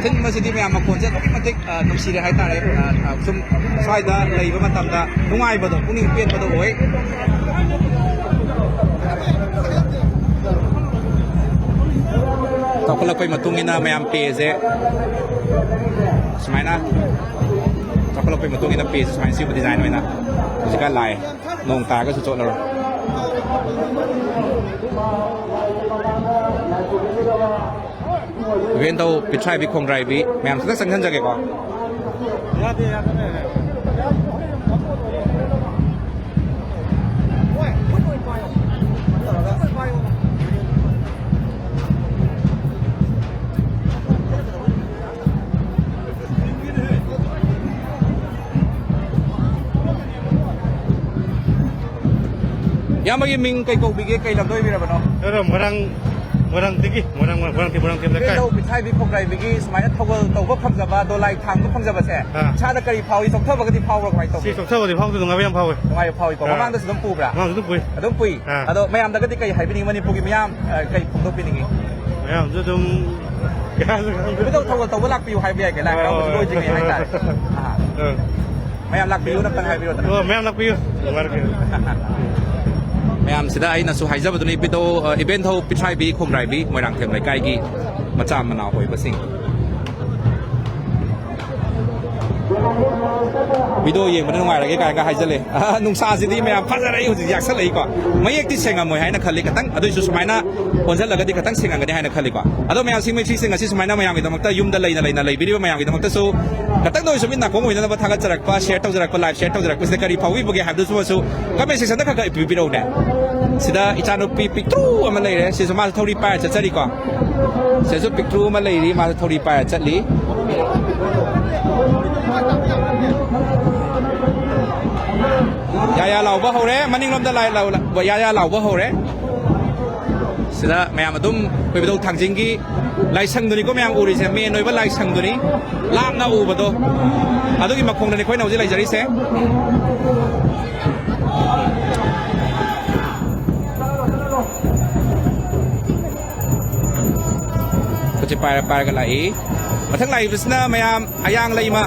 ꯊꯤꯟꯕꯁꯤꯗꯤ ꯃꯌꯥꯝ ꯃꯈꯣꯟꯁꯦ ꯑꯗꯨꯛꯀꯤ ꯃꯇꯤꯛ, ꯑ, ꯅꯨꯡꯁꯤꯔꯦ ꯍꯥꯏꯇꯥꯔꯦ꯫ ꯑ, ꯑ, ꯁꯨꯝ ꯁ꯭ꯋꯥꯏꯗ ꯂꯩꯕ ꯃꯇꯝꯗ ꯅꯨꯡꯉꯥꯏꯕꯗꯣ, ꯄꯨꯛꯅꯤꯡ ꯄꯦꯟꯕꯗꯣ ꯑꯣꯏ꯫ ꯆꯥꯎꯈꯠꯂꯛꯄꯒꯤ ꯃꯇꯨꯡ ꯏꯟꯅ ꯃꯌꯥꯝ ꯄꯦꯁꯦ ꯁꯨꯃꯥꯏꯅ, ꯆꯥꯎꯈꯠꯂꯛꯄꯒꯤ ꯃꯇꯨꯡ ꯏꯟꯅ ꯄꯦꯁꯦ ꯁꯨꯃꯥꯏꯅ ꯁꯤꯕ ꯗꯤꯖꯥꯏꯟ ꯑꯣꯏꯅ ꯍꯧꯖꯤꯛꯀꯥꯟ ꯂꯥꯛꯑꯦ꯫ ꯅꯣꯡ ꯇꯥꯔꯒꯁꯨ ꯆꯣꯠꯂꯔꯣꯏ꯫ ꯏꯕꯦꯟꯗꯧ ꯄꯤꯊ꯭ꯔꯥꯏꯕꯤ ꯈꯣꯡꯗ꯭ꯔꯥꯏꯕꯤ ꯃꯌꯥꯝ ꯈꯤꯇꯪ ꯆꯪꯁꯤꯟꯖꯒꯦꯀꯣ꯫ ꯏꯌꯥꯝꯕꯒꯤ ꯃꯤꯡ ꯀꯩ ꯀꯧꯕꯤꯒꯦ? ꯀꯩ ꯂꯝꯗ ꯑꯣꯏꯕꯤꯔꯕꯅꯣ? ꯑꯗꯣ ꯃꯣꯏꯔꯥꯡ, ꯃꯣꯏꯔꯥꯡꯗꯒꯤ, ꯃꯣꯏꯔꯥꯡ, ꯃꯣꯏꯔꯥꯡ, ꯃꯣꯏꯔꯥꯡ ꯇꯦꯝ ꯂꯩꯀꯥꯏ꯫ ꯏꯕꯦꯟꯗꯧ ꯄꯤꯊ꯭ꯔꯥꯏꯕꯤ ꯈꯣꯡꯒ꯭ꯔꯥꯏꯕꯤꯒꯤ ꯁꯨꯃꯥꯏꯅ ꯊꯧꯒꯜ ꯇꯧꯕ ꯐꯪꯖꯕ, ꯗꯣꯂꯥꯏ ꯊꯥꯡꯕ ꯐꯪꯖꯕꯁꯦ, ꯑꯥ꯫ ꯏꯁꯥꯗ ꯀꯔꯤ ꯐꯥꯎꯏ? ꯆꯣꯛꯊꯕꯒꯗꯤ ꯐꯥꯎꯕ꯭ꯔꯥ? ꯀꯃꯥꯏꯅ ꯁꯤ ꯇꯧꯒꯦ? ꯆꯣꯛꯊꯕꯗꯤ ꯐꯥꯎꯗꯦ, ꯅꯨꯡꯉꯥꯏꯕ ꯌꯥꯝ ꯐꯥꯎꯋꯦ꯫ ꯅꯨꯡꯉꯥꯏꯕ ꯐꯥꯎꯏꯀꯣ꯫ ꯑꯥ꯫ ꯃꯃꯥꯡꯗꯁꯨ ꯑꯗꯨꯝ ꯄꯨꯕ꯭ꯔꯥ? ꯃꯃꯥꯡꯁꯨ ꯑꯗꯨꯝ ꯄꯨꯏ꯫ ꯑꯗꯨꯝ ꯄꯨꯏ꯫ ꯑꯥ꯫ ꯑꯗꯣ ꯃꯌꯥꯝꯗꯒꯗꯤ ꯀꯩ ꯍꯥꯏꯕꯤꯅꯤꯡꯉꯤ? ꯃꯅꯤꯄꯨꯔꯒꯤ ꯃꯤꯌꯥꯝ, ꯑ, ꯀꯩ ꯐꯣꯡꯗꯣꯛꯄꯤꯅꯤꯡꯉꯤ? ꯃꯌꯥꯝꯁꯨ ꯑꯗꯨꯝ ꯀꯩ ꯍꯥꯏꯁꯤꯔ ꯈꯪꯗꯦ꯫ ꯏꯕꯦꯟꯗꯧ ꯊꯧꯒꯜ ꯇꯧꯕ ꯂꯥꯛꯄꯤꯌꯨ ꯍꯥꯏꯕ ꯌꯥꯏ, ꯀꯩ ꯂꯥꯏ ꯍꯔꯥꯎꯕꯁꯨ ꯍꯣꯏ꯫ ꯂꯣꯏꯗ꯭ꯔꯤꯉꯩ ꯍꯥꯏꯇꯥꯔꯦ꯫ ꯑꯥ꯫ ꯑꯥ꯫ ꯃꯌꯥꯝ ꯂꯥꯛꯄꯤꯌꯨꯅ ꯑꯝꯇꯪ ꯍꯥꯏꯕꯤꯔꯣꯗꯅ꯫ ꯑꯣ, ꯃꯌꯥꯝ ꯂꯥꯛꯄꯤꯌꯨ꯫ ꯅꯨꯡꯉꯥꯏꯔꯛꯄꯤꯌꯨ꯫ ꯃꯌꯥꯝꯁꯤꯗ ꯑꯩꯅꯁꯨ ꯍꯥꯏꯖꯕꯗꯨꯅꯤ, ꯏꯕꯦꯟꯗꯧ, ꯑ, ꯏꯕꯦꯟꯗꯧ ꯄꯤꯊ꯭ꯔꯥꯏꯕꯤ ꯈꯣꯡꯒ꯭ꯔꯥꯏꯕꯤ ꯃꯣꯏꯔꯥꯡꯊꯦꯝ ꯂꯩꯀꯥꯏꯒꯤ ꯃꯆꯥ ꯃꯅꯥꯎ ꯑꯣꯏꯕꯁꯤꯡ꯫ ꯚꯤꯗꯤꯑꯣ ꯌꯦꯡꯕꯗ ꯅꯨꯡꯉꯥꯏꯔꯒꯦ ꯀꯥꯏꯅꯒ ꯍꯥꯏꯖꯜꯂꯦ꯫ ꯑꯥ, ꯅꯨꯡꯁꯥꯁꯤꯗꯤ ꯃꯌꯥꯝ ꯐꯖꯔꯛꯏ ꯍꯧꯖꯤꯛ, ꯌꯥꯛꯁꯜꯂꯛꯏꯀꯣ꯫ ꯃꯌꯦꯛꯇꯤ ꯁꯦꯡꯉꯝꯃꯣꯏ ꯍꯥꯏꯅ ꯈꯜꯂꯤ, ꯈꯤꯇꯪ, ꯑꯗꯨꯏꯁꯨ ꯁꯨꯃꯥꯏꯅ ꯑꯣꯟꯁꯤꯜꯂꯒꯗꯤ ꯈꯤꯇꯪ ꯁꯦꯡꯉꯝꯒꯅꯤ ꯍꯥꯏꯅ ꯈꯜꯂꯤꯀꯣ꯫ ꯑꯗꯣ ꯃꯌꯥꯝ, ꯁꯤ ꯃꯩꯈ꯭ꯔꯤꯁꯤꯡ ꯑꯁꯤ ꯁꯨꯃꯥꯏꯅ ꯃꯌꯥꯝꯒꯤꯗꯃꯛꯇ, ꯌꯨꯝꯗ ꯂꯩꯅ ꯂꯩꯅ ꯂꯩꯕꯤꯔꯤꯕ ꯃꯌꯥꯝꯒꯤꯗꯃꯛꯇꯁꯨ ꯈꯤꯇꯪꯗ ꯑꯣꯏꯔꯁꯨ ꯃꯤꯠ ꯅꯥꯀꯣꯡ ꯑꯣꯏꯅꯅꯕ ꯊꯥꯒꯠꯆꯔꯛꯄ, ꯁꯤꯌꯔ ꯇꯧꯖꯔꯛꯄ, ꯂꯥꯏꯚ ꯁꯤꯌꯔ ꯇꯧꯖꯔꯛꯄꯁꯤꯗ ꯀꯔꯤ ꯐꯥꯎꯕꯤꯕꯒꯦ ꯍꯥꯏꯕꯗꯨꯁꯨ ꯀꯃꯦꯟ ꯁꯦꯛꯁꯟꯗ ꯈꯔ ꯈꯔ ꯄꯤꯕꯤꯔꯛꯎꯅꯦ꯫ ꯁꯤꯗ ꯏꯆꯥꯅꯨꯄꯤ ꯄꯤꯛꯇ꯭ꯔꯨ ꯑꯃ ꯂꯩꯔꯦ, ꯁꯤꯁꯨ ꯃꯥꯁꯨ ꯊꯧꯔꯤ ꯄꯥꯏꯔ ꯆꯠꯆꯔꯤꯀꯣ꯫ ꯁꯤꯗꯁꯨ ꯄꯤꯛꯇ꯭ꯔꯨ ꯑꯃ ꯂꯩꯔꯤ, ꯃꯥꯁꯨ ꯊꯧꯔꯤ ꯄꯥꯏꯔ ꯆꯠꯂꯤ꯫ ꯌꯥ ꯌꯥ ꯂꯥꯎꯕ ꯍꯧꯔꯦ, ꯃꯅꯤꯡꯂꯣꯝꯗ ꯂꯥꯏ-, ꯂꯥꯎ-, ꯂꯥꯎ-, ꯌꯥ ꯌꯥ ꯂꯥꯎꯕ ꯍꯧꯔꯦ꯫ ꯁꯤꯗ ꯃꯌꯥꯝ ꯑꯗꯨꯝ ꯑꯩꯈꯣꯏ ꯏꯕꯨꯙꯧ ꯊꯥꯡꯖꯤꯡꯒꯤ ꯂꯥꯏꯁꯪꯗꯨꯅꯤꯀꯣ ꯃꯌꯥꯝ ꯎꯔꯤꯁꯦ, ꯃꯦꯟ ꯑꯣꯏꯕ ꯂꯥꯏꯁꯪꯗꯨꯅꯤ, ꯂꯥꯞꯅ ꯎꯕꯗꯣ, ꯑꯗꯨꯒꯤ ꯃꯈꯣꯡꯗꯅꯤ ꯑꯩꯈꯣꯏꯅ ꯍꯧꯖꯤꯛ ꯂꯩꯖꯔꯤꯁꯦ꯫ ꯈꯨꯠꯁꯦ ꯄꯥꯏꯔ ꯄꯥꯏꯔꯒ ꯂꯥꯛꯏ꯫ ꯃꯊꯪ ꯂꯥꯛꯏꯕꯁꯤꯅ ꯃꯌꯥꯝ ꯑꯌꯥꯡ ꯂꯩꯃ,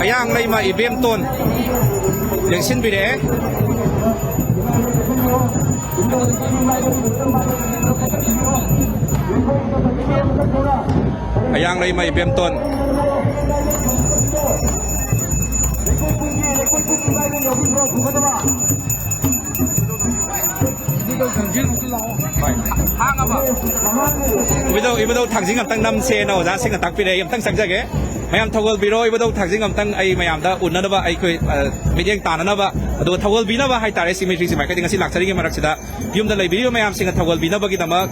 ꯑꯌꯥꯡ ꯂꯩꯃ ꯏꯕꯦꯝꯇꯣꯟ ꯂꯦꯡꯁꯤꯟꯕꯤꯔꯛꯑꯦ꯫ ꯑꯌꯥꯡ ꯂꯩꯃ ꯏꯕꯦꯝꯇꯣꯟ꯫ ꯍꯣꯏ꯫ ꯏꯕꯨꯙꯧ, ꯏꯕꯨꯙꯧ ꯊꯥꯡꯖꯤꯡ ꯑꯝꯇꯪ ꯅꯝꯁꯦꯅ ꯑꯣꯖꯥꯁꯤꯡꯅ ꯇꯥꯛꯄꯤꯔꯛꯑꯦ꯫ ꯑꯩ ꯑꯝꯇꯪ ꯆꯪꯖꯒꯦ꯫ ꯃꯌꯥꯝ ꯊꯧꯒꯜꯕꯤꯔꯣ, ꯏꯕꯨꯙꯧ ꯊꯥꯡꯖꯤꯡ ꯑꯝꯇꯪ ꯑꯩ ꯃꯌꯥꯝꯗ ꯎꯠꯅꯅꯕ, ꯑꯩꯈꯣꯏ, ꯑ, ꯃꯤꯠꯌꯦꯡ ꯇꯥꯅꯅꯕ, ꯑꯗꯨꯒ ꯊꯧꯒꯜꯕꯤꯅꯕ ꯍꯥꯏꯇꯥꯔꯦ, ꯁꯤ ꯃꯩꯈ꯭ꯔꯤꯁꯤ ꯃꯥꯏꯀꯩꯗꯒꯤ ꯉꯁꯤ ꯂꯥꯛꯆꯔꯤꯉꯩ ꯃꯔꯛꯁꯤꯗ ꯌꯨꯝꯗ ꯂꯩꯕꯤꯔꯤꯕ ꯃꯌꯥꯝꯁꯤꯡꯅ ꯊꯧꯒꯜꯕꯤꯅꯕꯒꯤꯗꯃꯛ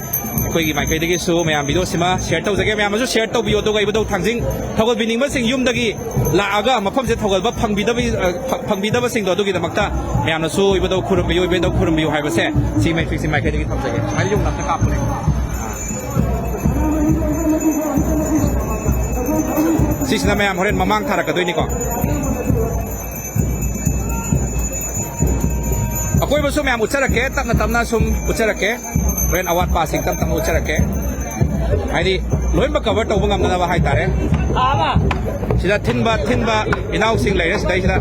ꯑꯩꯈꯣꯏꯒꯤ ꯃꯥꯏꯀꯩꯗꯒꯤꯁꯨ ꯃꯌꯥꯝ ꯚꯤꯗꯤꯑꯣꯁꯤꯃ ꯁꯤꯌꯔ ꯇꯧꯖꯒꯦ꯫ ꯃꯌꯥꯝꯅꯁꯨ ꯁꯤꯌꯔ ꯇꯧꯕꯤꯌꯨ, ꯑꯗꯨꯒ ꯏꯕꯨꯙꯧ ꯊꯥꯡꯖꯤꯡ ꯊꯧꯒꯜꯕꯤꯅꯤꯡꯕꯁꯤꯡ ꯌꯨꯝꯗꯒꯤ ꯂꯥꯛꯑꯒ ꯃꯐꯝꯁꯦ ꯊꯧꯒꯜꯕ ꯐꯪꯕꯤꯗꯕ, ꯑ, ꯐ-, ꯐꯪꯕꯤꯗꯕꯁꯤꯡꯗꯣ, ꯑꯗꯨꯒꯤꯗꯃꯛꯇ ꯃꯌꯥꯝꯅꯁꯨ ꯏꯕꯨꯙꯧ ꯈꯨꯔꯨꯝꯕꯤꯌꯨ, ꯏꯕꯨꯙꯧ ꯈꯨꯔꯨꯝꯕꯤꯌꯨ ꯍꯥꯏꯕꯁꯦ ꯁꯤ ꯃꯩꯈ꯭ꯔꯤꯁꯤ ꯃꯥꯏꯀꯩꯗꯒꯤ ꯊꯝꯖꯒꯦ꯫ ꯁꯨꯃꯥꯏꯅ ꯌꯨꯝ ꯂꯝꯇ ꯀꯥꯞꯄꯅꯦ꯫ ꯁꯤꯁꯤꯅ ꯃꯌꯥꯝ ꯍꯣꯔꯦꯟ ꯃꯃꯥꯡ ꯊꯥꯔꯛꯀꯗꯣꯏꯅꯤꯀꯣ꯫ ꯑꯀꯣꯏꯕꯁꯨ ꯃꯌꯥꯝ ꯎꯠꯆꯔꯛꯀꯦ, ꯇꯞꯅ ꯇꯞꯅ ꯁꯨꯝ ꯎꯠꯆꯔꯛꯀꯦ꯫ ꯍꯣꯔꯦꯟ ꯑꯋꯥꯠꯄꯁꯤꯡ ꯇꯞ ꯇꯞꯅ ꯎꯠꯆꯔꯛꯀꯦ꯫ ꯍꯥꯏꯗꯤ ꯂꯣꯏꯅꯃꯛ ꯀꯚꯔ ꯇꯧꯕ ꯉꯝꯅꯅꯕ ꯍꯥꯏꯇꯥꯔꯦ꯫ ꯁꯤꯗ ꯊꯤꯟꯕ, ꯊꯤꯟꯕ ꯏꯅꯥꯎꯁꯤꯡ ꯂꯩꯔꯦ ꯁꯤꯗꯩꯁꯤꯗ꯫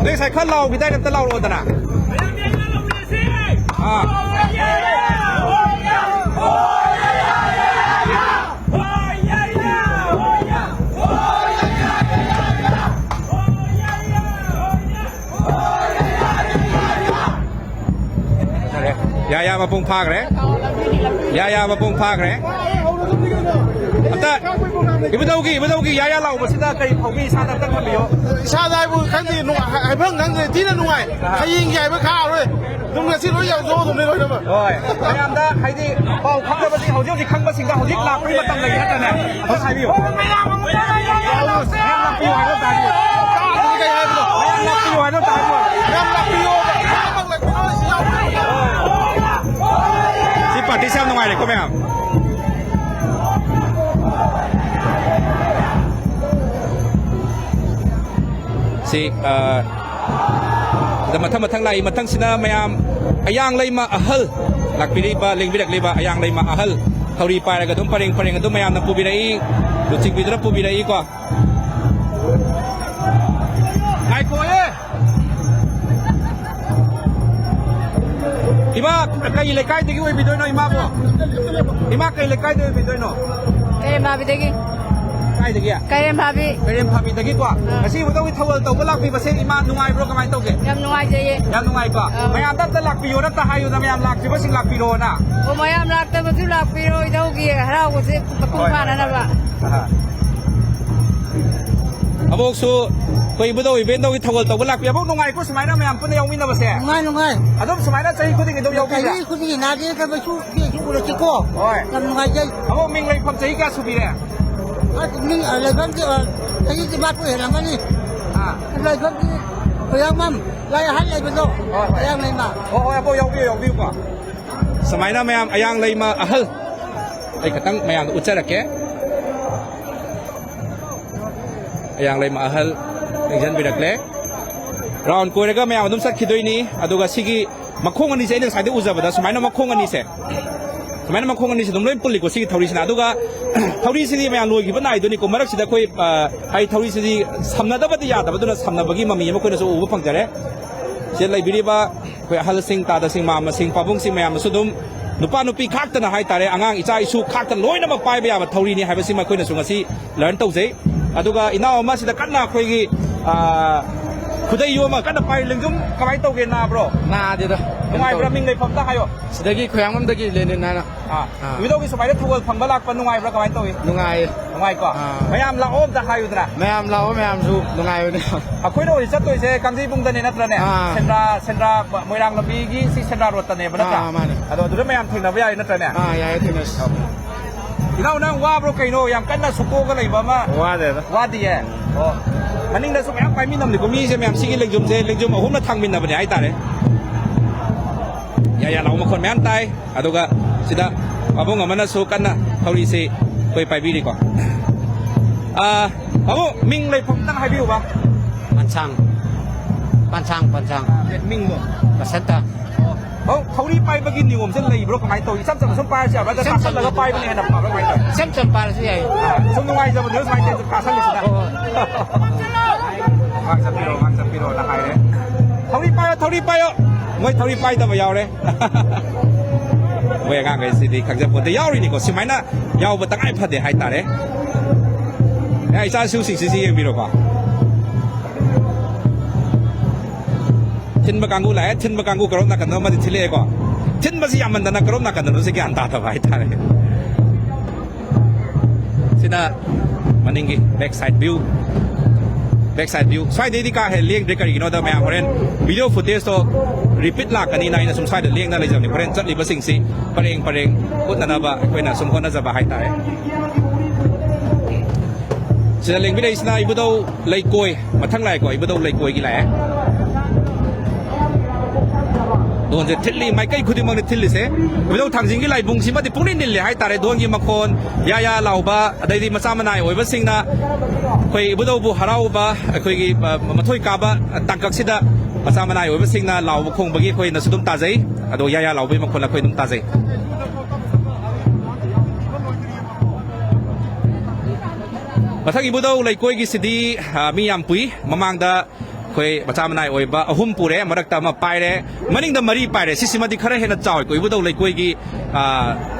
ꯅꯣꯏ ꯉꯁꯥꯏ ꯈꯔ ꯂꯥꯎꯈꯤꯗꯥꯏꯅꯦ? ꯑꯝꯇ ꯂꯥꯎꯔꯛꯑꯣꯗꯅ꯫ ꯑꯥ꯫ ꯌꯥ, ꯌꯥ, ꯃꯄꯨꯡ ꯐꯥꯈ꯭ꯔꯦ꯫ ꯌꯥ, ꯌꯥ, ꯃꯄꯨꯡ ꯐꯥꯈ꯭ꯔꯦ꯫ ꯑꯝꯇ ꯏꯕꯨꯙꯧꯒꯤ, ꯏꯕꯨꯙꯧꯒꯤ ꯌꯥ, ꯌꯥ ꯂꯥꯎꯕꯁꯤꯗ ꯀꯔꯤ ꯐꯥꯎꯕꯤ? ꯏꯁꯥꯗ ꯑꯝꯇ ꯊꯝꯕꯤꯌꯣ꯫ ꯏꯁꯥꯗ ꯍꯥꯏꯕꯨ ꯈꯪꯗꯦ, ꯅꯨꯡꯉꯥꯏ-, ꯍꯥꯏꯐꯝ ꯈꯪꯗꯦ, ꯊꯤꯅ ꯅꯨꯡꯉꯥꯏ꯫ ꯍꯌꯦꯡꯒꯤ ꯍꯥꯏꯕ ꯈꯥꯛꯑꯔꯣꯏ꯫ ꯑꯗꯨꯝ ꯉꯁꯤ ꯂꯣꯏ ꯌꯥꯎꯖꯧ ꯑꯗꯨꯝꯅꯦ ꯂꯣꯏꯅꯃꯛ꯫ ꯍꯣꯏ꯫ ꯃꯌꯥꯝꯗ ꯍꯥꯏꯗꯤ ꯄꯥꯎ ꯐꯥꯎꯅꯕꯗꯤ ꯍꯧꯖꯤꯛ ꯍꯧꯖꯤꯛ ꯈꯪꯕꯁꯤꯡꯗ ꯍꯧꯖꯤꯛ ꯂꯥꯛꯄꯒꯤ ꯃꯇꯝ ꯂꯩ ꯅꯠꯇ꯭ꯔꯅꯦ? ꯍꯧꯖꯤꯛ ꯍꯥꯏꯕꯤꯌꯨ꯫ ꯃꯌꯥꯝ ꯂꯥꯛꯄꯤꯌꯨ ꯍꯥꯏꯕ ꯇꯥꯕꯤꯌꯨ꯫ ꯃꯌꯥꯝ ꯂꯥꯛꯄꯤꯌꯨ ꯍꯥꯏꯕ ꯇꯥꯕꯤꯌꯨ꯫ ꯁꯤ ꯄꯥꯔꯇꯤꯁꯦ ꯌꯥꯝ ꯅꯨꯡꯉꯥꯏꯔꯦꯀꯣ ꯃꯌꯥꯝ꯫ ꯁꯤ, ꯑ, ꯑꯗ ꯃꯊꯪ ꯃꯊꯪ ꯂꯥꯛꯏ꯫ ꯃꯊꯪꯁꯤꯅ ꯃꯌꯥꯝ ꯑꯌꯥꯡ ꯂꯩꯃ ꯑꯍꯜ ꯂꯥꯛꯄꯤꯔꯤꯕ, ꯂꯦꯡꯕꯤꯔꯛꯂꯤꯕ ꯑꯌꯥꯡ ꯂꯩꯃ ꯑꯍꯜ ꯊꯧꯔꯤ ꯄꯥꯏꯔꯒ ꯑꯗꯨꯝ ꯄꯔꯦꯡ ꯄꯔꯦꯡ ꯑꯗꯨꯝ ꯃꯌꯥꯝꯅ ꯄꯨꯕꯤꯔꯛꯏ, ꯂꯨꯆꯤꯡꯕꯤꯗꯨꯅ ꯄꯨꯕꯤꯔꯛꯏꯀꯣ꯫ ꯉꯥꯏꯈꯣꯍꯦ! ꯏꯃꯥ, ꯀꯩ ꯂꯩꯀꯥꯏꯗꯒꯤ ꯑꯣꯏꯕꯤꯗꯣꯏꯅꯣ ꯏꯃꯥꯕꯣ? ꯏꯃꯥ, ꯀꯩ ꯂꯩꯀꯥꯏꯗꯒꯤ ꯑꯣꯏꯕꯤꯗꯣꯏꯅꯣ? ꯀꯩꯔꯦꯝ ꯐꯥꯕꯤꯗꯒꯤ꯫ ꯀꯥꯏꯗꯒꯤ? ꯀꯩꯔꯦꯝ ꯐꯥꯕꯤ꯫ ꯀꯩꯔꯦꯝ ꯐꯥꯕꯤꯗꯒꯤꯀꯣ? ꯑꯥ꯫ ꯉꯁꯤ ꯏꯕꯨꯙꯧꯒꯤ ꯊꯧꯒꯜ ꯇꯧꯕ ꯂꯥꯛꯄꯤꯕꯁꯦ ꯏꯃꯥ ꯅꯨꯡꯉꯥꯏꯕ꯭ꯔꯣ, ꯀꯃꯥꯏꯅ ꯇꯧꯒꯦ? ꯌꯥꯝ ꯅꯨꯡꯉꯥꯏꯖꯩꯌꯦ꯫ ꯌꯥꯝ ꯅꯨꯡꯉꯥꯏꯀꯣ? ꯑꯥ꯫ ꯃꯌꯥꯝꯗ ꯑꯝꯇ ꯂꯥꯛꯄꯤꯌꯣꯅ ꯑꯝꯇ ꯍꯥꯏꯌꯨꯗ, ꯃꯌꯥꯝ ꯂꯥꯛꯇ꯭ꯔꯤꯕꯁꯤꯡ ꯂꯥꯛꯄꯤꯔꯣꯅ꯫ ꯑꯣ, ꯃꯌꯥꯝ ꯂꯥꯛꯇꯕꯁꯨ ꯂꯥꯛꯄꯤꯔꯣ, ꯏꯙꯧꯒꯤ ꯍꯔꯥꯎꯕꯁꯦ ꯃꯄꯨꯡ ꯍꯣꯏ, ꯍꯣꯏ, ꯐꯥꯅꯅꯕ꯫ ꯍꯣꯏ꯫ ꯑꯍꯥ꯫ ꯑꯕꯣꯛꯁꯨ ꯑꯩꯈꯣꯏ ꯏꯕꯨꯙꯧ ꯏꯕꯦꯟꯗꯧꯒꯤ ꯊꯧꯒꯜ ꯇꯧꯕ ꯂꯥꯛꯄꯤ꯫ ꯑꯕꯣꯛ, ꯅꯨꯡꯉꯥꯏꯀꯣ ꯁꯨꯃꯥꯏꯅ ꯃꯌꯥꯝ ꯄꯨꯟꯅ ꯌꯥꯎꯃꯤꯟꯅꯕꯁꯦ? ꯅꯨꯡꯉꯥꯏ, ꯅꯨꯡꯉꯥꯏ꯫ ꯑꯗꯨꯝ ꯁꯨꯃꯥꯏꯅ ꯆꯍꯤ ꯈꯨꯗꯤꯡꯒꯤ ꯑꯗꯨꯝ ꯌꯥꯎꯕꯤꯕ꯭ꯔꯥ? ꯆꯍꯤ ꯈꯨꯗꯤꯡꯒꯤ ꯅꯥꯗ ꯌꯦꯛꯇꯕꯁꯨ ꯄꯦꯟꯁꯨ ꯎꯔꯛꯈꯤꯀꯣ꯫ ꯍꯣꯏ꯫ ꯌꯥꯝ ꯅꯨꯡꯉꯥꯏꯖꯩ꯫ ꯑꯕꯣꯛ, ꯃꯤꯡ ꯂꯩꯐꯝ ꯆꯍꯤ ꯀꯌꯥ ꯁꯨꯕꯤꯔꯦ? ꯑꯁ, ꯃꯤꯡ, ꯑ, ꯂꯩꯐꯝꯗꯤ, ꯑ, ꯆꯍꯤ ꯆꯤꯝꯐꯥ ꯍꯦꯜꯂꯝꯃꯅꯤ꯫ ꯑꯥ꯫ ꯂꯩꯐꯝꯗꯤ ꯈꯣꯏꯔꯥꯡꯕꯝ ꯂꯥꯏ ꯑꯍꯜ ꯂꯩꯕꯗꯣ, ꯍꯣꯏ, ꯍꯣꯏ꯫ ꯈꯣꯏꯔꯥꯡ ꯂꯩꯃ꯫ ꯍꯣꯏ, ꯍꯣꯏ, ꯑꯕꯣꯛ, ꯌꯥꯎꯕꯤꯌꯨ, ꯌꯥꯎꯕꯤꯌꯨꯀꯣ꯫ ꯁꯨꯃꯥꯏꯅ ꯃꯌꯥꯝ ꯑꯌꯥꯡ ꯂꯩꯃ ꯑꯍꯜ, ꯑꯩ ꯈꯇꯪ ꯃꯌꯥꯝꯗ ꯎꯠꯆꯔꯛꯀꯦ꯫ ꯑꯌꯥꯡ ꯂꯩꯃ ꯑꯍꯜ ꯂꯦꯡꯖꯟꯕꯤꯔꯛꯂꯦ꯫ ꯔꯥꯎꯟ ꯀꯣꯏꯔꯒ ꯃꯌꯥꯝ ꯑꯗꯨꯝ ꯆꯠꯈꯤꯗꯣꯏꯅꯤ꯫ ꯑꯗꯨꯒ ꯁꯤꯒꯤ ꯃꯈꯣꯡ ꯑꯅꯤꯁꯦ, ꯑꯩꯅ ꯉꯁꯥꯏꯗꯩ ꯎꯖꯕꯗ ꯁꯨꯃꯥꯏꯅ ꯃꯈꯣꯡ ꯑꯅꯤꯁꯦ, ꯁꯨꯃꯥꯏꯅ ꯃꯈꯣꯡ ꯑꯅꯤꯁꯦ ꯑꯗꯨꯝ ꯂꯣꯏ ꯄꯨꯜꯂꯤꯀꯣ ꯁꯤꯒꯤ ꯊꯧꯔꯤꯁꯤꯅ꯫ ꯑꯗꯨꯒ ꯊꯧꯔꯤꯁꯤꯗꯤ ꯃꯌꯥꯝ ꯂꯣꯏꯈꯤꯕ ꯅꯥꯏꯗꯣꯏꯅꯤꯀꯣ꯫ ꯃꯔꯛꯁꯤꯗ ꯑꯩꯈꯣꯏ, ꯑ, ꯍꯥꯏꯗꯤ ꯊꯧꯔꯤꯁꯤꯗꯤ ꯁꯝꯅꯗꯕꯗꯤ ꯌꯥꯗꯕ, ꯑꯗꯨꯅ ꯁꯝꯅꯕꯒꯤ ꯃꯃꯤ ꯑꯃ ꯑꯩꯈꯣꯏꯅꯁꯨ ꯎꯕ ꯐꯪꯖꯔꯦ꯫ ꯁꯤꯗ ꯂꯩꯕꯤꯔꯤꯕ ꯑꯩꯈꯣꯏ ꯑꯍꯜꯁꯤꯡ, ꯇꯥꯗꯁꯤꯡ, ꯃꯥꯝꯃꯁꯤꯡ, ꯄꯥꯕꯨꯡꯁꯤꯡ ꯃꯌꯥꯝꯅꯁꯨ ꯑꯗꯨꯝ ꯅꯨꯄꯥ ꯅꯨꯄꯤ ꯈꯥꯛꯇꯅ ꯍꯥꯏꯇꯥꯔꯦ, ꯑꯉꯥꯡ ꯏꯆꯥ ꯏꯁꯨ ꯈꯥꯛꯇꯅ ꯂꯣꯏꯅꯃꯛ ꯄꯥꯏꯕ ꯌꯥꯕ ꯊꯧꯔꯤꯅꯤ ꯍꯥꯏꯕꯁꯤꯃ ꯑꯩꯈꯣꯏꯅꯁꯨ ꯉꯁꯤ ꯂꯔꯟ ꯇꯧꯖꯩ꯫ ꯑꯗꯨꯒ ꯏꯅꯥꯎ ꯑꯃ ꯁꯤꯗ ꯀꯟꯅ ꯑꯩꯈꯣꯏꯒꯤ, ꯑ, ꯈꯨꯗꯩ ꯌꯣꯝꯃ ꯀꯟꯅ ꯄꯥꯏꯔꯤ꯫ ꯂꯦꯡꯖꯨꯝ ꯀꯃꯥꯏꯅ ꯇꯧꯒꯦ, ꯅꯥꯕ꯭ꯔꯣ? ꯅꯥꯗꯦꯗ꯫ ꯅꯨꯡꯉꯥꯏꯕ꯭ꯔꯥ? ꯃꯤꯡ ꯂꯩꯐꯝꯗ ꯍꯥꯏꯌꯣ꯫ ꯁꯤꯗꯒꯤ ꯈꯣꯏꯔꯥꯡꯕꯝꯗꯒꯤ ꯂꯦꯅꯤꯟ ꯍꯥꯏꯅ꯫ ꯑꯥ꯫ ꯑꯥ꯫ ꯏꯕꯨꯙꯧꯒꯤ ꯁꯨꯃꯥꯏꯅ ꯊꯧꯒꯜ ꯐꯪꯕ ꯂꯥꯛꯄ ꯅꯨꯡꯉꯥꯏꯕ꯭ꯔꯥ? ꯀꯃꯥꯏꯅ ꯇꯧꯏ? ꯅꯨꯡꯉꯥꯏꯌꯦ꯫ ꯅꯨꯡꯉꯥꯏꯀꯣ? ꯑꯥ꯫ ꯃꯌꯥꯝ ꯂꯥꯛꯑꯣ ꯑꯝꯇ ꯍꯥꯏꯌꯨꯗꯅ꯫ ꯃꯌꯥꯝ ꯂꯥꯛꯑꯣ, ꯃꯌꯥꯝꯁꯨ ꯅꯨꯡꯉꯥꯏꯕꯅꯦ꯫ ꯑꯩꯈꯣꯏꯅ ꯍꯧꯖꯤꯛ ꯆꯠꯇꯣꯏꯁꯦ ꯀꯥꯡꯖꯩꯕꯨꯡꯗꯅꯦ ꯅꯠꯇ꯭ꯔꯅꯦ? ꯑꯥ꯫ ꯁꯦꯟꯗ꯭ꯔꯥ, ꯁꯦꯟꯗ꯭ꯔꯥ ꯃꯣꯏꯔꯥꯡ ꯂꯝꯕꯤꯒꯤ ꯁꯤ ꯁꯦꯟꯗ꯭ꯔꯥ ꯔꯣꯗꯇꯅꯦꯕ ꯅꯠꯇ꯭ꯔꯥ? ꯑꯥ, ꯃꯥꯅꯦ꯫ ꯑꯗꯣ ꯑꯗꯨꯗ ꯃꯌꯥꯝ ꯊꯦꯡꯅꯕ ꯌꯥꯔꯦ ꯅꯠꯇ꯭ꯔꯅꯦ? ꯑꯥ, ꯌꯥꯏꯌꯦ, ꯊꯦꯡꯅꯁꯤ꯫ ꯏꯅꯥꯎ, ꯅꯪ ꯋꯥꯕ꯭ꯔꯣ ꯀꯩꯅꯣ? ꯌꯥꯝ ꯀꯟꯅ ꯁꯨꯛꯇꯣꯛꯑꯒ ꯂꯩꯕ ꯑꯃ꯫ ꯋꯥꯗꯦꯗ꯫ ꯋꯥꯗꯤꯌꯦ? ꯑꯣ꯫ ꯃꯅꯤꯡꯗꯁꯨ ꯃꯌꯥꯝ ꯄꯥꯏꯃꯤꯟꯅꯕꯅꯤꯀꯣ꯫ ꯃꯤꯁꯦ ꯃꯌꯥꯝ ꯁꯤꯒꯤ ꯂꯦꯡꯖꯨꯝꯁꯦ, ꯂꯦꯡꯖꯨꯝ ꯑꯍꯨꯝꯅ ꯊꯥꯡꯃꯤꯟꯅꯕꯅꯦ ꯍꯥꯏꯇꯥꯔꯦ꯫ ꯌꯥ ꯌꯥ ꯂꯥꯎ ꯃꯈꯣꯟ ꯃꯌꯥꯝ ꯇꯥꯏ꯫ ꯑꯗꯨꯒ ꯁꯤꯗ ꯄꯥꯕꯨꯡ ꯑꯃꯅꯁꯨ ꯀꯟꯅ ꯊꯧꯔꯤꯁꯤ ꯑꯩꯈꯣꯏ ꯄꯥꯏꯕꯤꯔꯤꯀꯣ꯫ ꯑꯥ, ꯄꯥꯕꯨꯡ, ꯃꯤꯡ ꯂꯩꯐꯝ ꯑꯝꯇꯪ ꯍꯥꯏꯕꯤꯌꯨꯕ꯫ ꯄꯟꯁꯥꯡ꯫ ꯄꯟꯁꯥꯡ, ꯄꯟꯁꯥꯡ꯫ ꯃꯤꯡꯗꯣ? ꯕꯁꯟꯇ꯫ ꯑꯣ, ꯊꯧꯔꯤ ꯄꯥꯏꯕꯒꯤ ꯅꯤꯌꯣꯝꯁꯦ ꯂꯩꯕ꯭ꯔꯣ? ꯀꯃꯥꯏꯅ ꯇꯧꯏ? ꯏꯆꯝ ꯆꯝꯅ ꯁꯨꯝ ꯄꯥꯏꯔꯁꯨ ꯌꯥꯕ꯭ꯔꯥ? ꯅꯠꯇ꯭ꯔꯒ ꯏꯆꯝ ꯆꯝꯅ ꯀꯥꯈꯠꯂꯒ ꯄꯥꯏꯕꯅ ꯍꯦꯟꯅ ꯐꯕ꯭ꯔꯥ? ꯀꯃꯥꯏꯅ ꯇꯧꯏ? ꯏꯆꯝ ꯆꯝ ꯄꯥꯏꯔꯁꯨ ꯌꯥꯏ꯫ ꯑꯥ, ꯁꯨꯝ ꯅꯨꯡꯉꯥꯏꯖꯕꯗꯨꯅ ꯁꯨꯃꯥꯏꯅ ꯇꯧꯔꯁꯨ ꯀꯥꯈꯠꯂꯤꯁꯤꯅ꯫ ꯍꯣꯏ, ꯍꯣꯏ꯫ ꯉꯥꯛ ꯆꯠꯄꯤꯔꯣ, ꯉꯥꯛ ꯆꯠꯄꯤꯔꯣꯅ ꯍꯥꯏꯔꯦ꯫ ꯊꯧꯔꯤ ꯄꯥꯏꯌꯣ, ꯊꯧꯔꯤ ꯄꯥꯏꯌꯣ꯫ ꯃꯣꯏ ꯊꯧꯔꯤ ꯄꯥꯏꯗꯕ ꯌꯥꯎꯔꯦ꯫ ꯃꯣꯏ ꯑꯉꯥꯡꯈꯩꯁꯤꯗꯤ ꯈꯪꯖꯄꯣꯠꯇꯦ꯫ ꯌꯥꯎꯔꯤꯅꯤꯀꯣ, ꯁꯨꯃꯥꯏꯅ ꯌꯥꯎꯕ ꯇꯉꯥꯏ ꯐꯗꯦ ꯍꯥꯏꯇꯥꯔꯦ꯫ ꯑꯦ, ꯏꯆꯥꯁꯨꯁꯤꯡꯁꯤꯁꯤ ꯌꯦꯡꯕꯤꯔꯣꯀꯣ꯫ ꯊꯤꯟꯕ ꯀꯥꯡꯕꯨ ꯂꯥꯛꯑꯦ, ꯊꯤꯟꯕ ꯀꯥꯡꯕꯨ ꯀꯔꯣꯝ ꯅꯥꯀꯟꯗ ꯑꯃꯗꯤ ꯊꯤꯜꯂꯛꯑꯦꯀꯣ꯫ ꯊꯤꯟꯕꯁꯤ ꯌꯥꯝꯃꯟꯗꯅ ꯀꯔꯣꯝ ꯅꯥꯀꯟꯗꯅꯣꯁꯦ ꯒ꯭ꯌꯥꯟ ꯇꯥꯗꯕ ꯍꯥꯏꯇꯥꯔꯦ꯫ ꯁꯤꯅ ꯃꯅꯤꯡꯒꯤ back side view꯫ Back side view꯫ ꯁ꯭ꯋꯥꯏꯗꯩꯗꯤ ꯀꯥ ꯍꯦꯟꯅ ꯂꯦꯡꯗ꯭ꯔꯦ, ꯀꯔꯤꯒꯤꯅꯣꯗ ꯃꯌꯥꯝ ꯍꯣꯔꯦꯟ video footage ꯇꯣ repeat ꯂꯥꯛꯀꯅꯤꯅ ꯑꯩꯅ ꯁꯨꯝ ꯁ꯭ꯋꯥꯏꯗ ꯂꯦꯡꯅ ꯂꯩꯖꯕꯅꯤ꯫ ꯍꯣꯔꯦꯟ ꯆꯠꯂꯤꯕꯁꯤꯡꯁꯤ ꯄꯔꯦꯡ ꯄꯔꯦꯡ ꯎꯠꯅꯅꯕ ꯑꯩꯈꯣꯏꯅ ꯁꯨꯝ ꯍꯣꯠꯅꯖꯕ ꯍꯥꯏꯇꯥꯔꯦ꯫ ꯁꯤꯗ ꯂꯦꯡꯕꯤꯔꯛꯏꯁꯤꯅ ꯏꯕꯨꯙꯧ ꯂꯩꯀꯣꯏ꯫ ꯃꯊꯪ ꯂꯥꯛꯑꯦꯀꯣ, ꯏꯕꯨꯙꯧ ꯂꯩꯀꯣꯏꯒꯤ ꯂꯥꯛꯑꯦ꯫ ꯙꯣꯟꯁꯦ ꯊꯤꯜꯂꯤ, ꯃꯥꯏꯀꯩ ꯈꯨꯗꯤꯡꯃꯛꯅꯤ ꯊꯤꯜꯂꯤꯁꯦ꯫ ꯏꯕꯨꯙꯧ ꯊꯥꯡꯖꯤꯡꯒꯤ ꯂꯥꯏꯕꯨꯡꯁꯤꯃꯗꯤ ꯄꯨꯡꯅꯤꯜ ꯅꯤꯜꯂꯦ ꯍꯥꯏꯇꯥꯔꯦ꯫ ꯙꯣꯟꯒꯤ ꯃꯈꯣꯟ, ꯌꯥ ꯌꯥ ꯂꯥꯎꯕ, ꯑꯗꯩꯗꯤ ꯃꯆꯥ ꯃꯅꯥꯏ ꯑꯣꯏꯕꯁꯤꯡꯅ ꯑꯩꯈꯣꯏ ꯏꯕꯨꯙꯧꯕꯨ ꯍꯔꯥꯎꯕ, ꯑꯩꯈꯣꯏꯒꯤ, ꯑ, ꯃꯊꯣꯏ ꯀꯥꯕ ꯇꯥꯡꯀꯛꯁꯤꯗ ꯃꯆꯥ ꯃꯅꯥꯏ ꯑꯣꯏꯕꯁꯤꯡꯅ ꯂꯥꯎꯕ ꯈꯣꯡꯕꯒꯤ ꯑꯩꯈꯣꯏꯅꯁꯨ ꯑꯗꯨꯝ ꯇꯥꯖꯩ꯫ ꯑꯗꯣ ꯌꯥ ꯌꯥ ꯂꯥꯎꯕꯒꯤ ꯃꯈꯣꯟ ꯑꯩꯈꯣꯏ ꯑꯗꯨꯝ ꯇꯥꯖꯩ꯫ ꯃꯊꯪ ꯏꯕꯨꯙꯧ ꯂꯩꯀꯣꯏꯒꯤꯁꯤꯗꯤ, ꯑ, ꯃꯤ ꯌꯥꯝ ꯄꯨꯏ꯫ ꯃꯃꯥꯡꯗ ꯑꯩꯈꯣꯏ ꯃꯆꯥ ꯃꯅꯥꯏ ꯑꯣꯏꯕ ꯑꯍꯨꯝ ꯄꯨꯔꯦ, ꯃꯔꯛꯇ ꯑꯃ ꯄꯥꯏꯔꯦ, ꯃꯅꯤꯡꯗ ꯃꯔꯤ ꯄꯥꯏꯔꯦ꯫ ꯁꯤꯁꯤꯃꯗꯤ ꯈꯔ ꯍꯦꯟꯅ ꯆꯥꯎꯏꯀꯣ, ꯏꯕꯨꯙꯧ ꯂꯩꯀꯣꯏꯒꯤ, ꯑ,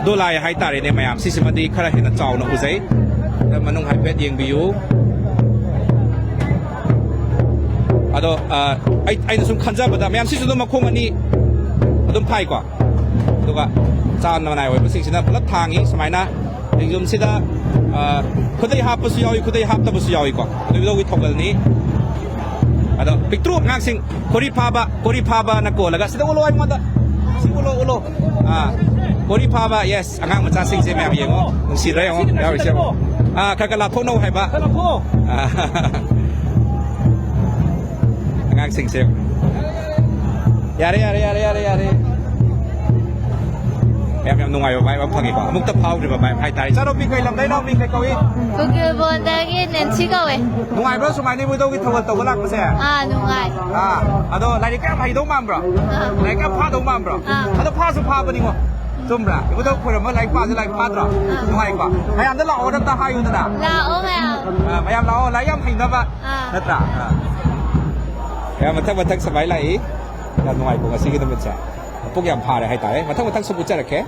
ꯗꯣꯂꯥꯏ ꯍꯥꯏꯇꯥꯔꯦꯅꯦ ꯃꯌꯥꯝ꯫ ꯁꯤꯁꯤꯃꯗꯤ ꯈꯔ ꯍꯦꯟꯅ ꯆꯥꯎꯅ ꯎꯖꯩ꯫ ꯃꯅꯨꯡ ꯍꯥꯏꯐꯦꯠ ꯌꯦꯡꯕꯤꯌꯨ꯫ ꯑꯗꯣ, ꯑ, ꯑꯩ, ꯑꯩꯅ ꯁꯨꯝ ꯈꯟꯖꯕꯗ ꯃꯌꯥꯝ ꯁꯤꯁꯨ ꯑꯗꯨꯝ ꯃꯈꯣꯡ ꯑꯅꯤ ꯑꯗꯨꯝ ꯐꯥꯏꯀꯣ꯫ ꯑꯗꯨꯒ ꯆꯥꯡ ꯅꯥꯏ ꯑꯣꯏꯕꯁꯤꯡꯁꯤꯅ ꯄꯨꯂꯞ ꯊꯥꯡꯉꯤ ꯁꯨꯃꯥꯏꯅ꯫ ꯂꯦꯡꯖꯨꯝꯁꯤꯗ, ꯑ, ꯈꯨꯗꯩ ꯍꯥꯞꯄꯁꯨ ꯌꯥꯎꯏ, ꯈꯨꯗꯩ ꯍꯥꯞꯇꯕꯁꯨ ꯌꯥꯎꯏꯀꯣ꯫ ꯑꯗꯨ ꯏꯕꯨꯙꯧꯒꯤ ꯊꯧꯒꯜꯅꯤ꯫ ꯑꯗꯣ ꯄꯤꯛꯇ꯭ꯔꯨ ꯑꯉꯥꯡꯁꯤꯡ ꯀꯣꯔꯤ ꯐꯥꯕ, ꯀꯣꯔꯤ ꯐꯥꯕꯅ ꯀꯣꯜꯂꯒ ꯁꯤꯗ ꯎꯠꯂꯣ ꯑꯩꯉꯣꯟꯗ꯫ ꯁꯤ ꯎꯠꯂꯣ, ꯎꯠꯂꯣ꯫ ꯑꯥ, ꯀꯣꯔꯤ ꯐꯥꯕ, yes꯫ ꯑꯉꯥꯡ ꯃꯆꯥꯁꯤꯡꯁꯦ ꯃꯌꯥꯝ ꯌꯦꯡꯉꯣ꯫ ꯅꯨꯡꯁꯤꯗ꯭ꯔꯥ ꯌꯦꯡꯉꯣ, ꯌꯥꯎꯔꯤꯁꯦ ꯌꯦꯡꯉꯣ꯫ ꯑꯥ, ꯈꯔ ꯈꯔ ꯂꯥꯞꯊꯣꯛꯅꯧ ꯍꯥꯏꯕ꯫ ꯈꯔ ꯂꯥꯞꯊꯣꯛꯑꯣ꯫ ꯑꯥ꯫ ꯑꯉꯥꯡꯁꯤꯡꯁꯦ꯫ ꯌꯥꯔꯦ, ꯌꯥꯔꯦ, ꯌꯥꯔꯦ, ꯌꯥꯔꯦ, ꯌꯥꯔꯦ꯫ ꯌꯥꯝ, ꯌꯥꯝ ꯅꯨꯡꯉꯥꯏꯕ vibe ꯑꯃ ꯐꯪꯉꯤꯀꯣ꯫ ꯑꯃꯨꯛꯇ ꯐꯥꯎꯗ꯭ꯔꯤꯕ vibe ꯍꯥꯏꯇꯥꯔꯦ꯫ ꯏꯆꯥꯅꯨꯄꯤ ꯀꯩ ꯂꯝꯗꯩꯅꯣ? ꯃꯤꯡ ꯀꯩ ꯀꯧꯏ? ꯀꯨꯀꯤꯜꯕꯣꯟꯗꯒꯤ ꯅꯦꯟꯁꯤ ꯀꯧꯋꯦ꯫ ꯅꯨꯡꯉꯥꯏꯕ꯭ꯔꯣ ꯁꯨꯃꯥꯏꯅ ꯏꯕꯨꯙꯧꯒꯤ ꯊꯧꯒꯜ ꯇꯧꯕ ꯂꯥꯛꯄꯁꯦ? ꯑꯥ, ꯅꯨꯡꯉꯥꯏ꯫ ꯑꯥ, ꯑꯗꯣ ꯂꯥꯏꯔꯤꯛ ꯌꯥꯝ ꯍꯩꯗꯧ ꯃꯥꯟꯕ꯭ꯔꯣ? ꯑꯥ꯫ ꯂꯥꯏꯔꯤꯛ ꯌꯥꯝ ꯐꯥꯗꯧ ꯃꯥꯟꯕ꯭ꯔꯣ? ꯑꯥ꯫ ꯑꯗꯣ ꯐꯥꯁꯨ ꯐꯥꯕꯅꯤꯉꯣ꯫ ꯆꯨꯝꯕ꯭ꯔꯥ? ꯏꯕꯨꯙꯧ ꯈꯣꯏꯔꯝꯕ ꯂꯥꯏꯔꯤꯛ ꯄꯥꯁꯦ ꯂꯥꯏꯔꯤꯛ ꯐꯥꯗ꯭ꯔꯣ? ꯑꯥ꯫ ꯅꯨꯡꯉꯥꯏꯀꯣ? ꯃꯌꯥꯝꯗ ꯂꯥꯛꯑꯣꯅ ꯑꯝꯇ ꯍꯥꯏꯌꯨꯗꯅ꯫ ꯂꯥꯛꯑꯣ ꯃꯌꯥꯝ꯫ ꯑꯥ, ꯃꯌꯥꯝ ꯂꯥꯛꯑꯣ, ꯂꯥꯏꯔꯤꯛ ꯌꯥꯝ ꯍꯩꯅꯕ꯫ ꯑꯥ꯫ ꯅꯠꯇ꯭ꯔꯥ? ꯑꯥ꯫ ꯃꯌꯥꯝ ꯃꯊꯪ ꯃꯊꯪ ꯁꯨꯃꯥꯏꯅ ꯂꯥꯛꯏ꯫ ꯌꯥꯝ ꯅꯨꯡꯉꯥꯏꯀꯣ ꯉꯁꯤꯒꯤ ꯅꯨꯃꯤꯠꯁꯦ꯫ ꯃꯄꯨꯡ ꯌꯥꯝ ꯐꯥꯔꯦ ꯍꯥꯏꯇꯥꯔꯦ꯫ ꯃꯊꯪ ꯃꯊꯪ ꯁꯨꯝ ꯎꯠꯆꯔꯛꯀꯦ꯫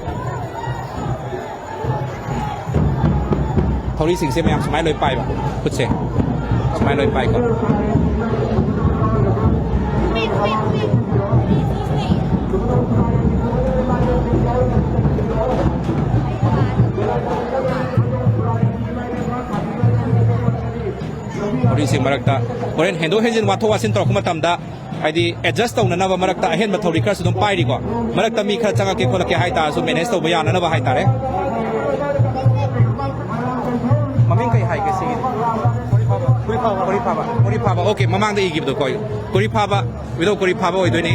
ꯊꯧꯔꯤꯁꯤꯡꯁꯦ ꯃꯌꯥꯝ ꯁꯨꯃꯥꯏꯅ ꯂꯣꯏ ꯄꯥꯏꯕ, ꯈꯨꯠꯁꯦ ꯁꯨꯃꯥꯏꯅ ꯂꯣꯏ ꯄꯥꯏꯀꯣ꯫ ꯊꯧꯔꯤꯁꯤꯡ ꯃꯔꯛꯇ ꯍꯣꯔꯦꯟ ꯍꯦꯟꯗꯣꯛ ꯍꯦꯟꯖꯤꯟ ꯋꯥꯊꯣꯛ ꯋꯥꯁꯤꯟ ꯇꯧꯔꯛꯄ ꯃꯇꯝꯗ ꯍꯥꯏꯗꯤ adjust ꯇꯧꯅꯅꯕ ꯃꯔꯛꯇ ꯑꯍꯦꯟꯕ ꯊꯧꯔꯤ ꯈꯔꯁꯨ ꯑꯗꯨꯝ ꯄꯥꯏꯔꯤꯀꯣ꯫ ꯃꯔꯛꯇ ꯃꯤ ꯈꯔ ꯆꯪꯉꯛꯀꯦ ꯈꯣꯠꯂꯛꯀꯦ ꯍꯥꯏꯇꯥꯔꯁꯨ manage ꯇꯧꯕ ꯌꯥꯅꯅꯕ ꯍꯥꯏꯇꯥꯔꯦ꯫ ꯃꯃꯤꯡ ꯀꯩ ꯍꯥꯏꯒꯦ ꯁꯤꯒꯤ? ꯀꯣꯔꯤꯐꯥꯕ꯫ ꯀꯣꯔꯤꯐꯥꯕ꯫ Okay, ꯃꯃꯥꯡꯗ ꯏꯈꯤꯕꯗꯣ ꯀꯣ꯫ ꯀꯣꯔꯤꯐꯥꯕ, ꯏꯕꯨꯙꯧ ꯀꯣꯔꯤꯐꯥꯕ ꯑꯣꯏꯗꯣꯏꯅꯤ꯫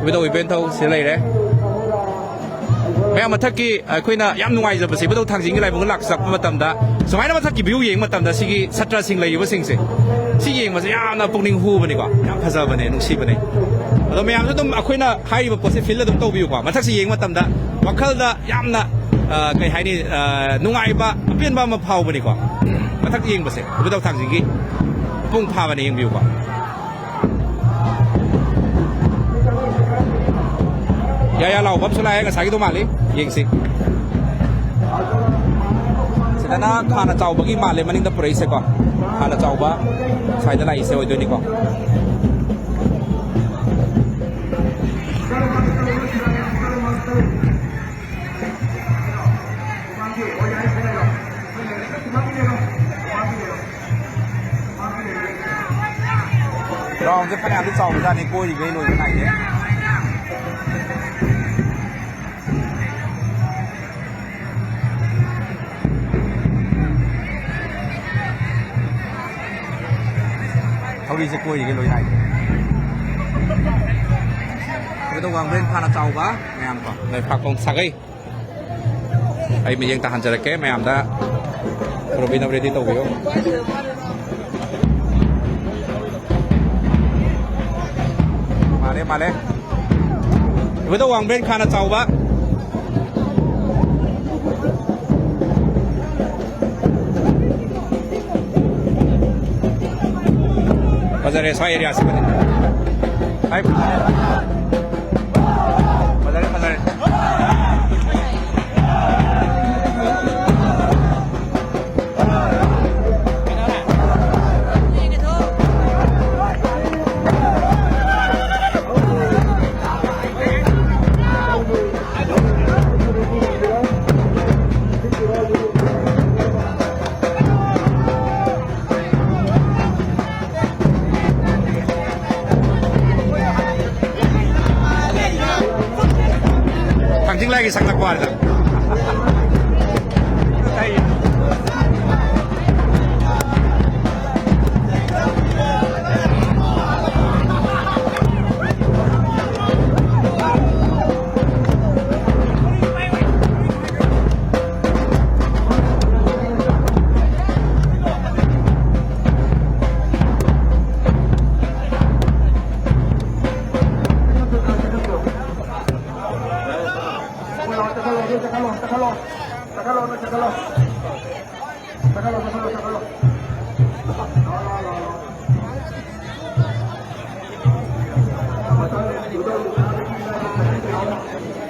ꯏꯕꯨꯙꯧ ꯏꯕꯦꯟꯊꯧ ꯁꯤꯗ ꯂꯩꯔꯦ꯫ ꯃꯌꯥꯝ ꯃꯊꯛꯀꯤ ꯑꯩꯈꯣꯏꯅ ꯌꯥꯝ ꯅꯨꯡꯉꯥꯏꯖꯕꯁꯦ, ꯏꯕꯨꯙꯧ ꯊꯥꯡꯖꯤꯡꯒꯤ ꯂꯥꯏꯕꯨꯡꯗ ꯂꯥꯛꯆꯔꯛꯄ ꯃꯇꯝꯗ ꯁꯨꯃꯥꯏꯅ ꯃꯊꯛꯀꯤ view ꯌꯦꯡꯕ ꯃꯇꯝꯗ ꯁꯤꯒꯤ ꯁꯥꯇ꯭ꯔꯁꯤꯡ ꯂꯩꯔꯤꯕꯁꯤꯡꯁꯦ, ꯁꯤ ꯌꯦꯡꯕꯁꯦ ꯌꯥꯝꯅ ꯄꯨꯛꯅꯤꯡ ꯍꯨꯕꯅꯤꯀꯣ, ꯌꯥꯝ ꯐꯖꯕꯅꯦ, ꯅꯨꯡꯁꯤꯕꯅꯦ꯫ ꯑꯗꯣ ꯃꯌꯥꯝꯁꯨ ꯑꯗꯨꯝ ꯑꯩꯈꯣꯏꯅ ꯍꯥꯏꯔꯤꯕ ꯄꯣꯠꯁꯦ feel ꯑꯗꯨꯝ ꯇꯧꯕꯤꯌꯨꯀꯣ꯫ ꯃꯊꯛꯁꯦ ꯌꯦꯡꯕ ꯃꯇꯝꯗ ꯋꯥꯈꯜꯗ ꯌꯥꯝꯅ, ꯑ, ꯀꯩ ꯍꯥꯏꯅꯤ, ꯑ, ꯅꯨꯡꯉꯥꯏꯕ, ꯑꯄꯦꯟꯕ ꯑꯃ ꯐꯥꯎꯕꯅꯤꯀꯣ꯫ ꯃꯊꯛ ꯌꯦꯡꯕꯁꯦ, ꯏꯕꯨꯙꯧ ꯊꯥꯡꯖꯤꯡꯒꯤ ꯃꯄꯨꯡ ꯐꯥꯕꯅꯦ, ꯌꯦꯡꯕꯤꯌꯨꯀꯣ꯫ ꯌꯥ ꯌꯥ ꯂꯥꯎꯕ ꯑꯃꯁꯨ ꯂꯥꯛꯑꯦ ꯉꯁꯥꯏꯒꯤꯗꯣ ꯃꯥꯜꯂꯤ꯫ ꯌꯦꯡꯁꯤ꯫ ꯁꯤꯗꯅ ꯈꯥꯅ ꯆꯥꯎꯕꯒꯤ ꯃꯥꯜꯂꯦ ꯃꯅꯤꯡꯗ ꯄꯨꯔꯛꯏꯁꯦꯀꯣ꯫ ꯈꯥꯅ ꯆꯥꯎꯕ ꯁ꯭ꯋꯥꯏꯗ ꯂꯥꯛꯏꯁꯦ ꯑꯣꯏꯗꯣꯏꯅꯤꯀꯣ꯫ ꯌꯥꯝꯅ ꯆꯥꯎꯕꯖꯥꯠꯅꯤ, ꯀꯣꯏꯔꯤꯈꯩ ꯂꯣꯏꯕ ꯅꯥꯏꯗꯦ꯫ ꯊꯧꯔꯤꯁꯦ ꯀꯣꯏꯔꯤꯒꯦ ꯂꯣꯏ ꯅꯥꯏꯗꯦ꯫ ꯑꯗꯨꯗ ꯋꯥꯡꯕ꯭ꯔꯦꯟ ꯐꯥꯅ ꯆꯥꯎꯕ ꯃꯌꯥꯝ ꯀꯣ, ꯂꯩꯄꯥꯛꯈꯣꯡ ꯁꯥꯒꯩ꯫ ꯑꯩ ꯃꯤꯠꯌꯦꯡ ꯇꯥꯍꯟꯖꯔꯛꯀꯦ ꯃꯌꯥꯝꯗ꯫ ꯈꯨꯔꯨꯝꯕꯤꯅꯕ ready ꯇꯧꯕꯤꯌꯨ꯫ ꯃꯥꯂꯦ, ꯃꯥꯂꯦ꯫ ꯏꯕꯨꯙꯧ ꯋꯥꯡꯕ꯭ꯔꯦꯟ ꯈꯥꯅ ꯆꯥꯎꯕ꯫ ꯐꯖꯔꯦ ꯁ꯭ꯋꯥꯏ area ꯁꯤꯃꯗꯤ꯫ ꯍꯥꯏ, ꯐꯖꯔꯦ꯫ ꯐꯖꯔꯦ, ꯐꯖꯔꯦ꯫ ꯊꯥꯡꯖꯤꯡ ꯂꯥꯏꯒꯤ ꯁꯛꯂꯛꯄ ꯋꯥꯅꯤꯗ꯫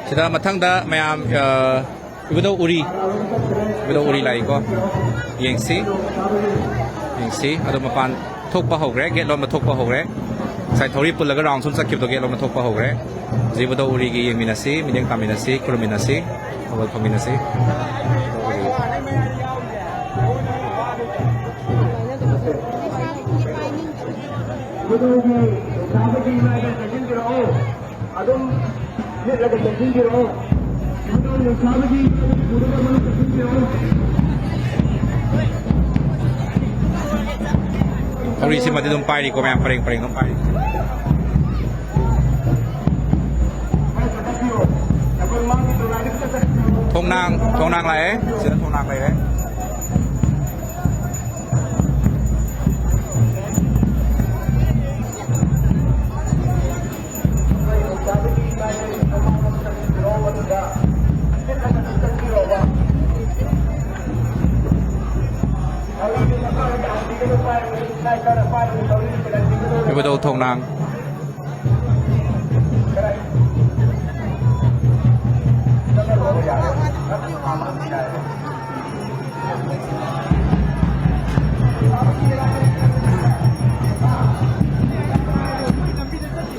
ꯁꯤꯗ ꯃꯊꯪꯗ ꯃꯌꯥꯝ, ꯑ, ꯏꯕꯨꯙꯧ ꯎꯔꯤ, ꯏꯕꯨꯙꯧ ꯎꯔꯤ ꯂꯥꯛꯏꯀꯣ꯫ ꯌꯦꯡꯁꯤ, ꯌꯦꯡꯁꯤ꯫ ꯑꯗꯣ ꯃꯄꯥꯟ ꯊꯣꯛꯄ ꯍꯧꯈ꯭ꯔꯦ, gate ꯂꯣꯟꯕ ꯊꯣꯛꯄ ꯍꯧꯈ꯭ꯔꯦ꯫ ꯉꯁꯥꯏ ꯊꯧꯔꯤ ꯄꯨꯜꯂꯒ round ꯁꯨꯝ ꯆꯠꯈꯤꯕꯗꯣ gate ꯂꯣꯟꯕ ꯊꯣꯛꯄ ꯍꯧꯈ꯭ꯔꯦ꯫ ꯍꯧꯖꯤꯛ ꯏꯕꯨꯙꯧ ꯎꯔꯤꯒꯤ ꯌꯦꯡꯃꯤꯟꯅꯁꯤ, ꯃꯤꯠꯌꯦꯡ ꯇꯥꯃꯤꯟꯅꯁꯤ, ꯈꯨꯔꯨꯝꯃꯤꯟꯅꯁꯤ, ꯊꯧꯒꯜ ꯐꯝꯃꯤꯟꯅꯁꯤ꯫ ꯑꯗꯨꯒꯤ ꯅꯨꯡꯁꯥꯕꯒꯤ ꯏꯃꯥꯏꯗ ꯆꯪꯁꯤꯟꯕꯤꯔꯛꯑꯣ꯫ ꯑꯗꯨꯝ ꯂꯤꯠꯂꯒ ꯆꯪꯁꯤꯟꯕꯤꯔꯛꯑꯣ꯫ ꯏꯕꯨꯙꯧ ꯅꯨꯡꯁꯥꯕꯒꯤ ꯏꯃꯥꯏꯗ ꯄꯨꯔꯒ ꯃꯅꯨꯡ ꯆꯪꯁꯤꯟꯕꯤꯔꯛꯑꯣ꯫ ꯊꯧꯔꯤꯁꯤꯃꯗꯤ ꯑꯗꯨꯝ ꯄꯥꯏꯔꯤꯀꯣ ꯃꯌꯥꯝ, ꯄꯔꯦꯡ ꯄꯔꯦꯡ ꯑꯗꯨꯝ ꯄꯥꯏꯔꯤ꯫ ꯊꯣꯡꯅꯥꯡ, ꯊꯣꯡꯅꯥꯡ ꯂꯥꯛꯑꯦ꯫ ꯁꯤꯗ ꯊꯣꯡꯅꯥꯡ ꯂꯩꯔꯦ꯫ ꯏꯕꯨꯙꯧ ꯊꯣꯡꯅꯥꯡ꯫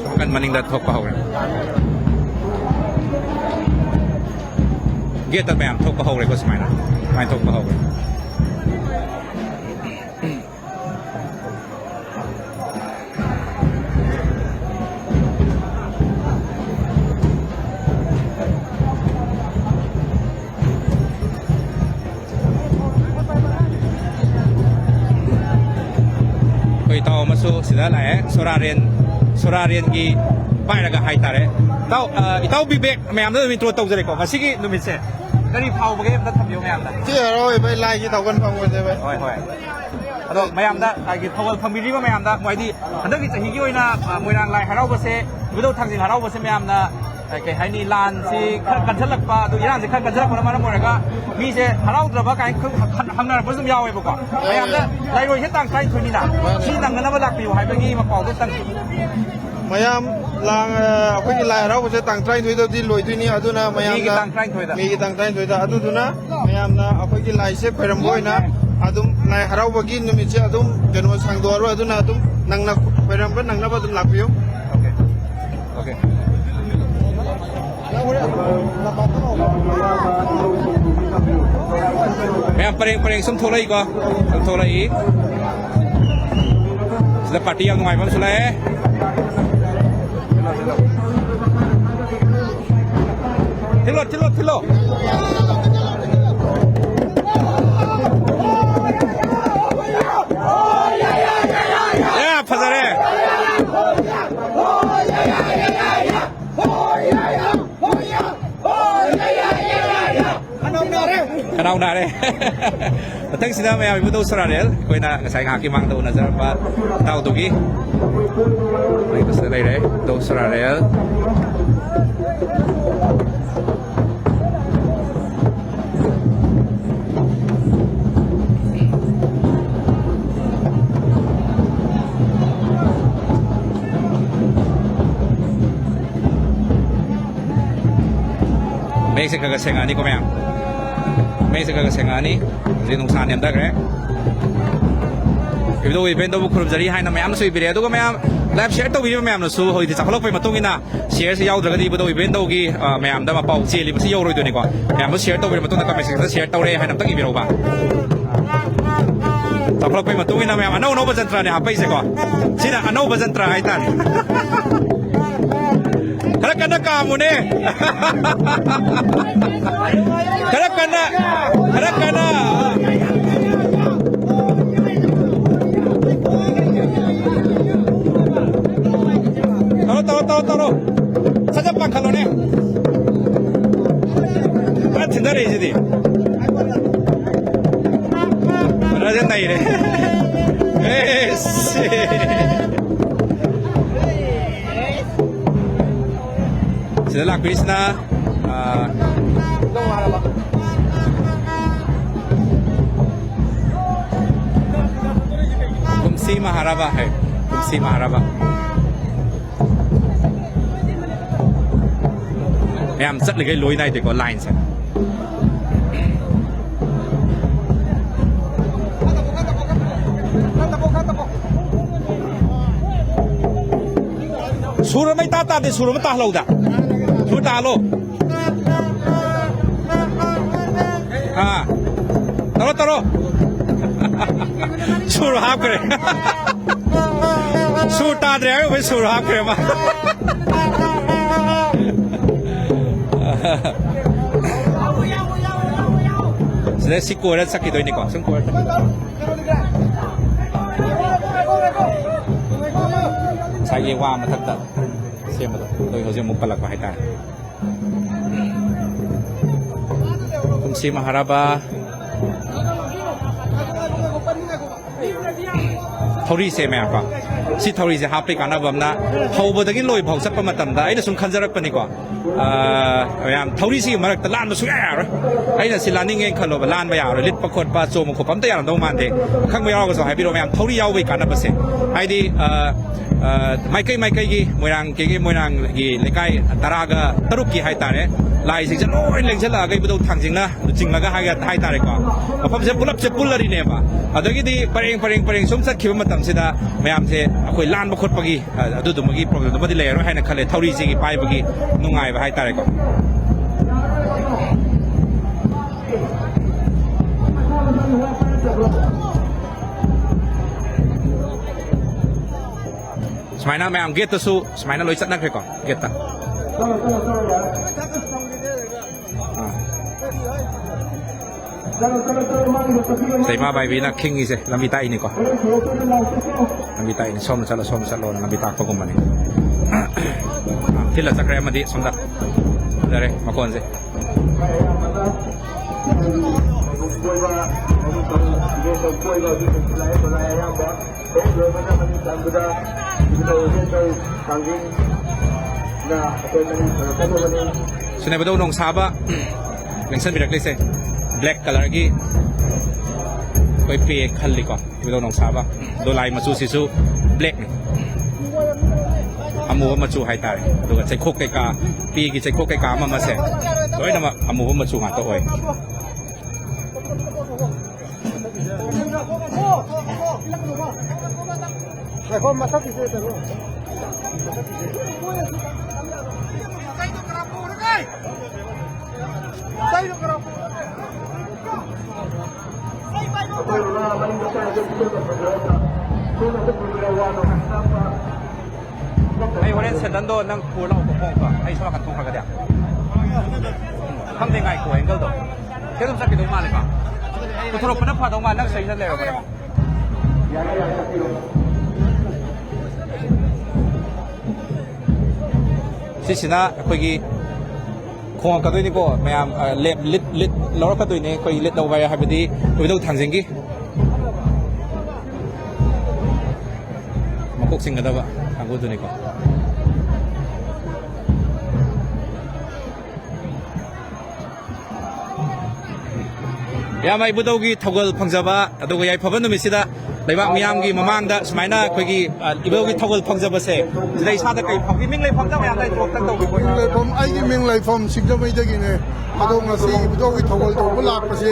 ꯋꯥꯀꯟ ꯃꯅꯤꯡꯗ ꯊꯣꯛꯄ ꯍꯧꯔꯦ꯫ ꯒꯦꯠꯇ ꯃꯌꯥꯝ ꯊꯣꯛꯄ ꯍꯧꯔꯦꯀꯣ, ꯁꯨꯃꯥꯏꯅ, ꯁꯨꯃꯥꯏꯅ ꯊꯣꯛꯄ ꯍꯧꯔꯦ꯫ ꯑꯩꯈꯣꯏ ꯏꯇꯥꯎ ꯑꯃꯁꯨ ꯁꯤꯗ ꯂꯥꯛꯑꯦ, ꯁꯣꯔꯥꯔꯦꯟ, ꯁꯣꯔꯥꯔꯦꯟꯒꯤ ꯄꯥꯏꯔꯒ ꯍꯥꯏꯇꯥꯔꯦ꯫ ꯏꯇꯥꯎ, ꯑ, ꯏꯇꯥꯎ ꯕꯤꯕꯦꯛ, ꯃꯌꯥꯝꯗ ꯑꯗꯨꯝ intro ꯇꯧꯖꯔꯦꯀꯣ꯫ ꯉꯁꯤꯒꯤ ꯅꯨꯃꯤꯠꯁꯦ ꯀꯔꯤ ꯐꯥꯎꯕꯒꯦ ꯑꯝꯇ ꯊꯝꯕꯤꯌꯨ ꯃꯌꯥꯝꯗ꯫ ꯁꯤ ꯍꯔꯥꯎꯔꯤꯕ ꯂꯥꯏꯒꯤ ꯊꯧꯒꯜ ꯐꯪꯕꯁꯦ ꯚꯥꯏ꯫ ꯍꯣꯏ, ꯍꯣꯏ꯫ ꯑꯗꯣ ꯃꯌꯥꯝꯗ, ꯍꯥꯏꯗꯤ ꯊꯧꯒꯜ ꯐꯪꯕꯤꯔꯤꯕ ꯃꯌꯥꯝꯗ, ꯍꯥꯏꯗꯤ ꯍꯟꯗꯛꯀꯤ ꯆꯍꯤꯒꯤ ꯑꯣꯏꯅ, ꯑ, ꯃꯣꯏꯔꯥꯡ ꯂꯥꯏ ꯍꯔꯥꯎꯕꯁꯦ, ꯏꯕꯨꯙꯧ ꯊꯥꯡꯖꯤꯡ ꯍꯔꯥꯎꯕꯁꯦ ꯃꯌꯥꯝꯅ, ꯑ, ꯀꯩ ꯍꯥꯏꯅꯤ, ꯂꯥꯟꯁꯤ ꯈꯔ ꯀꯟꯁꯤꯜꯂꯛꯄ, ꯑꯗꯨ ꯏꯔꯥꯡꯁꯤ ꯈꯔ ꯀꯟꯁꯤꯜꯂꯛꯄꯅ ꯃꯔꯝ ꯑꯣꯏꯔꯒ ꯃꯤꯁꯦ ꯍꯔꯥꯎꯗ꯭ꯔꯕ ꯀꯥꯏꯅ ꯈ-, ꯈ-, ꯍꯪꯅꯔꯛꯄꯁꯨ ꯑꯗꯨꯝ ꯌꯥꯎꯋꯦꯕꯀꯣ꯫ ꯃꯌꯥꯝꯗ ꯂꯩꯔꯣꯏꯁꯦ ꯇꯥꯡ ꯇꯔꯥꯅꯤꯊꯣꯏꯅꯤꯅ, ꯃꯥꯅꯦ꯫ ꯁꯤ ꯅꯪꯅꯅꯕ ꯂꯥꯛꯄꯤꯌꯨ ꯍꯥꯏꯕꯒꯤ ꯄꯥꯎꯗꯣ ꯇꯪ꯫ ꯃꯌꯥꯝ ꯂꯥꯡ-, ꯑ, ꯑꯩꯈꯣꯏꯒꯤ ꯂꯥꯏ ꯍꯔꯥꯎꯕꯁꯦ ꯇꯥꯡ ꯇꯔꯥꯅꯤꯊꯣꯏꯗꯗꯤ ꯂꯣꯏꯗꯣꯏꯅꯤ, ꯑꯗꯨꯅ ꯃꯦꯒꯤ ꯃꯌꯥꯝꯅ ꯇꯥꯡ ꯇꯔꯥꯅꯤꯊꯣꯏꯗ꯫ ꯃꯦꯒꯤ ꯇꯥꯡ ꯇꯔꯥꯅꯤꯊꯣꯏꯗ꯫ ꯑꯗꯨꯗꯨꯅ ꯃꯌꯥꯝꯅ ꯑꯩꯈꯣꯏꯒꯤ ꯂꯥꯏꯁꯦ ꯈꯣꯏꯔꯝꯕ ꯑꯣꯏꯅ ꯑꯗꯨꯝ ꯂꯥꯏ ꯍꯔꯥꯎꯕꯒꯤ ꯅꯨꯃꯤꯠꯁꯦ ꯑꯗꯨꯝ ꯀꯩꯅꯣ ꯁꯥꯡꯗꯣꯛꯑꯔꯣꯏ, ꯑꯗꯨꯅ ꯑꯗꯨꯝ ꯅꯪꯅ ꯈꯣꯏꯔꯝꯕ ꯅꯪꯅꯕ ꯑꯗꯨꯝ ꯂꯥꯛꯄꯤꯌꯨ꯫ ꯑꯣꯀꯦ꯫ ꯑꯣꯀꯦ꯫ ꯃꯌꯥꯝ ꯄꯔꯦꯡ ꯄꯔꯦꯡ ꯁꯨꯝ ꯊꯣꯛꯂꯛꯏꯀꯣ, ꯁꯨꯝ ꯊꯣꯛꯂꯛꯏ꯫ ꯄꯥꯔꯇꯤ ꯌꯥꯝ ꯅꯨꯡꯉꯥꯏꯕ ꯑꯃꯁꯨ ꯂꯥꯛꯑꯦ꯫ ꯊꯤꯜꯂꯣ, ꯊꯤꯜꯂꯣ, ꯊꯤꯜꯂꯣ꯫ ꯑꯦ, ꯐꯖꯔꯦ꯫ ꯈꯅꯥꯎ ꯅꯥꯔꯦ꯫ ꯃꯊꯪꯁꯤꯗ ꯃꯌꯥꯝ ꯏꯕꯨꯙꯧ ꯁꯣꯔꯥꯔꯦꯜ, ꯑꯩꯈꯣꯏꯅ ꯉꯁꯥꯏ ꯉꯥꯏꯍꯥꯛꯀꯤ ꯃꯥꯡꯗ ꯎꯅꯖꯔꯝꯕ ꯏꯇꯥꯎꯗꯨꯒꯤ ꯃꯌꯨꯝꯁꯤꯗ ꯂꯩꯔꯦ, ꯏꯕꯨꯙꯧ ꯁꯣꯔꯥꯔꯦꯜ꯫ ꯃꯌꯦꯛꯁꯦ ꯈꯔ ꯈꯔ ꯁꯦꯡꯉꯛꯑꯅꯤꯀꯣ ꯃꯌꯥꯝ꯫ ꯃꯌꯦꯛꯁꯦ ꯈꯔ ꯈꯔ ꯁꯦꯡꯉꯛꯑꯅꯤ꯫ ꯍꯧꯖꯤꯛ ꯅꯨꯡꯁꯥ ꯅꯦꯝꯊꯈ꯭ꯔꯦ꯫ ꯏꯕꯨꯙꯧ ꯏꯕꯦꯟꯗꯧꯕꯨ ꯈꯨꯔꯨꯝꯖꯔꯤ ꯍꯥꯏꯅ ꯃꯌꯥꯝꯅꯁꯨ ꯏꯕꯤꯔꯛꯑꯦ꯫ ꯑꯗꯨꯒ ꯃꯌꯥꯝ ꯂꯥꯏꯚ ꯁꯤꯌꯔ ꯇꯧꯕꯤꯔꯤꯕ ꯃꯌꯥꯝꯅꯁꯨ ꯍꯧꯖꯤꯛꯇꯤ ꯆꯥꯎꯈꯠꯂꯛꯄꯒꯤ ꯃꯇꯨꯡ ꯏꯟꯅ ꯁꯤꯌꯔꯁꯤ ꯌꯥꯎꯗ꯭ꯔꯒꯗꯤ ꯏꯕꯨꯙꯧ ꯏꯕꯦꯟꯗꯧꯒꯤ, ꯑ, ꯃꯌꯥꯝꯗ ꯃꯄꯥꯎ ꯆꯦꯜꯂꯤꯕꯁꯤ ꯌꯧꯔꯣꯏꯗꯣꯏꯅꯤꯀꯣ꯫ ꯃꯌꯥꯝꯗꯣ ꯁꯤꯌꯔ ꯇꯧꯕꯤꯔꯕ ꯃꯇꯨꯡꯗ ꯀꯃꯦꯟ ꯁꯦꯛꯁꯟꯗ ꯁꯤꯌꯔ ꯇꯧꯔꯦ ꯍꯥꯏꯅ ꯑꯝꯇꯪ ꯏꯕꯤꯔꯛꯎꯕ꯫ ꯆꯥꯎꯈꯠꯂꯛꯄꯒꯤ ꯃꯇꯨꯡ ꯏꯟꯅ ꯃꯌꯥꯝ ꯑꯅꯧ ꯑꯅꯧꯕ ꯖꯟꯇ꯭ꯔꯅꯦ ꯍꯥꯞꯄꯛꯏꯁꯦꯀꯣ꯫ ꯁꯤꯅ ꯑꯅꯧꯕ ꯖꯟꯇ꯭ꯔ ꯍꯥꯏꯇꯥꯔꯦ꯫ ꯈꯔ ꯀꯟꯅ ꯀꯥꯝꯃꯨꯅꯦ꯫ ꯈꯔ ꯀꯟꯅ, ꯈꯔ ꯀꯟꯅ꯫ ꯇꯧꯔꯣ, ꯇꯧꯔꯣ, ꯇꯧꯔꯣ, ꯇꯧꯔꯣ꯫ ꯁꯠ ꯁꯠ ꯄꯥꯡꯈꯠꯂꯣꯅꯦ꯫ ꯈꯔ ꯊꯤꯟꯊꯔꯛꯏꯁꯤꯗꯤ꯫ ꯈꯔꯁꯦ ꯅꯩꯔꯦ꯫ ꯑꯦꯁ꯫ ꯁꯤꯗ ꯂꯥꯛꯄꯤꯔꯤꯁꯤꯅ, ꯑ, ꯀꯨꯝꯁꯤ ꯃꯍꯥꯔꯥꯕꯥ ꯍꯥꯏ, ꯀꯨꯝꯁꯤ ꯃꯍꯥꯔꯥꯕꯥ꯫ ꯃꯌꯥꯝ ꯆꯠꯂꯤꯈꯩ ꯂꯣꯏ ꯅꯥꯏꯗꯦꯀꯣ, ꯂꯥꯏꯟꯁꯦ꯫ ꯁꯨꯔ ꯑꯃ ꯏꯇꯥ ꯇꯥꯗꯦ, ꯁꯨꯔ ꯑꯃ ꯇꯥꯍꯜꯂꯧꯗ꯫ ꯁꯨꯔ ꯇꯥꯍꯜꯂꯣ꯫ ꯑꯥ꯫ ꯇꯧꯔꯣ, ꯇꯧꯔꯣ꯫ ꯁꯨꯔ ꯍꯥꯞꯈ꯭ꯔꯦ꯫ ꯁꯨꯔ ꯇꯥꯗ꯭ꯔꯦ ꯍꯥꯏꯔꯨꯕꯩ ꯁꯨꯔ ꯍꯥꯞꯈ꯭ꯔꯦ ꯃꯥ꯫ ꯁꯤꯗ ꯁꯤ ꯀꯣꯏꯔ ꯆꯠꯈꯤꯗꯣꯏꯅꯤꯀꯣ, ꯁꯨꯝ ꯀꯣꯏꯔ ꯆꯠꯈꯤꯗꯣꯏꯅꯤ꯫ ꯉꯁꯥꯏꯒꯤ ꯋꯥ ꯃꯊꯛꯇ ꯁꯦꯝꯕꯗꯣ ꯑꯗꯨ ꯍꯧꯖꯤꯛ ꯑꯃꯨꯛ ꯄꯜꯂꯛꯄ ꯍꯥꯏꯇꯥꯔꯦ꯫ ꯀꯨꯝꯁꯤ ꯃꯍꯥꯔꯥꯕꯥ ꯊꯧꯔꯤꯁꯦ ꯃꯌꯥꯝ ꯀꯣ, ꯁꯤ ꯊꯧꯔꯤꯁꯦ ꯍꯥꯞꯄꯩ ꯀꯥꯟꯅꯕ ꯑꯃꯅ, ꯍꯧꯕꯗꯒꯤ ꯂꯣꯏ ꯐꯥꯎ ꯆꯠꯄ ꯃꯇꯝꯗ ꯑꯩꯅ ꯁꯨꯝ ꯈꯟꯖꯔꯛꯄꯅꯤꯀꯣ, ꯑ, ꯃꯌꯥꯝ ꯊꯧꯔꯤꯁꯤꯒꯤ ꯃꯔꯛꯇ ꯂꯥꯟꯕ ꯁꯨꯡꯌꯥ ꯌꯥꯔꯣꯏ꯫ ꯑꯩꯅ ꯁꯤ ꯂꯥꯟꯅꯤꯡꯉꯦꯅ ꯈꯜꯂꯣꯕ, ꯂꯥꯟꯕ ꯌꯥꯔꯣꯏ, ꯂꯤꯠꯄ ꯈꯣꯠꯄ ꯆꯣꯡꯕ ꯈꯣꯠꯄ ꯑꯝꯇ ꯌꯥꯔꯝꯗꯧ ꯃꯥꯟꯗꯦ꯫ ꯈꯪꯕ ꯌꯥꯎꯔꯒꯁꯨ ꯍꯥꯏꯕꯤꯔꯛꯑꯣ ꯃꯌꯥꯝ, ꯊꯧꯔꯤ ꯌꯥꯎꯕꯒꯤ ꯀꯥꯟꯅꯕꯁꯦ꯫ ꯍꯥꯏꯗꯤ, ꯑ, ꯑ, ꯃꯥꯏꯀꯩ ꯃꯥꯏꯀꯩꯒꯤ ꯃꯣꯏꯔꯥꯡ ꯀꯦꯒꯤ ꯃꯣꯏꯔꯥꯡꯒꯤ ꯂꯩꯀꯥꯏ ꯇꯔꯥꯒ ꯇꯔꯨꯛꯀꯤ ꯍꯥꯏꯇꯥꯔꯦ, ꯂꯥꯏꯁꯤꯡꯁꯦ ꯂꯣꯏ ꯂꯦꯡꯁꯤꯜꯂꯛꯑꯒ ꯏꯕꯨꯙꯧ ꯊꯥꯡꯖꯤꯡꯅ ꯂꯨꯆꯤꯡꯂꯒ ꯍꯥꯏ-, ꯍꯥꯏꯇꯥꯔꯦꯀꯣ, ꯃꯐꯝꯁꯦ ꯄꯨꯂꯞꯁꯦ ꯄꯨꯜꯂꯔꯤꯅꯦꯕ꯫ ꯑꯗꯒꯤꯗꯤ ꯄꯔꯦꯡ ꯄꯔꯦꯡ ꯄꯔꯦꯡ ꯁꯨꯝ ꯆꯠꯈꯤꯕ ꯃꯇꯝꯁꯤꯗ ꯃꯌꯥꯝꯁꯦ ꯑꯩꯈꯣꯏ ꯂꯥꯟꯕ ꯈꯣꯠꯄꯒꯤ, ꯑ, ꯑꯗꯨꯗꯨꯃꯒꯤ ꯄ꯭ꯔꯣꯕ꯭ꯂꯦꯝꯗꯨꯃꯗꯤ ꯂꯩꯔꯔꯣꯏ ꯍꯥꯏꯅ ꯈꯜꯂꯦ, ꯊꯧꯔꯤꯁꯤꯒꯤ ꯄꯥꯏꯕꯒꯤ ꯅꯨꯡꯉꯥꯏꯕ ꯍꯥꯏꯇꯥꯔꯦꯀꯣ꯫ ꯁꯨꯃꯥꯏꯅ ꯃꯌꯥꯝ ꯒꯦꯠꯇꯁꯨ ꯁꯨꯃꯥꯏꯅ ꯂꯣꯏ ꯆꯠꯅꯈ꯭ꯔꯦꯀꯣ, ꯒꯦꯠꯇ꯫ ꯑꯥ꯫ ꯁꯤꯗ ꯏꯃꯥ ꯃꯥꯏꯕꯤꯅ ꯈꯤꯡꯉꯤꯁꯦ ꯂꯝꯕꯤ ꯇꯥꯛꯏꯅꯤꯀꯣ꯫ ꯂꯝꯕꯤ ꯇꯥꯛꯏꯅꯤ, "ꯁꯣꯝꯗ ꯆꯠꯂꯣ, ꯁꯣꯝꯗ ꯆꯠꯂꯣꯅ" ꯂꯝꯕꯤ ꯇꯥꯛꯄꯒꯨꯝꯕꯅꯤ꯫ ꯑꯥ, ꯊꯤꯜꯂ ꯆꯠꯈ꯭ꯔꯦ ꯑꯃꯗꯤ ꯁꯣꯝꯗ꯫ ꯐꯖꯔꯦ ꯃꯈꯣꯟꯁꯦ꯫ ꯁꯤꯅꯦꯕꯗꯧ ꯅꯣꯡꯁꯥꯕ ꯂꯦꯡꯁꯟꯕꯤꯔꯛꯂꯤꯁꯦ ꯕ꯭ꯂꯦꯛ ꯀꯂꯔꯒꯤ ꯑꯩꯈꯣꯏ ꯄꯦ ꯈꯜꯂꯤꯀꯣ꯫ ꯏꯕꯨꯙꯧ ꯅꯣꯡꯁꯥꯕ꯫ ꯑꯗꯣ ꯂꯥꯏ ꯃꯆꯨꯁꯤꯁꯨ ꯕ꯭ꯂꯦꯛꯅꯤ꯫ ꯑꯃꯨꯕ ꯃꯆꯨ ꯍꯥꯏꯇꯥꯔꯦ꯫ ꯑꯗꯨꯒ ꯆꯩꯈꯣꯛ ꯀꯩꯀꯥ, ꯄꯤꯒꯤ ꯆꯩꯈꯣꯛ ꯀꯩꯀꯥ ꯑꯃ ꯑꯃꯁꯦ ꯂꯣꯏꯅꯃꯛ ꯑꯃꯨꯕ ꯃꯆꯨ ꯉꯥꯛꯇ ꯑꯣꯏ꯫ ꯉꯥꯏꯈꯣ, ꯃꯊꯛꯀꯤꯁꯦ ꯀꯩꯅꯣ꯫ ꯆꯟꯗꯣ, ꯅꯪ ꯄꯨꯔ ꯂꯥꯛꯑꯣꯀꯣ, ꯈꯣꯡꯎꯞꯇꯣ꯫ ꯑꯩ ꯁꯣꯝ ꯅꯥꯀꯟ ꯊꯣꯛꯈ꯭ꯔꯒꯗꯤ꯫ ꯎꯝ꯫ ꯈꯪꯗꯦ, ꯉꯥꯏꯈꯣ, ꯑꯦꯡꯒꯜꯗꯣ꯫ ꯁꯤ ꯑꯗꯨꯝ ꯆꯠꯈꯤꯗꯧ ꯃꯥꯜꯂꯦꯀꯣ? ꯄꯨꯊꯣꯔꯛꯄꯅ ꯐꯗꯧ ꯃꯥꯜꯂꯦ, ꯅꯪ ꯁꯤꯗ ꯂꯩꯔꯕꯅꯦ꯫ ꯁꯤꯁꯤꯅ ꯑꯩꯈꯣꯏꯒꯤ ꯈꯣꯡꯉꯛꯀꯗꯣꯏꯅꯤꯀꯣ, ꯃꯌꯥꯝ, ꯑ, ꯂꯦꯞ-, ꯂꯤꯠ, ꯂꯤꯠ ꯂꯧꯔꯛꯀꯗꯣꯏꯅꯦ꯫ ꯑꯩꯈꯣꯏ ꯂꯤꯠ ꯂꯧꯕ ꯍꯥꯏꯕꯗꯤ ꯏꯕꯨꯙꯧ ꯊꯥꯡꯖꯤꯡꯒꯤ ꯃꯀꯣꯛ ꯆꯤꯡꯒꯗꯕ ꯀꯥꯡꯕꯨꯗꯨꯅꯤꯀꯣ꯫ ꯏꯌꯥꯝꯕ ꯏꯕꯨꯙꯧꯒꯤ ꯊꯧꯒꯜ ꯐꯪꯖꯕ, ꯑꯗꯨꯒ ꯌꯥꯏꯐꯕ ꯅꯨꯃꯤꯠꯁꯤꯗ ꯂꯩꯕꯥꯛ ꯃꯤꯌꯥꯝꯒꯤ ꯃꯃꯥꯡꯗ ꯁꯨꯃꯥꯏꯅ ꯑꯩꯈꯣꯏꯒꯤ, ꯑ, ꯏꯕꯨꯙꯧꯒꯤ ꯊꯧꯒꯜ ꯐꯪꯖꯕꯁꯦ, ꯁꯤꯗ ꯏꯁꯥꯗ ꯀꯔꯤ ꯐꯥꯎꯏ? ꯃꯤꯡ ꯂꯩꯐꯝꯗ ꯃꯌꯥꯝꯗ introduction ꯇꯧꯕꯤꯕ꯫ ꯃꯤꯡ ꯂꯩꯐꯝ, ꯑꯩꯒꯤ ꯃꯤꯡ ꯂꯩꯐꯝ ꯁꯤꯡꯖꯃꯩꯗꯒꯤꯅꯦ꯫ ꯑꯗꯣ ꯉꯁꯤ ꯏꯕꯨꯙꯧꯒꯤ ꯊꯧꯒꯜ ꯇꯧꯕ ꯂꯥꯛꯄꯁꯦ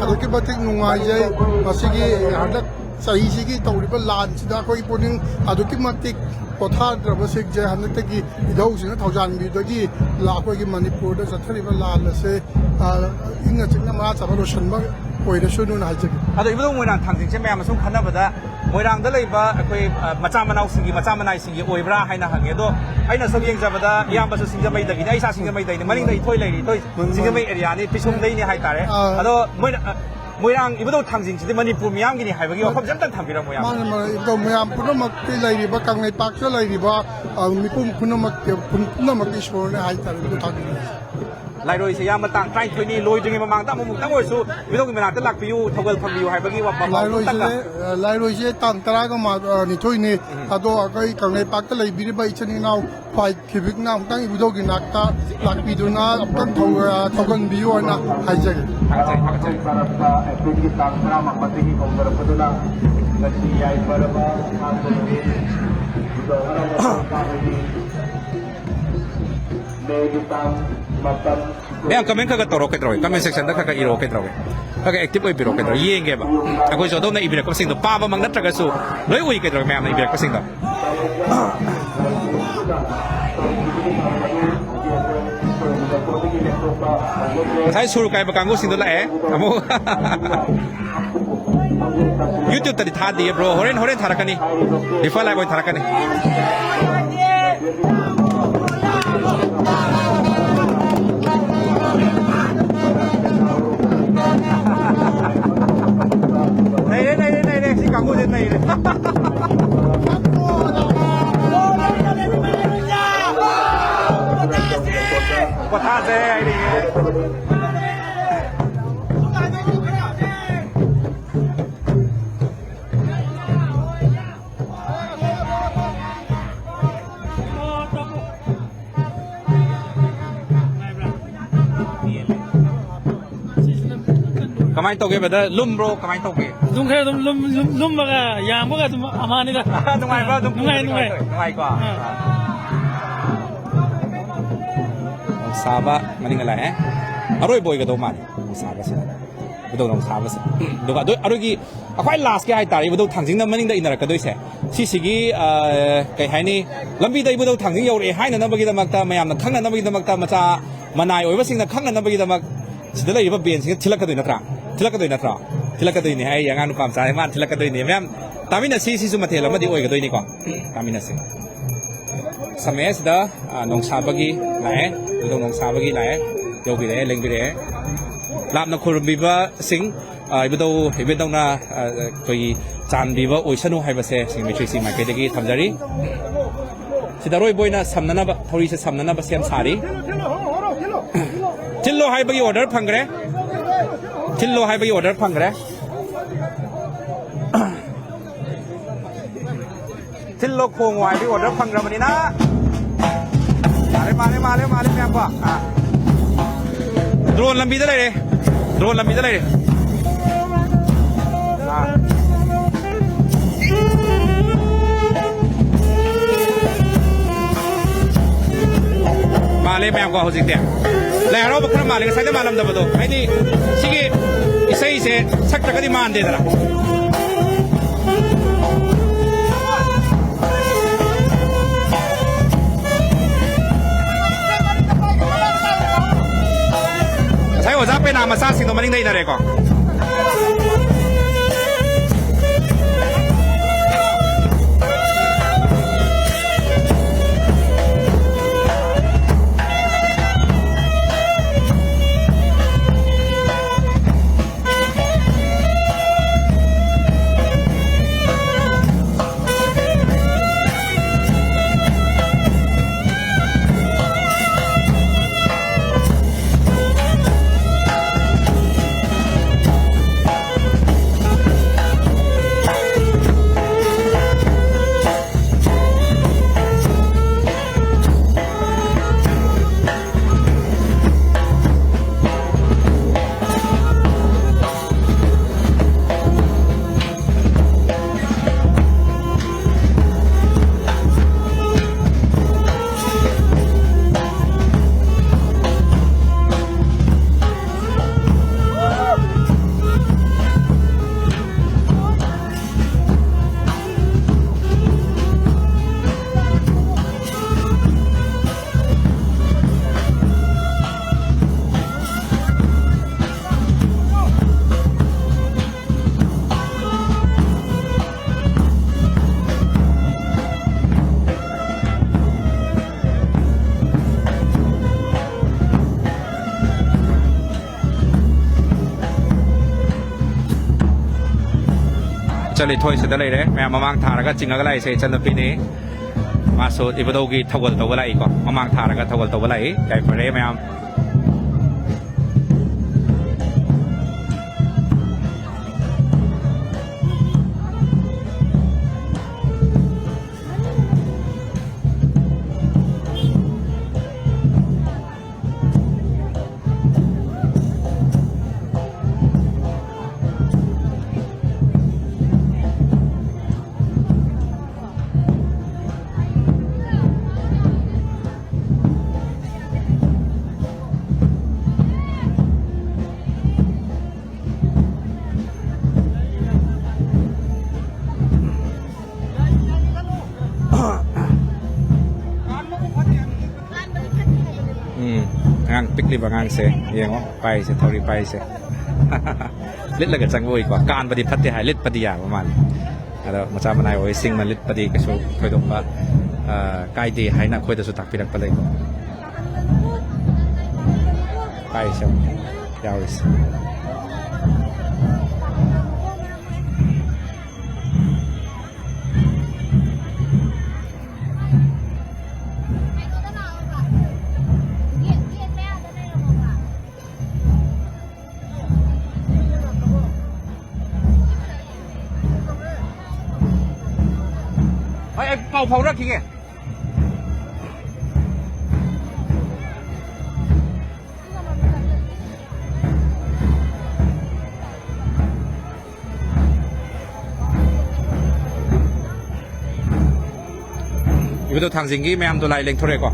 ꯑꯗꯨꯛꯀꯤ ꯃꯇꯤꯛ ꯅꯨꯡꯉꯥꯏꯖꯩ꯫ ꯃꯁꯤꯒꯤ ꯍꯟꯗꯛ ꯆꯍꯤꯁꯤꯒꯤ ꯇꯧꯔꯤꯕ ꯂꯥꯟꯁꯤꯗ ꯑꯩꯈꯣꯏ ꯄꯨꯛꯅꯤꯡ ꯑꯗꯨꯛꯀꯤ ꯃꯇꯤꯛ ꯄꯣꯊꯥꯗ꯭ꯔꯕꯁꯤꯡꯁꯦ ꯍꯟꯗꯛꯇꯒꯤ ꯏꯙꯧꯁꯤꯡꯅ ꯊꯧꯖꯥꯟꯕꯤꯕꯗꯒꯤ ꯂꯥ-, ꯑꯩꯈꯣꯏꯒꯤ ꯃꯅꯤꯄꯨꯔꯗ ꯆꯠꯊꯔꯤꯕ ꯂꯥꯟ ꯑꯁꯦ, ꯑ, ꯏꯪꯅ ꯆꯤꯛꯅ ꯃꯔꯥ ꯆꯥꯕ ꯂꯣꯏꯁꯤꯟꯕ ꯑꯣꯏꯔꯁꯅꯨꯅ ꯍꯥꯏꯖꯒꯦ꯫ ꯑꯗꯣ ꯏꯕꯨꯙꯧ ꯃꯣꯏꯔꯥꯡ ꯊꯥꯡꯖꯤꯡꯁꯦ ꯃꯌꯥꯝꯅ ꯁꯨꯝ ꯈꯟꯅꯕꯗ ꯃꯣꯏꯔꯥꯡꯗ ꯂꯩꯕ ꯑꯩꯈꯣꯏ, ꯑ, ꯃꯆꯥ ꯃꯅꯥꯎꯁꯤꯡꯒꯤ, ꯃꯆꯥ ꯃꯅꯥꯏꯁꯤꯡꯒꯤ ꯑꯣꯏꯕ꯭ꯔꯥ ꯍꯥꯏꯅ ꯍꯪꯉꯦ꯫ ꯑꯗꯣ ꯑꯩꯅ ꯁꯨꯝ ꯌꯦꯡꯖꯕꯗ ꯏꯌꯥꯝꯕꯁꯨ ꯁꯤꯡꯖꯃꯩꯗꯒꯤꯅꯤ, ꯑꯩ ꯏꯁꯥ ꯁꯤꯡꯖꯃꯩꯗꯒꯤꯅꯤ, ꯃꯅꯤꯡꯗ ꯏꯊꯣꯏ ꯂꯩꯔꯤ, ꯏꯊꯣꯏ ꯁꯤꯡꯖꯃꯩ ꯑꯦꯔꯤꯌꯥꯅꯤ, ꯄꯤꯁꯨꯝꯗꯩꯅꯤ ꯍꯥꯏꯇꯥꯔꯦ꯫ ꯑꯥ꯫ ꯑꯗꯣ ꯃꯣꯏꯅ, ꯑ, ꯃꯣꯏꯔꯥꯡ ꯏꯕꯨꯙꯧ ꯊꯥꯡꯖꯤꯡꯁꯤꯗꯤ ꯃꯅꯤꯄꯨꯔ ꯃꯤꯌꯥꯝꯒꯤꯅꯤ ꯍꯥꯏꯕꯒꯤ ꯋꯥꯐꯝꯁꯦ ꯑꯝꯇꯪ ꯊꯝꯕꯤꯔꯝꯃꯣ, ꯏꯌꯥꯝꯕ꯫ ꯃꯥꯅꯦ, ꯃꯥꯅꯦ꯫ ꯏꯕꯨꯙꯧ ꯃꯌꯥꯝ ꯄꯨꯝꯅꯃꯛꯇ ꯂꯩꯔꯤꯕ, ꯀꯪꯂꯩꯄꯥꯛꯇ ꯂꯩꯔꯤꯕ, ꯑ, ꯃꯤꯄꯨꯝ ꯄꯨꯝꯅꯃꯛ, ꯄꯨꯝꯅꯃꯛꯀꯤ ꯏꯁꯣꯔꯅꯦ ꯍꯥꯏꯇꯥꯔꯦ, ꯏꯕꯨꯙꯧ ꯊꯥꯡꯖꯤꯡ ꯍꯥꯏꯁꯦ꯫ ꯂꯥꯏꯔꯣꯏꯁꯦ, ꯏꯌꯥꯝꯕ, ꯇꯥꯡ ꯇꯔꯥꯅꯤꯊꯣꯏꯅꯤ, ꯂꯣꯏꯗ꯭ꯔꯤꯉꯩ ꯃꯃꯥꯡꯗ ꯑꯃꯨꯛꯃꯨꯛꯇꯪ ꯑꯣꯏꯔꯁꯨ ꯏꯕꯨꯙꯧꯒꯤ ꯃꯅꯥꯛꯇ ꯂꯥꯛꯄꯤꯌꯨ, ꯊꯧꯒꯜ ꯐꯪꯕꯤꯌꯨ ꯍꯥꯏꯕꯒꯤ ꯋꯥꯐꯝ ꯑꯃꯇꯪꯒ꯫ ꯂꯥꯏꯔꯣꯏꯁꯦ, ꯑ, ꯂꯥꯏꯔꯣꯏꯁꯦ ꯇꯥꯡ ꯇꯔꯥꯒ ꯃꯥ-, ꯑ, ꯅꯤꯊꯣꯏꯅꯤ꯫ ꯎꯝ꯫ ꯑꯗꯣ ꯑꯩꯈꯣꯏ ꯀꯪꯂꯩꯄꯥꯛꯇ ꯂꯩꯕꯤꯔꯤꯕ ꯏꯆꯤꯟ ꯏꯅꯥꯎ ꯐꯥꯏꯚ ꯈꯤꯕꯤꯛꯅ ꯑꯃꯨꯛꯇꯪ ꯏꯕꯨꯙꯧꯒꯤ ꯅꯥꯛꯇ ꯂꯥꯛꯄꯤꯗꯨꯅ ꯑꯃꯨꯛꯇꯪ ꯊꯧ-, ꯑ, ꯊꯧꯒꯟꯕꯤꯌꯨ ꯍꯥꯏꯅ ꯍꯥꯏꯖꯒꯦ꯫ ꯊꯥꯒꯠꯆꯔꯤ, ꯊꯥꯒꯠꯆꯔꯤ꯫ ꯃꯔꯛꯇ ꯑꯦꯄ꯭ꯔꯤꯜꯒꯤ ꯇꯥꯡ ꯇꯔꯥꯃꯥꯄꯜꯗꯒꯤ ꯍꯧꯅꯔꯛꯄꯗꯨꯅ ꯉꯁꯤ ꯌꯥꯏꯐꯔꯕ ꯏꯕꯨꯙꯧ ꯍꯔꯥꯎꯕ ꯀꯥꯡꯕꯨꯒꯤ ꯃꯦꯒꯤ ꯇꯥꯡ ꯃꯥꯄꯜ꯫ ꯃꯌꯥꯝ comment ꯈꯔ ꯈꯔ ꯇꯧꯔꯣ, ꯀꯩꯗꯧꯔꯒꯦ? Comment section ꯗ ꯈꯔ ꯈꯔ ꯏꯔꯣ, ꯀꯩꯗꯧꯔꯒꯦ? ꯈꯔ ꯈꯔ active ꯑꯣꯏꯕꯤꯔꯣ, ꯀꯩꯗꯧꯔꯒꯦ? ꯌꯦꯡꯒꯦꯕ꯫ ꯑꯩꯈꯣꯏꯁꯨ ꯑꯗꯣꯝꯅ ꯏꯕꯤꯔꯛꯄꯁꯤꯡꯗꯣ ꯄꯥꯕꯃꯛ ꯅꯠꯇ꯭ꯔꯒꯁꯨ ꯂꯣꯏ ꯎꯏ, ꯀꯩꯗꯧꯔꯒꯦ? ꯃꯌꯥꯝꯅ ꯏꯕꯤꯔꯛꯄꯁꯤꯡꯗꯣ꯫ ꯉꯁꯥꯏ ꯁꯨꯔ ꯀꯥꯏꯕ ꯀꯥꯡꯕꯨꯁꯤꯡꯗꯣ ꯂꯥꯛꯑꯦ꯫ ꯑꯃꯨꯛ YouTube ꯇꯗꯤ ꯊꯥꯗꯤꯌꯦ, bro꯫ ꯍꯣꯔꯦꯟ, ꯍꯣꯔꯦꯟ ꯊꯥꯔꯛꯀꯅꯤ꯫ Deeper Live ꯑꯣꯏꯅ ꯊꯥꯔꯛꯀꯅꯤ꯫ ꯅꯩꯔꯦ, ꯅꯩꯔꯦ, ꯅꯩꯔꯦ, ꯁꯤ ꯀꯥꯡꯕꯨꯁꯦ ꯅꯩꯔꯦ꯫ ꯄꯣꯊꯥꯁꯦ ꯍꯥꯏꯔꯤꯌꯦ꯫ ꯀꯃꯥꯏꯅ ꯇꯧꯒꯦ, ꯕ꯭ꯔꯗꯔ? ꯂꯨꯝꯕ꯭ꯔꯣ? ꯀꯃꯥꯏꯅ ꯇꯧꯒꯦ? ꯑꯗꯨꯝ ꯈꯔ ꯑꯗꯨꯝ ꯂꯨꯝ-, ꯂꯨꯝ-, ꯂꯨꯝꯕꯒ ꯌꯥꯡꯕꯒ ꯑꯗꯨꯝ ꯑꯃꯅꯤꯗ꯫ ꯅꯨꯡꯉꯥꯏꯕ꯭ꯔꯥ? ꯑꯗꯨꯝ ꯅꯨꯡꯉꯥꯏ, ꯅꯨꯡꯉꯥꯏ꯫ ꯅꯨꯡꯉꯥꯏꯀꯣ? ꯑꯥ꯫ ꯅꯣꯡꯁꯥꯕ ꯃꯅꯤꯡꯗ ꯂꯥꯛꯑꯦ꯫ ꯑꯔꯣꯏꯕ ꯑꯣꯏꯒꯗꯧ ꯃꯥꯜꯂꯦ ꯅꯣꯡꯁꯥꯕꯁꯤꯅ꯫ ꯏꯕꯨꯙꯧ ꯅꯣꯡꯁꯥꯕꯁꯦ꯫ ꯑꯗꯨꯒ ꯑꯗꯨ, ꯑꯗꯨꯒꯤ ꯑꯩꯈꯣꯏ ꯂꯥꯁꯀꯤ ꯍꯥꯏꯇꯥꯔꯦ, ꯏꯕꯨꯙꯧ ꯊꯥꯡꯖꯤꯡꯅ ꯃꯅꯤꯡꯗ ꯏꯟꯅꯔꯛꯀꯗꯣꯏꯁꯦ꯫ ꯁꯤꯁꯤꯒꯤ, ꯑ, ꯀꯩ ꯍꯥꯏꯅꯤ, ꯂꯝꯕꯤꯗ ꯏꯕꯨꯙꯧ ꯊꯥꯡꯖꯤꯡ ꯌꯧꯔꯛꯑꯦ ꯍꯥꯏꯅꯅꯕꯒꯤꯗꯃꯛꯇ, ꯃꯌꯥꯝꯅ ꯈꯪꯅꯅꯕꯒꯤꯗꯃꯛꯇ, ꯃꯆꯥ ꯃꯅꯥꯏ ꯑꯣꯏꯕꯁꯤꯡꯅ ꯈꯪꯅꯅꯕꯒꯤꯗꯃꯛ ꯁꯤꯗ ꯂꯩꯔꯤꯕ ꯕꯦꯟꯁꯤꯡꯁꯦ ꯊꯤꯜꯂꯛꯀꯗꯣꯏ ꯅꯠꯇ꯭ꯔꯥ? ꯊꯤꯜꯂꯛꯀꯗꯣꯏ ꯅꯠꯇ꯭ꯔꯣ? ꯊꯤꯜꯂꯛꯀꯗꯣꯏꯅꯤ ꯍꯥꯏ, ꯑꯉꯥꯡ ꯅꯨꯄꯥ ꯃꯆꯥ ꯃꯥꯅ ꯊꯤꯜꯂꯛꯀꯗꯣꯏꯅꯤ꯫ ꯃꯌꯥꯝ ꯇꯥꯃꯤꯟꯅꯁꯤ, ꯁꯤꯁꯨ ꯃꯊꯦꯜ ꯑꯃꯗꯤ ꯑꯣꯏꯒꯗꯣꯏꯅꯤꯀꯣ꯫ ꯇꯥꯃꯤꯟꯅꯁꯤ꯫ ꯁꯝꯃꯛꯑꯦ ꯁꯤꯗ, ꯑ, ꯅꯣꯡꯁꯥꯕꯒꯤ ꯂꯥꯛꯑꯦ, ꯏꯕꯨꯙꯧ ꯅꯣꯡꯁꯥꯕꯒꯤ ꯂꯥꯛꯑꯦ, ꯌꯧꯕꯤꯔꯛꯑꯦ, ꯂꯦꯡꯕꯤꯔꯛꯑꯦ꯫ ꯂꯥꯞꯅ ꯈꯨꯔꯨꯝꯕꯤꯕꯁꯤꯡ, ꯑ, ꯏꯕꯨꯙꯧ, ꯏꯕꯨꯙꯧꯅ, ꯑ, ꯑꯩꯈꯣꯏꯒꯤ ꯆꯥꯟꯕꯤꯕ ꯑꯣꯏꯁꯅꯨ ꯍꯥꯏꯕꯁꯦ ꯁꯤꯡ ꯃꯩꯇ꯭ꯔꯤꯁꯤ ꯃꯥꯏꯀꯩꯗꯒꯤ ꯊꯝꯖꯔꯤ꯫ ꯁꯤꯗ ꯑꯔꯣꯏꯕ ꯑꯣꯏꯅ ꯁꯝꯅꯅꯕ, ꯊꯧꯔꯤꯁꯦ ꯁꯝꯅꯅꯕ ꯁꯦꯝ ꯁꯥꯔꯤ꯫ ꯊꯤꯜꯂꯣ ꯍꯥꯏꯕꯒꯤ ꯑꯣꯔꯗꯔ ꯐꯪꯈ꯭ꯔꯦ꯫ ꯊꯤꯜꯂꯣ ꯍꯥꯏꯕꯒꯤ ꯑꯣꯔꯗꯔ ꯐꯪꯈ꯭ꯔꯦ꯫ ꯊꯤꯜꯂꯣ ꯈꯣꯡꯉꯣ ꯍꯥꯏꯕꯒꯤ ꯑꯣꯔꯗꯔ ꯐꯪꯈ꯭ꯔꯕꯅꯤꯅ꯫ ꯃꯥꯂꯦ, ꯃꯥꯂꯦ, ꯃꯥꯂꯦ, ꯃꯥꯂꯦ, ꯃꯌꯥꯝꯀꯣ꯫ ꯑꯥ꯫ ꯗ꯭ꯔꯣꯟ ꯂꯝꯕꯤꯗ ꯂꯩꯔꯦ꯫ ꯗ꯭ꯔꯣꯟ ꯂꯝꯕꯤꯗ ꯂꯩꯔꯦ꯫ ꯑꯥ꯫ ꯃꯥꯜꯂꯦ ꯃꯌꯥꯝꯀꯣ ꯍꯧꯖꯤꯛꯇꯤ꯫ ꯂꯥꯏ ꯍꯔꯥꯎꯕ ꯈꯔ ꯃꯥꯜꯂꯦ, ꯉꯁꯥꯏꯗ ꯃꯥꯜꯂꯝꯗꯕꯗꯣ꯫ ꯍꯥꯏꯗꯤ ꯁꯤꯒꯤ ꯏꯁꯩꯁꯦ ꯁꯛꯇ꯭ꯔꯒꯗꯤ ꯃꯥꯟꯗꯦꯗꯅ꯫ ꯉꯁꯥꯏ ꯑꯣꯖꯥ ꯄꯦꯅꯥ ꯃꯆꯥꯁꯤꯡꯗꯣ ꯃꯅꯤꯡꯗ ꯏꯟꯅꯔꯦꯀꯣ꯫ ꯂꯤꯊꯣꯏ ꯁꯤꯗ ꯂꯩꯔꯦ꯫ ꯃꯌꯥꯝ ꯃꯃꯥꯡ ꯊꯥꯔꯒ ꯆꯤꯡꯉꯒ ꯂꯥꯛꯏꯁꯦ ꯏꯆꯟꯅꯨꯄꯤꯅꯤ꯫ ꯃꯥꯁꯨ ꯏꯕꯨꯙꯧꯒꯤ ꯊꯧꯒꯜ ꯇꯧꯕ ꯂꯥꯛꯏꯀꯣ꯫ ꯃꯃꯥꯡ ꯊꯥꯔꯒ ꯊꯧꯒꯜ ꯇꯧꯕ ꯂꯥꯛꯏ꯫ ꯌꯥꯏꯐꯔꯦ ꯃꯌꯥꯝ꯫ ꯎꯝ, ꯑꯉꯥꯡ ꯄꯤꯛꯂꯤꯕ ꯑꯉꯥꯡꯁꯦ ꯌꯦꯡꯉꯣ, ꯄꯥꯏꯔꯤꯁꯦ, ꯊꯧꯔꯤ ꯄꯥꯏꯔꯤꯁꯦ꯫ ꯂꯤꯠꯂꯒ ꯆꯪꯕ ꯎꯏꯀꯣ꯫ ꯀꯥꯟꯕꯗꯤ ꯐꯠꯇꯦ ꯍꯥꯏ, ꯂꯤꯠꯄꯗꯤ ꯌꯥꯕ ꯃꯥꯜꯂꯤ꯫ ꯑꯗꯣ ꯃꯆꯥ ꯃꯅꯥꯏ ꯑꯣꯏꯁꯤꯡꯅ ꯂꯤꯠꯄꯗꯤ ꯀꯩꯁꯨ ꯊꯣꯏꯗꯣꯛꯄ, ꯑ, ꯀꯥꯏꯗꯦ ꯍꯥꯏꯅ ꯑꯩꯈꯣꯏꯗꯁꯨ ꯇꯥꯛꯄꯤꯔꯛꯄ ꯂꯩꯀꯣ꯫ ꯄꯥꯏꯔꯤꯁꯦ ꯑꯃꯨꯛ ꯌꯥꯎꯔꯤꯁꯦ꯫ ꯍꯣꯏ, ꯑꯩ ꯄꯥꯎ ꯐꯥꯎꯔꯛꯈꯤꯒꯦ꯫ ꯏꯕꯨꯙꯧ ꯊꯥꯡꯖꯤꯡꯒꯤ ꯃꯌꯥꯝꯗꯣ ꯂꯥꯏ ꯂꯦꯡꯊꯣꯔꯛꯑꯦꯀꯣ꯫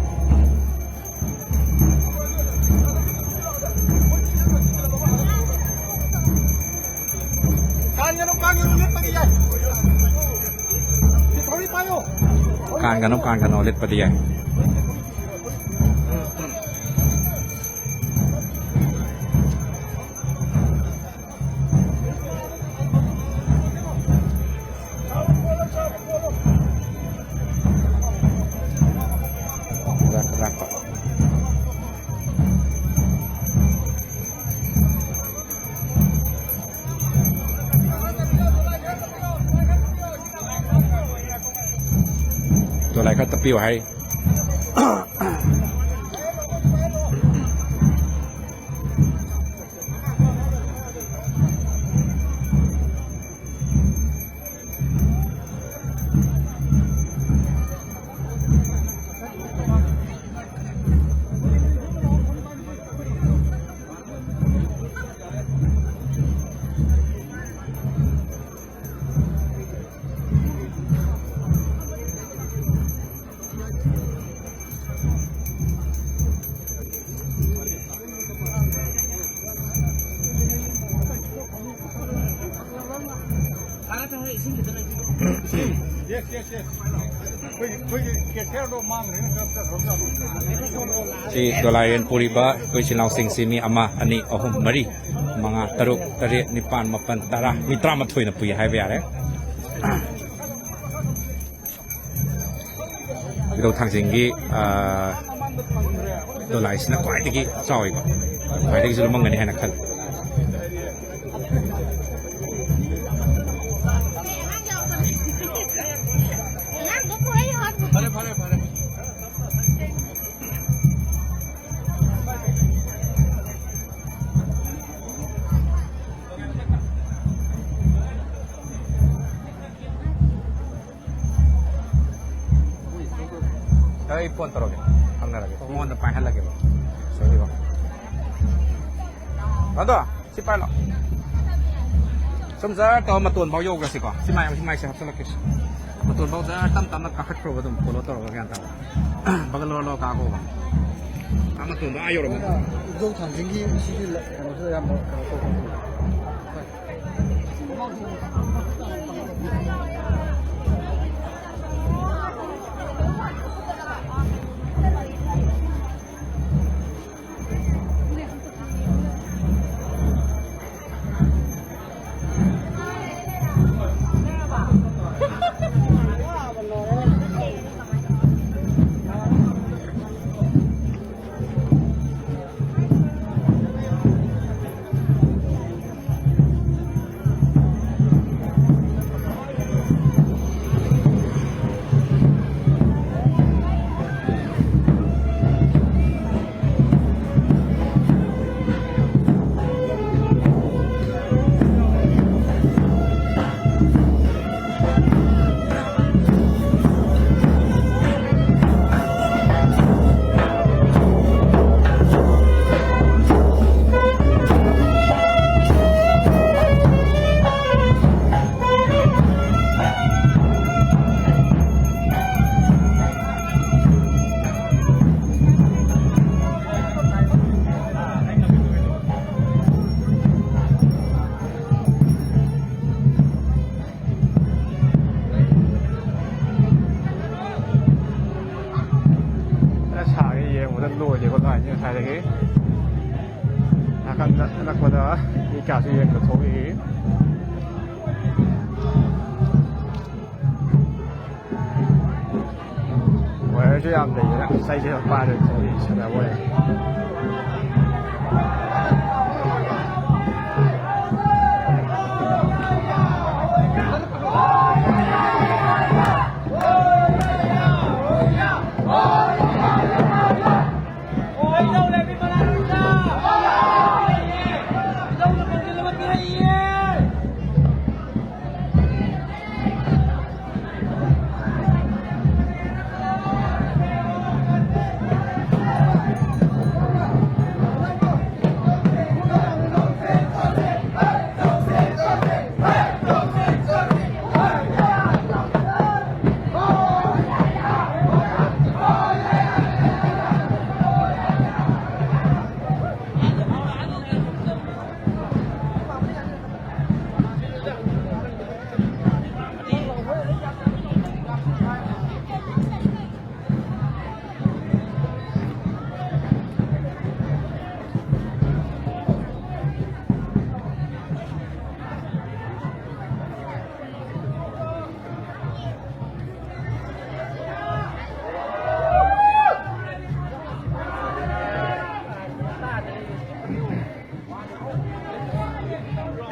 ꯀꯥꯟꯒꯅꯨ, ꯀꯥꯟꯒꯅꯨ, ꯂꯤꯠꯄꯗꯤ ꯌꯥꯏ꯫ ꯊꯧꯔꯤ ꯄꯥꯏꯌꯣ꯫ ꯀꯥꯟꯒꯅꯨ, ꯀꯥꯟꯒꯅꯨ, ꯂꯤꯠꯄꯗꯤ ꯌꯥꯏ꯫ ꯈꯗ꯭ꯔꯥꯛ, ꯈꯗ꯭ꯔꯥꯛꯄ꯫ ꯄꯤꯌꯨ ꯍꯥꯏꯔꯤ꯫ ꯁꯤ ꯗꯣꯂꯥꯏꯔꯦꯟ ꯄꯨꯔꯤꯕ ꯑꯩꯈꯣꯏ ꯏꯆꯤꯜ ꯏꯅꯥꯎꯁꯤꯡꯁꯤ ꯃꯤ ꯑꯃ, ꯑꯅꯤ, ꯑꯍꯨꯝ, ꯃꯔꯤ, ꯃꯉꯥ, ꯇꯔꯨꯛ, ꯇꯔꯦꯠ, ꯅꯤꯄꯥꯟ, ꯃꯥꯄꯟ, ꯇꯔꯥ, ꯃꯤ ꯇꯔꯥꯃꯥꯊꯣꯏꯅ ꯄꯨꯏ ꯍꯥꯏꯕ ꯌꯥꯔꯦ꯫ ꯏꯙꯧ ꯊꯥꯡꯖꯤꯡꯒꯤ, ꯑ, ꯗꯣꯂꯥꯏꯁꯤꯅ ꯈ꯭ꯋꯥꯏꯗꯒꯤ ꯆꯥꯎꯏꯀꯣ, ꯈ꯭ꯋꯥꯏꯗꯒꯤꯁꯨ ꯂꯨꯝꯃꯝꯒꯅꯤ ꯍꯥꯏꯅ ꯈꯜꯂꯤ꯫ ꯐꯔꯦ, ꯐꯔꯦ, ꯐꯔꯦ꯫ ꯑꯩ ꯐꯣꯟ ꯇꯧꯔꯒꯦ, ꯍꯪꯅꯔꯒꯦ, ꯃꯉꯣꯟꯗ ꯄꯥꯏꯍꯜꯂꯒꯦꯕ꯫ ꯁꯣꯏꯗ꯭ꯔꯤꯕꯣ? ꯑꯗꯣ, ꯁꯤ ꯄꯥꯏꯔꯣ꯫ ꯁꯨꯝ ꯖꯔ ꯇꯧꯔ ꯃꯇꯣꯟ ꯐꯥꯎ ꯌꯧꯈ꯭ꯔꯁꯤꯀꯣ꯫ ꯁꯤ ꯃꯥꯏ, ꯁꯤ ꯃꯥꯏꯁꯦ ꯍꯥꯞꯆꯤꯜꯂꯛꯀꯦ꯫ ꯃꯇꯣꯟ ꯐꯥꯎ ꯖꯔ ꯇꯞ ꯇꯞꯅ ꯀꯥꯈꯠꯈ꯭ꯔꯣꯕ, ꯑꯗꯨꯝ ꯐꯣꯂꯣ ꯇꯧꯔꯒ ꯒ꯭ꯌꯥꯟ ꯇꯥꯅ꯫ ꯕꯒꯜ ꯂꯣꯔ ꯂꯣꯔ ꯀꯥꯈꯣꯕ꯫ ꯑꯥ, ꯃꯇꯣꯟꯗꯣ ꯑꯥ ꯌꯧꯔꯝꯃꯅꯤ꯫ ꯏꯙꯧ ꯊꯥꯡꯖꯤꯡꯒꯤ ꯁꯤꯒꯤ ꯂ-, ꯀꯩꯅꯣꯁꯤꯗ ꯌꯥꯝꯅ ꯀꯩꯅꯣ ꯇꯧꯕ꯫ ꯂꯣꯏꯔꯦꯕ ꯂꯥꯏꯟꯁꯦ ꯉꯁꯥꯏꯗꯒꯤ꯫ ꯅꯥꯀꯟꯗ ꯑꯅꯛꯄꯗ ꯃꯤ ꯀꯌꯥꯁꯨ ꯌꯦꯡꯕ ꯊꯣꯛꯏ꯫ ꯋꯥꯌꯔꯁꯨ ꯌꯥꯝ ꯂꯩꯌꯦ꯫ ꯉꯁꯥꯏꯁꯦ ꯄꯥꯏꯔ ꯊꯣꯛꯏ ꯁꯥꯟꯅꯕ ꯑꯣꯏꯔꯦ꯫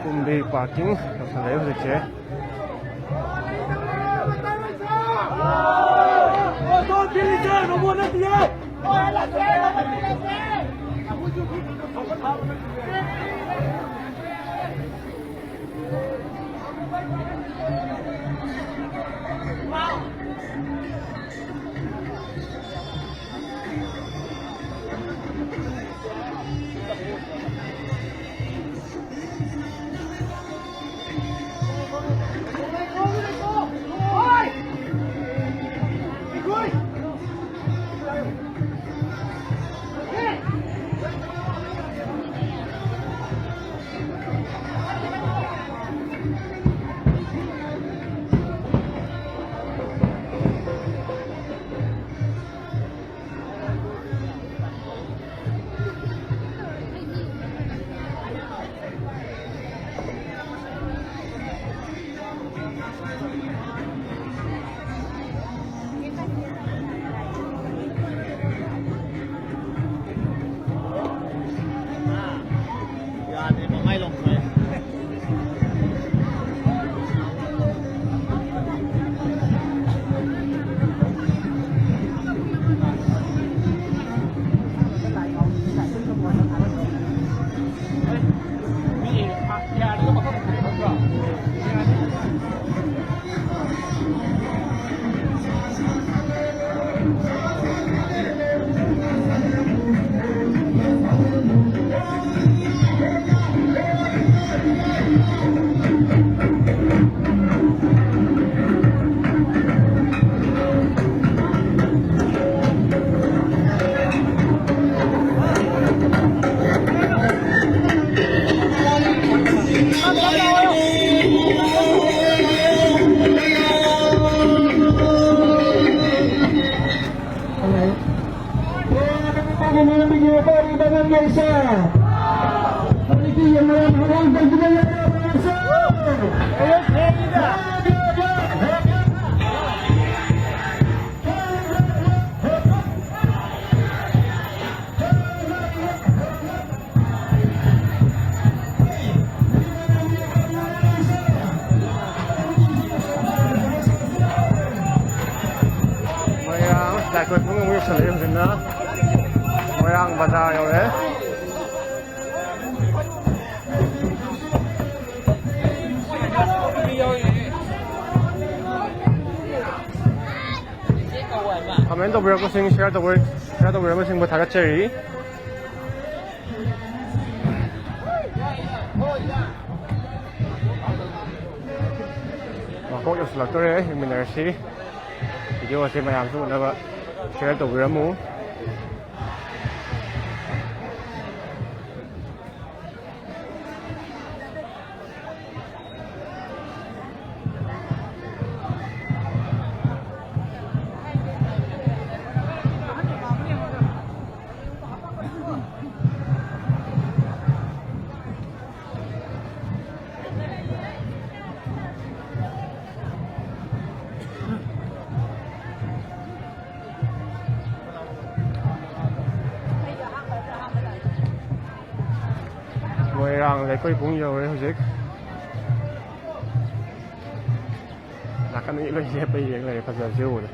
ꯀꯨꯝꯕꯤ ꯄꯥꯔꯀꯤꯡ ꯇꯧꯁꯜꯂꯛꯑꯦ ꯍꯧꯖꯤꯛꯁꯦ꯫ ꯃꯤꯒꯤ ꯋꯥꯄꯥꯔꯤ ꯕꯗꯜ ꯂꯩꯁꯥ꯫ ꯍꯧꯖꯤꯛꯇꯤ ꯌꯦꯡꯅꯔ ꯍꯧꯔꯥꯡ ꯇꯧꯗꯨꯅ ꯂꯩꯔꯕ ꯂꯩꯁꯥ꯫ ꯃꯣꯏꯔꯥꯡ ꯂꯥꯏꯀꯣꯏ ꯄꯨꯡ ꯑꯃꯨꯛ ꯌꯧꯁꯜꯂꯛꯑꯦ ꯍꯧꯖꯤꯛꯅ꯫ ꯃꯣꯏꯔꯥꯡ ꯕꯖꯥꯔ ꯌꯧꯔꯦ꯫ ꯀꯃꯦꯟ ꯇꯧꯕꯤꯔꯛꯄꯁꯤꯡ, ꯁꯤꯌꯔ ꯇꯧꯕꯤ-, ꯁꯤꯌꯔ ꯇꯧꯕꯤꯔꯛꯄꯁꯤꯡꯕꯨ ꯊꯥꯒꯠꯆꯔꯤ꯫ ꯃꯀꯣꯛ ꯌꯧꯁꯤꯜꯂꯛꯇꯣꯔꯦ, ꯌꯦꯡꯃꯤꯟꯅꯔꯁꯤ꯫ ꯚꯤꯗꯤꯑꯣ ꯑꯁꯤ ꯃꯌꯥꯝꯁꯨ ꯎꯅꯕ ꯁꯤꯌꯔ ꯇꯧꯕꯤꯔꯝꯃꯨ꯫ ꯃꯣꯏꯔꯥꯡ ꯂꯩꯀꯣꯏ ꯄꯨꯡ ꯌꯧꯔꯦ ꯍꯧꯖꯤꯛ꯫ ꯅꯥꯀꯟꯗꯒꯤ ꯂꯣꯏ ꯂꯦꯞꯄ ꯌꯦꯡ ꯂꯩꯔꯦ, ꯐꯖꯕꯁꯦ ꯎꯕꯗ꯫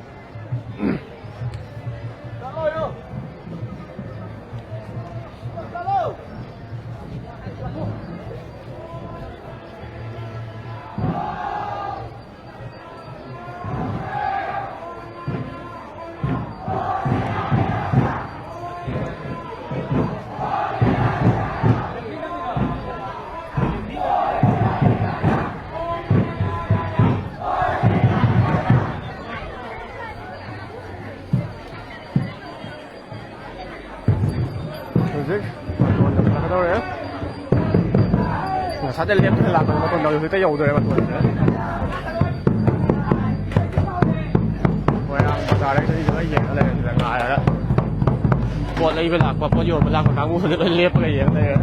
ꯍꯧꯖꯤꯛ ꯕꯥꯇꯣꯟ ꯌꯧꯁꯤꯜꯂꯛꯀꯗꯧꯔꯦ꯫ ꯉꯁꯥꯏꯗ ꯂꯦꯞꯇꯅ ꯂꯥꯛꯄꯗꯣ ꯕꯥꯇꯣꯟ ꯌꯧ-, ꯍꯧꯖꯤꯛꯇ ꯌꯧꯗꯣꯔꯦ ꯕꯥꯇꯣꯟꯁꯦ꯫ ꯃꯣꯏꯔꯥꯡ ꯕꯖꯥꯔꯗ ꯑꯩꯁꯨ ꯂꯣꯏ ꯌꯦꯡꯉ ꯂꯩꯔꯦ ꯁꯤꯗ ꯉꯥꯏꯔꯒ꯫ ꯄꯣꯠ ꯂꯩꯕ ꯂꯥꯛꯄ, ꯄꯣꯠ ꯌꯣꯟꯕ ꯂꯥꯛꯄ ꯀꯥꯡꯕꯨꯁꯨ ꯂꯣꯏ ꯂꯦꯞꯄꯒ ꯌꯦꯡ ꯂꯩꯔꯦ꯫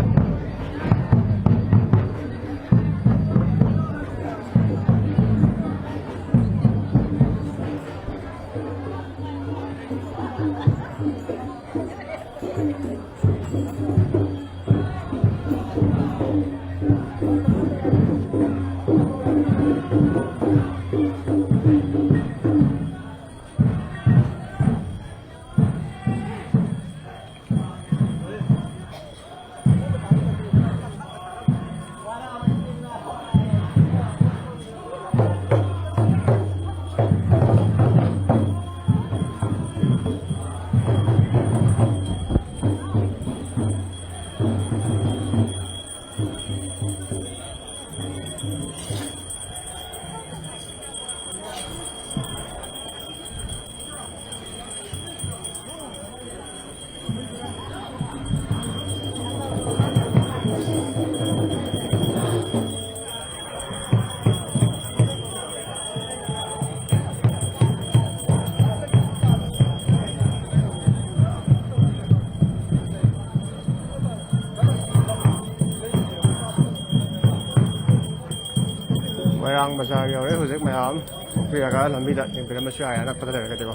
ꯃꯣꯏꯔꯥꯡ ꯕꯖꯥꯔ ꯌꯧꯔꯦ ꯍꯧꯖꯤꯛ꯫ ꯃꯌꯥꯝ ꯊꯣꯛꯄꯤꯔꯒ ꯂꯝꯕꯤꯗ ꯌꯦꯡꯕꯤꯔꯝꯕꯁꯨ ꯌꯥꯏ, ꯑꯅꯛꯄꯗ ꯂꯩꯔꯒꯗꯤꯀꯣ꯫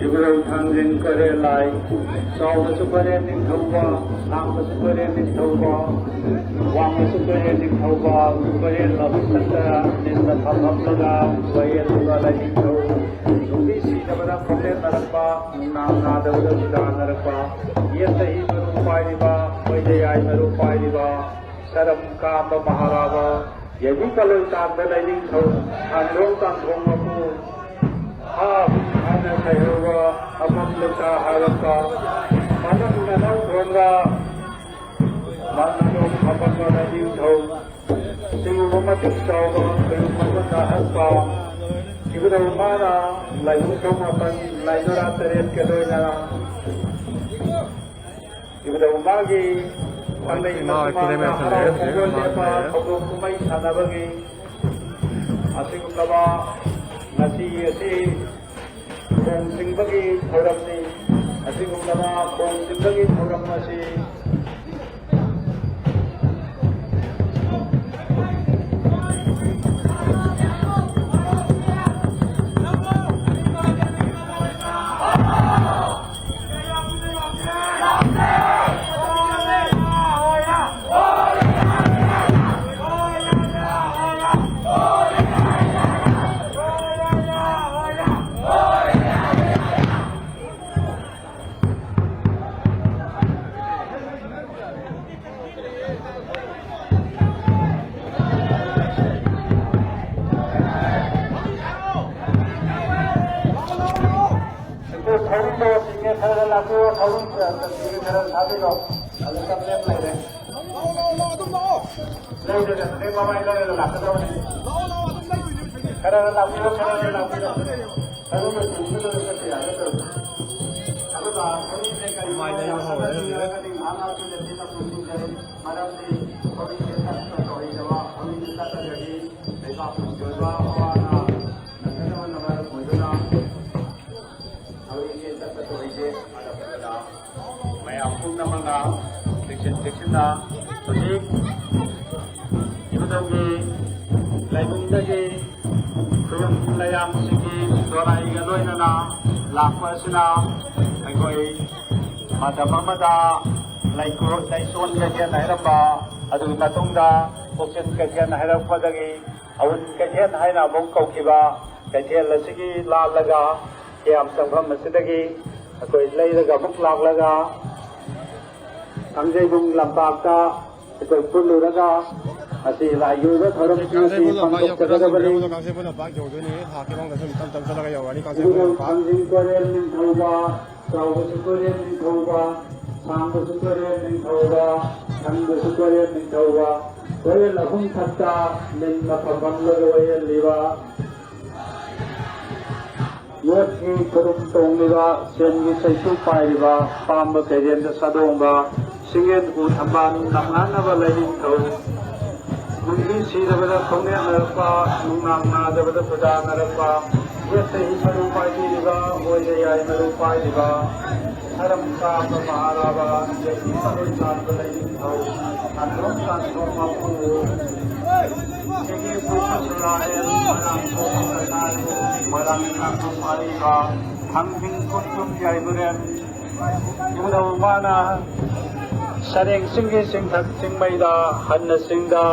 ꯏꯕꯨꯙꯧ ꯊꯥꯡꯖꯤꯡ ꯀꯣꯏꯔꯦꯜ ꯂꯥꯏ, ꯆꯥꯎꯕꯁꯨ ꯀꯣꯏꯔꯦꯜ ꯅꯤꯡꯊꯧꯕ, ꯁꯥꯡꯕꯁꯨ ꯀꯣꯏꯔꯦꯜ ꯅꯤꯡꯊꯧꯕ, ꯋꯥꯡꯕꯁꯨ ꯀꯣꯏꯔꯦꯜ ꯅꯤꯡꯊꯧꯕ, ꯀꯣꯏꯔꯦꯜ ꯂꯧꯕꯨꯛꯇ ꯅꯤꯟꯅ ꯐꯝꯂꯝꯂꯒ ꯀꯣꯏꯔꯦꯜ ꯂꯥꯏꯅꯤꯡꯊꯧ, ꯅꯨꯄꯤ ꯁꯤꯗꯕꯗ ꯈꯣꯡꯂꯦꯟ ꯅꯔꯛꯄ, ꯅꯨꯡꯅꯥꯡ ꯅꯥꯗꯕꯗ ꯐꯤꯗꯥ ꯅꯔꯛꯄ, ꯌꯦꯟ ꯃꯍꯤ ꯃꯔꯨ ꯄꯥꯏꯔꯤꯕ, ꯈꯣꯏꯗ ꯌꯥꯏ ꯃꯔꯨ ꯄꯥꯏꯔꯤꯕ, ꯁꯔꯝ ꯀꯥꯝꯕ ꯃꯍꯥꯔꯥꯕ, ꯌꯥꯏꯕꯤ ꯀꯂꯣꯏ ꯇꯥꯟꯕ ꯂꯥꯏꯅꯤꯡꯊꯧ, ꯈꯥꯟꯗꯣꯡ ꯇꯥꯟꯊꯣꯡ ꯃꯄꯨ, ꯍꯥ ꯍꯨꯝ ꯍꯥꯏꯅ ꯁꯩꯍꯧꯕ, ꯑꯃꯝ ꯂꯩꯇꯥ ꯍꯥꯏꯔꯛꯄ, ꯃꯅꯨꯡ ꯅꯅꯧ ꯊꯣꯟꯕ, ꯃꯥꯡꯅꯗꯣꯡ ꯐꯝꯕ ꯂꯥꯏꯅꯤꯡꯊꯧ, ꯁꯤꯡꯎ ꯃꯇꯤꯛ ꯆꯥꯎꯕ, ꯈꯣꯏꯔꯨꯝ ꯑꯃ ꯇꯥꯍꯟꯕ, ꯏꯕꯨꯙꯧ ꯃꯥꯅ ꯂꯥꯏꯕꯨꯡ ꯊꯣꯡ ꯃꯥꯄꯟ, ꯂꯥꯏ ꯅꯨꯔꯥ ꯇꯔꯦꯠꯀ ꯂꯣꯏꯅꯅ ꯏꯕꯨꯙꯧ ꯃꯥꯒꯤ ꯄꯥꯡꯒꯩ ꯃꯆꯤꯟ ꯃꯥꯟꯅ ꯍꯔꯥꯎ ꯈꯣꯡꯒꯣꯜ ꯂꯦꯞꯄ ꯊꯧꯗꯣꯛ ꯀꯨꯝꯍꯩ ꯁꯥꯟꯅꯕꯒꯤ ꯑꯁꯤꯒꯨꯝꯂꯕ ꯉꯁꯤ ꯑꯁꯤ ꯈꯣꯡ ꯆꯤꯡꯕꯒꯤ ꯊꯧꯔꯝꯅꯤ꯫ ꯑꯁꯤꯒꯨꯝꯂꯕ ꯈꯣꯡ ꯆꯤꯡꯕꯒꯤ ꯊꯧꯔꯝ ꯑꯁꯤ ꯑꯩꯈꯣꯏ ꯊꯧꯔꯤꯗꯣ ꯆꯤꯡꯉꯦ, ꯈꯔ ꯈꯔ ꯂꯥꯛꯄꯤꯌꯣ, ꯊꯧꯔꯤ ꯆꯤꯡꯉꯦ, ꯈꯔ ꯊꯥꯕꯤꯔꯣ꯫ ꯑꯗꯨ ꯆꯞ ꯂꯦꯞ ꯂꯩꯔꯦ꯫ ꯂꯩꯔꯦ, ꯂꯩꯔꯦ, ꯃꯃꯥꯏ ꯂꯩꯔꯦ, ꯂꯥꯛꯀꯗꯕꯅꯤ꯫ ꯈꯔ ꯈꯔ ꯂꯥꯛꯄꯤꯌꯣ, ꯈꯔ ꯈꯔ ꯂꯥꯛꯄꯤꯌꯣ꯫ ꯊꯧꯔꯤꯗꯣ ꯆꯤꯡꯉꯒ ꯆꯠꯄ ꯌꯥꯒꯦ ꯇꯧꯔꯤ꯫ ꯑꯗꯨꯒ ꯊꯧꯔꯤꯁꯦ ꯀꯔꯤꯒꯨꯝꯕ ꯌꯥꯝꯅ ꯆꯤꯡꯉꯒꯗꯤ ꯉꯥꯏꯍꯥꯛ ꯉꯥꯏꯍꯥꯛꯀꯤ ꯂꯦꯞꯄꯤꯅ ꯄꯨꯟꯁꯤꯟꯖꯔꯤ꯫ ꯃꯔꯝꯗꯤ ꯊꯧꯔꯤꯁꯦ ꯇꯠꯄ ꯇꯧꯔꯣꯏꯗꯕ, ꯊꯧꯔꯤꯁꯦ ꯇꯠꯂꯒꯗꯤ ꯂꯩꯕꯥꯛ ꯄꯨꯝꯖꯕ ꯑꯋꯥ ꯑꯅꯥ ꯅꯪꯒꯗꯕꯅ ꯃꯔꯝ ꯑꯣꯏꯗꯨꯅ ꯊꯧꯔꯤꯁꯦ ꯇꯠꯄ ꯇꯧꯔꯤꯁꯦ ꯃꯔꯝ ꯑꯗꯨꯅ ꯃꯌꯥꯝ ꯄꯨꯝꯅꯃꯛꯅ ꯆꯦꯛꯁꯤꯟ ꯆꯦꯛꯁꯤꯟꯅ ꯍꯧꯖꯤꯛ ꯏꯕꯨꯙꯧꯒꯤ ꯂꯥꯏꯕꯨꯡꯗꯒꯤ ꯈꯨꯌꯨꯝ ꯂꯥꯏꯌꯥꯝꯁꯤꯡꯒꯤ ꯆꯣꯔꯥꯏꯒ ꯂꯣꯏꯅꯅ ꯂꯥꯛꯄ ꯑꯁꯤꯅ ꯑꯩꯈꯣꯏ ꯃꯇꯝ ꯑꯃꯗ ꯂꯩꯀꯣ-, ꯂꯩꯆꯣꯟ ꯀꯩꯊꯦꯜ ꯍꯥꯏꯔꯝꯕ, ꯑꯗꯨꯒꯤ ꯃꯇꯨꯡꯗ ꯄꯣꯛꯆꯦꯟ ꯀꯩꯊꯦꯜ ꯍꯥꯏꯔꯛꯄꯗꯒꯤ ꯑꯋꯨꯟ ꯀꯩꯊꯦꯜ ꯍꯥꯏꯅ ꯑꯃꯨꯛ ꯀꯧꯈꯤꯕ ꯀꯩꯊꯦꯜ ꯑꯁꯤꯒꯤ ꯂꯥꯜꯂꯒ ꯀꯌꯥꯝ ꯆꯪꯐꯝ ꯑꯁꯤꯗꯒꯤ ꯑꯩꯈꯣꯏ ꯂꯩꯔꯒ ꯑꯃꯨꯛ ꯂꯥꯛꯂꯒ ꯀꯥꯡꯖꯩꯕꯨꯡ ꯂꯝꯄꯥꯛꯇ ꯑꯩꯈꯣꯏ ꯄꯨꯜꯂꯨꯔꯒ ꯃꯁꯤ ꯂꯥꯏꯒꯤ ꯑꯣꯏꯕ ꯊꯧꯔꯝꯁꯤꯡ ꯑꯁꯤ ꯀꯥꯡꯖꯩꯕꯨꯡ ꯂꯝꯄꯥꯛ ꯌꯧꯗꯣꯏꯅꯦ, ꯄꯥꯡꯊꯣꯛꯆꯒꯗꯕꯅꯤ꯫ ꯀꯥꯡꯖꯩꯕꯨꯡ ꯂꯝꯄꯥꯛ ꯌꯧꯗꯣꯏꯅꯦ, ꯊꯥ ꯈꯤꯇꯪꯗ ꯁꯨꯝ ꯇꯞ ꯇꯞ ꯆꯠꯂꯒ ꯌꯧꯔꯅꯤ ꯀꯥꯡꯖꯩꯕꯨꯡ ꯏꯕꯨꯙꯧ ꯂꯝꯄꯥꯛ꯫ ꯊꯥꯡꯖꯤꯡ ꯀꯣꯔꯦꯜ ꯅꯤꯡꯊꯧꯕ, ꯆꯥꯎꯕꯁꯨ ꯀꯣꯔꯦꯜ ꯅꯤꯡꯊꯧꯕ, ꯁꯥꯡꯕꯁꯨ ꯀꯣꯔꯦꯜ ꯅꯤꯡꯊꯧꯕ, ꯊꯪꯕꯁꯨ ꯀꯣꯔꯦꯜ ꯅꯤꯡꯊꯧꯕ, ꯀꯣꯔꯦꯜ ꯑꯍꯨꯝ ꯊꯛꯇ ꯂꯤꯟꯅ ꯐꯝꯐꯝꯂꯒ ꯋꯥꯌꯦꯜꯂꯤꯕ ꯌꯣꯠꯀꯤ ꯈꯨꯔꯨꯝ ꯇꯣꯡꯂꯤꯕ, ꯁꯦꯟꯒꯤ ꯆꯩꯁꯨ ꯄꯥꯏꯔꯤꯕ, ꯄꯥꯝꯕ ꯀꯩꯔꯦꯟꯗ ꯁꯥꯗꯣꯡꯕ, ꯁꯤꯡꯌꯦꯟ ꯎ ꯊꯝꯕꯥꯜ ꯅꯝꯉꯥꯟꯅꯕ ꯂꯩꯅꯤꯡꯊꯧ, ꯅꯨꯡꯁꯤ ꯁꯤꯗꯕꯗ ꯈꯣꯡꯅꯦꯛꯅꯔꯛꯄ, ꯅꯨꯡꯅꯥꯡ ꯅꯥꯗꯕꯗ ꯈꯨꯗꯥꯅꯔꯛꯄ, ꯌꯦꯠꯇ ꯍꯤ ꯃꯔꯨ ꯄꯥꯏꯕꯤꯔꯤꯕ, ꯑꯣꯏꯗ ꯌꯥꯏ ꯃꯔꯨ ꯄꯥꯏꯔꯤꯕ, ꯁꯔꯝ ꯀꯥꯞꯄ ꯃꯍꯥꯔꯥꯕ, ꯌꯦꯠꯇ ꯃꯔꯨ ꯆꯥꯟꯕ ꯂꯩꯅꯤꯡꯊꯧ, ꯈꯥꯟꯗꯣꯛ ꯆꯥꯟꯊꯣꯛ ꯃꯄꯨ, ꯁꯤꯒꯤ ꯄꯨꯝꯕꯁꯨ ꯂꯥꯛꯑꯦ, ꯃꯣꯏꯔꯥꯡ ꯊꯣꯛꯄ ꯀꯅꯥꯅꯣ, ꯃꯣꯏꯔꯥꯡ ꯀꯥꯡꯄꯣꯛ ꯄꯥꯏꯔꯤꯕ, ꯊꯥꯡꯖꯤꯡ ꯈꯨꯟꯗ꯭ꯔꯨꯝ ꯌꯥꯏꯕꯔꯦꯟ, ꯏꯕꯨꯙꯧ ꯃꯥꯅ ꯁꯔꯦꯡ ꯆꯤꯡꯒꯤ ꯆꯤꯡꯊꯛ ꯆꯤꯡꯃꯩꯗ, ꯍꯟꯅ ꯆꯤꯡꯗ,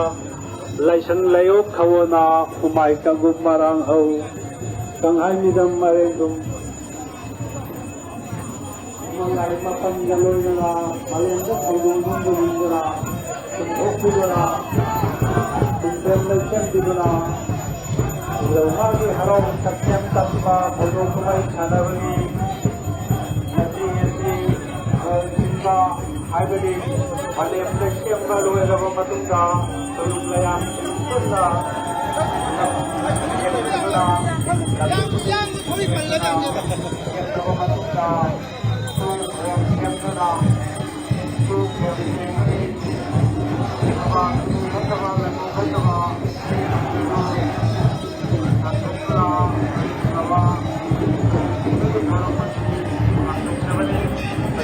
ꯂꯥꯏꯁꯪ ꯂꯩꯌꯣꯛ ꯊꯑꯣꯅ, ꯍꯨꯃꯥꯏ ꯀꯪꯒꯨꯝ ꯃꯔꯥꯡ ꯍꯧ, ꯀꯪꯍꯥꯏ ꯃꯤꯗꯝ ꯃꯔꯦꯡꯒꯨꯝ, ꯃꯇꯝꯒ ꯂꯣꯏꯅꯅ ꯃꯥꯂꯦꯝꯗ ꯊꯧꯗꯣꯛ ꯅꯤꯡꯕ ꯅꯤꯡꯕꯅ ꯆꯨꯝꯊꯣꯛꯄꯤꯗꯨꯅ, ꯇꯨꯡꯗ ꯂꯩꯁꯤꯟꯕꯤꯗꯨꯅ, ꯂꯧꯃꯥꯒꯤ ꯍꯔꯥꯎ ꯁꯛꯁꯦꯝ ꯇꯝꯕ ꯊꯧꯗꯣꯛ ꯀꯨꯝꯍꯩ ꯁꯥꯟꯅꯕꯅꯤ꯫ ꯉꯁꯤ, ꯉꯁꯤ, ꯑ, ꯆꯤꯡꯕ ꯍꯥꯏꯕꯗꯤ ꯃꯥꯂꯦꯝꯗ ꯁꯦꯝꯕ ꯂꯣꯏꯔꯕ ꯃꯇꯨꯡꯗ ꯈꯨꯔꯨꯝ ꯂꯥꯏꯌꯥꯝ ꯄꯨꯟꯅ ꯁꯦꯝꯗꯨꯅ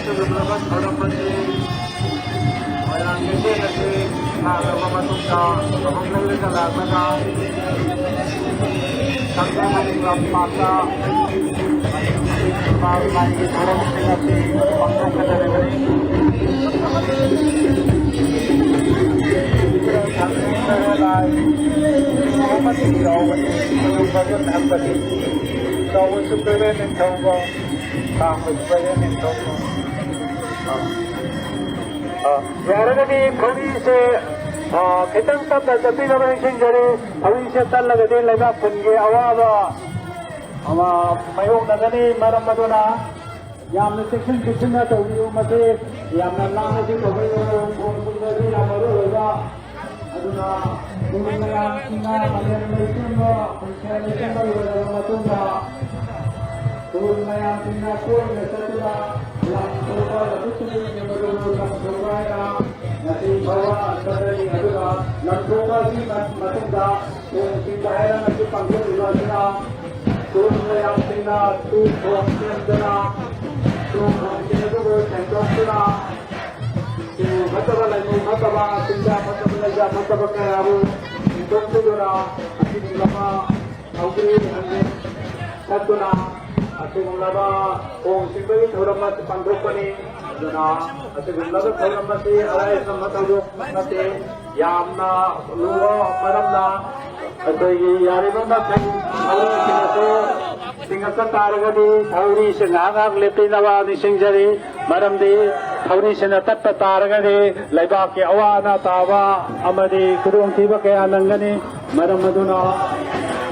ꯁꯦꯝꯂꯕ ꯃꯇꯨꯡꯗ ꯃꯣꯏꯔꯥꯡ ꯀꯩꯊꯦꯜ ꯑꯁꯤ ꯂꯥꯛꯂꯕ ꯃꯇꯨꯡꯗ ꯑꯃꯨꯛ ꯂꯩꯔꯒ ꯂꯥꯛꯂꯒ ꯀꯪꯂꯩ ꯃꯅꯤꯡ ꯂꯝꯄꯥꯛꯇ ꯃꯥꯒꯤ ꯊꯧꯔꯝꯁꯤꯡ ꯑꯁꯤ ꯄꯥꯡꯊꯣꯛꯀꯗꯧꯔꯤꯕꯅꯤ꯫ ꯆꯥꯎꯕ ꯁꯨꯛꯇꯔꯦꯠ ꯂꯥꯏ, ꯆꯥꯎꯕ ꯁꯨꯛꯇꯔꯦꯠ ꯍꯛꯄꯅꯤ꯫ ꯆꯥꯎꯕ ꯁꯨꯛꯇꯔꯦꯠ ꯅꯤꯡꯊꯧꯕ, ꯁꯥꯡꯕ ꯁꯨꯛꯇꯔꯦꯠ ꯅꯤꯡꯊꯧꯕ꯫ ꯑ, ꯌꯥꯔꯒꯗꯤ ꯊꯧꯔꯤꯁꯦ, ꯑ, ꯈꯤꯇꯪ ꯇꯞꯅ ꯆꯠꯄꯤꯅꯕ ꯅꯤꯡꯁꯤꯡꯖꯔꯤ꯫ ꯊꯧꯔꯤꯁꯦ ꯇꯠꯂꯒꯗꯤ ꯂꯩꯕꯥꯛ ꯈꯨꯟꯒꯤ ꯑꯋꯥꯕ, ꯑ, ꯃꯥꯌꯣꯛꯅꯒꯅꯤ꯫ ꯃꯔꯝ ꯑꯗꯨꯅ ꯌꯥꯝꯅ ꯆꯦꯛꯁꯤꯟ ꯆꯦꯛꯁꯤꯟꯅ ꯇꯧꯕꯤꯌꯨ꯫ ꯃꯁꯤ ꯌꯥꯝꯅ ꯂꯥꯡꯅꯁꯨ ꯇꯧꯕꯤꯌꯨ꯫ ꯈꯣꯡ ꯈꯨꯠꯅꯁꯨ ꯌꯥꯝ ꯃꯔꯨ ꯑꯣꯏꯕ꯫ ꯑꯗꯨꯅ ꯃꯌꯥꯝꯁꯤꯡꯅ ꯃꯥꯂꯦꯝ ꯂꯩꯇꯦꯡꯕ, ꯄꯨꯟꯁꯤ ꯂꯩꯇꯦꯡꯕ ꯂꯣꯏꯔꯕ ꯃꯇꯨꯡꯗ ꯃꯌꯥꯝꯁꯤꯡꯅ ꯀꯣꯏꯅ ꯆꯠꯇꯨꯅ ꯂꯝ ꯊꯣꯛꯄ ꯂꯧꯕꯨꯛꯁꯤꯡꯒꯤ ꯃꯔꯨ ꯂꯝ ꯊꯣꯛꯄ ꯍꯥꯏꯅ ꯉꯁꯤ ꯐꯥꯎꯕ ꯆꯠꯅꯔꯤ꯫ ꯑꯗꯨꯒ ꯂꯝ ꯊꯣꯛꯄ ꯑꯁꯤ ꯃꯇꯨꯡꯗ ꯊꯣꯡ ꯆꯤꯡꯕ ꯍꯥꯏꯅ ꯉꯁꯤ ꯄꯥꯡꯊꯣꯛꯂꯤꯕ ꯑꯁꯤꯅ ꯈꯨꯂꯨꯝ ꯃꯌꯥꯝꯁꯤꯡꯅ ꯇꯨ ꯊꯣꯡ ꯁꯦꯝꯗꯨꯅ ꯇꯨ ꯊꯣꯡꯁꯤꯡ ꯑꯗꯨꯕꯨ ꯁꯦꯡꯗꯣꯛꯇꯨꯅ ꯐꯠꯇꯕ ꯂꯩꯃꯨ ꯐꯠꯇꯕ, ꯆꯤꯟꯖꯥꯛ ꯐꯠꯇꯕ, ꯂꯩꯖꯥ ꯐꯠꯇꯕ ꯀꯌꯥꯕꯨ ꯁꯦꯡꯗꯣꯛꯄꯤꯗꯨꯅ ꯑꯁꯤꯒꯨꯝꯂꯕ ꯊꯧꯒ꯭ꯔꯤ ꯍꯪꯒꯦ ꯆꯠꯇꯨꯅ ꯑꯁꯤꯒꯨꯝꯂꯕ ꯈꯣꯡ ꯆꯤꯡꯕꯒꯤ ꯊꯧꯔꯝ ꯑꯁꯤ ꯄꯥꯡꯊꯣꯛꯄꯅꯤ꯫ ꯑꯗꯨꯅ ꯑꯁꯤꯒꯨꯝꯂꯕ ꯊꯧꯔꯝ ꯑꯁꯤ ꯑꯔꯥꯏ ꯑꯆꯝꯕ ꯊꯧꯗꯣꯛ ꯅꯠꯇꯦ, ꯌꯥꯝꯅ ꯂꯨꯕ ꯃꯔꯝꯅ ꯑꯩꯈꯣꯏꯒꯤ ꯌꯥꯔꯤꯕ ꯃꯈꯩ ꯊꯧꯔꯝꯁꯤꯡ ꯑꯁꯤ ꯆꯤꯡꯉꯛꯄ ꯇꯥꯔꯒꯗꯤ ꯊꯧꯔꯤꯁꯦ ꯉꯥꯏꯍꯥꯛ ꯉꯥꯏꯍꯥꯛ ꯂꯦꯞꯄꯤꯅꯕ ꯅꯤꯡꯁꯤꯡꯖꯔꯤ꯫ ꯃꯔꯝꯗꯤ ꯊꯧꯔꯤꯁꯤꯅ ꯇꯠꯄ ꯇꯥꯔꯒꯗꯤ ꯂꯩꯕꯥꯛꯀꯤ ꯑꯋꯥ ꯑꯅꯥ ꯇꯥꯕ ꯑꯃꯗꯤ ꯈꯨꯗꯣꯡꯊꯤꯕ ꯀꯌꯥ ꯅꯪꯒꯅꯤ꯫ ꯃꯔꯝ ꯑꯗꯨꯅ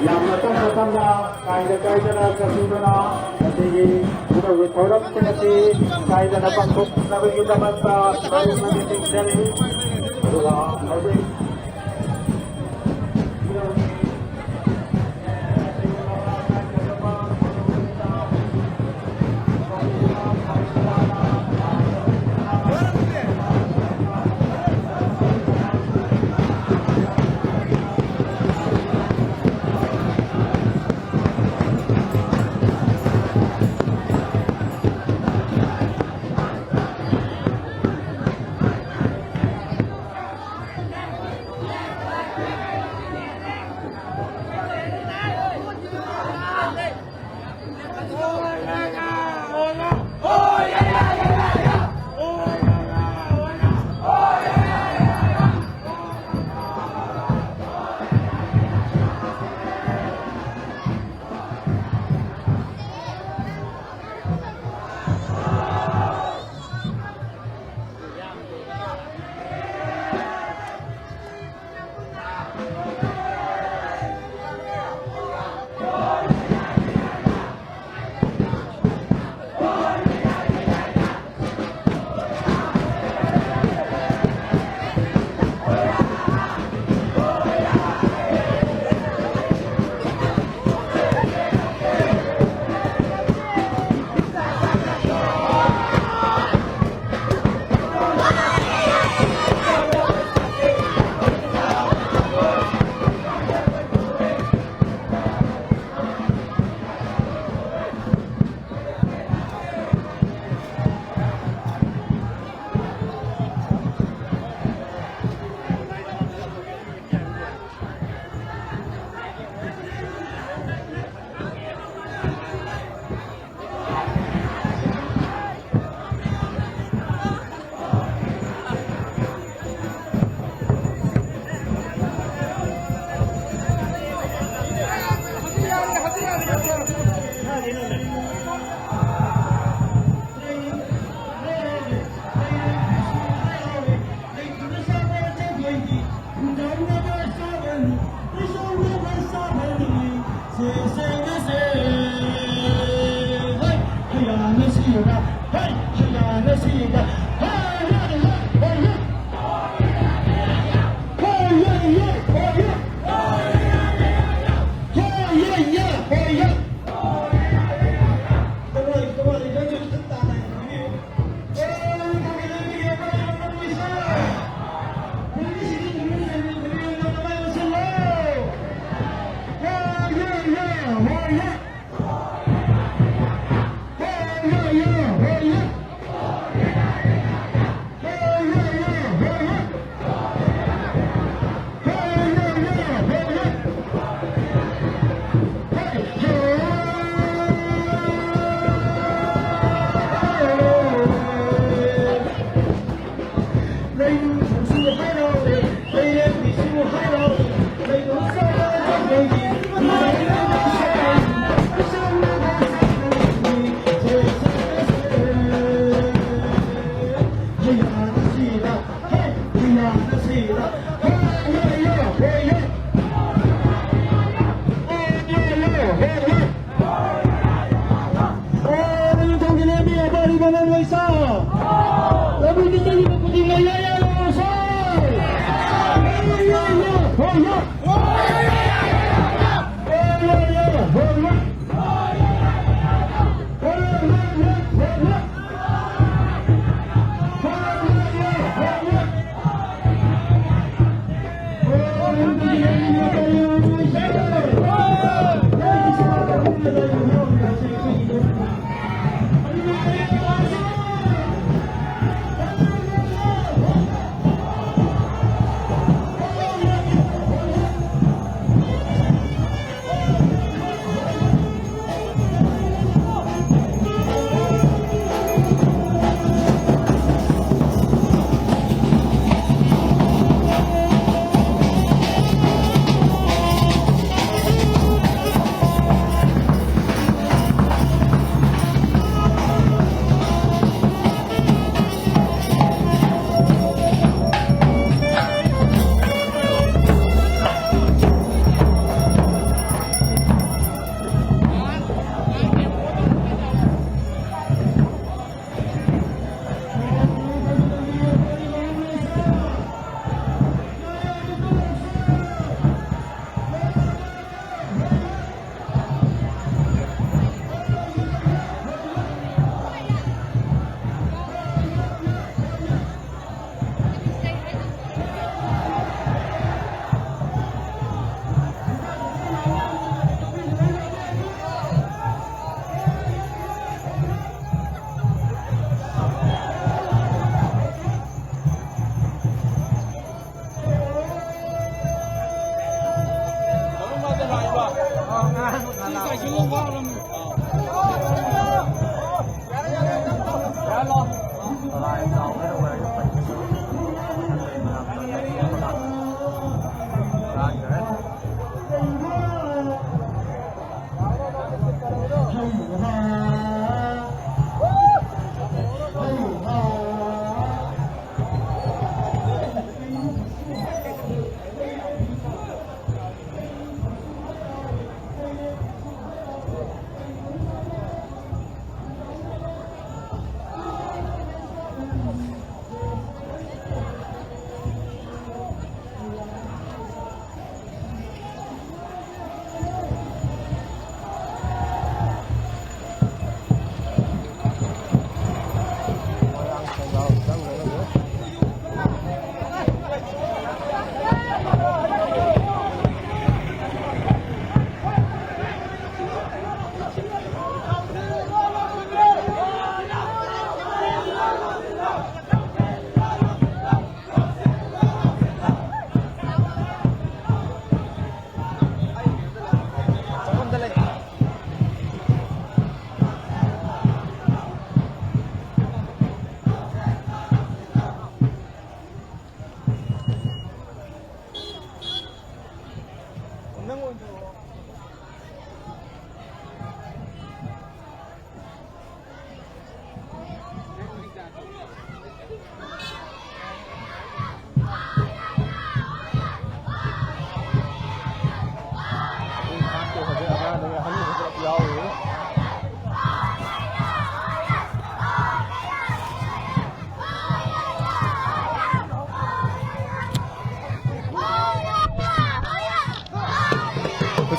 ꯌꯥꯝꯅ ꯇꯞꯅ ꯇꯞꯅ, ꯀꯥꯏꯗ ꯀꯥꯏꯗꯅ ꯆꯠꯄꯤꯕꯅ ꯃꯁꯤꯒꯤ ꯈꯨꯗꯧꯒꯤ ꯊꯧꯔꯝꯁꯤꯡ ꯑꯁꯤ ꯀꯥꯏꯗꯅ ꯄꯥꯡꯊꯣꯛꯅꯕꯒꯤꯗꯃꯛꯇ ꯈꯨꯗꯣꯡ ꯑꯗꯨ ꯊꯤꯡꯖꯔꯤ꯫ ꯑꯗꯨꯒ ꯍꯧꯖꯤꯛ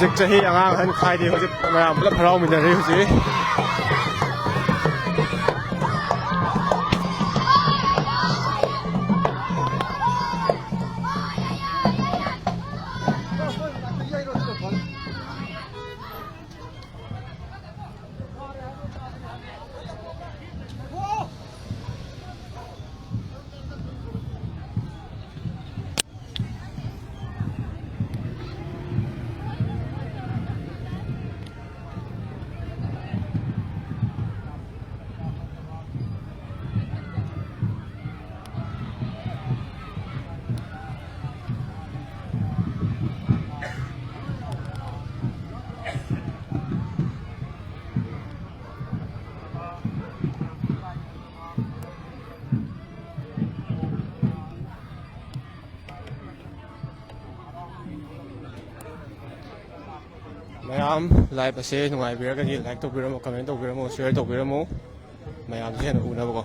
ꯍꯧꯖꯤꯛ ꯆꯍꯤ ꯑꯉꯥꯡ ꯑꯍꯟ ꯈꯥꯏꯗꯦ, ꯍꯧꯖꯤꯛ ꯃꯌꯥꯝ ꯄꯨꯂꯞ ꯍꯔꯥꯎꯃꯤꯟꯅꯔꯤ ꯍꯧꯖꯤꯛ꯫ ꯃꯌꯥꯝ, live ꯑꯁꯦ ꯅꯨꯡꯉꯥꯏꯕꯤꯔꯒꯗꯤ like ꯇꯧꯕꯤꯔꯝꯃꯨ, comment ꯇꯧꯕꯤꯔꯝꯃꯨ, share ꯇꯧꯕꯤꯔꯝꯃꯨ, ꯃꯌꯥꯝꯁꯨ ꯍꯦꯟꯅ ꯎꯅꯕꯀꯣ꯫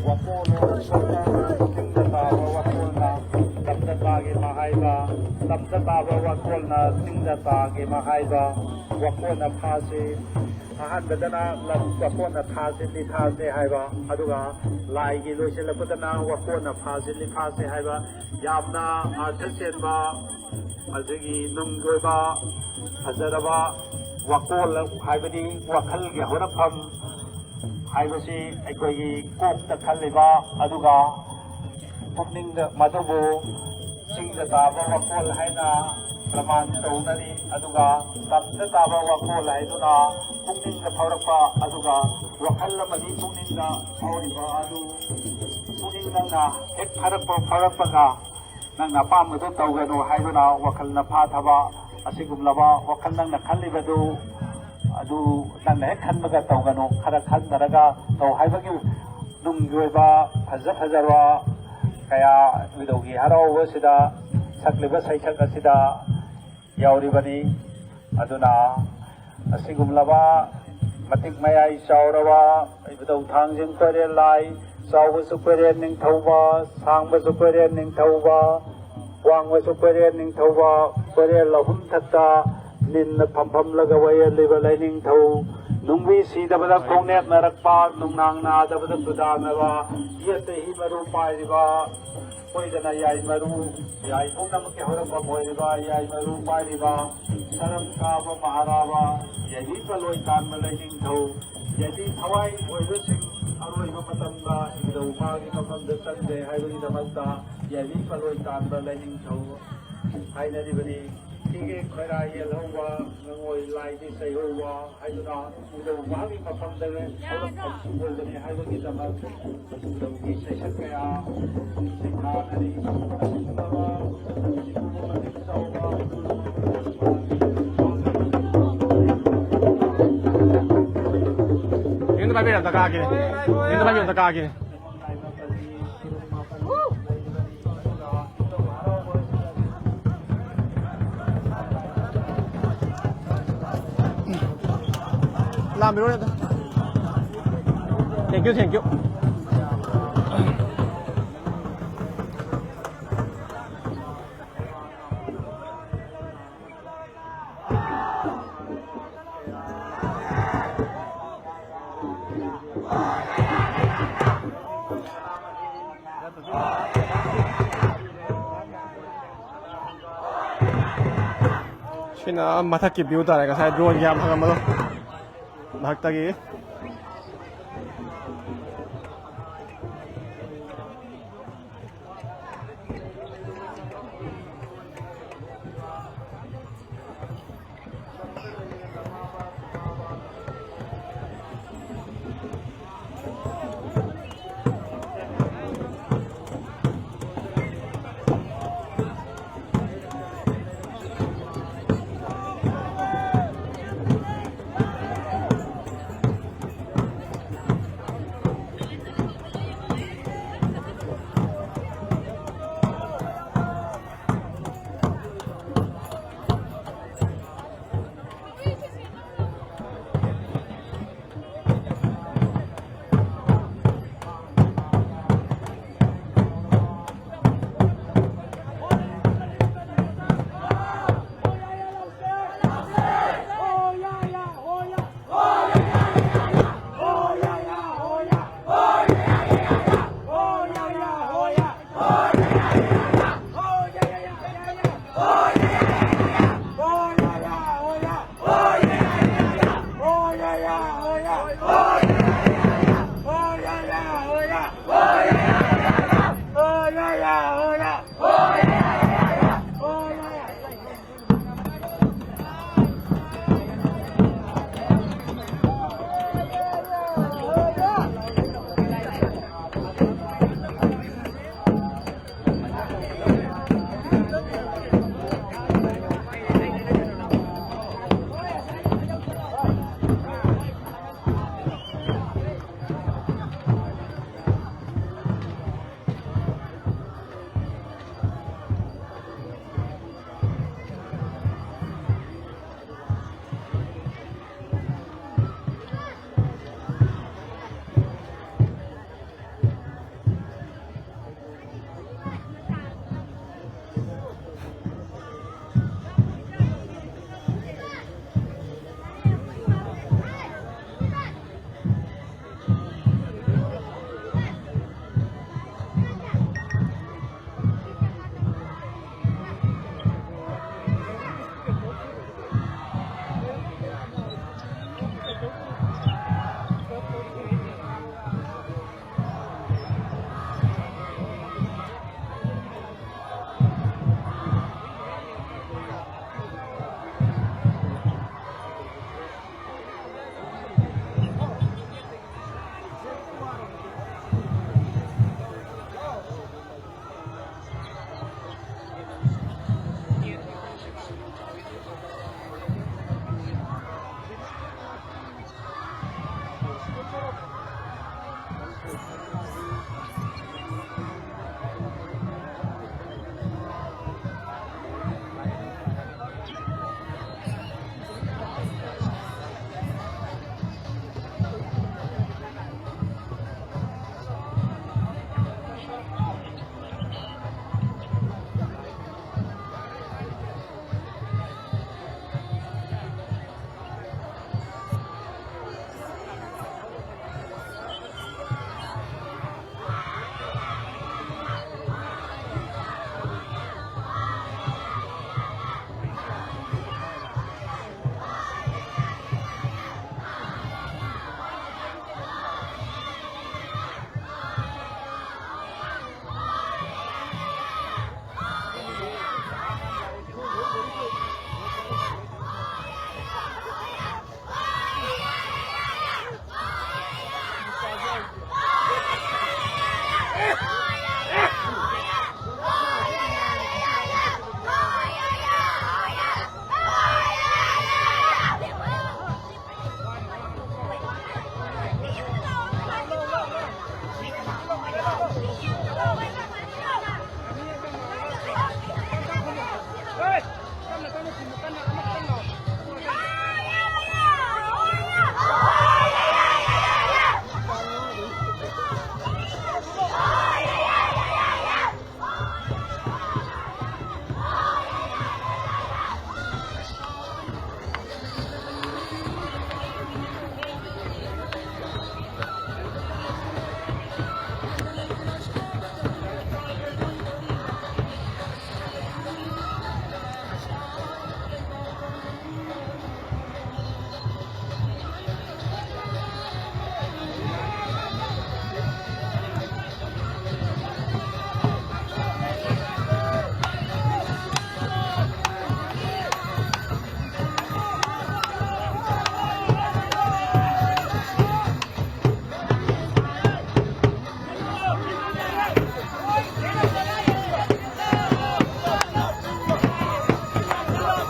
ꯋꯥꯀꯣꯜꯅ ꯆꯤꯡꯗ ꯇꯥꯕ ꯋꯥꯀꯣꯜꯅ ꯇꯝꯗ ꯇꯥꯒꯦ ꯃꯍꯥꯏꯕ, ꯇꯝꯗ ꯇꯥꯕ ꯋꯥꯀꯣꯜꯅ ꯆꯤꯡꯗ ꯇꯥꯒꯦ ꯃꯍꯥꯏꯕ, ꯋꯥꯀꯣꯜꯅ ꯐꯥꯁꯦ꯫ ꯑꯍꯥꯟꯕꯗꯅ ꯂꯝ ꯋꯥꯀꯣꯟꯅ ꯊꯥꯁꯤ ꯂꯤꯊꯥꯁꯦ ꯍꯥꯏꯕ, ꯑꯗꯨꯒ ꯂꯥꯏꯒꯤ ꯂꯣꯏꯁꯤꯜꯂꯛꯄꯗꯅ ꯋꯥꯀꯣꯟꯅ ꯐꯥꯁꯤ ꯂꯤꯐꯥꯁꯦ ꯍꯥꯏꯕ, ꯌꯥꯝꯅ ꯑꯥꯔꯊ ꯆꯦꯟꯕ, ꯑꯗꯨꯗꯒꯤ ꯅꯨꯡꯒꯤ ꯑꯣꯏꯕ ꯐꯖꯔꯕ ꯋꯥꯀꯣꯜ ꯍꯥꯏꯕꯗꯤ ꯋꯥꯈꯜꯒꯤ ꯍꯧꯔꯛꯐꯝ ꯍꯥꯏꯕꯁꯤ ꯑꯩꯈꯣꯏꯒꯤ ꯀꯣꯛꯇ ꯈꯜꯂꯤꯕ, ꯑꯗꯨꯒ ꯄꯨꯛꯅꯤꯡꯗ ꯃꯗꯨꯕꯨ ꯆꯤꯡꯗ ꯇꯥꯕ ꯋꯥꯈꯜ ꯍꯥꯏꯅ ꯄ꯭ꯔꯃꯥꯟ ꯇꯧꯅꯔꯤ, ꯑꯗꯨꯒ ꯇꯝꯗ ꯇꯥꯕ ꯋꯥꯈꯜ ꯍꯥꯏꯗꯨꯅ ꯄꯨꯛꯅꯤꯡꯗ ꯐꯥꯎꯔꯛꯄ, ꯑꯗꯨꯒ ꯋꯥꯈꯜ ꯑꯃꯗꯤ ꯄꯨꯛꯅꯤꯡꯗ ꯐꯥꯎꯔꯤꯕ ꯑꯗꯨ ꯄꯨꯛꯅꯤꯡ ꯅꯪꯅ ꯍꯦꯛ ꯐꯥꯔꯛꯄ ꯐꯥꯎꯔꯛꯄꯒ ꯅꯪꯅ ꯑꯄꯥꯝꯕꯗꯨ ꯇꯧꯒꯅꯨ ꯍꯥꯏꯗꯨꯅ ꯋꯥꯈꯜꯅ ꯐꯥꯊꯕ, ꯑꯁꯤꯒꯨꯝꯂꯕ ꯋꯥꯈꯜ ꯅꯪꯅ ꯈꯜꯂꯤꯕꯗꯨ ꯑꯗꯨ ꯅꯪꯅ ꯍꯦꯛ ꯈꯟꯕꯒ ꯇꯧꯒꯅꯨ, ꯈꯔ ꯈꯟꯊꯔꯒ ꯇꯧ ꯍꯥꯏꯕꯒꯤ ꯅꯨꯡꯒꯤ ꯑꯣꯏꯕ ꯐꯖ ꯐꯖꯕ ꯀꯌꯥ ꯏꯕꯨꯙꯧꯒꯤ ꯍꯔꯥꯎꯕꯁꯤꯗ ꯁꯛꯂꯤꯕ ꯁꯩꯁꯛ ꯑꯁꯤꯗ ꯌꯥꯎꯔꯤꯕꯅꯤ꯫ ꯑꯗꯨꯅ ꯑꯁꯤꯒꯨꯝꯂꯕ ꯃꯇꯤꯛ ꯃꯌꯥꯏ ꯆꯥꯎꯔꯕ ꯏꯕꯨꯙꯧ ꯊꯥꯡꯖꯤꯡ ꯀꯣꯏꯔꯦꯜ ꯂꯥꯏ, ꯆꯥꯎꯕꯁꯨ ꯀꯣꯏꯔꯦꯜ ꯅꯤꯡꯊꯧꯕ, ꯁꯥꯡꯕꯁꯨ ꯀꯣꯏꯔꯦꯜ ꯅꯤꯡꯊꯧꯕ, ꯋꯥꯡꯕꯁꯨ ꯀꯣꯏꯔꯦꯜ ꯅꯤꯡꯊꯧꯕ, ꯀꯣꯏꯔꯦꯜ ꯑꯍꯨꯝ ꯊꯛꯇ ꯅꯤꯟꯅ ꯐꯝꯐꯝꯂꯒ ꯋꯥꯌꯦꯜꯂꯤꯕ ꯂꯥꯏꯅꯤꯡꯊꯧ, ꯅꯨꯡꯕꯤ ꯁꯤꯗꯕꯗ ꯈꯣꯡꯅꯦꯠꯅꯔꯛꯄ, ꯅꯨꯡꯅꯥꯡ ꯅꯥꯗꯕꯗ ꯈꯨꯗꯥꯅꯕ, ꯌꯦꯠꯇ ꯍꯤ ꯃꯔꯨ ꯄꯥꯏꯔꯤꯕ, ꯀꯣꯏꯗꯅ ꯌꯥꯏ ꯃꯔꯨ, ꯌꯥꯏ ꯄꯨꯝꯅꯃꯛꯀꯤ ꯍꯧꯔꯛꯐꯝ ꯑꯣꯏꯔꯤꯕ ꯌꯥꯏ ꯃꯔꯨ ꯄꯥꯏꯔꯤꯕ, ꯁꯔꯝ ꯀꯥꯕ ꯃꯍꯥꯔꯥꯕ, ꯌꯥꯏꯕꯤ ꯄꯂꯣꯏ ꯇꯥꯟꯕ ꯂꯥꯏꯅꯤꯡꯊꯧ, ꯌꯥꯏꯕꯤ ꯊꯋꯥꯏ ꯑꯣꯏꯕꯁꯤꯡ ꯑꯔꯣꯏꯕ ꯃꯇꯝꯗ ꯏꯕꯨꯙꯧ ꯃꯥꯒꯤ ꯃꯐꯝꯗ ꯆꯪꯗ꯭ꯔꯦ ꯍꯥꯏꯕꯒꯤꯗꯃꯛꯇ ꯌꯥꯏꯕꯤ ꯄꯂꯣꯏ ꯇꯥꯟꯕ ꯂꯥꯏꯅꯤꯡꯊꯧ ꯍꯥꯏꯅꯔꯤꯕꯅꯤ꯫ ꯁꯤꯒꯤ ꯈꯣꯏꯔꯥ ꯌꯦꯜꯍꯧꯕ, ꯉꯉꯣꯏ ꯂꯥꯏꯗꯤ ꯆꯩꯍꯧꯕ ꯍꯥꯏꯗꯨꯅ ꯏꯕꯨꯙꯧ ꯃꯍꯥꯛꯀꯤ ꯃꯐꯝꯗ ꯍꯧꯔꯛꯐꯝ ꯑꯣꯏꯕꯅꯤ ꯍꯥꯏꯕꯒꯤꯗꯃꯛ ꯏꯕꯨꯙꯧꯒꯤ ꯁꯩꯁꯛ ꯀꯌꯥ ꯁꯩꯊꯥꯅꯔꯤ꯫ ꯑꯁꯤꯒꯨꯝꯂꯕ ꯃꯇꯤꯛ ꯆꯥꯎꯕ ꯌꯨꯝꯗ ꯄꯥꯏꯕꯤꯔꯣ, ꯑꯝꯇ ꯀꯥꯒꯦ꯫ ꯌꯨꯝꯗ ꯄꯥꯏꯕꯤꯔꯣ, ꯑꯝꯇ ꯀꯥꯒꯦ꯫ ꯂꯥꯝꯕꯤꯔꯣꯅꯦ ꯑꯗꯣ꯫ Thank you, thank you꯫ ꯁꯤꯅ ꯃꯊꯛꯀꯤ view ꯇꯥꯔꯦ, ꯉꯁꯥꯏ drone ꯒꯤ ꯌꯥꯝ ꯐꯪꯉꯝꯕꯗꯣ꯫ ꯃꯊꯛꯇꯒꯤ꯫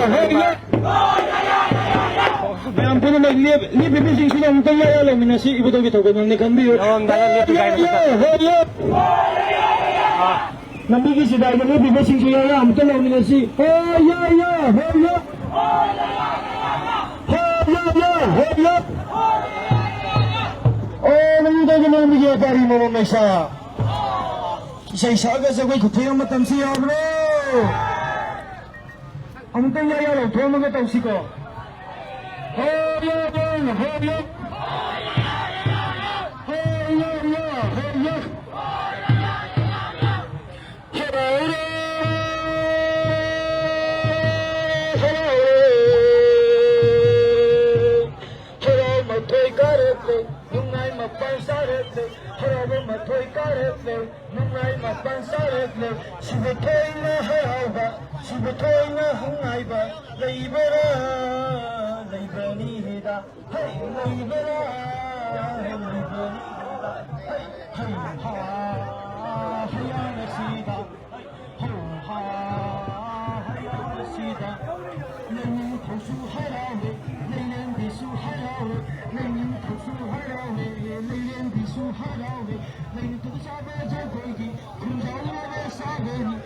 ꯌꯥ, ꯍꯣꯏ ꯌꯥ꯫ ꯃꯌꯥꯝ ꯄꯨꯝꯅꯃꯛ ꯂꯦꯞ-, ꯂꯦꯞꯄꯤꯕꯁꯤꯡꯁꯤꯗ ꯑꯃꯨꯛꯇꯪ ꯌꯥ ꯌꯥ ꯂꯥꯎꯃꯤꯟꯅꯁꯤ꯫ ꯏꯕꯨꯙꯧꯒꯤ ꯊꯧꯒꯜꯃꯛꯅꯤ ꯈꯟꯕꯤꯌꯨ꯫ ꯌꯥꯝ ꯅꯥꯟꯅ ꯂꯦꯞꯄꯤ ꯀꯥꯏꯅ ꯍꯣꯏ ꯌꯥ, ꯍꯣꯏ ꯌꯥ꯫ ꯂꯝꯕꯤꯒꯤ ꯁꯤꯗꯥꯏꯗ ꯂꯦꯞꯄꯤꯕꯁꯤꯡꯁꯨ ꯌꯥ ꯌꯥ ꯑꯃꯨꯛꯇ ꯂꯥꯎꯃꯤꯟꯅꯁꯤ꯫ ꯍꯣꯏ ꯌꯥ ꯌꯥ, ꯍꯣꯏ ꯌꯥ꯫ ꯍꯣꯏ ꯌꯥ ꯌꯥ, ꯍꯣꯏ ꯌꯥ꯫ ꯑꯣ, ꯅꯪꯗꯧꯕ ꯅꯣꯡꯃꯒꯤ ꯋꯥꯔꯤ ꯃꯔꯝ ꯂꯩꯁꯥ꯫ ꯏꯁꯩ ꯁꯛꯑꯒ ꯖꯒꯣꯏ ꯈꯨꯊꯦꯛ ꯑꯃ ꯇꯝꯁꯤ ꯌꯥꯕ꯭ꯔꯣ? ꯑꯃꯨꯛꯇꯪ ꯌꯥ ꯌꯥ ꯂꯥꯎꯊꯣꯛꯑꯝꯃꯒ ꯇꯧꯁꯤꯀꯣ꯫ ꯍꯣ ꯌꯥ ꯌꯥ, ꯍꯣ ꯌꯥ꯫ ꯍꯣ ꯌꯥ ꯌꯥ, ꯍꯣ ꯌꯥ꯫ ꯍꯔꯥꯎꯔꯦ, ꯍꯔꯥꯎꯔꯦ꯫ ꯍꯔꯥꯎ ꯃꯊꯣꯏ ꯀꯥꯔꯛꯂꯦ, ꯅꯨꯡꯉꯥꯏ ꯃꯄꯥꯟ ꯁꯥꯔꯛꯂꯦ꯫ ꯍꯔꯥꯎꯕ ꯃꯊꯣꯏ ꯀꯥꯔꯛꯂꯦ, ꯅꯨꯡꯉꯥꯏ ꯃꯄꯥꯟ ꯁꯥꯔꯛꯂꯦ꯫ ꯁꯤꯕ ꯊꯣꯏꯅ ꯍꯔꯥꯎꯕ, ꯁꯤꯕ ꯊꯣꯏꯅ ꯅꯨꯡꯉꯥꯏꯕ꯫ ꯂꯩꯕ꯭ꯔꯥ, ꯂꯩꯕꯅꯤꯗ, ꯍꯩ, ꯂꯩꯕ꯭ꯔꯥ, ꯂꯩꯕꯅꯤꯗ, ꯍꯩ, ꯍꯩ, ꯍꯥ, ꯍꯌꯥꯅ ꯁꯤꯗ, ꯍꯩ, ꯍꯣ, ꯍꯥ, ꯍꯌꯥꯅ ꯁꯤꯗ꯫ ꯂꯩꯅꯤꯡꯊꯧꯁꯨ ꯍꯔꯥꯎꯔꯦ, ꯂꯩꯔꯦꯝꯕꯤꯁꯨ ꯍꯔꯥꯎꯔꯦ, ꯂꯩꯅꯤꯡꯊꯧꯁꯨ ꯍꯔꯥꯎꯔꯦ, ꯂꯩꯔꯦꯝꯕꯤꯁꯨ ꯍꯔꯥꯎꯔꯦ, ꯂꯩꯅꯤꯡꯊꯧ ꯆꯥꯕ ꯖꯒꯣꯏꯒꯤ ꯈꯨꯟꯖꯥꯎ ꯂꯣꯏꯅ ꯁꯥꯒꯅꯤ꯫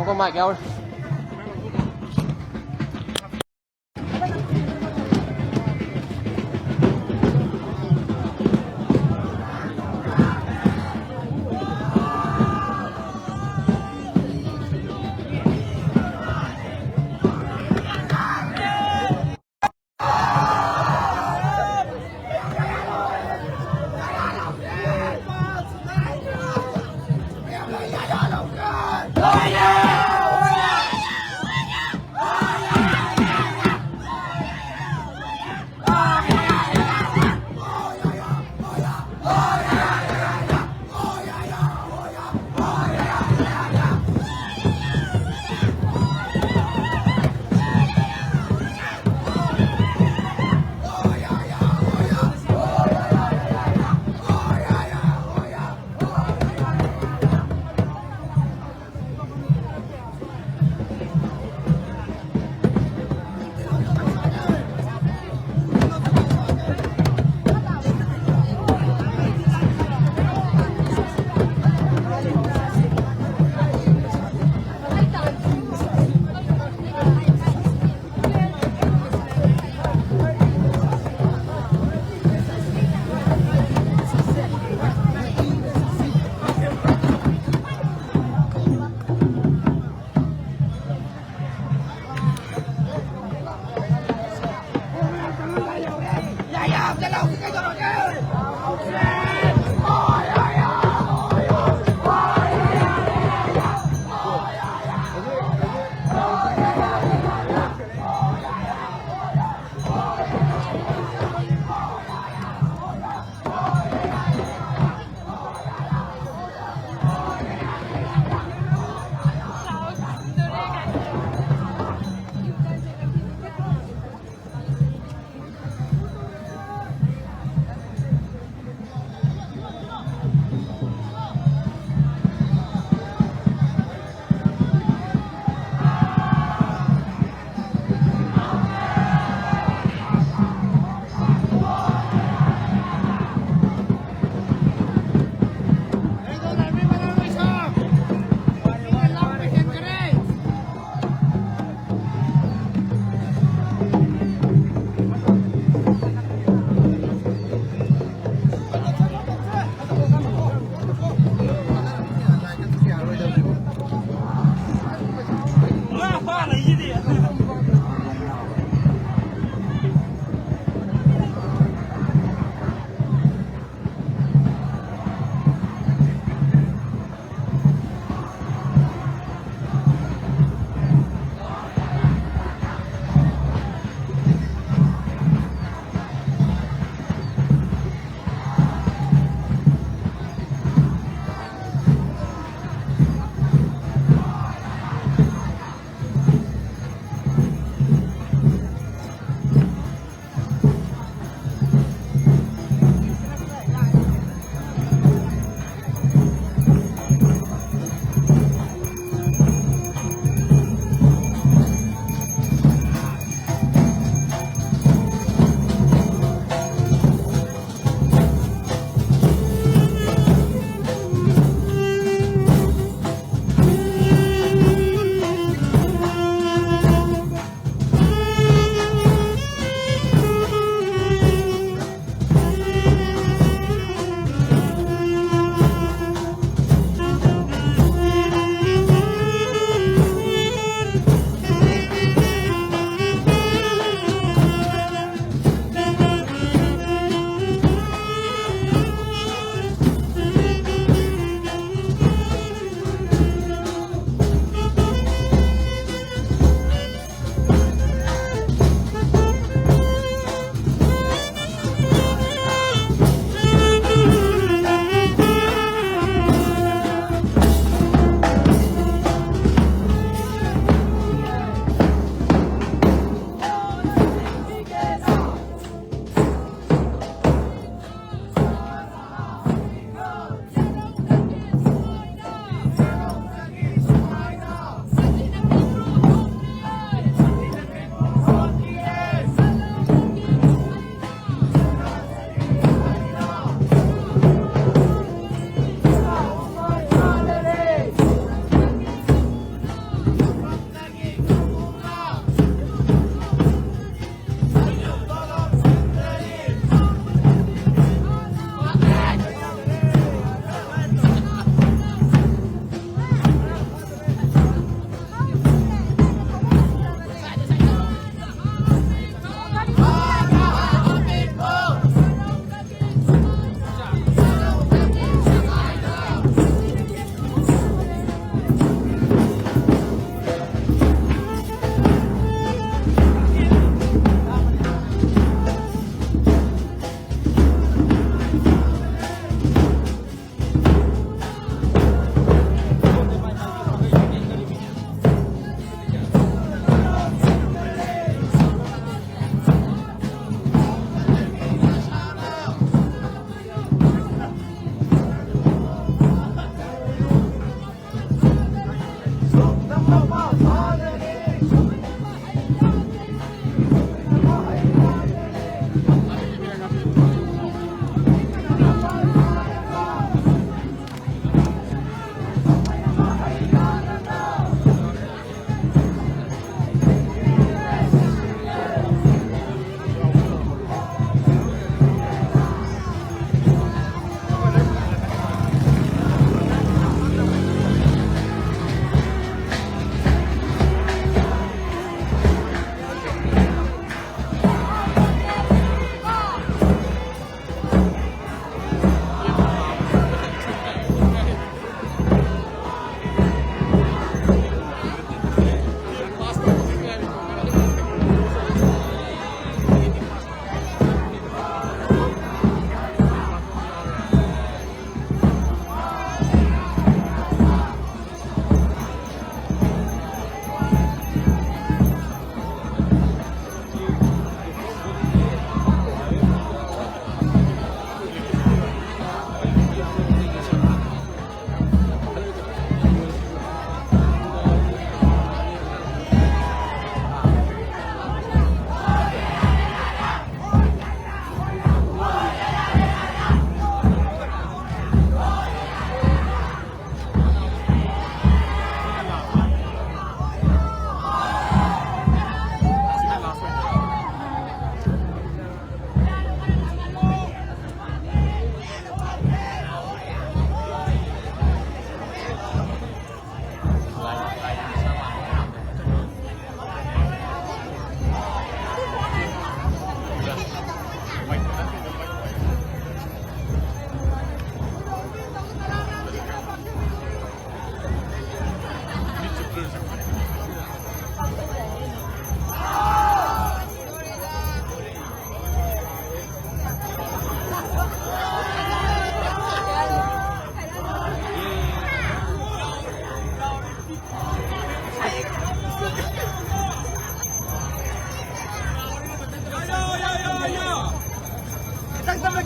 ꯉꯥꯏꯈꯣ, ꯃꯥꯏꯛ ꯌꯥꯎꯔꯤ꯫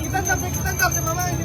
ꯈꯤꯇꯪ ꯀꯞꯁꯦ, ꯈꯤꯇꯪ ꯀꯞꯁꯦ, ꯃꯃꯥꯡꯒꯤ꯫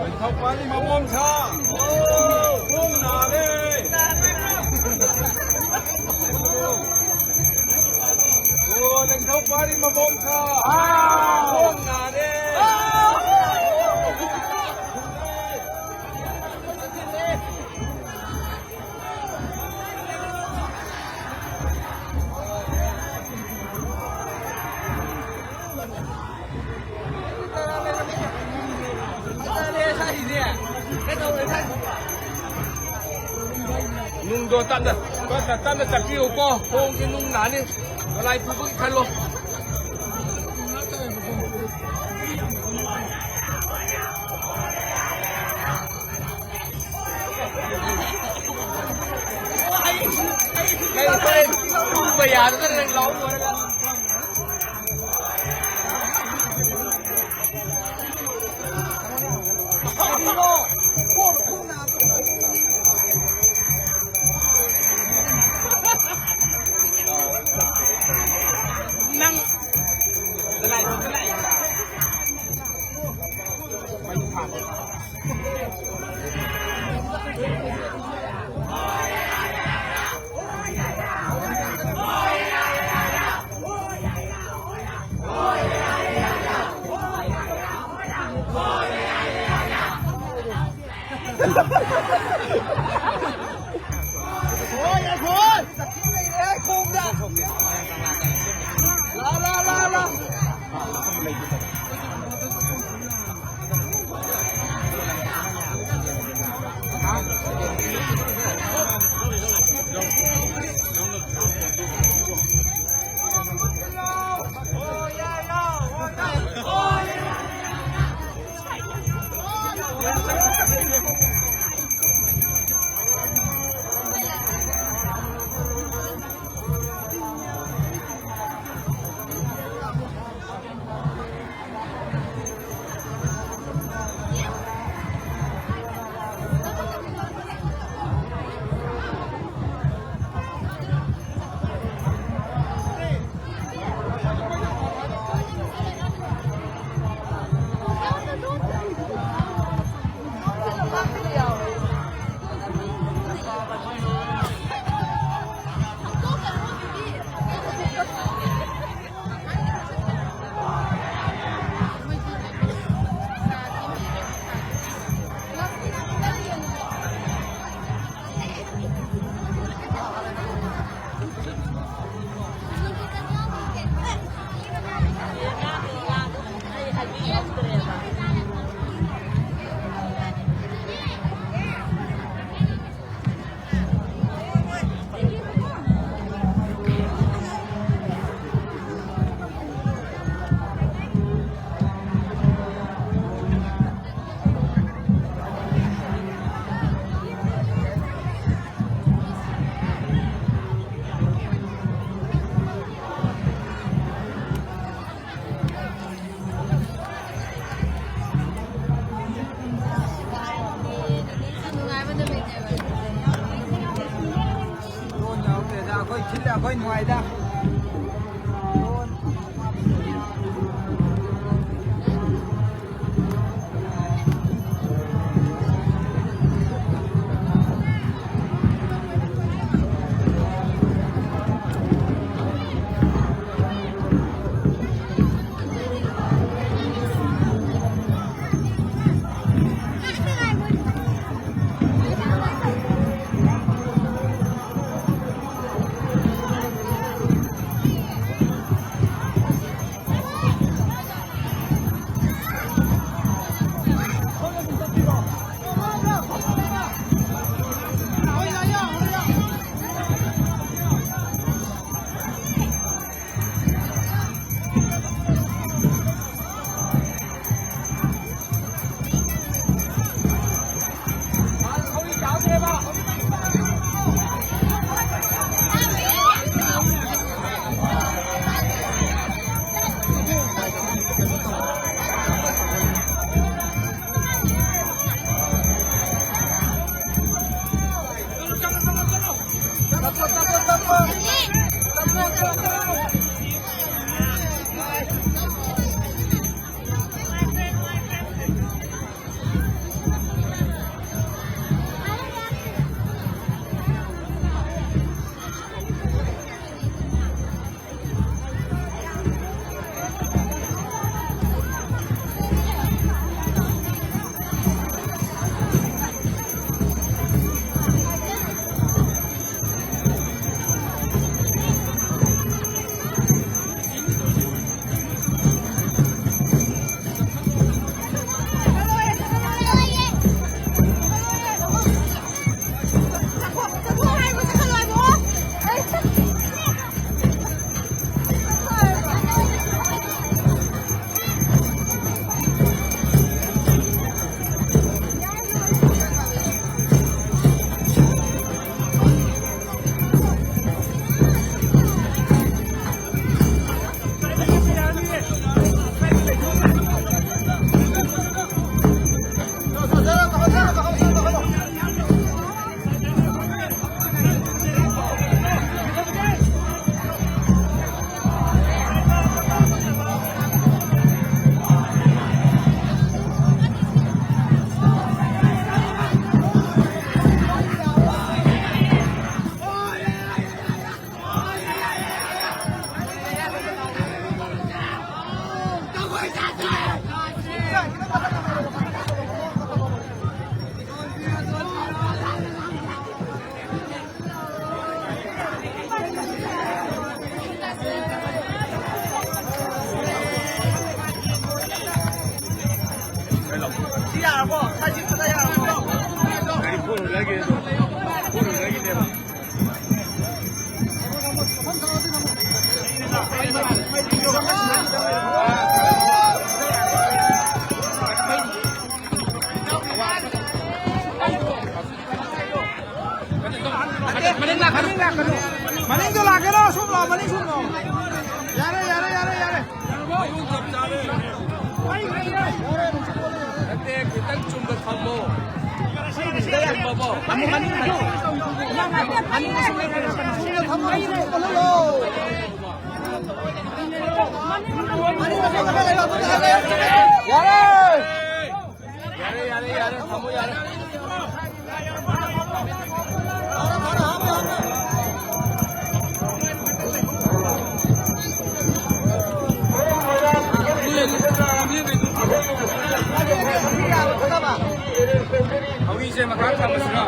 ꯅꯤꯡꯊꯧ ꯄꯥꯔꯤ ꯃꯃꯣꯝ ꯁꯥ꯫ ꯈꯣꯡ ꯅꯥꯔꯦ꯫ ꯑꯣ, ꯅꯤꯡꯊꯧ ꯄꯥꯔꯤ ꯃꯃꯣꯝ ꯁꯥ꯫ ꯈꯣꯡ ꯅꯥꯔꯦ꯫ ꯅꯨꯡꯗꯣ ꯇꯞꯅ, ꯇꯞꯅ, ꯇꯞꯅ ꯆꯠꯄꯤꯌꯨꯀꯣ꯫ ꯈꯣꯡꯁꯦ ꯅꯨꯡ ꯅꯥꯅꯤ꯫ ꯗꯣꯂꯥꯏ ꯄꯨꯕꯒꯤ ꯈꯜꯂꯣ꯫ ꯇꯨꯝꯕ ꯌꯥꯗꯗꯅ ꯅꯪ ꯂꯥꯎ ꯂꯣꯏꯔꯒ꯫ ꯅꯪ ꯗꯣꯂꯥꯏ, ꯗꯣꯂꯥꯏ꯫ ꯂꯥ, ꯂꯥ, ꯂꯥ, ꯂꯣꯟ ꯌꯥꯎꯗꯦꯗ, ꯑꯩꯈꯣꯏ ꯊꯤꯜꯂꯦ, ꯑꯩꯈꯣꯏ ꯅꯨꯡꯉꯥꯏꯗ꯫ ꯌꯥꯔꯦ! ꯌꯥꯔꯦ, ꯌꯥꯔꯦ, ꯌꯥꯔꯦ, ꯊꯝꯃꯣ, ꯌꯥꯔꯦ꯫ ꯊꯧꯔꯤꯁꯦ ꯃꯈꯥ ꯊꯝꯃꯁꯤꯔꯣ?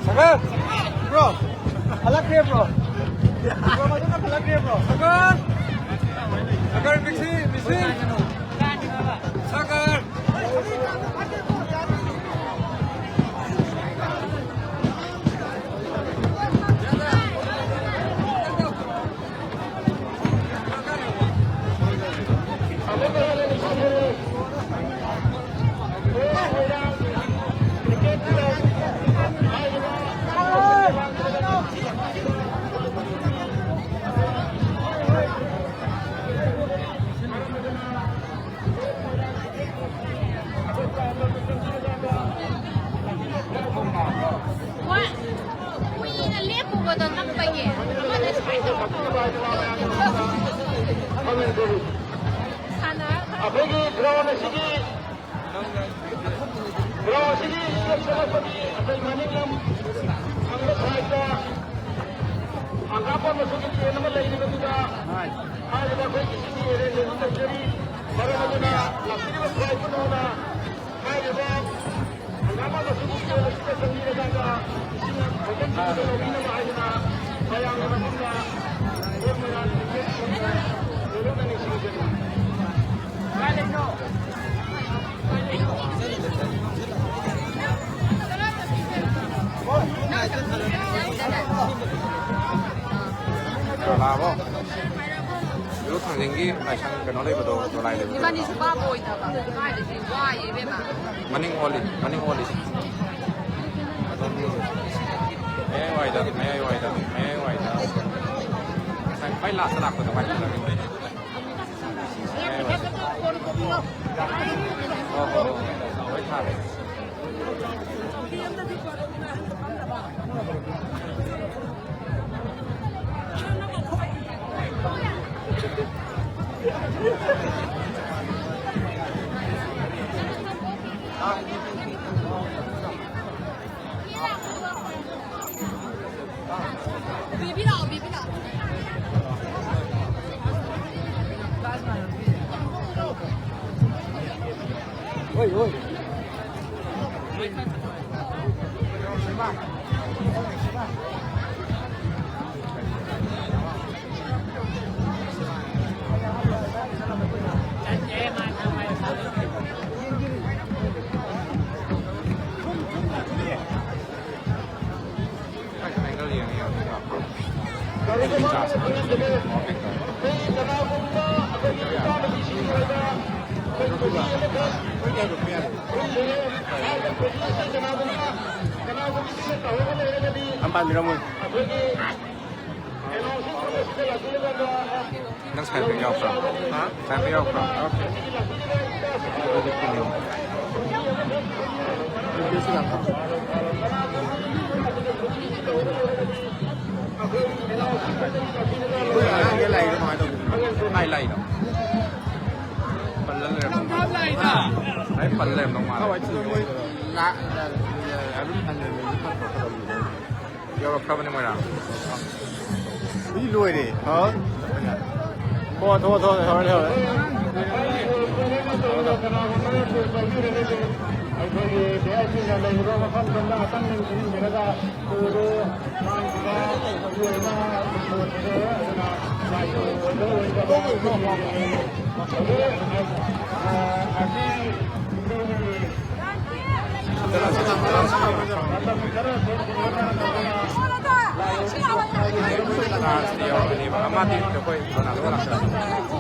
ꯁꯥꯒꯔ! ꯕ꯭ꯔꯣ! ꯍꯜꯂꯛꯈ꯭ꯔꯦ, ꯕ꯭ꯔꯣ! ꯕ꯭ꯔꯣ, ꯃꯗꯨꯅ ꯍꯜꯂꯛꯈ꯭ꯔꯦ, ꯕ꯭ꯔꯣ! ꯁꯥꯒꯔ! ꯁꯥꯒꯔ, ꯃꯤꯁꯤ, ꯃꯤꯁꯤ! ꯁꯥꯒꯔ! ꯀꯨꯏꯅ ꯂꯦꯞꯄꯨꯕꯗꯣ ꯅꯞꯄꯒꯤ ꯑꯃꯅ ꯁꯨꯃꯥꯏꯅ ꯇꯧꯔꯒ ꯁꯥꯟꯅꯔꯒ ꯑꯩꯈꯣꯏꯒꯤ ꯒ꯭ꯔꯥꯎꯟ ꯑꯁꯤꯒꯤ, ꯒ꯭ꯔꯥꯎꯟ ꯑꯁꯤꯒꯤ ꯆꯦꯞ ꯆꯦꯞꯄꯒꯤ ꯑꯩꯈꯣꯏ ꯃꯅꯤꯡꯂꯝ ꯊꯪꯕ ꯁꯥꯏꯠꯇ ꯍꯪꯒꯥꯝ ꯄꯥꯝꯕꯁꯨꯒꯤ ꯇꯦꯟ ꯑꯃ ꯂꯩꯔꯤꯕꯗꯨꯗ ꯍꯥꯏꯔꯤꯕ ꯑꯩꯈꯣꯏ ꯏꯁꯤꯡꯒꯤ ꯑꯦꯔꯦꯟꯖꯃꯦꯟ ꯇꯧꯖꯔꯤ꯫ ꯃꯔꯝ ꯑꯗꯨꯅ ꯂꯥꯛꯄꯤꯔꯤꯕ ꯈ꯭ꯋꯥꯏ ꯄꯨꯝꯅꯃꯛꯅ ꯍꯥꯏꯔꯤꯕ ꯍꯪꯒꯥꯝ ꯄꯥꯝꯕꯁꯨꯒꯤ ꯇꯦꯟ ꯑꯁꯤꯗ ꯆꯪꯕꯤꯔꯀꯥꯟꯗ ꯏꯁꯤꯡ ꯐꯖꯅ ꯂꯧꯕꯤꯅꯕ ꯍꯥꯏꯗꯨꯅ ꯃꯌꯥꯝꯒꯤ ꯃꯐꯝꯗ ꯃꯣꯏ ꯃꯌꯥꯝ ꯅꯤꯡꯁꯤꯡꯖꯔꯤ꯫ ꯀꯥꯏ ꯂꯩꯅꯣ? ꯑꯣ, ꯍꯦꯔꯣ ꯊꯥꯡꯖꯤꯡꯒꯤ ꯂꯥꯏꯁꯪ ꯀꯩꯅꯣ ꯂꯩꯕꯗꯣ, ꯗꯣꯂꯥꯏ ꯂꯩꯕꯗꯣ꯫ ꯏꯕꯥꯅꯤꯁꯨ ꯚꯥꯕ ꯑꯣꯏꯗꯕ꯫ ꯀꯥꯏꯗꯒꯤ ꯋꯥꯏꯌꯦ ꯏꯕꯦꯝꯃ꯫ ꯃꯅꯤꯡ ꯑꯣꯜꯂꯤ, ꯃꯅꯤꯡ ꯑꯣꯜꯂꯤ꯫ ꯑꯗꯣꯝꯒꯤ ꯃꯌꯥꯏ ꯋꯥꯏꯗ, ꯃꯌꯥꯏ ꯋꯥꯏꯗ, ꯃꯌꯥꯏ ꯋꯥꯏꯗ꯫ ꯉꯁꯥꯏ ꯈ꯭ꯋꯥꯏ ꯂꯥꯁꯇ ꯂꯥꯛꯄꯗꯣ ꯀꯥꯏ ꯆꯠꯈ꯭ꯔꯒꯦ? ꯃꯌꯥꯏ ꯋꯥꯏꯗ꯫ ꯑꯣ, ꯑꯣ, ꯑꯣ꯫ ꯂꯣꯏ ꯊꯥꯔꯦ꯫ ꯑꯝ ꯄꯥꯟꯕꯤꯔꯝꯃꯣ꯫ ꯅꯪ ꯁꯥꯏꯠ ꯕꯦꯛ ꯌꯥꯎꯕ꯭ꯔꯥ? ꯍꯥ? ꯁꯥꯏꯠ ꯕꯦꯛ ꯌꯥꯎꯕ꯭ꯔꯥ? ꯌꯥꯎꯗꯦ꯫ ꯑꯗꯨꯗꯤ ꯄꯨꯅꯤꯡꯉꯤ꯫ ꯃꯣꯏ ꯑꯉꯥꯡꯒꯤ ꯂꯥꯏꯔꯤꯗꯣ ꯀꯃꯥꯏꯅ ꯇꯧꯗꯣꯏꯅꯣ? ꯀꯥꯏ ꯂꯥꯛꯏꯅꯣ? ꯄꯜꯂ ꯂꯩꯔꯝꯗꯧ ꯃꯥꯜꯂꯦ꯫ ꯂꯥꯏꯔꯤꯛ ꯄꯜꯂ ꯂꯩꯔꯝꯗꯧ ꯃꯥꯜꯂꯦ꯫ ꯀꯥꯏꯋꯥꯏ ꯊꯤꯜꯂꯤꯅꯣ ꯃꯣꯏ? ꯂꯥ-, ꯂꯥ-, ꯂꯥ-, ꯑꯗꯨꯝ ꯍꯟꯖꯟꯕ ꯌꯥꯎꯔꯛꯈ꯭ꯔꯕꯅꯤ ꯃꯣꯏꯔꯥꯡ꯫ ꯃꯤ ꯂꯣꯏꯔꯦ꯫ ꯍꯣꯏ꯫ ꯊꯣꯛꯑꯣ, ꯊꯣꯛꯑꯣ, ꯊꯣꯛꯑꯣ, ꯍꯧꯔꯦ, ꯍꯧꯔꯦ꯫ ꯑꯩꯈꯣꯏꯒꯤ ꯚꯤ ꯑꯥꯏ ꯄꯤꯅ ꯂꯩꯔꯤꯕ ꯃꯐꯝꯗꯨꯗ ꯑꯀꯟꯕ ꯁꯤꯖꯤꯟꯅꯔꯒ ꯄꯨꯔꯦ꯫ ꯃꯥꯡꯈꯤꯕ ꯃꯤꯑꯣꯏ ꯑꯃ ꯄꯨꯊꯣꯛꯈ꯭ꯔꯦ꯫ ꯑꯗꯨꯅ ꯂꯥꯏ ꯑꯣꯏꯕ ꯑꯣꯏꯗꯕ ꯑꯁꯤ ꯆꯥꯔꯖꯇꯤ ꯌꯧꯔꯛꯀꯅꯦꯕ꯫ ꯑꯃꯗꯤ ꯑꯩꯈꯣꯏ ꯔꯣꯅꯥꯜꯗꯣ ꯂꯥꯛꯆꯔꯅꯤ꯫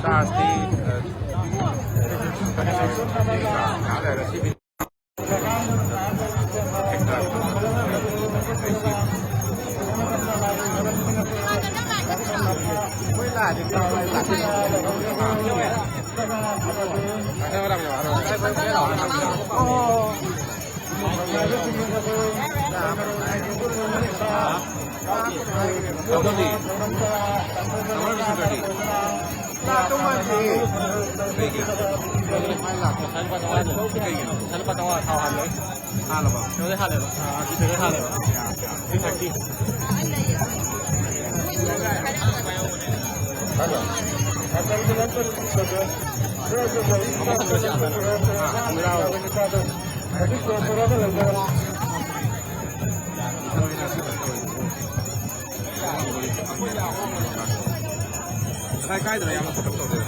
ꯆꯥꯔꯖꯇꯤ, ꯑ, ꯉꯥꯏꯍꯥꯛ ꯂꯩꯔꯒ ꯁꯤ ꯀꯩꯒꯤꯅꯣ? ꯉꯁꯥꯏ ꯂꯨꯄꯥ ꯆꯥꯝꯃꯉꯥꯗꯣ꯫ ꯀꯩꯒꯤꯅꯣ? ꯉꯁꯥꯏ ꯂꯨꯄꯥ ꯆꯥꯝꯃꯉꯥ ꯊꯥꯎ ꯍꯥꯜꯂꯦ꯫ ꯍꯥꯜꯂꯕꯣ? ꯀꯩꯅꯣꯗꯩ ꯍꯥꯜꯂꯦꯕ꯫ ꯑꯥ, ꯁꯤꯗꯩ ꯍꯥꯜꯂꯦꯕ꯫ ꯀꯌꯥ, ꯀꯌꯥ? Three thirty. ꯍꯜꯂꯣ꯫ ꯑꯥ, ꯈꯪꯕ꯭ꯔꯥ? ꯉꯁꯥꯏ ꯀꯥꯏꯗꯅꯣ ꯌꯥꯝꯅ ꯄꯨꯂꯞ ꯇꯧꯗꯣꯏꯔꯣ?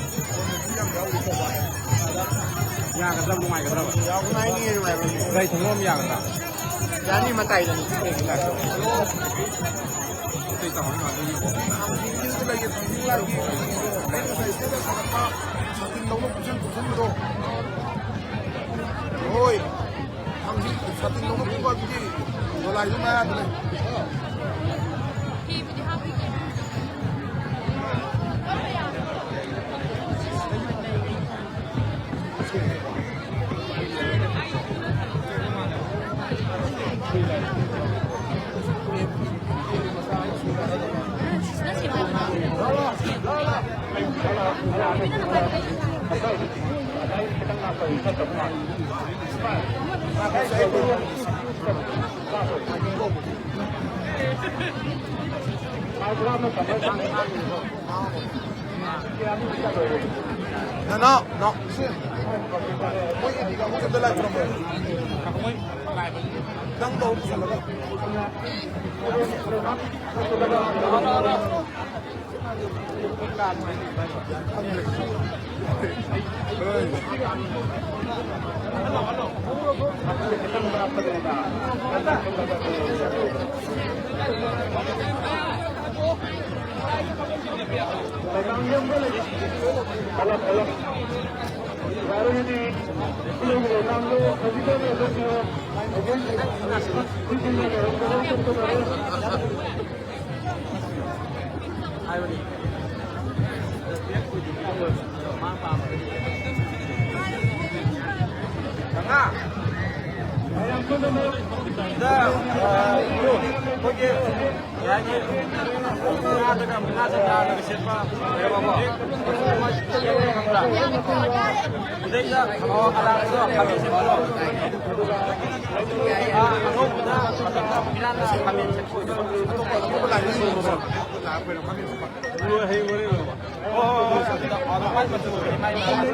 ꯌꯥꯒꯗ꯭ꯔꯕ, ꯅꯨꯡꯉꯥꯏꯒꯗ꯭ꯔꯕ? ꯌꯥꯝ ꯅꯨꯡꯉꯥꯏꯅꯤꯌꯦ, ꯅꯨꯡꯉꯥꯏꯕ꯫ ꯒꯥꯔꯤ ꯊꯣꯡꯐꯝ ꯌꯥꯒꯗ꯭ꯔꯥ? ꯌꯥꯅꯤ, ꯃꯇꯥꯏꯗꯅꯤ꯫ ꯑꯇꯩ ꯇꯧꯍꯧꯔꯤ ꯃꯥꯜꯂꯦ꯫ ꯊꯥꯡꯖꯤꯡꯒꯤꯗꯨꯁꯨ ꯂꯩꯌꯦ, ꯊꯥꯡꯖꯤꯡ ꯂꯥꯛꯏ꯫ ꯑꯩ ꯉꯁꯥꯏ ꯁꯤꯗ ꯊꯥꯒꯠꯄ ꯁꯥꯇꯤꯟ ꯂꯧꯕ ꯄꯨꯁꯟ ꯄꯨꯁꯟꯕꯗꯣ꯫ ꯍꯣꯏ꯫ ꯁꯥꯇꯤꯟ ꯂꯧꯕ ꯄꯨꯕ ꯑꯗꯨꯗꯤ ꯗꯣꯂꯥꯏꯗꯨ ꯃꯌꯥꯗ ꯂꯩ꯫ No, no, no. ꯁꯤ ꯃꯣꯏ ꯑꯦꯟꯇꯤ ꯀꯥꯡꯕꯨꯁꯦ ꯑꯝꯇ ꯂꯥꯏ ꯈꯨꯔꯝꯃꯣ꯫ ꯅꯪ ꯂꯧ ꯄꯨꯁꯜꯂꯒ꯫ ꯑꯩꯈꯣꯏꯒꯤ ꯉꯥꯗꯒ ꯉꯥ ꯆꯟꯗꯥꯗꯒ ꯁꯦꯠꯄ ꯂꯩꯔꯕꯀꯣ? ꯈꯪꯕ꯭ꯔꯥ? ꯑꯗꯩꯗ, ꯑꯣ, ꯑꯂꯥꯡꯗꯣ ꯈꯥꯃꯦꯟ ꯁꯦꯠꯄꯗꯣ꯫ ꯑꯥ, ꯑꯉꯧꯕꯗ ꯃꯊꯛꯇ ꯐꯤꯔꯥꯟꯅ ꯈꯥꯃꯦꯟ ꯁꯦꯠꯄ ꯑꯣꯏꯗꯣꯏꯕ꯫ ꯑꯇꯣꯞꯄ, ꯑꯇꯣꯞꯄ ꯂꯥꯏꯟꯗ ꯁꯨꯔꯕꯣ? ꯍꯣꯏ, ꯍꯣꯏ, ꯍꯣꯏ꯫ ꯑꯗꯨꯗ, ꯑꯗꯣ ꯃꯥꯏ ꯃꯆꯨ, ꯃꯥꯏ ꯃꯆꯨ꯫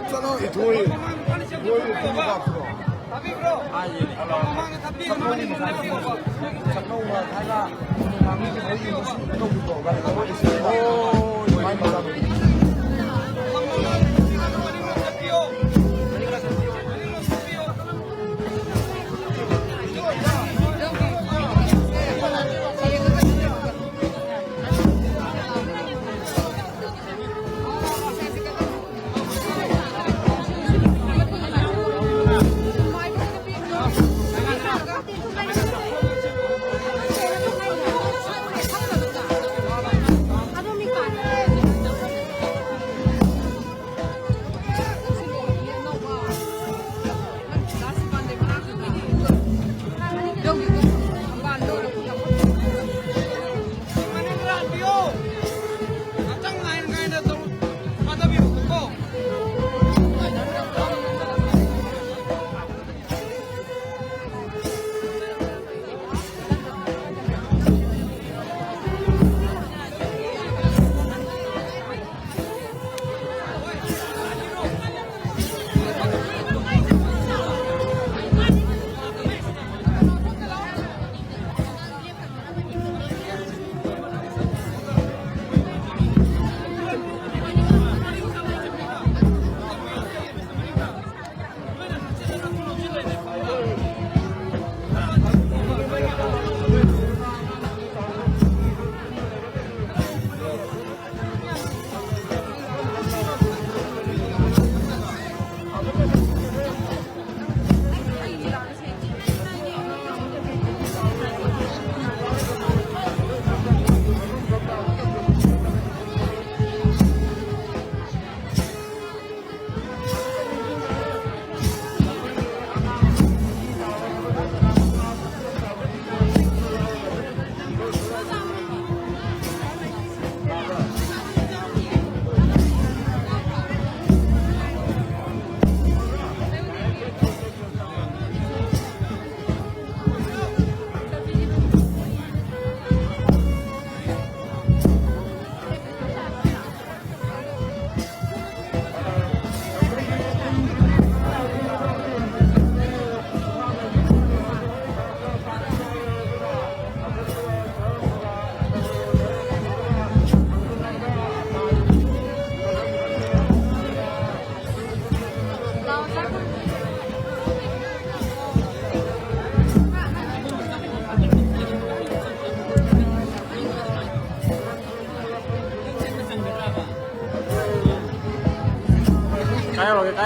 ꯆꯠꯂꯣ, ꯏꯊꯣꯏ, ꯏꯊꯣꯏ, ꯏꯊꯣꯏ ꯀꯥꯞꯄ꯭ꯔꯣ?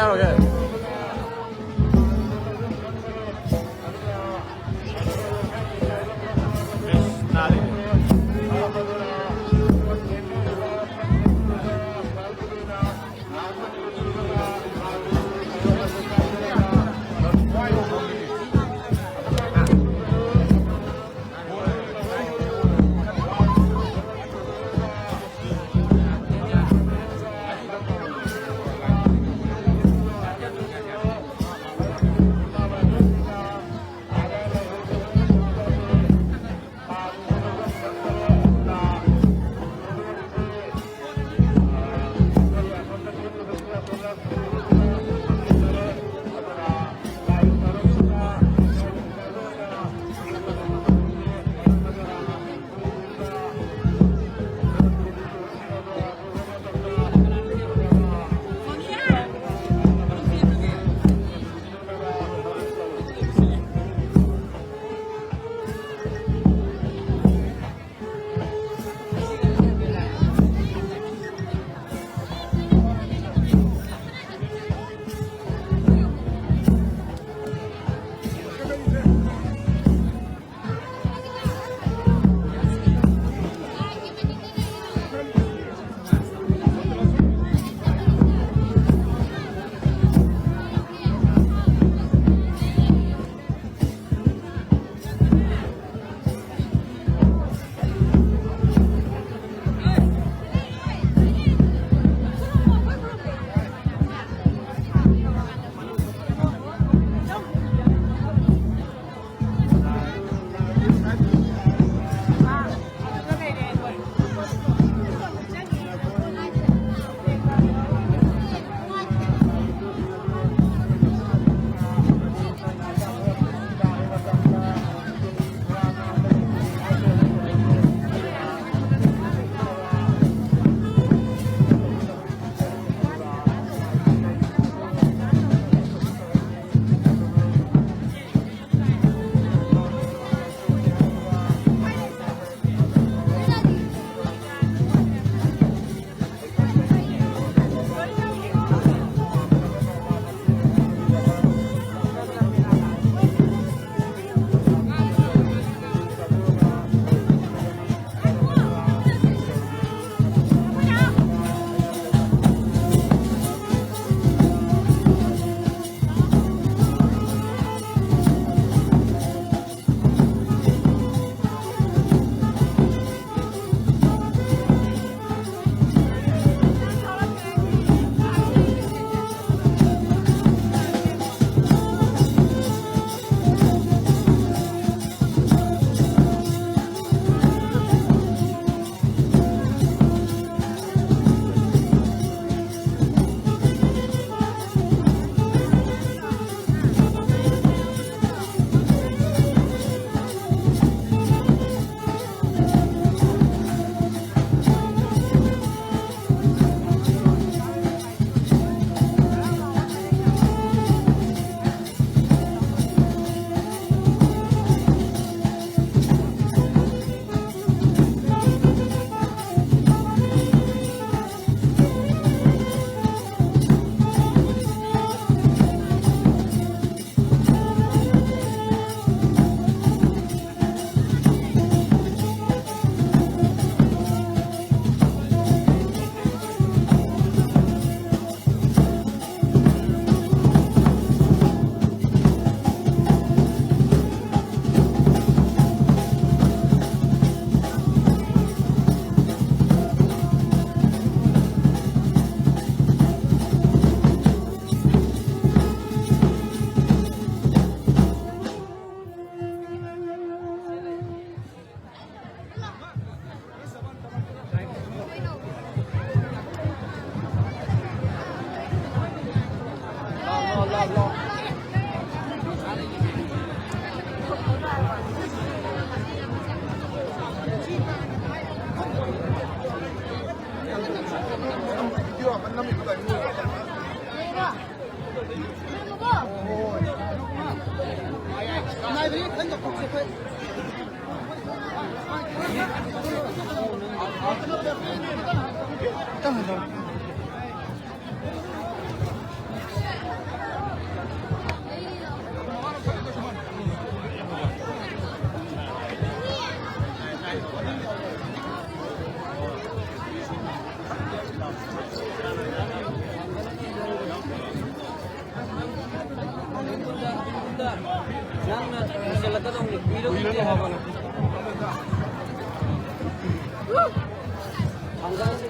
ꯌꯥꯔꯒꯦ꯫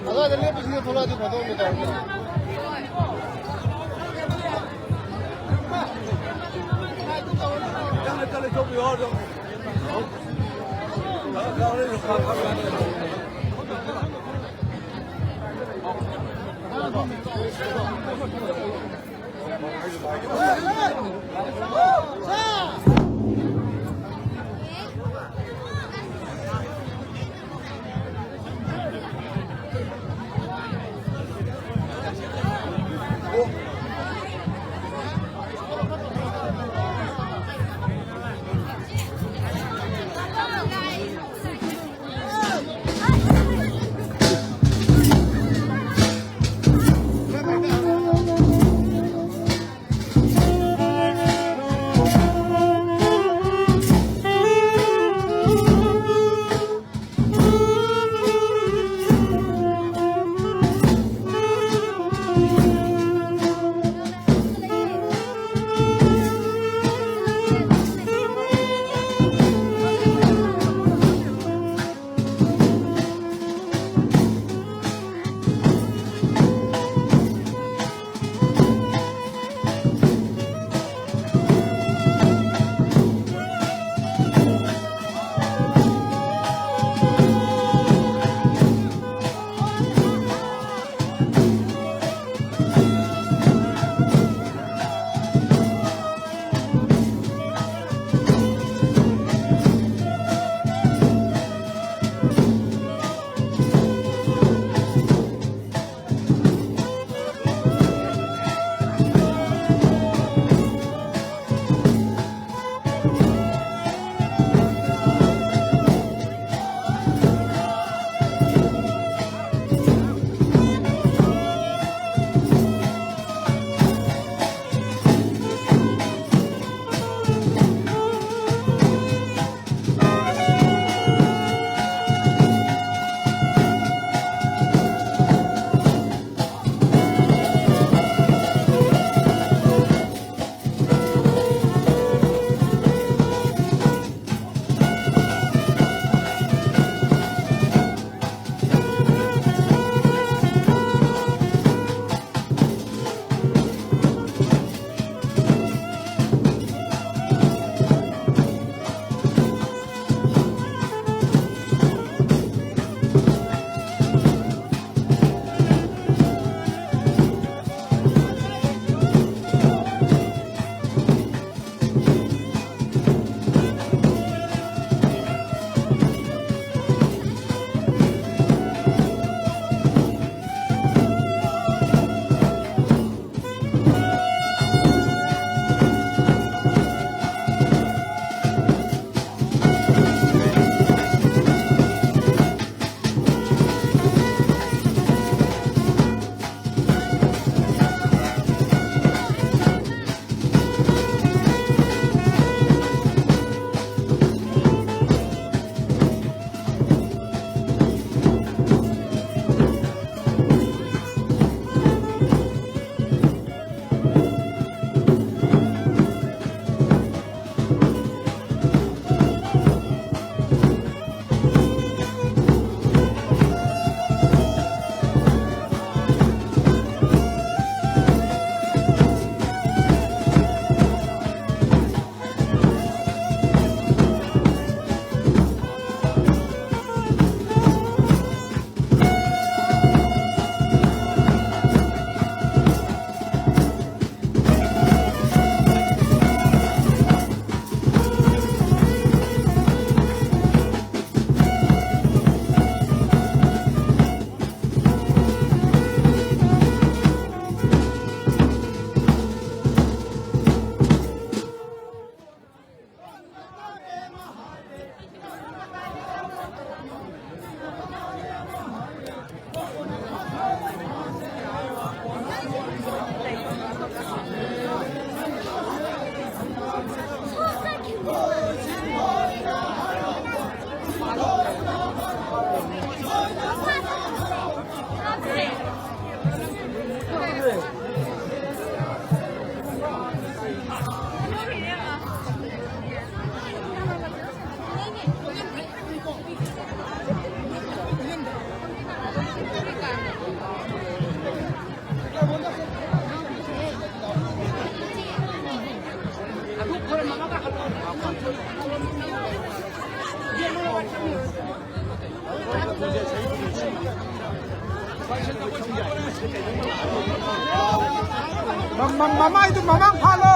ꯑꯗꯨꯋꯥꯏꯗ ꯂꯦꯞꯄꯤꯁꯤꯅ ꯊꯣꯛꯂꯛꯑꯗꯤ ꯐꯗꯧꯅꯤ ꯇꯧꯔꯤꯁꯦ꯫ ꯃ-, ꯃꯃꯥꯏꯗꯨ ꯃꯃꯥꯡ ꯐꯥꯜꯂꯣ꯫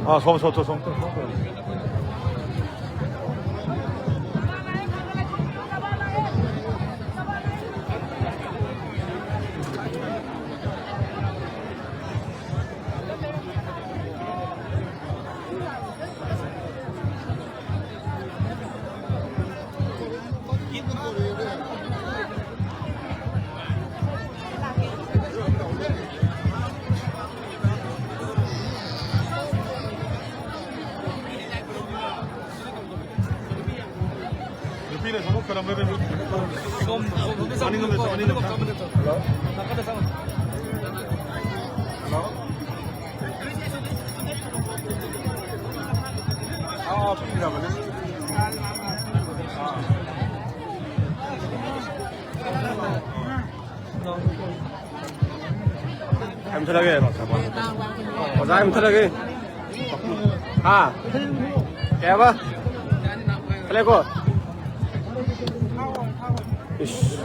아, 성, 성, 성, 성. ꯅꯨꯄꯤꯅ ꯁꯣꯝ ꯈꯔꯝꯕꯗ ꯁꯣꯝ, ꯁꯣꯝꯗ ꯆꯪꯉꯣ꯫ ꯃꯅꯤꯡꯂꯣꯝꯗ ꯆꯪꯉꯣ, ꯃꯅꯤꯡꯂꯣꯝꯗ ꯆꯪꯉꯣ꯫ ꯅꯥꯀꯟꯗ ꯆꯪꯉꯣ꯫ ꯍꯜꯂꯣ꯫ ꯑꯥ, ꯄꯤꯔꯕꯅꯦ꯫ ꯑꯥ꯫ ꯌꯥꯝ ꯊꯠꯂꯒꯦ꯫ ꯑꯣꯖꯥ, ꯌꯥꯝ ꯊꯠꯂꯒꯦ꯫ ꯍꯥ? ꯀꯩ ꯍꯥꯏꯕ? ꯊꯠꯂꯦꯀꯣ? ꯏꯁ꯫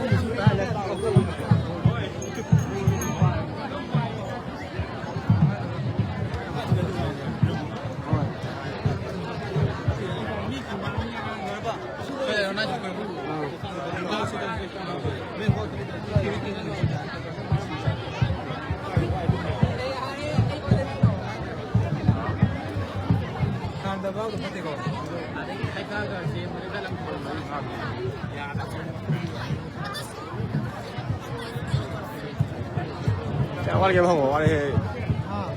ꯀꯌꯥꯝ ꯋꯥꯠꯂꯤꯒꯦ ꯍꯪꯉꯣ, ꯋꯥꯠꯂꯤꯍꯦ꯫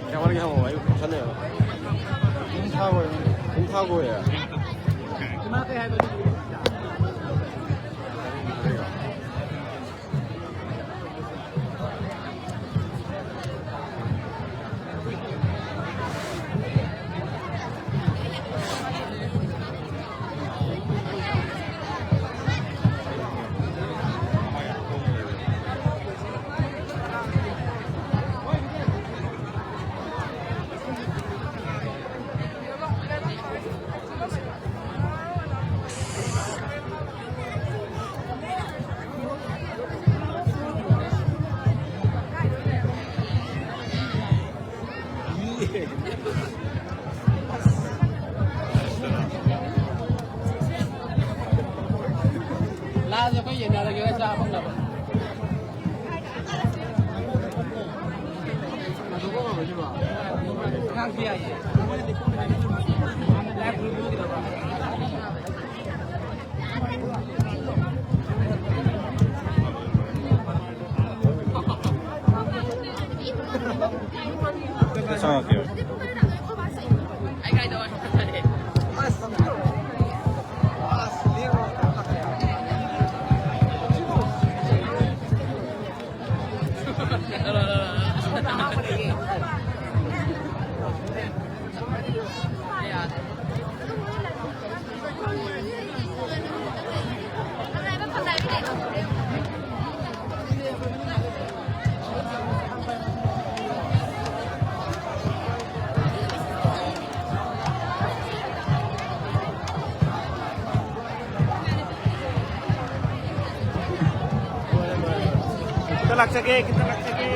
ꯀꯌꯥꯝ ꯋꯥꯠꯂꯤꯒꯦ ꯍꯪꯉꯣ, ꯑꯩ ꯄꯨꯡ ꯊꯥꯒꯣꯏ꯫ ꯄꯨꯡ ꯊꯥꯒꯣꯏ꯫ Kita laksa ke, kita laksa ke.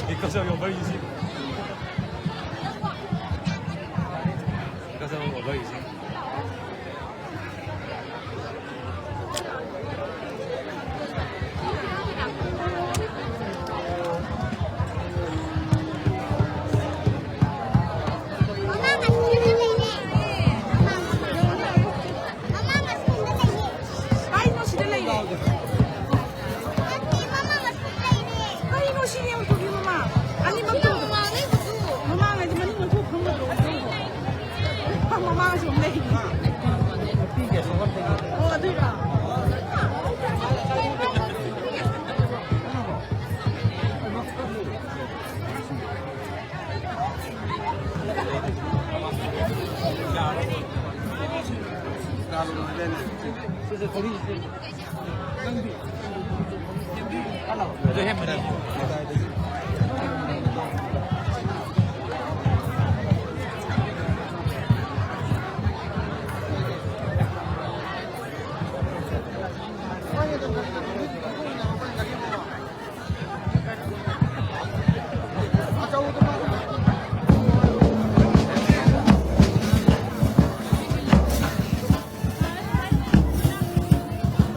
Because of your very easy. Because of your very easy. ꯀꯥꯏꯅꯣ ꯁꯤꯗ ꯂꯩꯔꯦ? ꯀꯩꯅꯣ ꯁꯤꯅꯦ ꯑꯃꯨꯛ ꯊꯣꯛꯈꯤ ꯃꯃꯥ? ꯑꯅꯤꯃꯛ ꯊꯣꯛꯈꯤ꯫ ꯃꯃꯥꯡ ꯍꯥꯏꯗꯤ ꯃꯅꯤꯡ ꯑꯣꯟꯊꯣꯛ ꯐꯝꯒꯗ꯭ꯔꯣ? ꯃꯃꯥꯡ ꯑꯁꯤ ꯑꯃꯨꯛ ꯂꯩꯔꯤ꯫ ꯑꯣ, ꯑꯗꯨꯏꯔꯣ?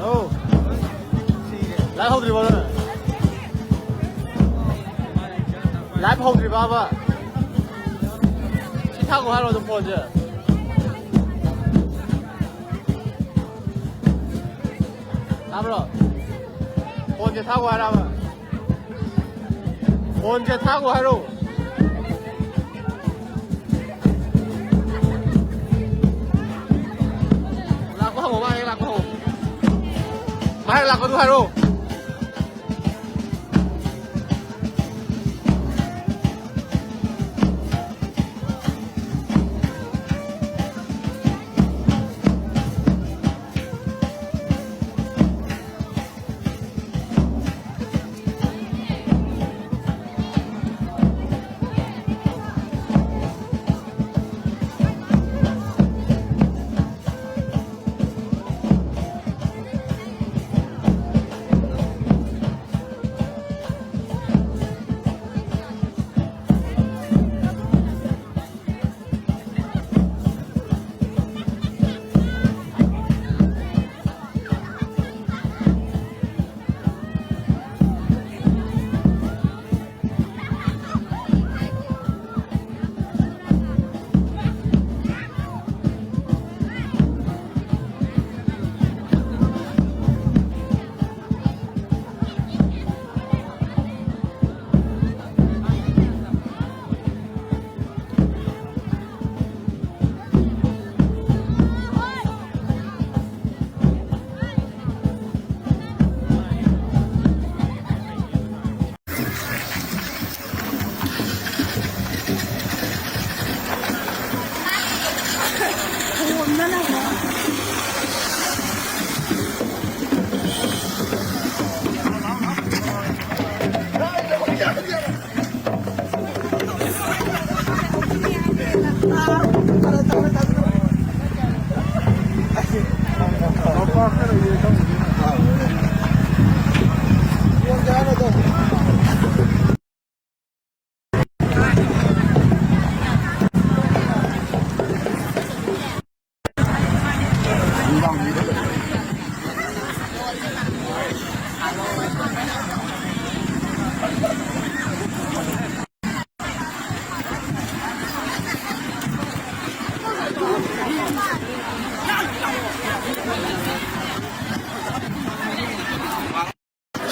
ꯑꯧ꯫ Live ꯍꯧꯗ꯭ꯔꯤꯕꯣ ꯅꯪ? Live ꯍꯧꯗ꯭ꯔꯤꯕꯕ? ꯁꯤ ꯊꯥꯈꯣ ꯍꯥꯏꯔꯣ ꯑꯗꯨꯝ ꯐꯣꯟꯁꯦ? ꯇꯥꯕ꯭ꯔꯣ? ꯐꯣꯟꯁꯦ ꯊꯥꯈꯣ ꯍꯥꯏꯔꯕ? ꯐꯣꯟꯁꯦ ꯊꯥꯈꯣ ꯍꯥꯏꯔꯣ꯫ ꯂꯥꯛꯄ ꯍꯧꯔꯣ, ꯃꯥ ꯍꯦꯛ ꯂꯥꯛꯄ ꯍꯧꯔꯣ꯫ ꯃꯥ ꯍꯦꯛ ꯂꯥꯛꯄꯗꯨ ꯍꯥꯏꯔꯣ꯫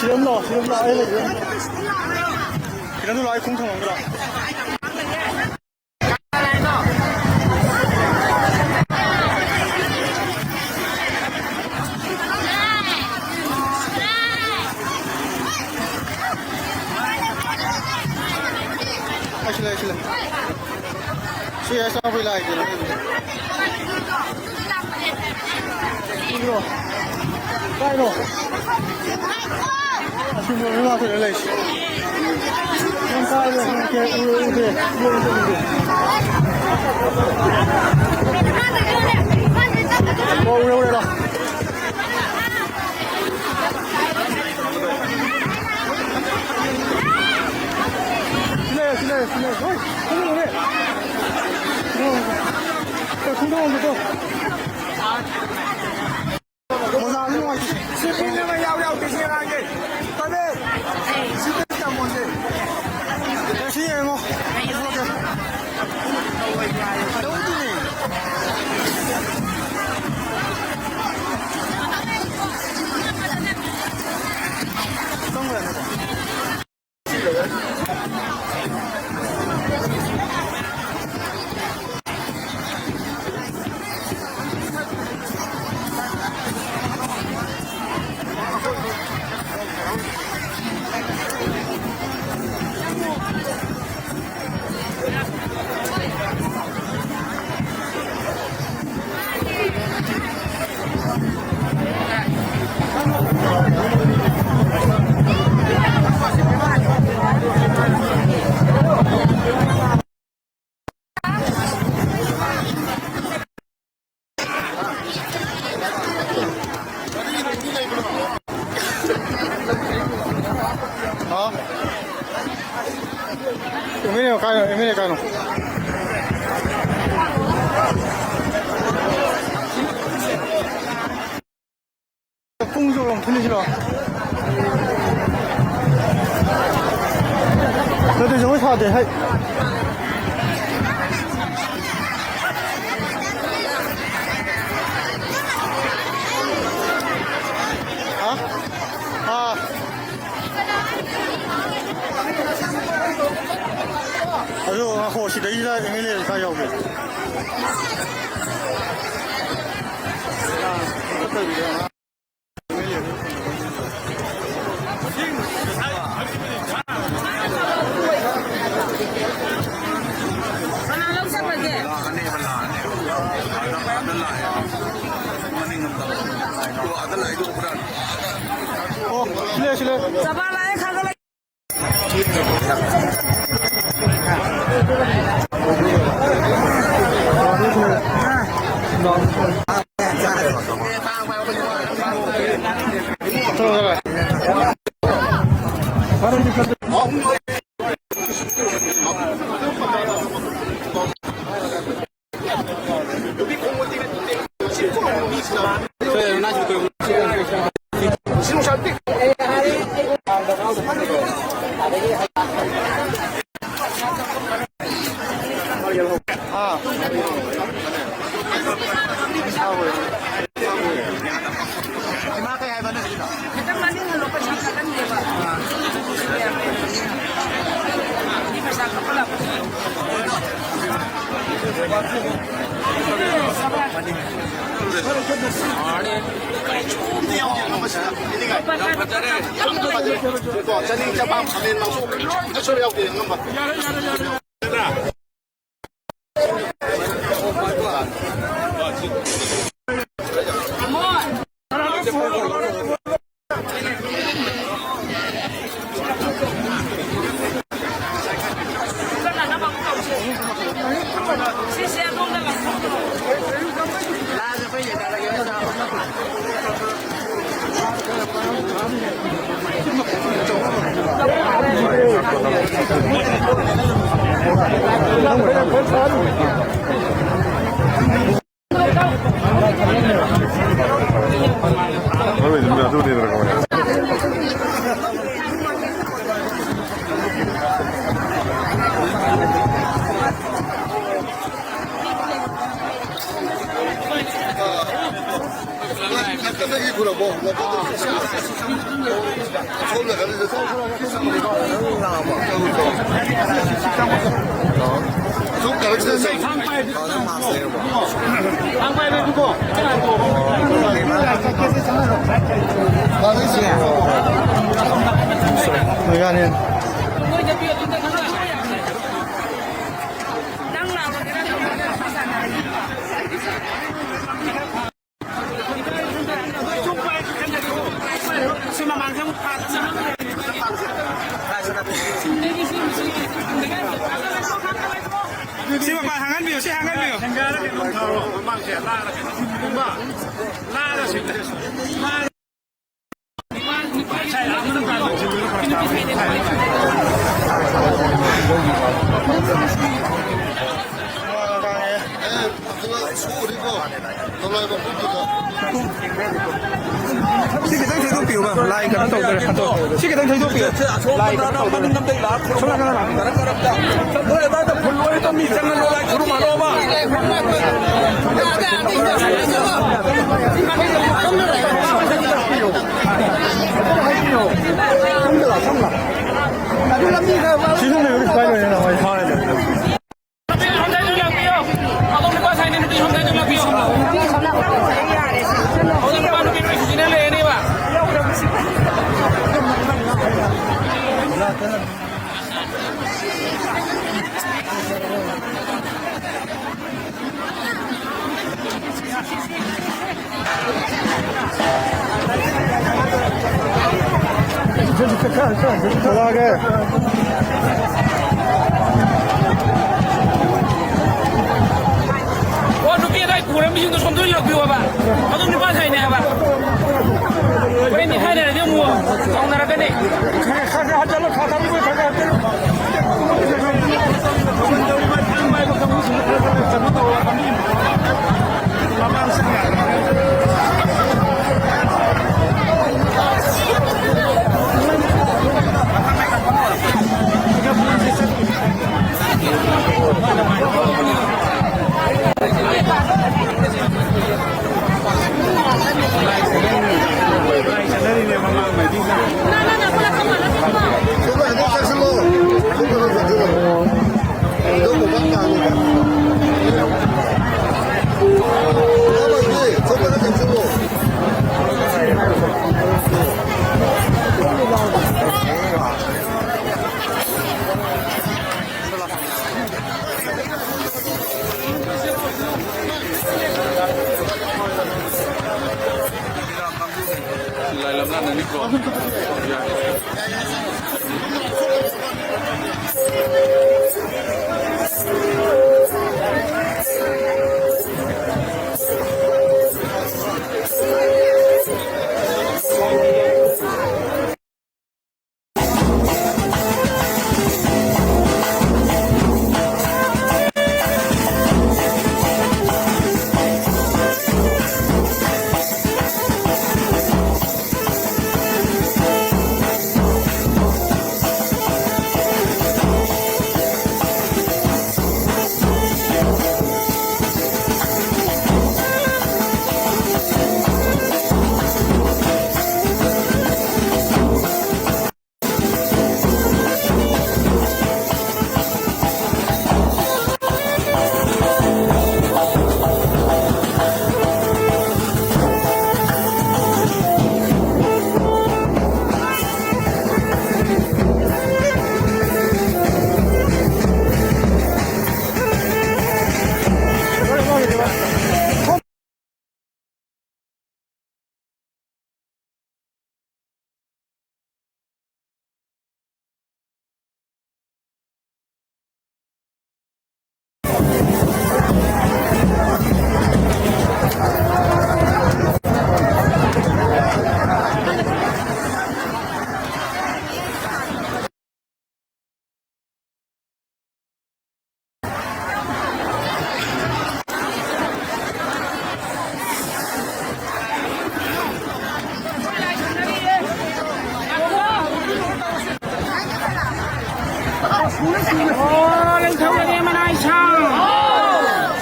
ꯁꯤꯗ ꯑꯗꯨꯝ ꯂꯥꯛꯑꯣ, ꯁꯤꯗ ꯑꯗꯨꯝ ꯂꯥꯛꯑꯣ, ꯑꯩ ꯂꯩꯔꯦ꯫ ꯁꯤꯗ ꯑꯗꯨꯝ ꯂꯥꯛꯑꯣ, ꯑꯩ ꯈꯣꯡ ꯊꯝꯃꯝꯒꯦ ꯂꯥꯛꯑꯣ꯫ ꯑꯩ ꯁꯤ ꯂꯩ, ꯑꯩ ꯁꯤ ꯂꯩ꯫ ꯁꯤ ꯑꯁꯥꯡꯕꯩ ꯂꯥꯏꯁꯦ꯫ ꯎꯗ꯭ꯔꯣ? ꯀꯥꯏꯅꯣ? ꯑꯁꯤ ꯃꯣꯏ ꯉꯥꯛꯇꯅꯦ ꯂꯩꯁꯦ꯫ ꯅꯪ ꯀꯥꯏꯗ ꯎꯗꯦ, ꯎꯗꯦ, ꯎꯗꯦ, ꯎꯗꯦ꯫ ꯑꯣ, ꯎꯔꯦ, ꯎꯔꯦ, ꯂꯥꯎ꯫ ꯁꯤ ꯂꯩꯔꯦ, ꯁꯤ ꯂꯩꯔꯦ, ꯁꯤ ꯂꯩꯔꯦ꯫ ꯍꯣꯏ, ꯈꯣꯡꯗꯣꯡ ꯎꯔꯦ꯫ ꯈꯣꯡꯗꯣꯡ ꯎꯔꯦ꯫ ꯈꯣꯡꯗꯣꯡ ꯎꯔꯦ, ꯇꯣ꯫ ꯃꯣꯖꯥꯁꯨ ꯅꯨꯡꯉꯥꯏꯇꯦ꯫ ꯁꯤ ꯄꯨꯟꯅ ꯌꯥꯎ ꯌꯥꯎꯗꯦ ꯁꯤ ꯑꯉꯥꯡꯁꯦ꯫ ꯇꯜꯂꯦ꯫ ꯁꯤ ꯇꯝꯃꯣꯁꯦ꯫ ꯑꯦ, ꯁꯤ ꯌꯦꯡꯉꯣ꯫ ꯇꯧꯗꯣꯏꯅꯦ꯫ ꯆꯪꯈ꯭ꯔꯅꯤꯀꯣ꯫ ꯍꯥ? ꯑꯦꯝ ꯑꯦꯜ ꯑꯦ ꯀꯥꯏꯅꯣ? ꯑꯦꯝ ꯑꯦꯜ ꯑꯦ ꯀꯥꯏꯅꯣ? ꯄꯨꯡꯁꯨ ꯑꯃꯨꯛ ꯊꯤꯜꯂꯤꯁꯤꯔꯣ? ꯅꯠꯇꯦ, ꯖꯒꯣꯏ ꯁꯥꯗꯦ, ꯍꯩ꯫ ꯍꯥ? ꯑꯥ꯫ ꯉꯥꯏꯈꯣ, ꯁꯤꯗꯩꯁꯤꯗ ꯑꯦꯝ ꯑꯦꯜ ꯑꯦ ꯀꯥꯏ ꯌꯥꯎꯒꯦ? ꯀꯅꯥ ꯂꯧ ꯆꯠꯈ꯭ꯔꯒꯦ? ꯂꯥꯛꯑꯅꯦꯕ, ꯂꯥꯛꯑꯅꯦꯕ꯫ ꯑꯥꯗ, ꯑꯥꯗ ꯂꯥꯛꯑꯦꯕ꯫ ꯃꯅꯤꯡꯂꯣꯝꯗ꯫ ꯑꯣ, ꯑꯥꯗ ꯂꯥꯛꯏꯗꯣ ꯎꯕ꯭ꯔꯥ? ꯑꯣ, ꯁꯤꯂꯦ, ꯁꯤꯂꯦ꯫ ꯆꯕꯥ ꯂꯥꯛꯑꯦ, ꯈꯥꯒꯠꯂꯛꯑꯦ꯫ ꯈꯤꯇꯪ ꯃꯅꯤꯡ ꯍꯜꯂꯣ, ꯄꯩꯁꯥ ꯀꯛꯍꯟꯒꯦꯕ꯫ ꯃꯤ ꯄꯩꯁꯥ ꯀꯛꯄ ꯂꯥꯛꯄ꯫ ꯆꯅꯤꯡ ꯆꯄꯥꯛ ꯈꯥꯃꯦꯟ ꯃꯔꯨ ꯀꯩꯁꯨ ꯌꯥꯎꯗꯦ ꯑꯉꯝꯕ꯫ ꯁꯤ ꯃꯄꯥꯟ ꯍꯥꯡꯍꯟꯕꯤꯌꯨ, ꯁꯤ ꯍꯥꯡꯍꯟꯕꯤꯌꯨ꯫ ꯁꯤ ꯈꯤꯇꯪ ꯊꯩꯗꯣꯛꯄꯤꯌꯨ, ꯂꯥꯏ ꯀꯩꯅꯣ ꯇꯧꯗꯣꯏꯔꯦ꯫ ꯁꯤ ꯈꯤꯇꯪ ꯊꯩꯗꯣꯛꯄꯤꯌꯨ꯫ ꯂꯥꯏ ꯀꯩꯅꯣ ꯇꯧꯗꯣꯏꯔꯦ꯫ ꯁꯣꯝ ꯅꯥꯀꯟꯗ ꯂꯥꯛꯑꯣ꯫ ꯅꯣꯏ ꯑꯗꯥꯏꯗ ꯐꯨꯜ ꯑꯣꯏꯔꯦ, ꯃꯤ ꯆꯪꯍꯜꯂꯣ, ꯂꯥꯏ ꯈꯨꯔꯨꯝꯍꯜꯂꯣꯕ꯫ ꯁꯤꯗ ꯂꯩꯕꯗꯤ ꯁꯨꯃꯥꯏꯅ ꯂꯣꯏꯔꯦꯅ ꯍꯣꯏ꯫ ꯍꯣꯏ꯫ ꯅꯨꯄꯤ ꯁꯣꯝꯗ ꯑꯗꯨꯝ ꯂꯥꯛꯄꯤꯌꯣ꯫ ꯑꯗꯣꯝ ꯅꯨꯄꯥ ꯁꯥꯏꯅ ꯅꯨꯄꯤ ꯁꯣꯝꯗ ꯑꯗꯨꯝ ꯂꯥꯛꯄꯤꯌꯣ꯫ ꯑꯗꯣꯝ ꯅꯨꯄꯥ ꯅꯨꯄꯤ ꯂꯣꯏ ꯁꯨꯖꯤꯅ ꯂꯩꯔꯅꯦꯕ꯫ ꯊꯣꯛꯂꯛꯑꯒꯦ꯫ ꯑꯣ, ꯅꯨꯄꯤ ꯑꯗꯥꯏ ꯄꯨꯔ ꯃꯤꯁꯤꯡꯗꯣ ꯁꯣꯝꯗ ꯑꯣꯏꯅ ꯂꯥꯛꯄꯤꯌꯣ ꯍꯥꯏꯕ꯫ ꯑꯗꯨ ꯅꯨꯄꯥ ꯁꯥꯏꯅꯦ ꯍꯥꯏꯕ꯫ ꯍꯣꯔꯦꯟ ꯅꯤꯡꯈꯥꯏꯅꯔꯗꯤ ꯑꯃꯨꯛ ꯁꯥꯎꯅꯔꯛꯀꯅꯤ꯫ ꯑꯣ, ꯅꯤꯡꯊꯧ ꯂꯩꯔꯦ ꯃꯅꯥꯏ ꯁꯥꯡ꯫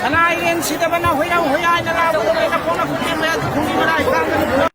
ꯁꯅꯥ ꯏꯔꯦꯟ ꯁꯤꯗꯕꯅ ꯍꯣꯏꯔꯥꯎ ꯍꯣꯏꯔꯥꯏꯅ ꯂꯥꯎꯒꯗꯕꯅꯤ꯫ ꯅꯈꯣꯡ ꯅꯈꯨꯠ ꯂꯦꯡꯕ ꯌꯥꯗꯦ꯫ ꯈꯣꯡꯒꯤ ꯃꯔꯥꯏ ꯀꯥꯡꯗꯅ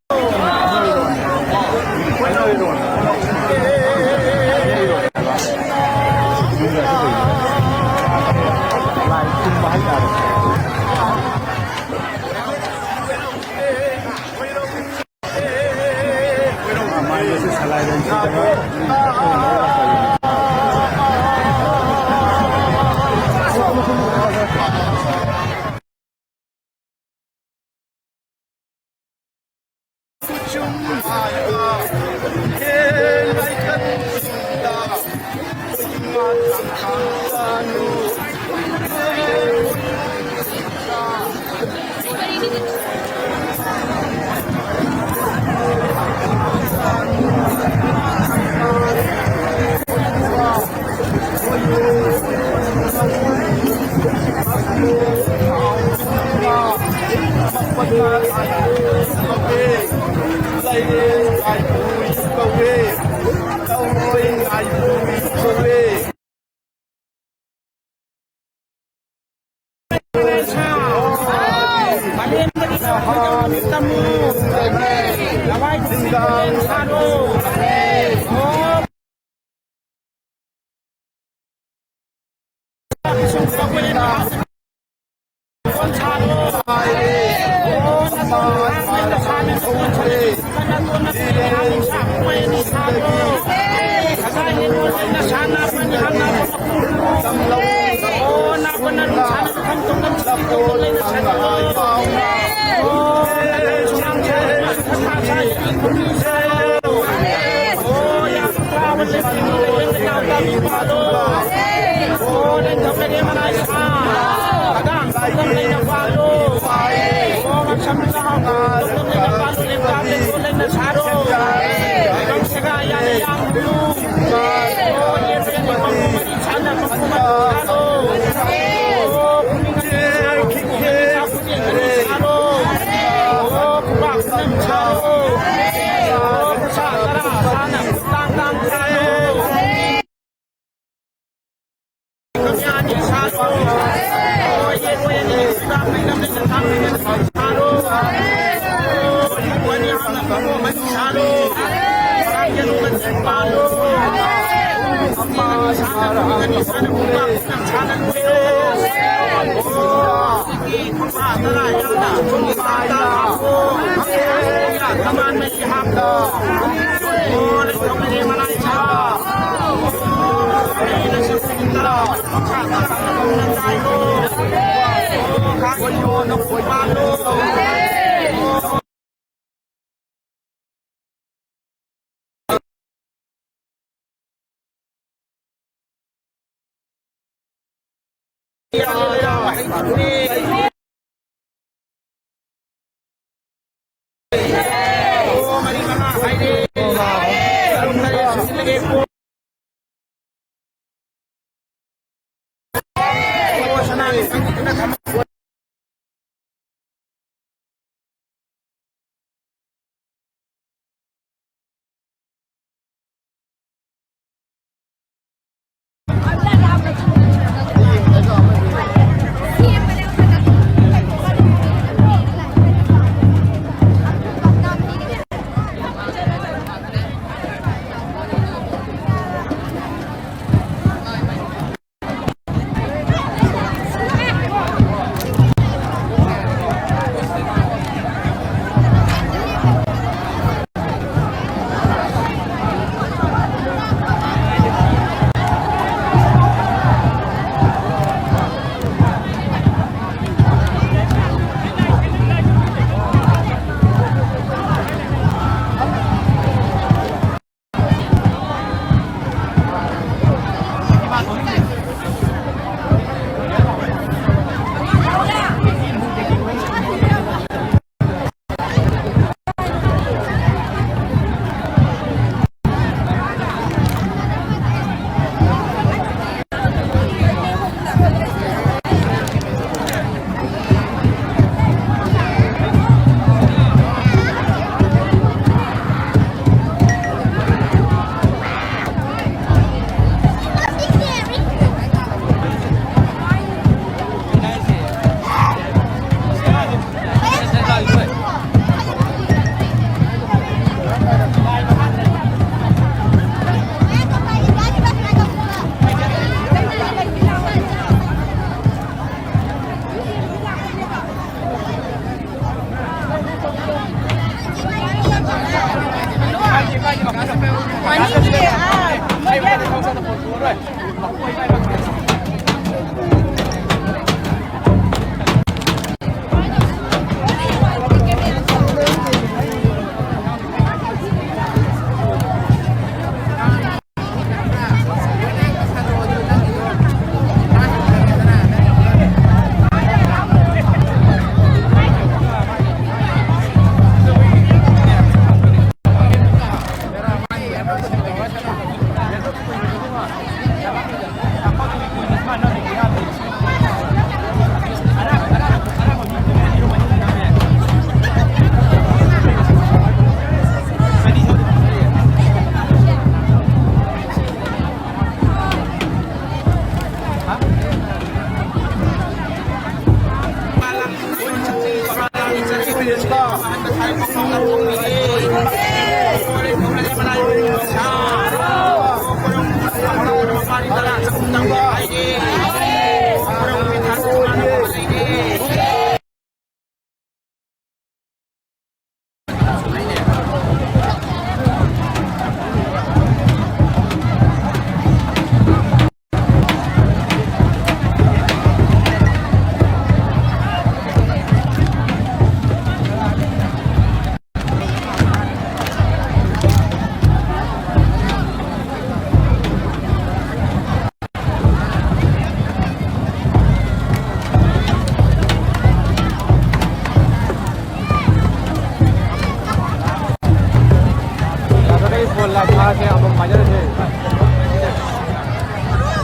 ꯌꯥꯗ꯭ꯔꯒꯗꯤ ꯐꯣꯟ ꯂꯥꯏꯚ ꯊꯥꯔꯁꯦ, ꯑꯃꯃꯝ ꯄꯥꯏꯖꯔꯁꯦ꯫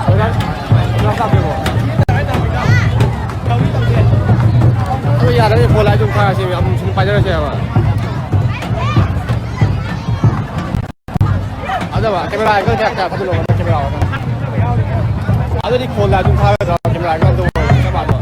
Brother, class ꯂꯥꯛꯄꯤꯔꯕꯣ? ꯑꯗꯨ ꯌꯥꯗ꯭ꯔꯒꯗꯤ ꯐꯣꯟ ꯂꯥꯏꯚ ꯑꯗꯨꯝ ꯊꯥꯔꯁꯦ, ꯑꯃꯃꯝ ꯁꯨꯝ ꯄꯥꯏꯖꯔꯁꯦꯕ꯫ ꯑꯗꯨꯗꯤ ꯐꯣꯟ ꯂꯥꯏꯚ ꯑꯗꯨꯝ ꯊꯥꯔꯒꯗ꯭ꯔꯣ? ꯀꯦꯃꯦꯔꯥ ꯑꯗꯨꯝ ꯆꯞ ꯃꯥꯟꯅꯕ꯭ꯔꯣ?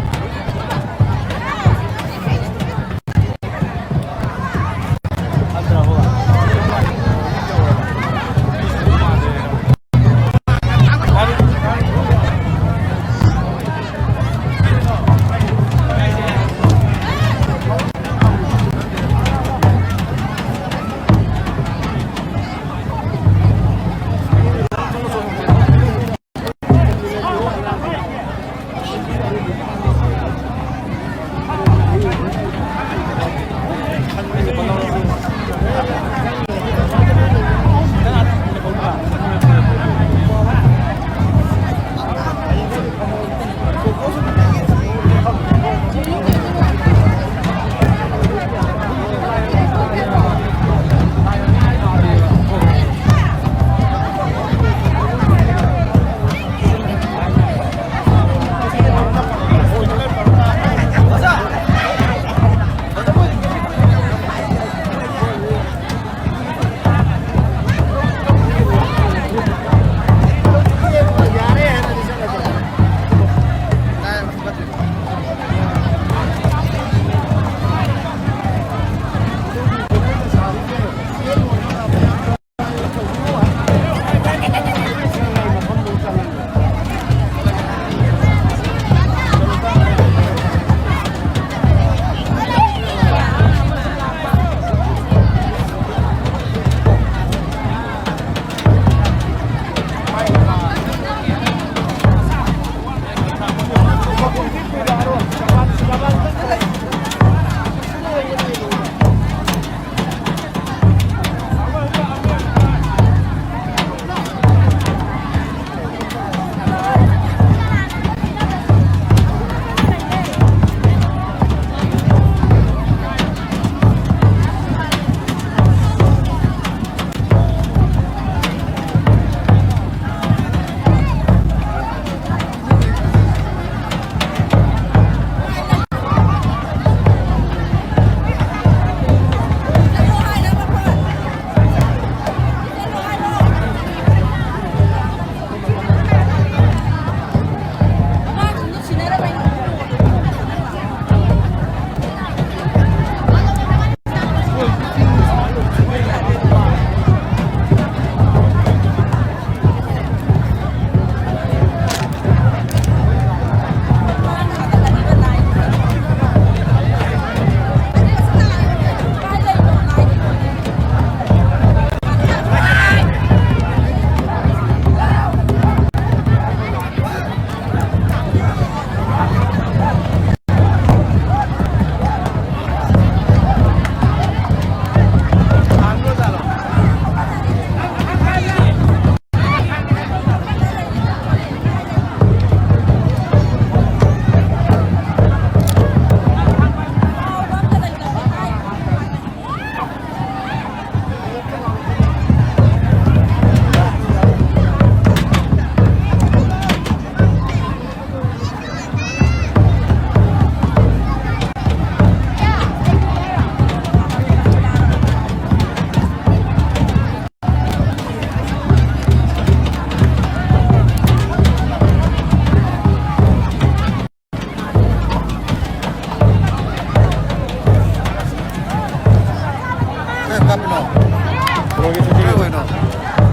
ꯀꯩꯅꯣ?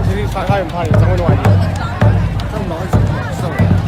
ꯁꯤꯗꯤ ꯁꯥ ꯈꯔ ꯌꯥꯝ ꯐꯥꯔꯦ, ꯆꯪꯕ ꯅꯨꯡꯉꯥꯏꯇꯦ꯫ ꯆꯪ ꯂꯥꯛꯑꯣ, ꯆꯪ ꯂꯥꯛꯑꯣ꯫